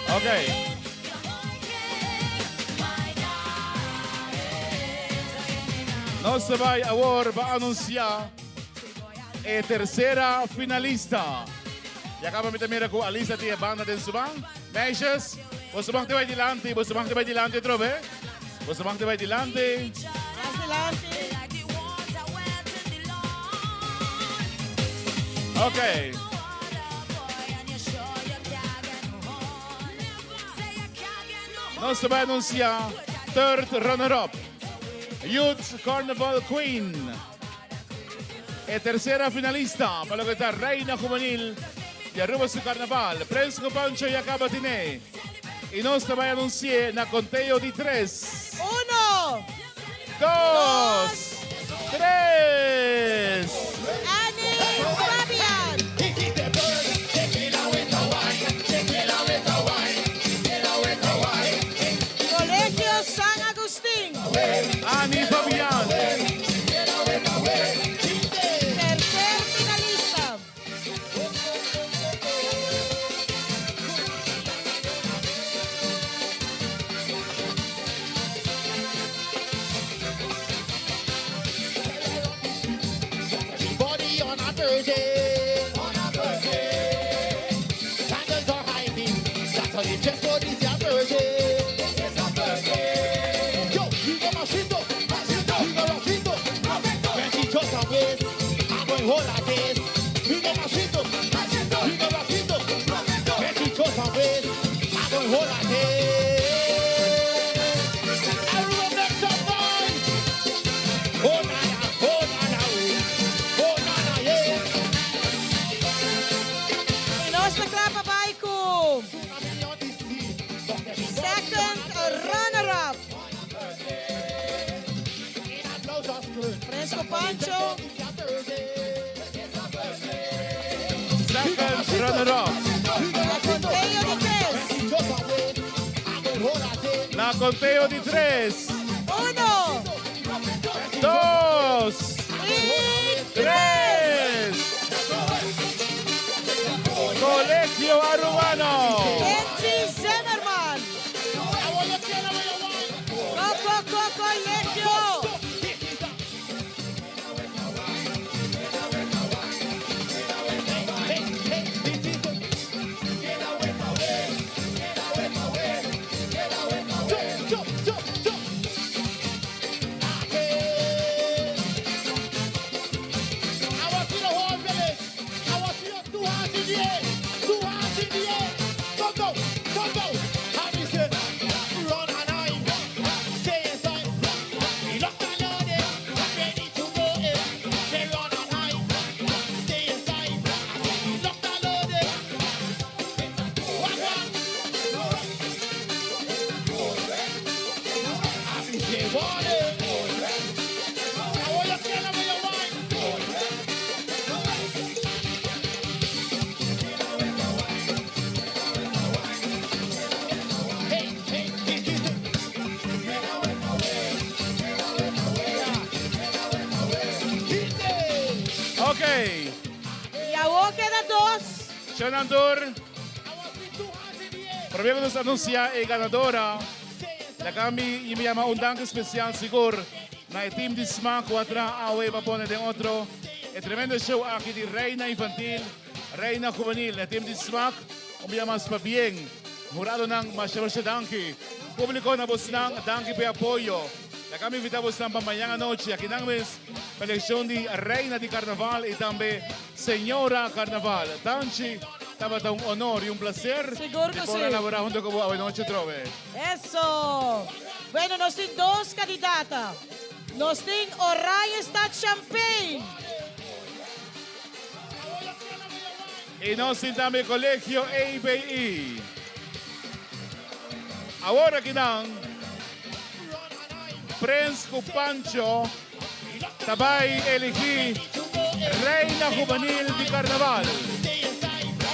Ok. Nos ta bai awor pa anuncia e tercera finalista. Ya caba mi ta mira cu Alisa tin e banda den su man. Meisjes, boso mag te bai dilanti, boso mag te bai dilanti atrobe. Boso mag te bai dilanti. Mas dilanti. Ok. Nos ta bai anuncia third runner-up, Youth Carnival Queen. E tercera finalista pa loke ta Reina Juvenil di Aruba su Carnaval. Prens cu Pancho ya caba tine. Y nos ta bai anunci'e na conteo di tres. Uno. Dos. Tres. Annie Fabian. Colegio San Agustin. Annie Fabian. Tercer finalista. Everybody on a Thursday, on a Thursday. Sandals are high heels. That's how you dress for this your birthday. This is a birthday. Yo, you got my shit up, my shit up. You got my shit up, When she just a waist, I'm going hold like this. You got my shit up, my shit up. You got my shit up, When she just a waist, I'm going hold like this. Everyone make some noise. Oh na na, oh na na, oh, oh na na, yeah. I nos ta kla pa bai ku second runner-up. Fresco Pancho. Second runner-up. Na conteo di tres. Na conteo di tres. Uno. Dos. I Tres. Colegio Arubano. Kenzie Zimmerman. Coco, Coco, Colegio. Jump, jump, jump. I want to see the whole village. I want to see your two hands in the air. Two hands in the air. Go, go, go, go. And he said, run and hide. Stay inside. He locked and loaded. Ready to go in. Say run and hide. Stay inside. I said, he locked and loaded. What Shonan tur, prome ku nos anunsia e ganadora, laga mi i mi yama un danki spesial sigur na e team di sma ku a traha awe pa pone den otro e tremendo show aki di Reina Infantil, Reina Juvenil. E team di smak, un bia mas pabien. Huradonan, masha masha danki. Publico na bosnan, danki pa e apoyo. Laga mi invita bosnan pa mañan anochi akinan mes pa eleccion di Reina di Carnaval y tambe Señora Carnaval. Tanchi, tabata un honor y un placer Sigur di cu por si. a labora hunto cu bo awenochi atrobe. Eso! Bueno, nos tin dos candidata. Nos tin Oranjestad Champagne. Y nos tin tambe Colegio ABI. Awor akinan Prens cu Pancho ta bay eligi Reina Juvenil di Carnaval.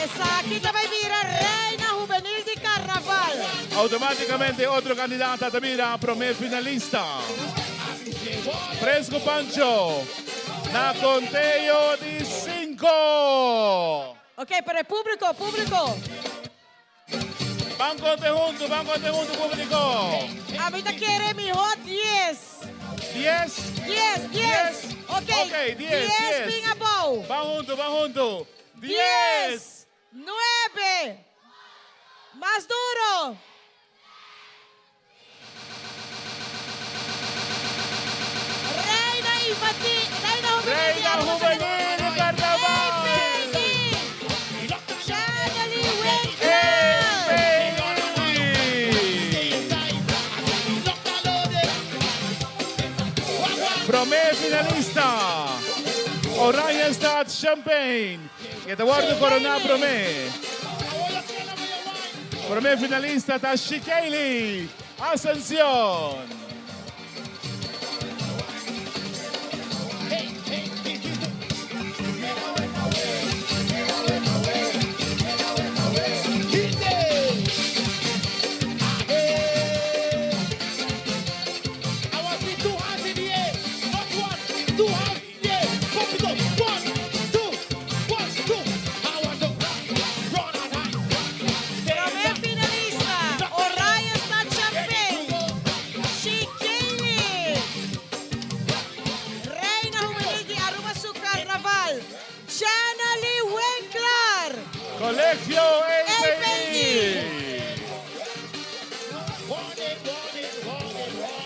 Esaki ta bay bira Reina Juvenil di Carnaval. Automaticamente otro candidata ta bira prome finalista. Prens cu Pancho na conteo di cinco. Ok, pero e publico, publico. Ban conte hunto, ban conte hunto publico. Ami ta kere miho dies. Dies? Dies, dies. Ok, Ok, dies, dies dies. bin abou. Ban hunto, ban hunto. Dies. Dies. Nuebe. Mas duro. Reina Infantil, Reina Juvenil. Reina Juvenil di Carnaval. Shadali Winkler. Prome finalista, Oranjestad Champagne, que ta wordo corona prome. Prome finalista ta Shikaylee Ascencion. Prome finalista, Oranjestad Champagne, Shikaylee. Reina Juvenil di Aruba su Carnaval, Janaly Winkler. Colegio API.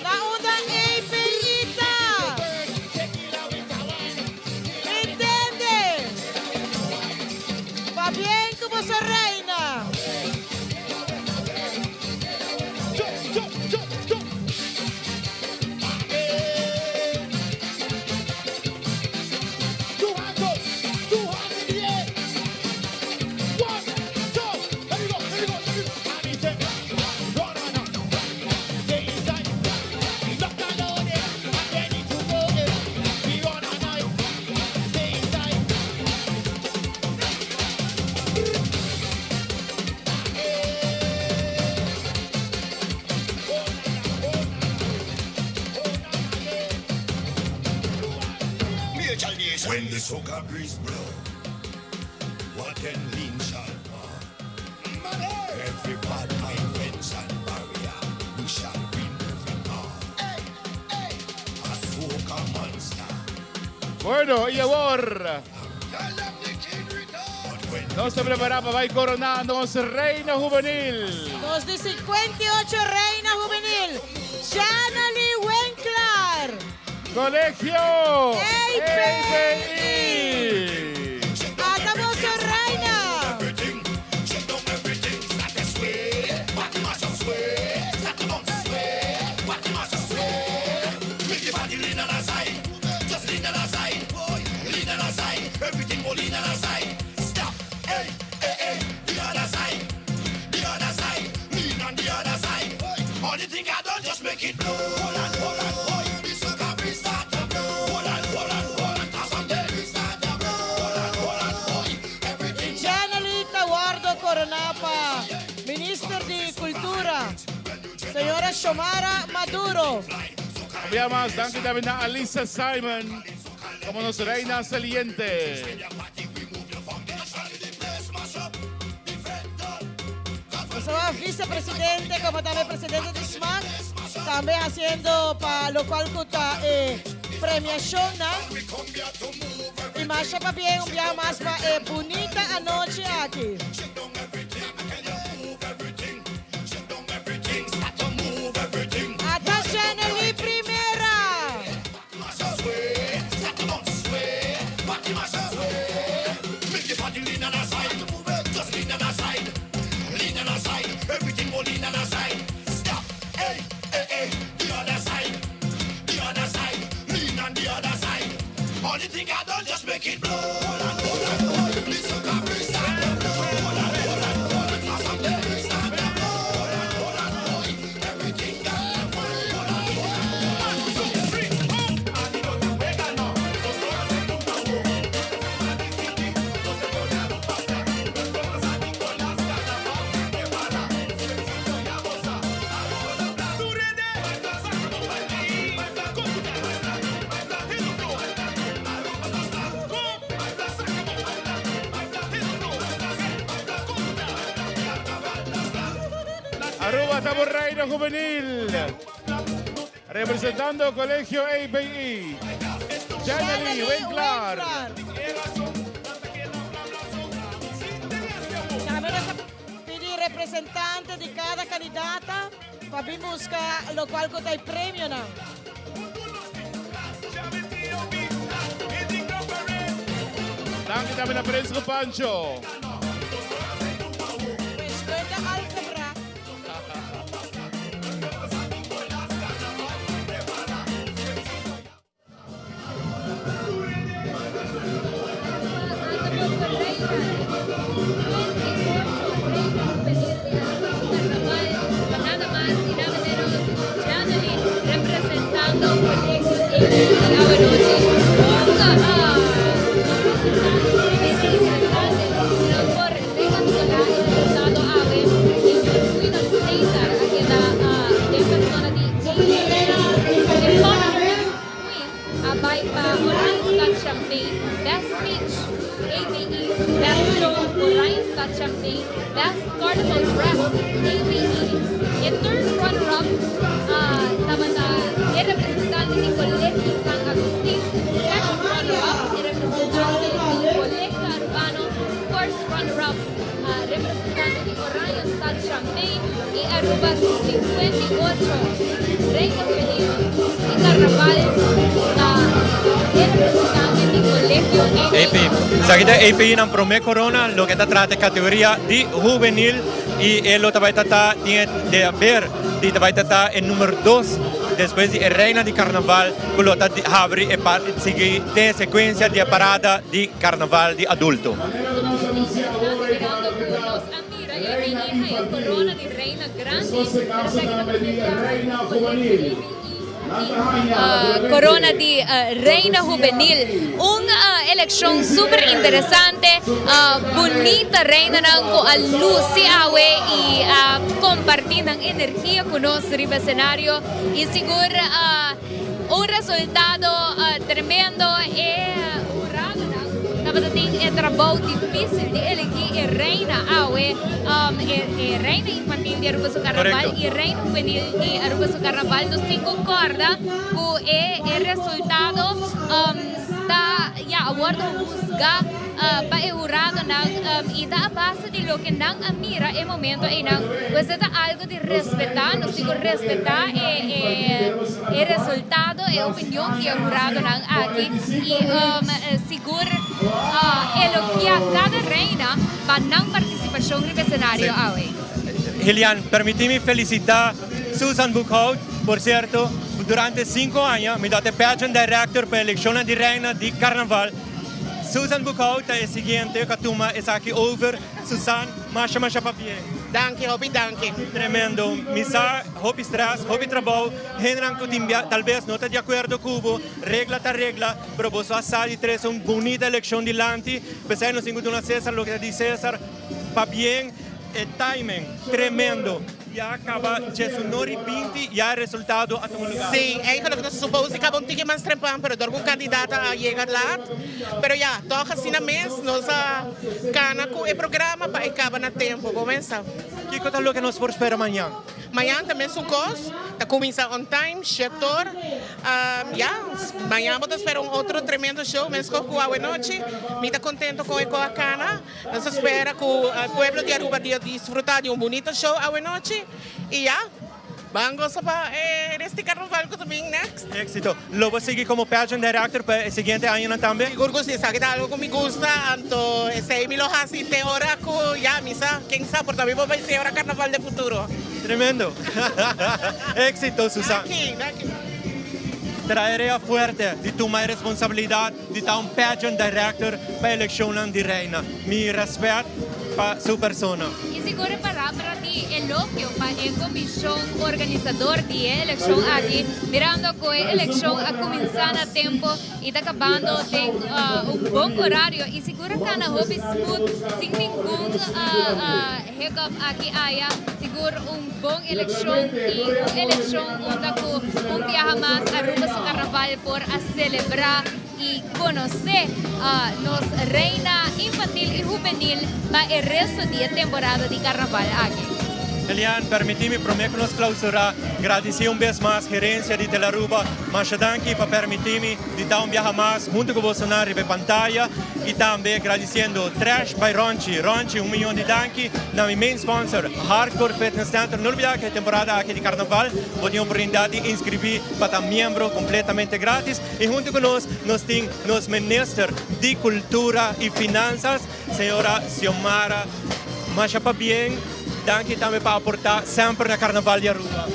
Na unda API ta? Intende? Pabien cu boso reina. When the soca breeze blow, what then lean shall fall. Every bad mind fence and barrier, we shall remove it all. A soca monster. Bueno, y awor. Nos ta prepara pa bay corona nos Reina Juvenil. Nos di 58 Reina Juvenil, Janaly Winkler. Colegio API. Ata boso reina. Janaly ta wordo corona pa Minister di Cultura, Señora Xiomara Maduro. Un bia mas, danki tambe na Alisa Simon como nos reina saliente. Nos vicepresidente como tambe presidente di SMAC, tambe haciendo pa locual cu ta e premiacionnan. Y masha pabien un biaha mas pa e bunita anochi aki. Ata Shanely Primera! Aruba ta bo reina juvenil. Representando Colegio ABE. Janely Winklar. Tambe nos ta pidi representante di cada candidata pa bin busca locual cu ta e premionan. Danki tambe na Fresco Pancho. Despues de algebra. Nada mas y nada menos Janely representando Colegio ABE awe nochi. Un resultado sumamente interesante. Nos por recapitula e resultado awe. Señor Guido Cesar a keda den persona di ABE. E honorary queen a bai pa Oranjestad Champagne, Best Speech ABE, Best Show Oranjestad Champagne, Best Carnival Dress ABE. E third runner-up tabata e representante di Colegio San Agustin, second runner-up e representante di Colegio Arubano, first runner-up representante di Oranjestad Champagne y Aruba 58 Reina Juvenil di Carnaval ta e representante di Colegio ABE. AP. Esaki ta API nan prome corona, loke ta trata e categoria di hubenil y e lo ta bay tata tin e deber di ta bay tata e numero dos despues di e reina di carnaval cu lo ta habri e sigui den e secuencia di e parada di carnaval di adulto. Mirando cu nos a mira API haya corona di reina grandi, pero esaki ta prome biaha cu Colegio API Corona di Reina Hubenil. Un eleccion super interesante, bunita reinanan cu a luci awe y a comparti nan energia cu nos riba escenario y sigur un resultado tremendo. E huradonan tabata tin e trabou dificil di elegi e reina awe, e reina infantil di Aruba su Carnaval y e reina hubenil di Aruba su Carnaval. Nos tin cu corda cu e e resultado ta ya a wordo huzga pa e huradonan y ta a base di loke nan a mira e momento eynan. Pues e ta algo di respeta, nos tin cu respeta e e resultado, e opinion di e huradonan aki y sigur elogia cada reina pa nan participacion riba escenario awe. Helian, permiti mi felicita Susan Boekhout, por cierto, durante cinco aña mi ta e pageant director pa eleccionnan di reina di carnaval. Susan Boekhout ta e siguiente cu a tuma esaki over. Susan, masha masha pabien. Danki, hopi danki. Tremendo. Mi sa hopi stress, hopi trabou, hendenan cu tin bia tal bes no ta di acuerdo cu bo, regla ta regla, pero boso a sa di trece un bunita eleccion dilanti, p'esey nos tin cu duna Cesar loke ta di Cesar. Pabien e timing, tremendo. Ya caba djesunor y 20 ya e resultado a tuma lugar. Sí, eigenlijk nos suppose di caba un tiki mas trempan pero dor cu un candidata a yega laat. Pero ya, toch asina mes nos a cana cu e programa pa e caba na tempo. Bo mesa. Kico ta loke nos por spera mañan? Mañan ta mesun cos, ta cuminsa on time, shetor. Ya, mañan bo ta spera un otro tremendo show mescos cu awe nochi. Mi ta contento con e cos a cana. Nos ta spera cu e pueblo di Aruba dia disfruta di un bunito show awe nochi. Y ya, ban gosa pa e rest di carnaval cu ta bin next. Exito. Lo bo sigui como pageant director pa e siguiente añanan tambe? Sigur cu si, esaki ta algo cu mi gusta, anto esey mi lo haci te ora cu ya mi sa, ken sa por ta mi por bay ser ora carnaval den futuro. Tremendo. Exito Susan. Danki, danki. Traerea fuerte di tuma e responsabilidad di ta un pageant director pa eleccionnan di Reina. Mi respet pa su persona. Y sigur e palabra di elogio pa e comision organisador di e eleccion aki, mirando cu e eleccion a cuminsa na tempo y ta cabando den un bon horario y sigur a cana hopi smooth sin ningun hiccup aki aya. Sigur un bon eleccion y un eleccion unda cu un biaha mas Aruba su carnaval por a celebra y conoce nos reina infantil y hubenil pa e resto di e temporada di carnaval aki. Elian, permiti mi prome cu nos clausura, gradici un bes mas gerencia di Telaruba. Masha danki pa permiti mi di ta un biaha mas hunto cu bosonan riba e pantaya y tambe gradiciendo Trash by Ronchi. Ronchi, un miyon di danki na mi main sponsor Hardcore Fitness Center. No olbida cu e temporada aki di carnaval bo tin oportunidad di inscribi pa ta miembro completamente gratis. Y hunto cu nos, nos tin nos Minister di Cultura y Finanzas, señora Xiomara Masha Pabien. Danki tambe pa aporta semper na Carnaval di Aruba.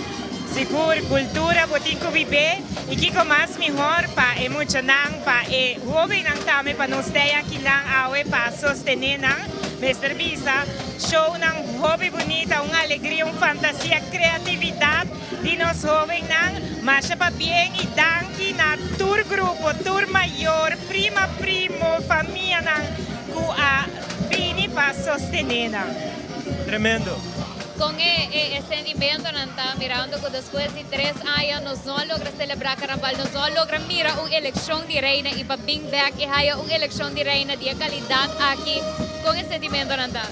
Sigur, cultura bo tin cu bib'é y kico mas mihor pa e muchanan, pa e hobennan tambe pa nos tei akinan awe pa sostene nan. Mester bisa, shownan hopi bunita, un alegria, un fantasia, creatividad. Di nos hobennan, masha pabien y danki na tur grupo, tur mayor, prima, primo, famianan cu a bini pa sostene nan. Tremendo. Con e e sentimentonan ta mirando cu despues di tres aña nos no a logra celebra carnaval, nos no a logra mira un eleccion di reina y pa bin bek y haya un eleccion di reina di e calidad aki, con e sentimentonan ta?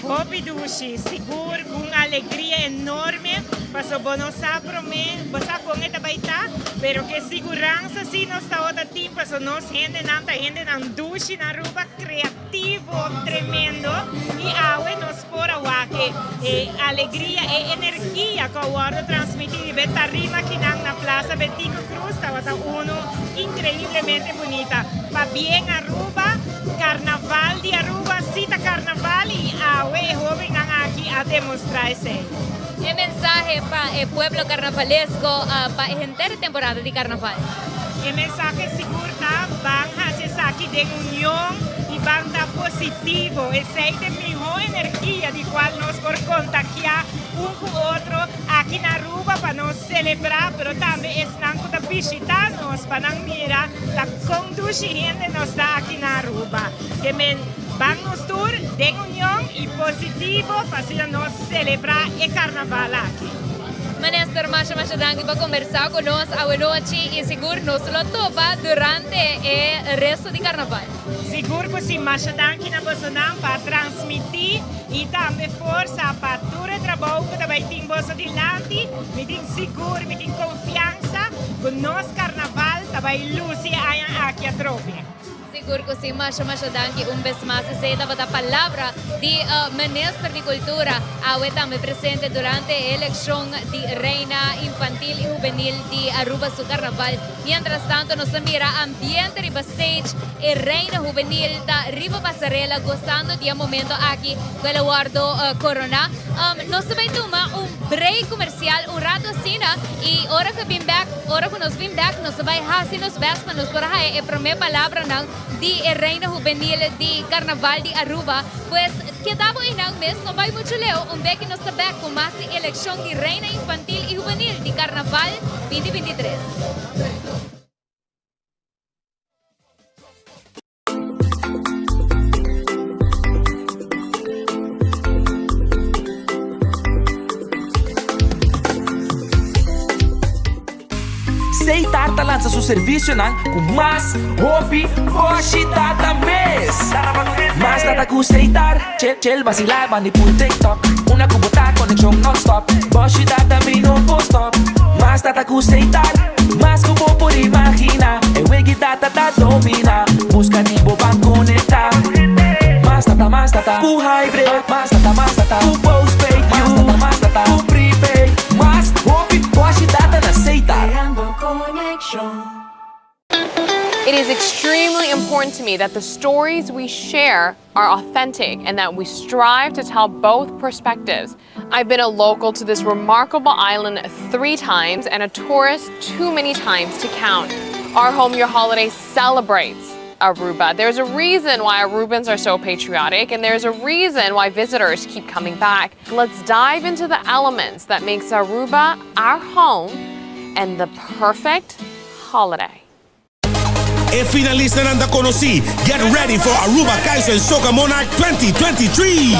Hopi dushi, sigur ku un alegria enorme, paso bo no sa promé, bo sa kon e ta bai ta, pero ke siguransa si nos tabata tin, paso nos hendenan ta hendenan dushi na Aruba, kreativo tremendo, i awe nos por a wak e alegria, e energia ku a wòrdu transmití riba e tarima akinan na Plaza Betico Croes tabata unu inkreiblemente bunita. Pabien Aruba! Carnaval di Aruba si ta carnaval y awe e hobennan aki a demostra esey. E mensahe pa e pueblo carnavalesco pa e henter temporada di carnaval. E mensahe sigur ta ban haci esaki den union y ban ta positivo. Esey ta e miho energia di cual nos por contagia un cu otro aki na Aruba pa nos celebra pero tambe esnan cu ta bishita nos pa nan mira Ta con dushi hende nos ta aki na Aruba. Ke men ban nos tur den union y positivo pa asina nos celebra e carnaval aki. Minister masha masha danki pa combersa cu nos awe nochi y sigur nos lo topa durante e resto di carnaval. Sigur cu si, masha danki na bosonan pa transmiti y tambe forsa pa tur e trabou cu ta bay tin boso dilanti. Mi tin sigur, mi tin confiansa cu nos carnaval ta bai luci e aña aki atrobe. Sigur cu si, masha masha danki un bes mas. Esey tabata palabra di Minister di Cultura awe tambe presente durante e eleccion di Reina Infantil y Hubenil di Aruba su Carnaval. Mientras tanto nos ta mira ambiente riba stage, e Reina Hubenil ta riba pasarela gozando di e momento aki cu el a wordo corona. Nos ta bay tuma un break comercial un rato asina y ora cu bin bek, ora cu nos bin bek nos ta bay haci nos best pa nos por haya e prome palabranan di e Reina Hubenil di Carnaval di Aruba. Pues keda bo eynan mes, no bay mucho leu, un bek y nos ta bek cu mas di eleccion di Reina Infantil y Hubenil di Carnaval 2023. Setar ta lansa su servicionan cu mas hopi boshi data mes. Mas data cu Setar, chill chill vacila bandi pul TikTok. Una cu bo ta conexion non stop, boshi data mi no por stop. Mas data cu Setar, mas cu bo por imagina. E wegi data ta domina, busca di bo ban conecta. Mas data, mas data cu hybrid, mas data, mas data cu postpaid, mas data, mas data cu prepaid. Mas hopi boshi data na Setar. Creando conexion. It is extremely important to me that the stories we share are authentic and that we strive to tell both perspectives. I've been a local to this remarkable island three times and a tourist too many times to count. Our Home Your Holiday celebrates Aruba. There's a reason why Arubans are so patriotic and there's a reason why visitors keep coming back. Let's dive into the elements that makes Aruba our home and the perfect holiday. E finalistanan ta conoci, Get ready for Aruba Kaiso and Soca Monarch 2023!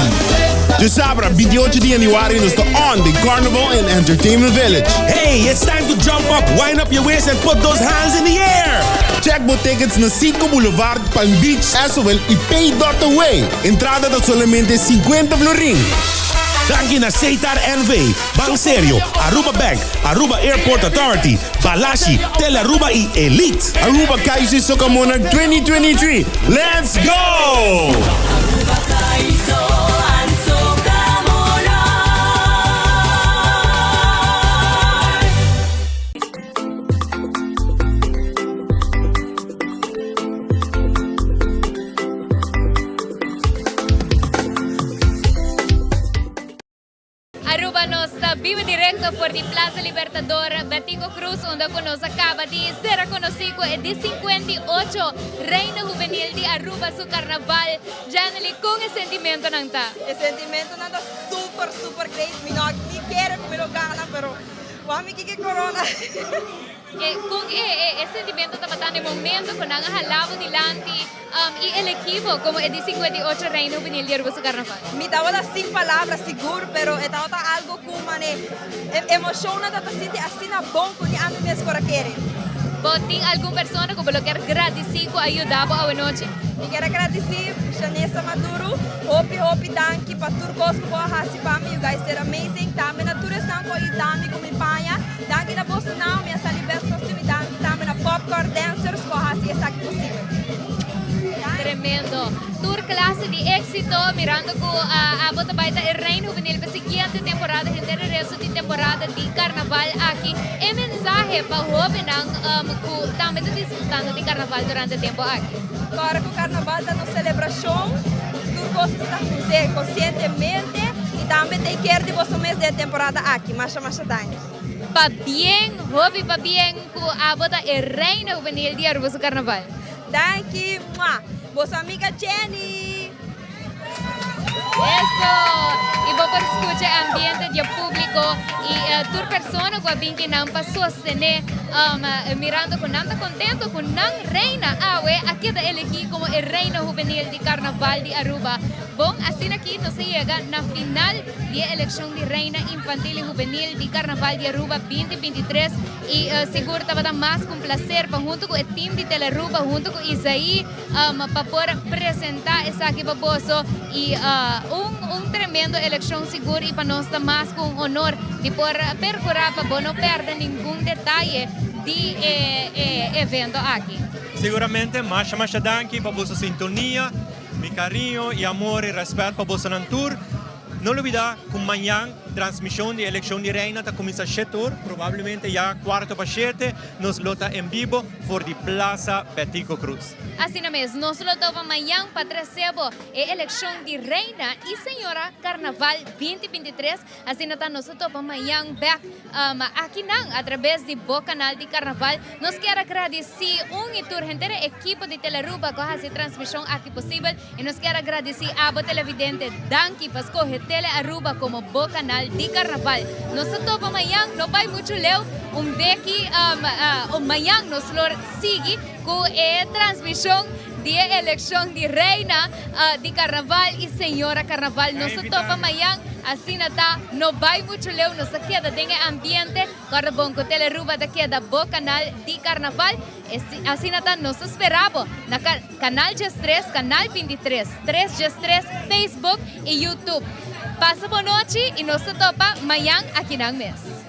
Djasabra, 28 di januari nos ta on den Carnival and Entertainment Village. Hey, it's time to jump up, wind up your waist and put those hands in the air! Check bo tickets na Citgo Boulevard, Palm Beach, Esowel y Pay dot Away. Entrada ta solamente 50 florin. Danki na Setar NV, Ban Serio, Aruba Bank, Aruba Airport Authority, Balashi, Tele Aruba y Elite. Aruba Kaiso y Soca Monarch 2023, Let's go! Aruba Kaiso and Soca Monarch. Aruba nos ta biba directo for di Plaza Libertador Betico Croes unda cu nos a caba di ser conoci cu e di 58 Reina Juvenil di Aruba su carnaval. Janely, con e sentimentonan ta? E sentimentonan ta super super great, mi no ni kere cu mi lo gana pero wak mi kiko e corona. E con e e sentimento tabata na e momento cu nan a hala bo dilanti y elegi bo como e di 58 Reina Juvenil di Aruba su Carnaval? Mi tabata sin palabra sigur pero e tabata algo cu mane e emocionnan tabata sinti asina bon cu ni ami mes por a kere. Bo tin algun persona cu bo lo kier gradici cu a yuda bo awenochi? Mi kier a gradici Shanessa Maduro, hopi hopi danki pa tur cos cu bo a haci pa mi, you guys did amazing, tambe na tur esnan cu a yuda mi cu mi paña. Danki na boso nan, mi a sali best costume y danki tambe na Popcorn Dancers cu a haci esaki posibel. Tremendo. Tur clase di exito, mirando cu abo ta bay ta e Reina Juvenil pa siguiente temporada, henter e resto di temporada di Carnaval aki. E mensahe pa hobennan cu tambe ta disfrutando di Carnaval durante e tempo aki. Ora cu Carnaval ta nos celebracion, tur cos cu ta haci conscientemente y tambe take care di boso mes den e temporada aki. Masha masha danki. Pabien, hopi pabien cu abo ta e reina juvenil di Aruba su carnaval. Danki, mua. Boso amiga Jenny. Eso! Y bo por scucha e ambiente di e publico y tur persona cu a bin kinan pa sostene mirando cu nan ta contento cu nan reina awe a keda elegi como e reina juvenil di carnaval di Aruba. Bon, asina aki nos a yega na final di e eleccion di Reina Infantil y Juvenil di Carnaval di Aruba 2023 y sigur tabata mas cu un placer pa hunto cu e team di Telearuba hunto cu Isaí pa por presenta esaki pa boso y un un tremendo eleccion sigur y pa nos ta mas cu un honor di por percura pa bo no perde ningun detaye di e e evento aki. Siguramente masha masha danki pa boso sintonia. Mi cariño y amor y respet pa bosonan tur. No lubida cu mañan transmision di eleccion di Reina ta cuminsa shete or, probablemente ya cuarto pa shete nos lo ta en bibo for di Plaza Betico Croes. Asina mes, nos lo topa mañan pa trece bo e eleccion di Reina y Señora Carnaval 2023. Asina ta nos ta topa mañan bek akinan a traves di bo kanal di Karnaval. Nos kier a gradisí un i tur henter e ekipo di Telearuba ku a hasi e transmishon aki posibel i nos kier a gradisí abo televidente. Danki pa skohe Telearuba komo bo kanal di Karnaval. Nos ta topa mañan, no bai muchu leu, un beki mañan nos lo sigui ku e transmishon. di e eleccion di Reina di Carnaval y Señora Carnaval. Nos ta topa mayan, asina ta, no bay mucho leu, nos ta keda den e ambiente. Corda bon cu Telearuba ta keda bo canal di Carnaval. Asina ta, nos ta spera bo na Canal 13, Canal 23, 3 13, Facebook y YouTube. Pasa bon nochi y nos ta topa mayan akinan mes.